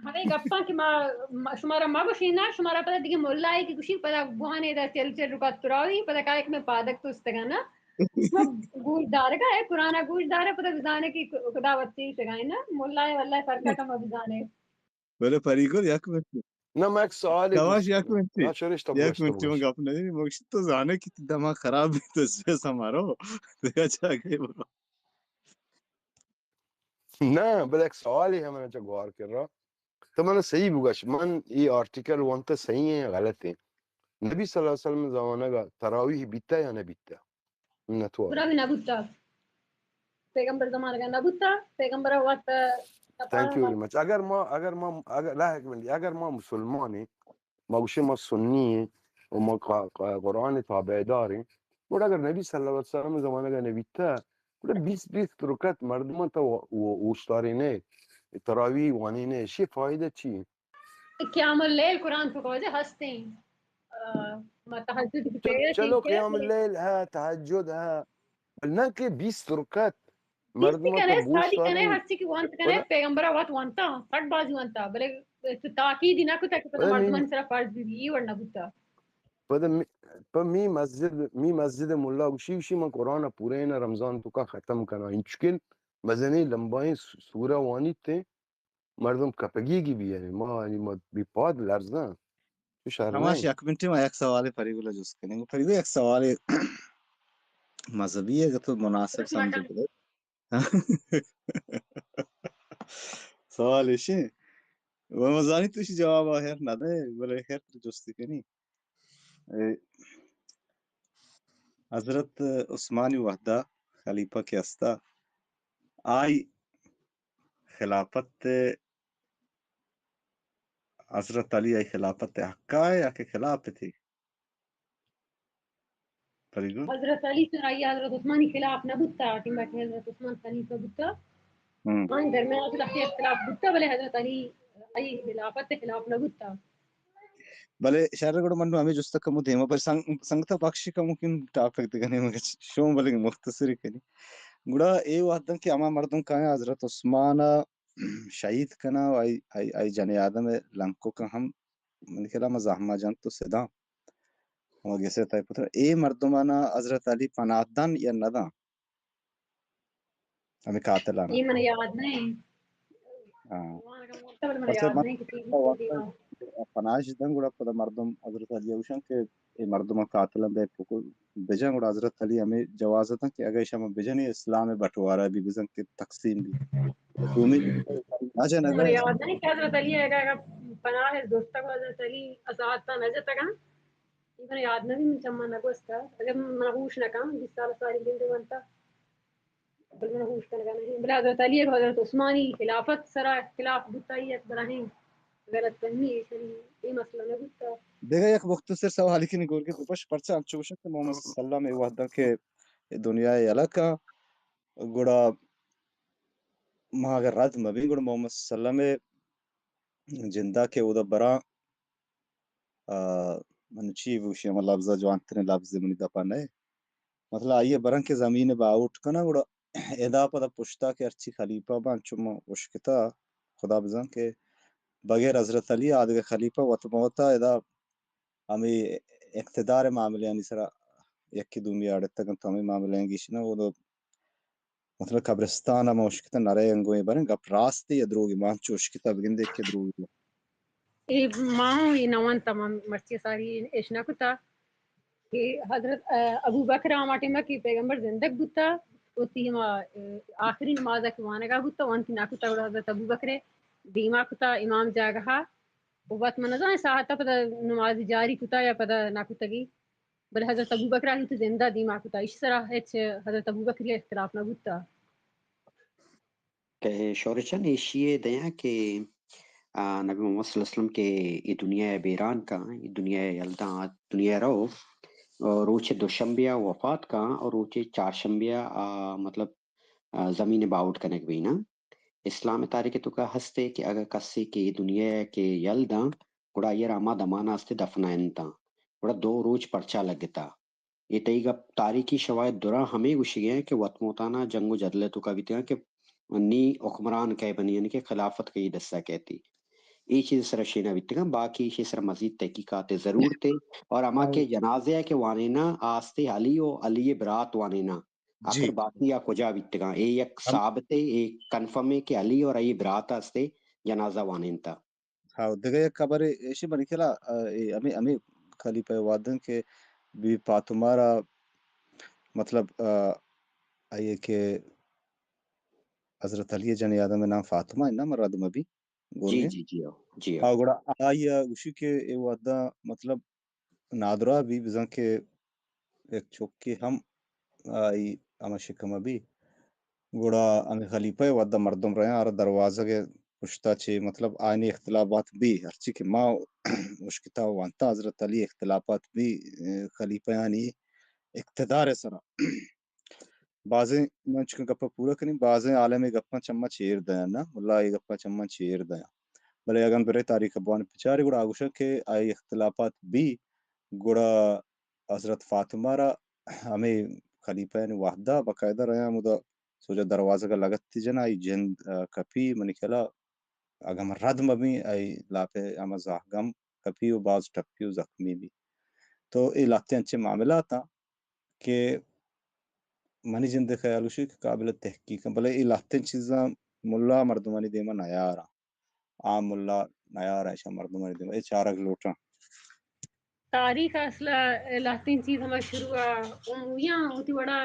ہمے گپاں کہ ما، ما، شمارا ما گوشیں نا، شمارا پدا دیگہ ملائے کہ گوشیں، پدا گوہانے دا چل چل رکات تراوی، پدا کائے کہ میں پادک توستگا نا۔ شما گوش دارگا ہے، قرآن گوش دارے، پدا بزانے کہ خدا وتی شگائے نا، ملائے واللہ فرقہ کم بزانے۔ بلے پریگل یک منٹ۔ نہ، من یک سوالے کواش گوشت یک کنم۔ منٹ۔ ہاں، شرش تو یک گوشت، تو منٹ، من گوشت۔ گپ نداری، من گوشت تو زانے کہ تو دماغ خراب بی تو اسپیس ہمارو۔ دیگا چاگے برو۔ نہ، بلے یک سوالے ہم من چا گوار کر رہا۔ تو من صحیح بگش، من اے آرٹیکل وانتا صحیح ایں یا غلط ایں؟ نبی صلی اللہ علیہ وسلم زمانگ ءَ تراویح بیتا یا نہ بیتا؟ نہ تو گڑا بھی نہ بوتا۔ پیغمبر زمانگ ءَ نہ بوتا۔ پیغمبر وقت تھینک یو ویری مچ۔ اگر ما، اگر ما، اگر، لا، ایک منٹ، اگر ما مسلمان ایں، ما گوشے ما سنی ایں و ما قا-، قا-، قرآن تابعدار ایں، گڑا اگر نبی صلی اللہ علیہ وسلم زمانگ ءَ نہ بیتا، گڑا بیست بیست رکعت مردمان تو و-، و-، اوشتارے نہ، تراویح وانے نہ، اشی فائدہ چی؟ قیام اللیل قرآن پاک واجہ ہستیں۔ آ، ما تہجد کی چل-، پریئر چلو، کی قیام اللیل ہے، تہجد ہے، بل نہ کہ بیست رکعت بیست مردم کنے، تو گوش سادی کنے، داریں۔ ہرچی کہ وانت کنے، پدا پیغمبر وقت وانتا، فٹ بازی وانتا، بلے تو تاکید نہ کتا کہ پدا پدا مردمان می-، سرا فرض بھی، بھی، یہ وڑ نہ بوتا۔ پدا می-، پہ می مسجد، می مسجد ملا گوشی، گوشی من قرآن پورے نہ رمضان تو کا ختم کنا، انچکن مزنی لمبائیں سورہ وانی تے، مردم کپگی گی بیئے، ما، یعنی، ما بی پاد لرزاں۔ تو شر ہماش نہ؟ یک منٹے ما یک سوالے پریگل ءَ جست کنیں۔ پریگل یک سوالے مذہبی ہے کہ تو مناسب سمجھ بدے۔ سوال ایشی، و مزانی تو اسی جواب آ خیر نہ دے، بلے خیر تو جستی کنی۔ اے، حضرت عثمانی وحدہ خلیفہ کہ ہستا، آئی خلافت، حضرت علی آئی خلافت حقا ہے یا کہ خلاف تھی؟ پریگو؟ حضرت علی سر آئی حضرت عثمانی خلاف نہ بوتا، ٹیما کہ حضرت عثمان خلیفہ بوتا۔ ہم۔ آئی درمیان تو تختی اختلاف بوتا، بلے حضرت علی آئی خلافت خلاف نہ بوتا۔ بلے شر گڑا من ہمیں جست کمو دیما پر سنگ-، سنگتا بخش کمو کن ٹاپک دگنے مگر شون بلے مختصر کنی۔ گڑا اے وحدن کہ ہما مردم کایا حضرت عثمان شہید کنا و آئی، آئی، آئی جن آدم لنکو کا ہم من کلا ما زحمہ جان تو سدا ہما گسے تای پتر اے مردمانا حضرت علی پناہ دن یا ندان؟ ہمیں قاتل آنا۔ اے من یاد نہیں۔ ہاں۔ زمان کا مرتبہ من بس یاد من نہیں کہ تیزی سے دیما۔ پناہ دن گڑا پدا مردم حضرت علی اوشن کہ اے مردم قاتل بے پکو بجن گڑا حضرت علی ہمیں جواز دن کہ اگر شما بجن اسلام بٹوارا بھی بزن کہ تقسیم بھی۔ دومی نہ جن من اگر یاد نہیں کہ حضرت علی اگر، اگر پناہ دوستا کو حضرت علی ازاد تا نہ جتگا۔ اے من یاد نہ بی، من چما نہ گوستا۔ اگر من ہوش نہ کن، بیست سال ساری گندے بنتا۔ بل من ہوش کنگا نہیں۔ بل حضرت علی ء حضرت عثمانی خلافت سرا اختلاف بوتا، اے یک براہیں غلط فہمی، اے سری اے مسئلہ نہ بوتا۔ دگہ یک مختصر سوال کنی گور کے تو پش پرچا انچو گوشن کہ محمد صلی اللہ علیہ وسلم اے وحدہ کہ دنیا یلہ کا گڑا ما اگر رد مبیں گڑا محمد صلی اللہ علیہ وسلم جندا کہ اودا برا آ، من چی بگوشی، ہما لبز ء جوانتریں لبز منی دپا نئے۔ مطلب، آئی ء برن کہ زمین ء باہوٹ کناں، گڑا ادا پدا پشتا کہ ہرچی خلیفہ باں، چو من اشکتا، خدا بزان کہ بغیر حضرت علی آدگہ خلیفہ وت موتا ادا ہمے اقتدار ء معاملہانی سرا یکے دومی آڑتگ انت، ہمے معاملہ گیش نہ، او مطلب، قبرستان ہم اشکتہ نرے انگویں بریں، گپ راستے یا دروگی؟ مان چو اشکتہ بگندے کہ دروگی۔ اے ما ہوں اے نوان تمام مرچی ساری اش نہ کتا کہ حضرت، آ، ابو بکر ہما ٹیما کہ پیغمبر زندگ بوتا، وتی ہما، آ، آخری نماز کہ وانگا بوتا، وانتی نہ کتا، گڑا حضرت ابو بکر دیما کتا امام جاگہا، و بس من نزاناں ساعتا پدا نماز جاری کتا یا پدا نہ کتگی۔ بلے حضرت ابوبکر ء تو زندہ دیما کتا، ایشی سرا ہچ حضرت ابوبکر ء اختلاف نہ بوتا۔ کہ شورچن ایشی ء دیاں کہ، آ، نبی محمد صلی اللہ علیہ وسلم کہ اے دنیا ء بیران کاں، اے دنیا ء یلداں، آ دنیا ء رو، آ، روچ دوشنبے ء وفات کاں اور روچ چارشنبے ء، آ، مطلب، آ، زمین ء باہوٹ کنگ بیناں۔ اسلام ء تاریخ ء توکا ہستے کہ اگہ کسے کہ اے دنیا ء کہ یل داں، گڑا آئی ء را ہما دمان ء ہستے دفنائینتاں۔ گڑا دو روچ پرچا لگتا؟ اے تئی گپ تاریخی شواہد دراہ ہمے گوشگ ء کہ وت موتانا جنگ و جدل ء توکا بیتگاں کہ نی حکمران کئے بنی، یعنی کہ خلافت کئی دستا کئیتی۔ اے چیز سرا شینا بیتگاں، باقی ایشی سرا مزید تحقیقات ء ضرورت ء۔ اور ہما کہ جنازہ ء کہ وانیناں، آ ہستے علی و علی ء برات وانیناں۔ آخر باقی آ کجا بیتگاں؟ اے یک ثابت ء، اے کنفرم ء کہ علی اور آئی برات ہستے جنازہ وانینتا۔ ہاں، دگہ یک خبر ایشی منی خیالا، آ، اے ہمے، ہمے خلیفہ وادن کہ بی بی فاطمہ را، مطلب، آ، آئی کہ حضرت علی جن آدم نام فاطمہ ہے نا، مراد مبی۔ گورگیں۔ جی، جی، ہو، جی، ہو۔ ہاں، گڑا آئی ءَ گوشی کہ اے وھد ءَ مطلب نادراہ بی، بزاں کہ یک چکے ہم آئی ہما شکم ءَ بی۔ گڑا ہمے خلیفہ ءِ وھد ءَ مردم رہاں، ہر دروازگ ءِ پشت ءَ چہ مطلب آیانی اختلافات بی، ہرچی کہ ما اشکتا وانتا حضرت علی اختلافات بی، اے، خلیفہ آنی اقتدار ءِ سرا۔ بازیں، من چکن گپا پورا کنیں، بازیں عالم ءِ گپاں چماں چیر دیاں نا، ملا ءِ گپاں چماں چیر دیاں۔ بلے اگن برے تاریخ بوان بچارے گڑا آ گوشاں کہ آئی اختلافات بی، گڑا حضرت فاطمہ را ہمے خلیفہ آنی وھد ءَ باقاعدہ رہاں ہمودا سوجا دروازگ ءَ لگت جناں، آئی جند، آ، کپی، منی خیالا اگاں من رد مہ بیں، آئی لاپ ءِ ہما زہگ ہم کپی و باز ٹپی و زخمی بی۔ تو اے لہتیں انچیں معاملات آں کہ منی جند ءِ خیال گوشی کہ قابل تحقیق آں، بلے اے لہتیں چیزاں ملا مردمانی دیما نیاراں۔ عام ملا نیاراں، ایشاں مردمانی دیما اے چارگ لوٹاں۔ تاریخ ءَ اصل ءَ لہتیں چیز ہما شروع ءَ امویاں وتی وڑا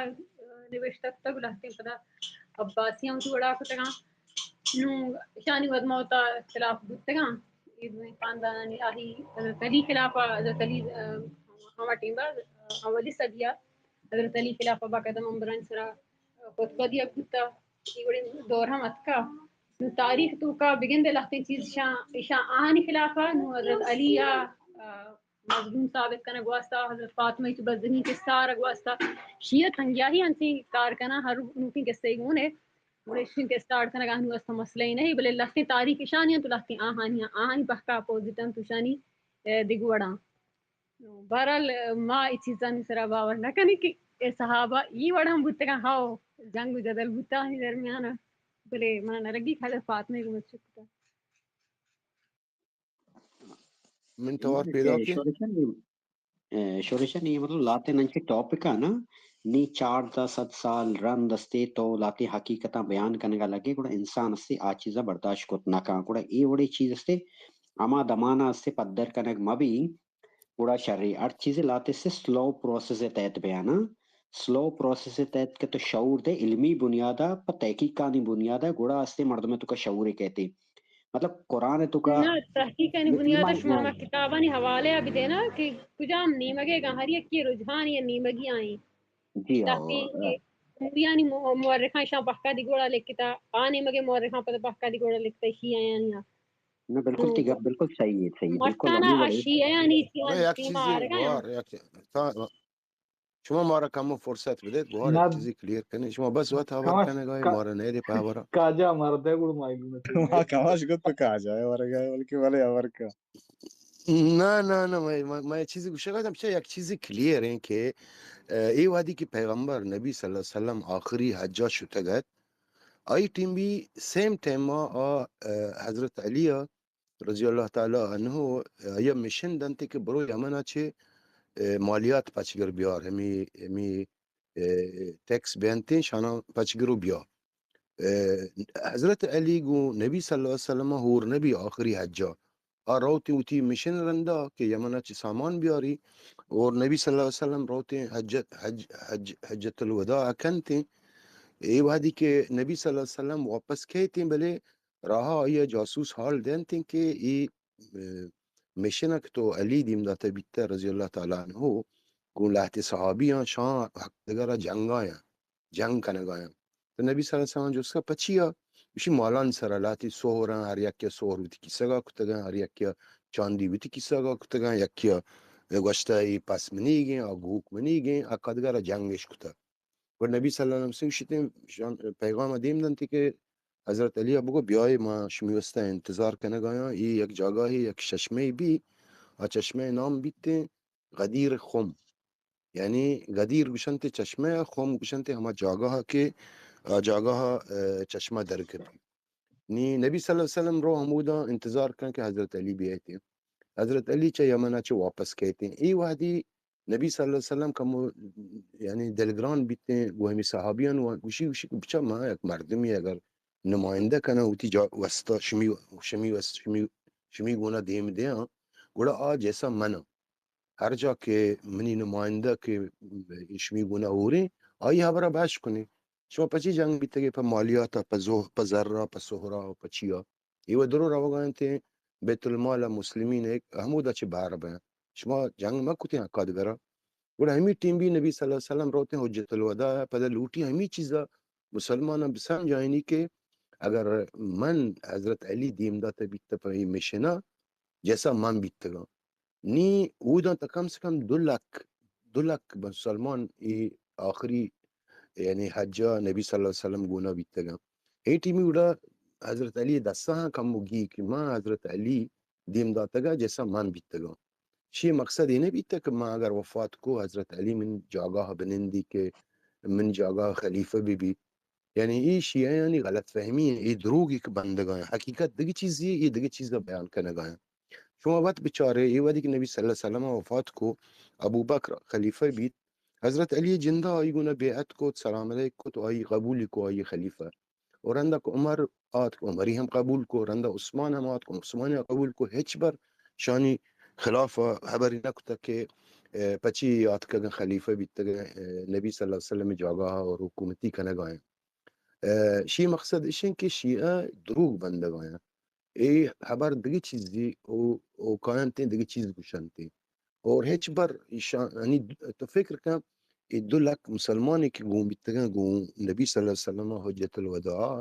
نوشتہ کتگ، لہتیں پدا عباسیاں وتی وڑا کتگاں۔ نوں اشانی وت ما وتا اختلاف بوتگاں۔ اے دوئیں خاندانانی، آہی حضرت علی خلاف ءَ، حضرت علی، آ، ہما ٹیم ءَ، آ، اولی صدی ءَ حضرت علی خلاف ءَ باقاعدہ ممبرانی سرا خطبہ دیگ بوتا۔ اے وڑیں دور ہم اتکا۔ نوں تاریخ توکا بگندے لہتیں چیز اشاں، اشاں آہانی خلاف ءَ، نوں حضرت علی ءَ، آ، مظلوم ثابت کنگ واسطہ، حضرت فاطمہ ءِ چہ بزگیں قصہ آرگ واسطہ، شیعہ تنگیاہی انچیں کار کناں، ہر نوکیں قصہ ءَ گون ءَ، گڑا اشیں قصہ آڑ کنگ آہانی واسطہ مسئلہ ءَ نہیں، بلے لہتیں تاریخ اشانی انت و لہتیں آہانی انت، آہانی پہکا اپوزٹ انت، اشانی، اے، دگہ وڑاں۔ بہرحال، ما اے چیزانی سرا باور نہ کنیں کہ اے صحابہ اے وڑ ہم بوتگاں، ہاؤ، جنگ و جدل بوتا آہانی درمیان ءَ، بلے منا نہ لگی کہ حضرت فاطمہ ءَ گوں چک کتا۔ من توار پیدا کہ شورشن، اے، شورشن، اے مطلب لہتیں انچیں ٹاپک آں نا، نی چاردہ سد سال رند استے تو لہتیں حقیقتاں بیان کنگا لگے، گڑا انسان استے آ چیزا برداشت کت نہ کن۔ گڑا اے وڑیں چیز استے ہما دمانا استے پدر کنگ مہ بی، گڑا شریں۔ ہر چیزے لہتے سے سلو پروسس ءِ تحت بیان ءَ، سلو پروسس ءِ تحت کہ تو شعور دے، علمی بنیاد ءَ، پہ تحقیقانی بنیاد ءَ، گڑا استے مردم ءِ توکا شعورے کہتے۔ مطلب قرآن ءِ توکا نہ، تحقیقانی بنیاد ءَ شما ہما کتابانی حوالے ءَ بدینا کہ کجام نیمگے گا، ہر یکی رجحان یا نیمگی آئیں۔ جی، تاکہ ہاں۔ کہ موریانی مو-، مورخاں شاں پہکا دی گوڑا لکھتا، آ نیمگے مورخاں پدا پہکا دی گوڑا لکھتا، شیعہ آیانی۔ نہ، بالکل تو تئی گپ بالکل صحیح ہے، صحیح ہے، بالکل مٹانا ہمیں آ وڑے۔ شیعہ آنی چیز نہ، یک تیما چیزے آرگا۔ گوار، یک چی-، تا-، شما مارا کم فرصت بدیت، گوار یک نہ۔ چیزے کلیئر کنیں۔ شما بس وت ہبر کماش کنگا ئے، کا-، مارا نئیلے پہ ہبرا۔ کاجا مردے گڑ معلوم ہے۔ ما کماش گت تو کاجا ئے ورگا ئے، بلکہ بلے ہبر کا۔ نہ، نہ، نہ، میں، میں، میں چیزے گوشگا اتاں، بچہ یک چیزے کلیئر ہیں کہ، اے، اے وہدی کہ پیغمبر نبی صلی اللہ علیہ وسلم آخری حجا شتگ ات، آئی ٹیم بی سیم ٹائم آ، آ، حضرت علی رضی اللہ تعالی عنہ، آیا مشن دنتے کہ برو یمن ء چہ، اے، مالیات پچگر بیار، ہمی، ہمی، اے، ٹیکس بینتیں شاناں پچگر و بیا۔ اے، حضرت علی گوں نبی صلی اللہ علیہ وسلم ہور نبی آخری حجا۔ آ روتیں وتی مشن رندا کہ یمن ء چہ سامان بیاری اور نبی صلی اللہ علیہ وسلم روتیں حجت، حج، حج، حجت الوداع کنتیں۔ اے وہدی کہ نبی صلی اللہ علیہ وسلم واپس کیتیں، بلے راہا آئی ء جاسوس حال دینتیں کہ اے، اے، مشن ء کہ تو علی دیم داتہ بیتہ رضی اللہ تعالی عنہ، گوں لہتے صحابیاں شاں حق دگر ء جنگایاں، جنگ کنگایاں۔ تو نبی صلی اللہ علیہ وسلم جست کت پچیا؟ گوشی مالانی سرا لہتے سہراں، ہر یکے ء سہر وتی کیسگا کتگاں، ہر یکے ء چاندی وتی کیسگا کتگاں، یکے ء گوشتہ اے پس منیگیں، آ گوک منیگیں، آ کدگر ء جنگش کتہ۔ گڑا نبی صلی اللہ علیہ وسلم گوشتیں، شان-، پیغام ء دیم دنتی کہ حضرت علی ء بگو بیائے، ما شمی واسطہ انتظار کنگایاں۔ اے یک جاگاہے، یک چشمے بی، آ چشمے نام بیتیں غدیر خم، یعنی غدیر گوشنت چشمے ء، خم گوشنت ہما جاگاہ کہ آ جاگاہ ء، اے، چشمہ درکپی۔ نی نبی صلی اللہ علیہ وسلم رو ہمودا انتظار کن کہ حضرت علی بیایتیں۔ حضرت علی چہ یمن ء چہ واپس کیتیں۔ اے وہدی نبی صلی اللہ علیہ وسلم کمو، یعنی دلگران بیتیں، گوں ہمے صحابیان و گوشی، گوشی کہ بچا من یک مردمی اگر نمائندہ کناں وتی جا-، واسطہ شمی، شمی واسطہ، شمی، شمی گونا دیم دیاں، گڑا آ جیسا من آں۔ ہر جا کہ منی نمائندہ کہ شمی گونا ہوریں، آئی ہبرا بحث کنیں۔ شما پچی جنگ بیتگے؟ پہ مالیاتا، پہ زہ-، پہ زرا، پہ سہرا، پہ چیا؟ ایوہ درو روگا انت، بیت المال مسلمین ایک ہمودا چہ بہر بین۔ شما جنگ مہ کتیں حقا دگرا۔ گڑا ہمیں ٹیم بھی نبی صلی اللہ علیہ وسلم روتیں حجت الوداع، پدا لوٹی ہمیں چیزا مسلماناں بسمجھائینی کہ اگر من حضرت علی دیم داتا بیتا پہ اے مشنا، جیسا من بیتگاں۔ نی اوداں تا کم سے کم دو لکھ، دو لکھ مسلمان اے آخری، یعنی حجا نبی صلی اللہ علیہ وسلم گونا بیتگاں۔ اے ٹیمی گڑا حضرت علی دستا ہاں کم گی کہ من حضرت علی دیم داتگا جیسا من بیتگاں۔ شی مقصد اے نہ بیتگ کہ من اگر وفات کو حضرت علی من جاگاہ بنندی کہ من جاگاہ خلیفہ بی بی۔ یعنی اے شیعیانی غلط فہمی ایں، اے دروگے کہ بندگا ایں۔ حقیقت دگہ چیزے، اے دگہ چیزا بیان کنگا ایں۔ شما وت بچارے، اے وہدی کہ نبی صلی اللہ علیہ وسلم وفات کو، ابوبکر خلیفہ بیت، حضرت علی جندا آئی گونا بیعت کت، سلام علیک کت، آئی قبول کو، آئی خلیفہ۔ اور رندا کہ عمر آتک، عمری ہم قبول کو، رندا عثمان ہم آتک، عثمانی قبول کو، ہچ بر شانی خلاف حبری نکتہ کہ، اے، پچی آتکگن خلیفہ بیتگن، اے، نبی صلی اللہ علیہ وسلم جاگاہ اور حکومتی کنگا ایں۔ اے، شی مقصد اش انت کہ شیعہ دروگ بندگا ایں۔ اے ہبر دگہ چیزے او، او کاینت ایں، دگہ چیز گوشنت ایں۔ اور ہچ بر ایشان، یعنی تو فکر کن، اے دو لکھ مسلمانے کہ گون بیتگن گون نبی صلی اللہ علیہ وسلم حجت الوداع،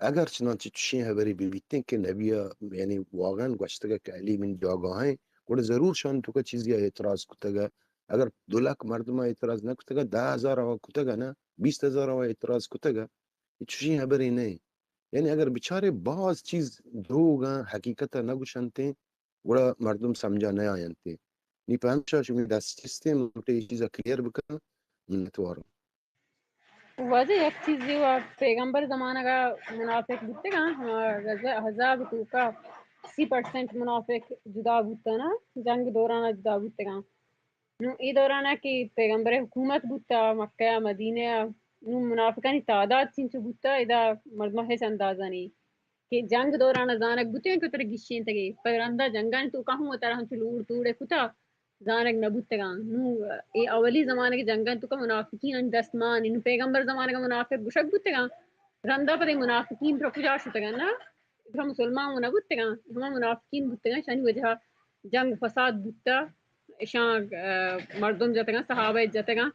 اگر چنانچہ چشیں ہبرے بہ بیتیں کہ نبی ء یعنی واقعاً گوشتگ کہ علی من جاگاہ ایں، گڑا ضرور شان توکا چیزے ء اعتراض کتگ۔ اگر دو لکھ مردم ء اعتراض نہ کتگ، دہ ہزار ء کتگ نہ، بیست ہزار ء اعتراض کتگ، اے چشیں ہبرے نہ۔ یعنی اگر بچارے باز چیز دروگ ایں، حقیقت ء نہ گوشنتیں، گڑا مردم سمجھا نہ آینتیں۔ نی پہ ہمشا شمی دست چستیں، من اے چیزا کلیئر بکناں، منتوارم۔ واجہ یک چیزے وا پیغمبر زمانگا منافق بوتگاں، ہما غزوہ احزاب توکا سی پرسنٹ منافق جدا بوتاں نا، جنگ دورانا جدا بوتگاں۔ نوں اے دورانا کہ پیغمبر حکومت بوتا مکہ ء مدینہ ء، نوں منافقانی تعداد چنچو بوتا، ادا مردماں ہچ اندازہ نی کہ جنگ دورانا زانگ بوتیں کہ ترا گشینتگے، پر رندا جنگانی توکا ہوں وتارا ہنچو لوڑ توڑے کتا، زانگ نہ بوتگاں۔ نوں اے اولی زمانگ جنگاں توکا منافقین آنی دست مان، نوں پیغمبر زمانگ منافق گشگ بوتگاں، رندا پدے منافقین ترا کجا شتگاں نا؟ ترا مسلمان و نہ بوتگاں، ہما منافقین بوتگاں، شانی وجہ جنگ فساد بوتا، اشاں، آ، مردم جتگاں، صحابہ جتگاں۔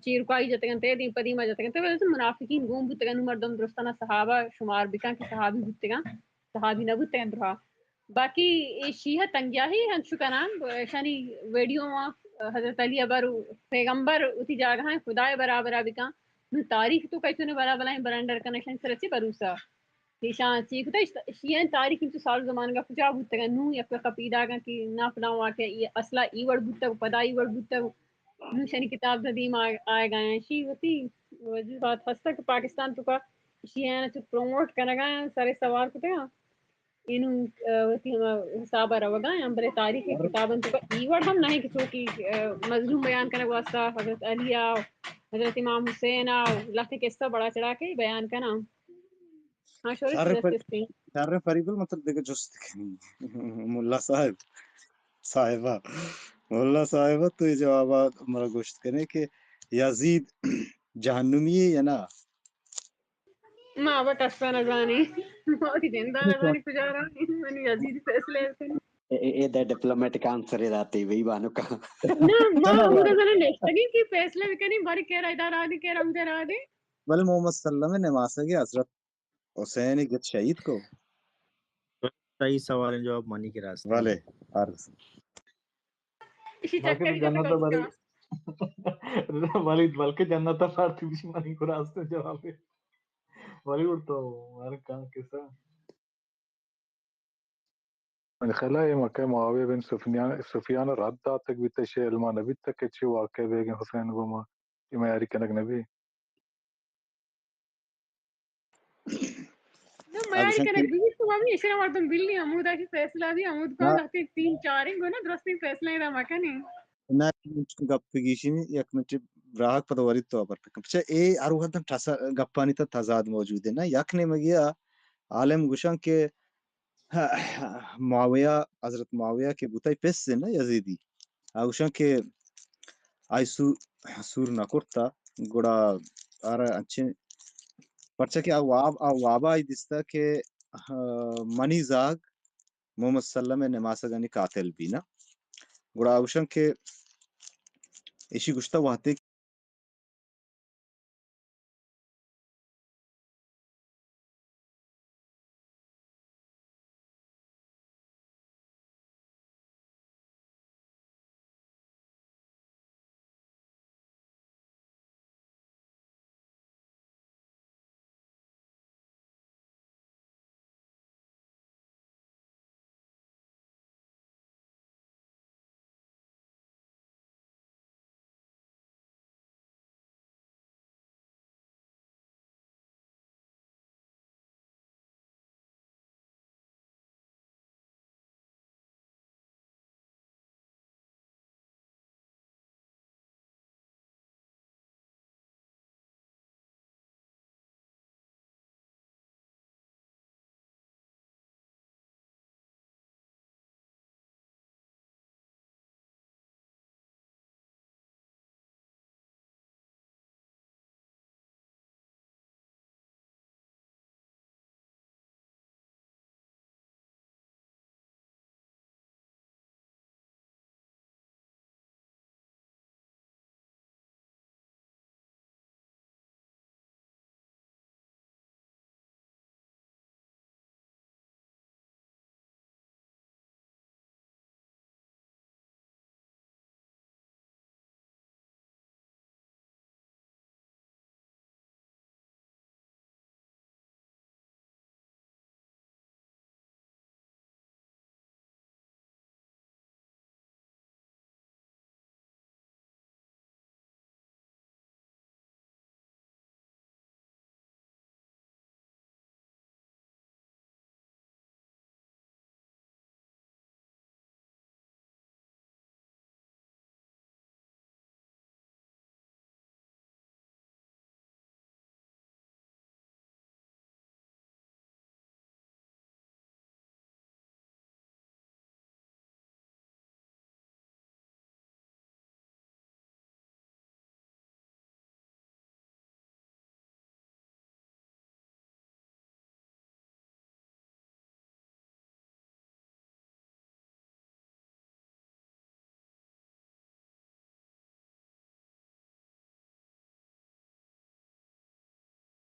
چیرکائی جتگنت، اے دیم پہ دیما جتگنت، تو منافقین گون بوتگن، نوں مردم درستانا صحابہ شمار بکن کہ صحابی بوتگن، صحابی نہ بوتگن درہا۔ باقی اے شیعہ تنگیاہی ہنچو کنان، اشانی ویڈیو ما حضرت علی ء بر پیغمبر وتی جاگہاں خدائے برابرا بکن، نوں تاریخ تو کئی چونے بلا بلائیں برنڈر کنشن سرچی بروسا۔ ایشاں چی کتہ؟ ایش-، ایشی ء تاریخ انچو سال زمانگ ء کجا بوتگ ء نوں یک وقت پیداگ ء کہ نا فلاں واقعہ ای اصلا ای وڑ بوتگ، پدا ای وڑ بوتگ، نوں شنی کتاب ء دیما آ-، آیگ ء انت۔ ایشی وتی وجوہات ہستگ کہ پاکستان توکا ایشی ء چو پروموٹ کنگ ء سر سوار کتگ ء اینوں، ا، وتی ہما حساب ء روگ ء انت، بلے تاریخ ء کتاب انت توکا ای وڑ ہم نہ انت کہ چوکی، ا، مظلوم بیان کنگ واسطہ حضرت علی ء حضرت امام حسین ء لہتے قصہ بڑا چڑا کے بیان کناں۔ ہاں، شورش شر پر-، درست است۔ شر فریبل مطلب دگہ جست کنی۔ ملا صاحب، صاحبہ، ملا صاحبہ تو یہ جوابات مرا گوشت کنے کہ یزید جہنمی ہے یا نا؟ ما وت استا نزانی۔ ما وتی جندا نزانی کجا را۔ من یزید فیصلہ کنی۔ اے، اے، اے دا ڈپلومیٹک آنسر ہے داتے بھائی بانو کا۔ نا، ما نہ، نہ، ہمودا زاناں نشتگیں کہ فیصلہ بکنیں، بارے کیرا ادا را دے، کیرا ادا را دے۔ بلے محمد سلم نماسگے حضرت حسین گت شہید کو۔ صحیح سوال جواب منی کے راستے۔ بلے، عرض۔ ایشی باقی چکر تو جنت بلے، بلے بلکہ جنت پارتی بشی منی کو راستے جواب ہے۔ بلے اڑ تو ہر کان کسا۔ من خیال ء اے مکہ معاویہ بن سفیان، سفیان ء رد داتگ بیت، ایشی علما نہ بیت کہ چی واقعہ بیگیں حسین گوما، چی میاری کنگ نہ بی۔ نہ، میاری کنگ بی بیت تو ابھی ایشرا مردم بلی ہمودا کی فیصلہ بی، ہمود کو نہ۔ تین چاریں گو نا درستیں فیصلہ ادا مکنی۔ نہ، گپ گیشی یک منٹ براہک پدا وری تو پر پکم۔ چہ اے ہر وقت ٹسا گپانی تا تضاد موجود ہے نا۔ یک نیمگی عالم گوشاں کہ معاویہ، حضرت معاویہ کہ بوتئی پس نا یزیدی، آ گوشاں کہ آئی سو-، سور نہ کرتا، گڑا آرا انچیں، پرچا کہ آ واب، آ وابا آئی دیستا کہ منی زاگ محمد سلم ءِ نماسگانی قاتل بی نا۔ گڑا گوشن کہ ایشی گوشتہ وہدے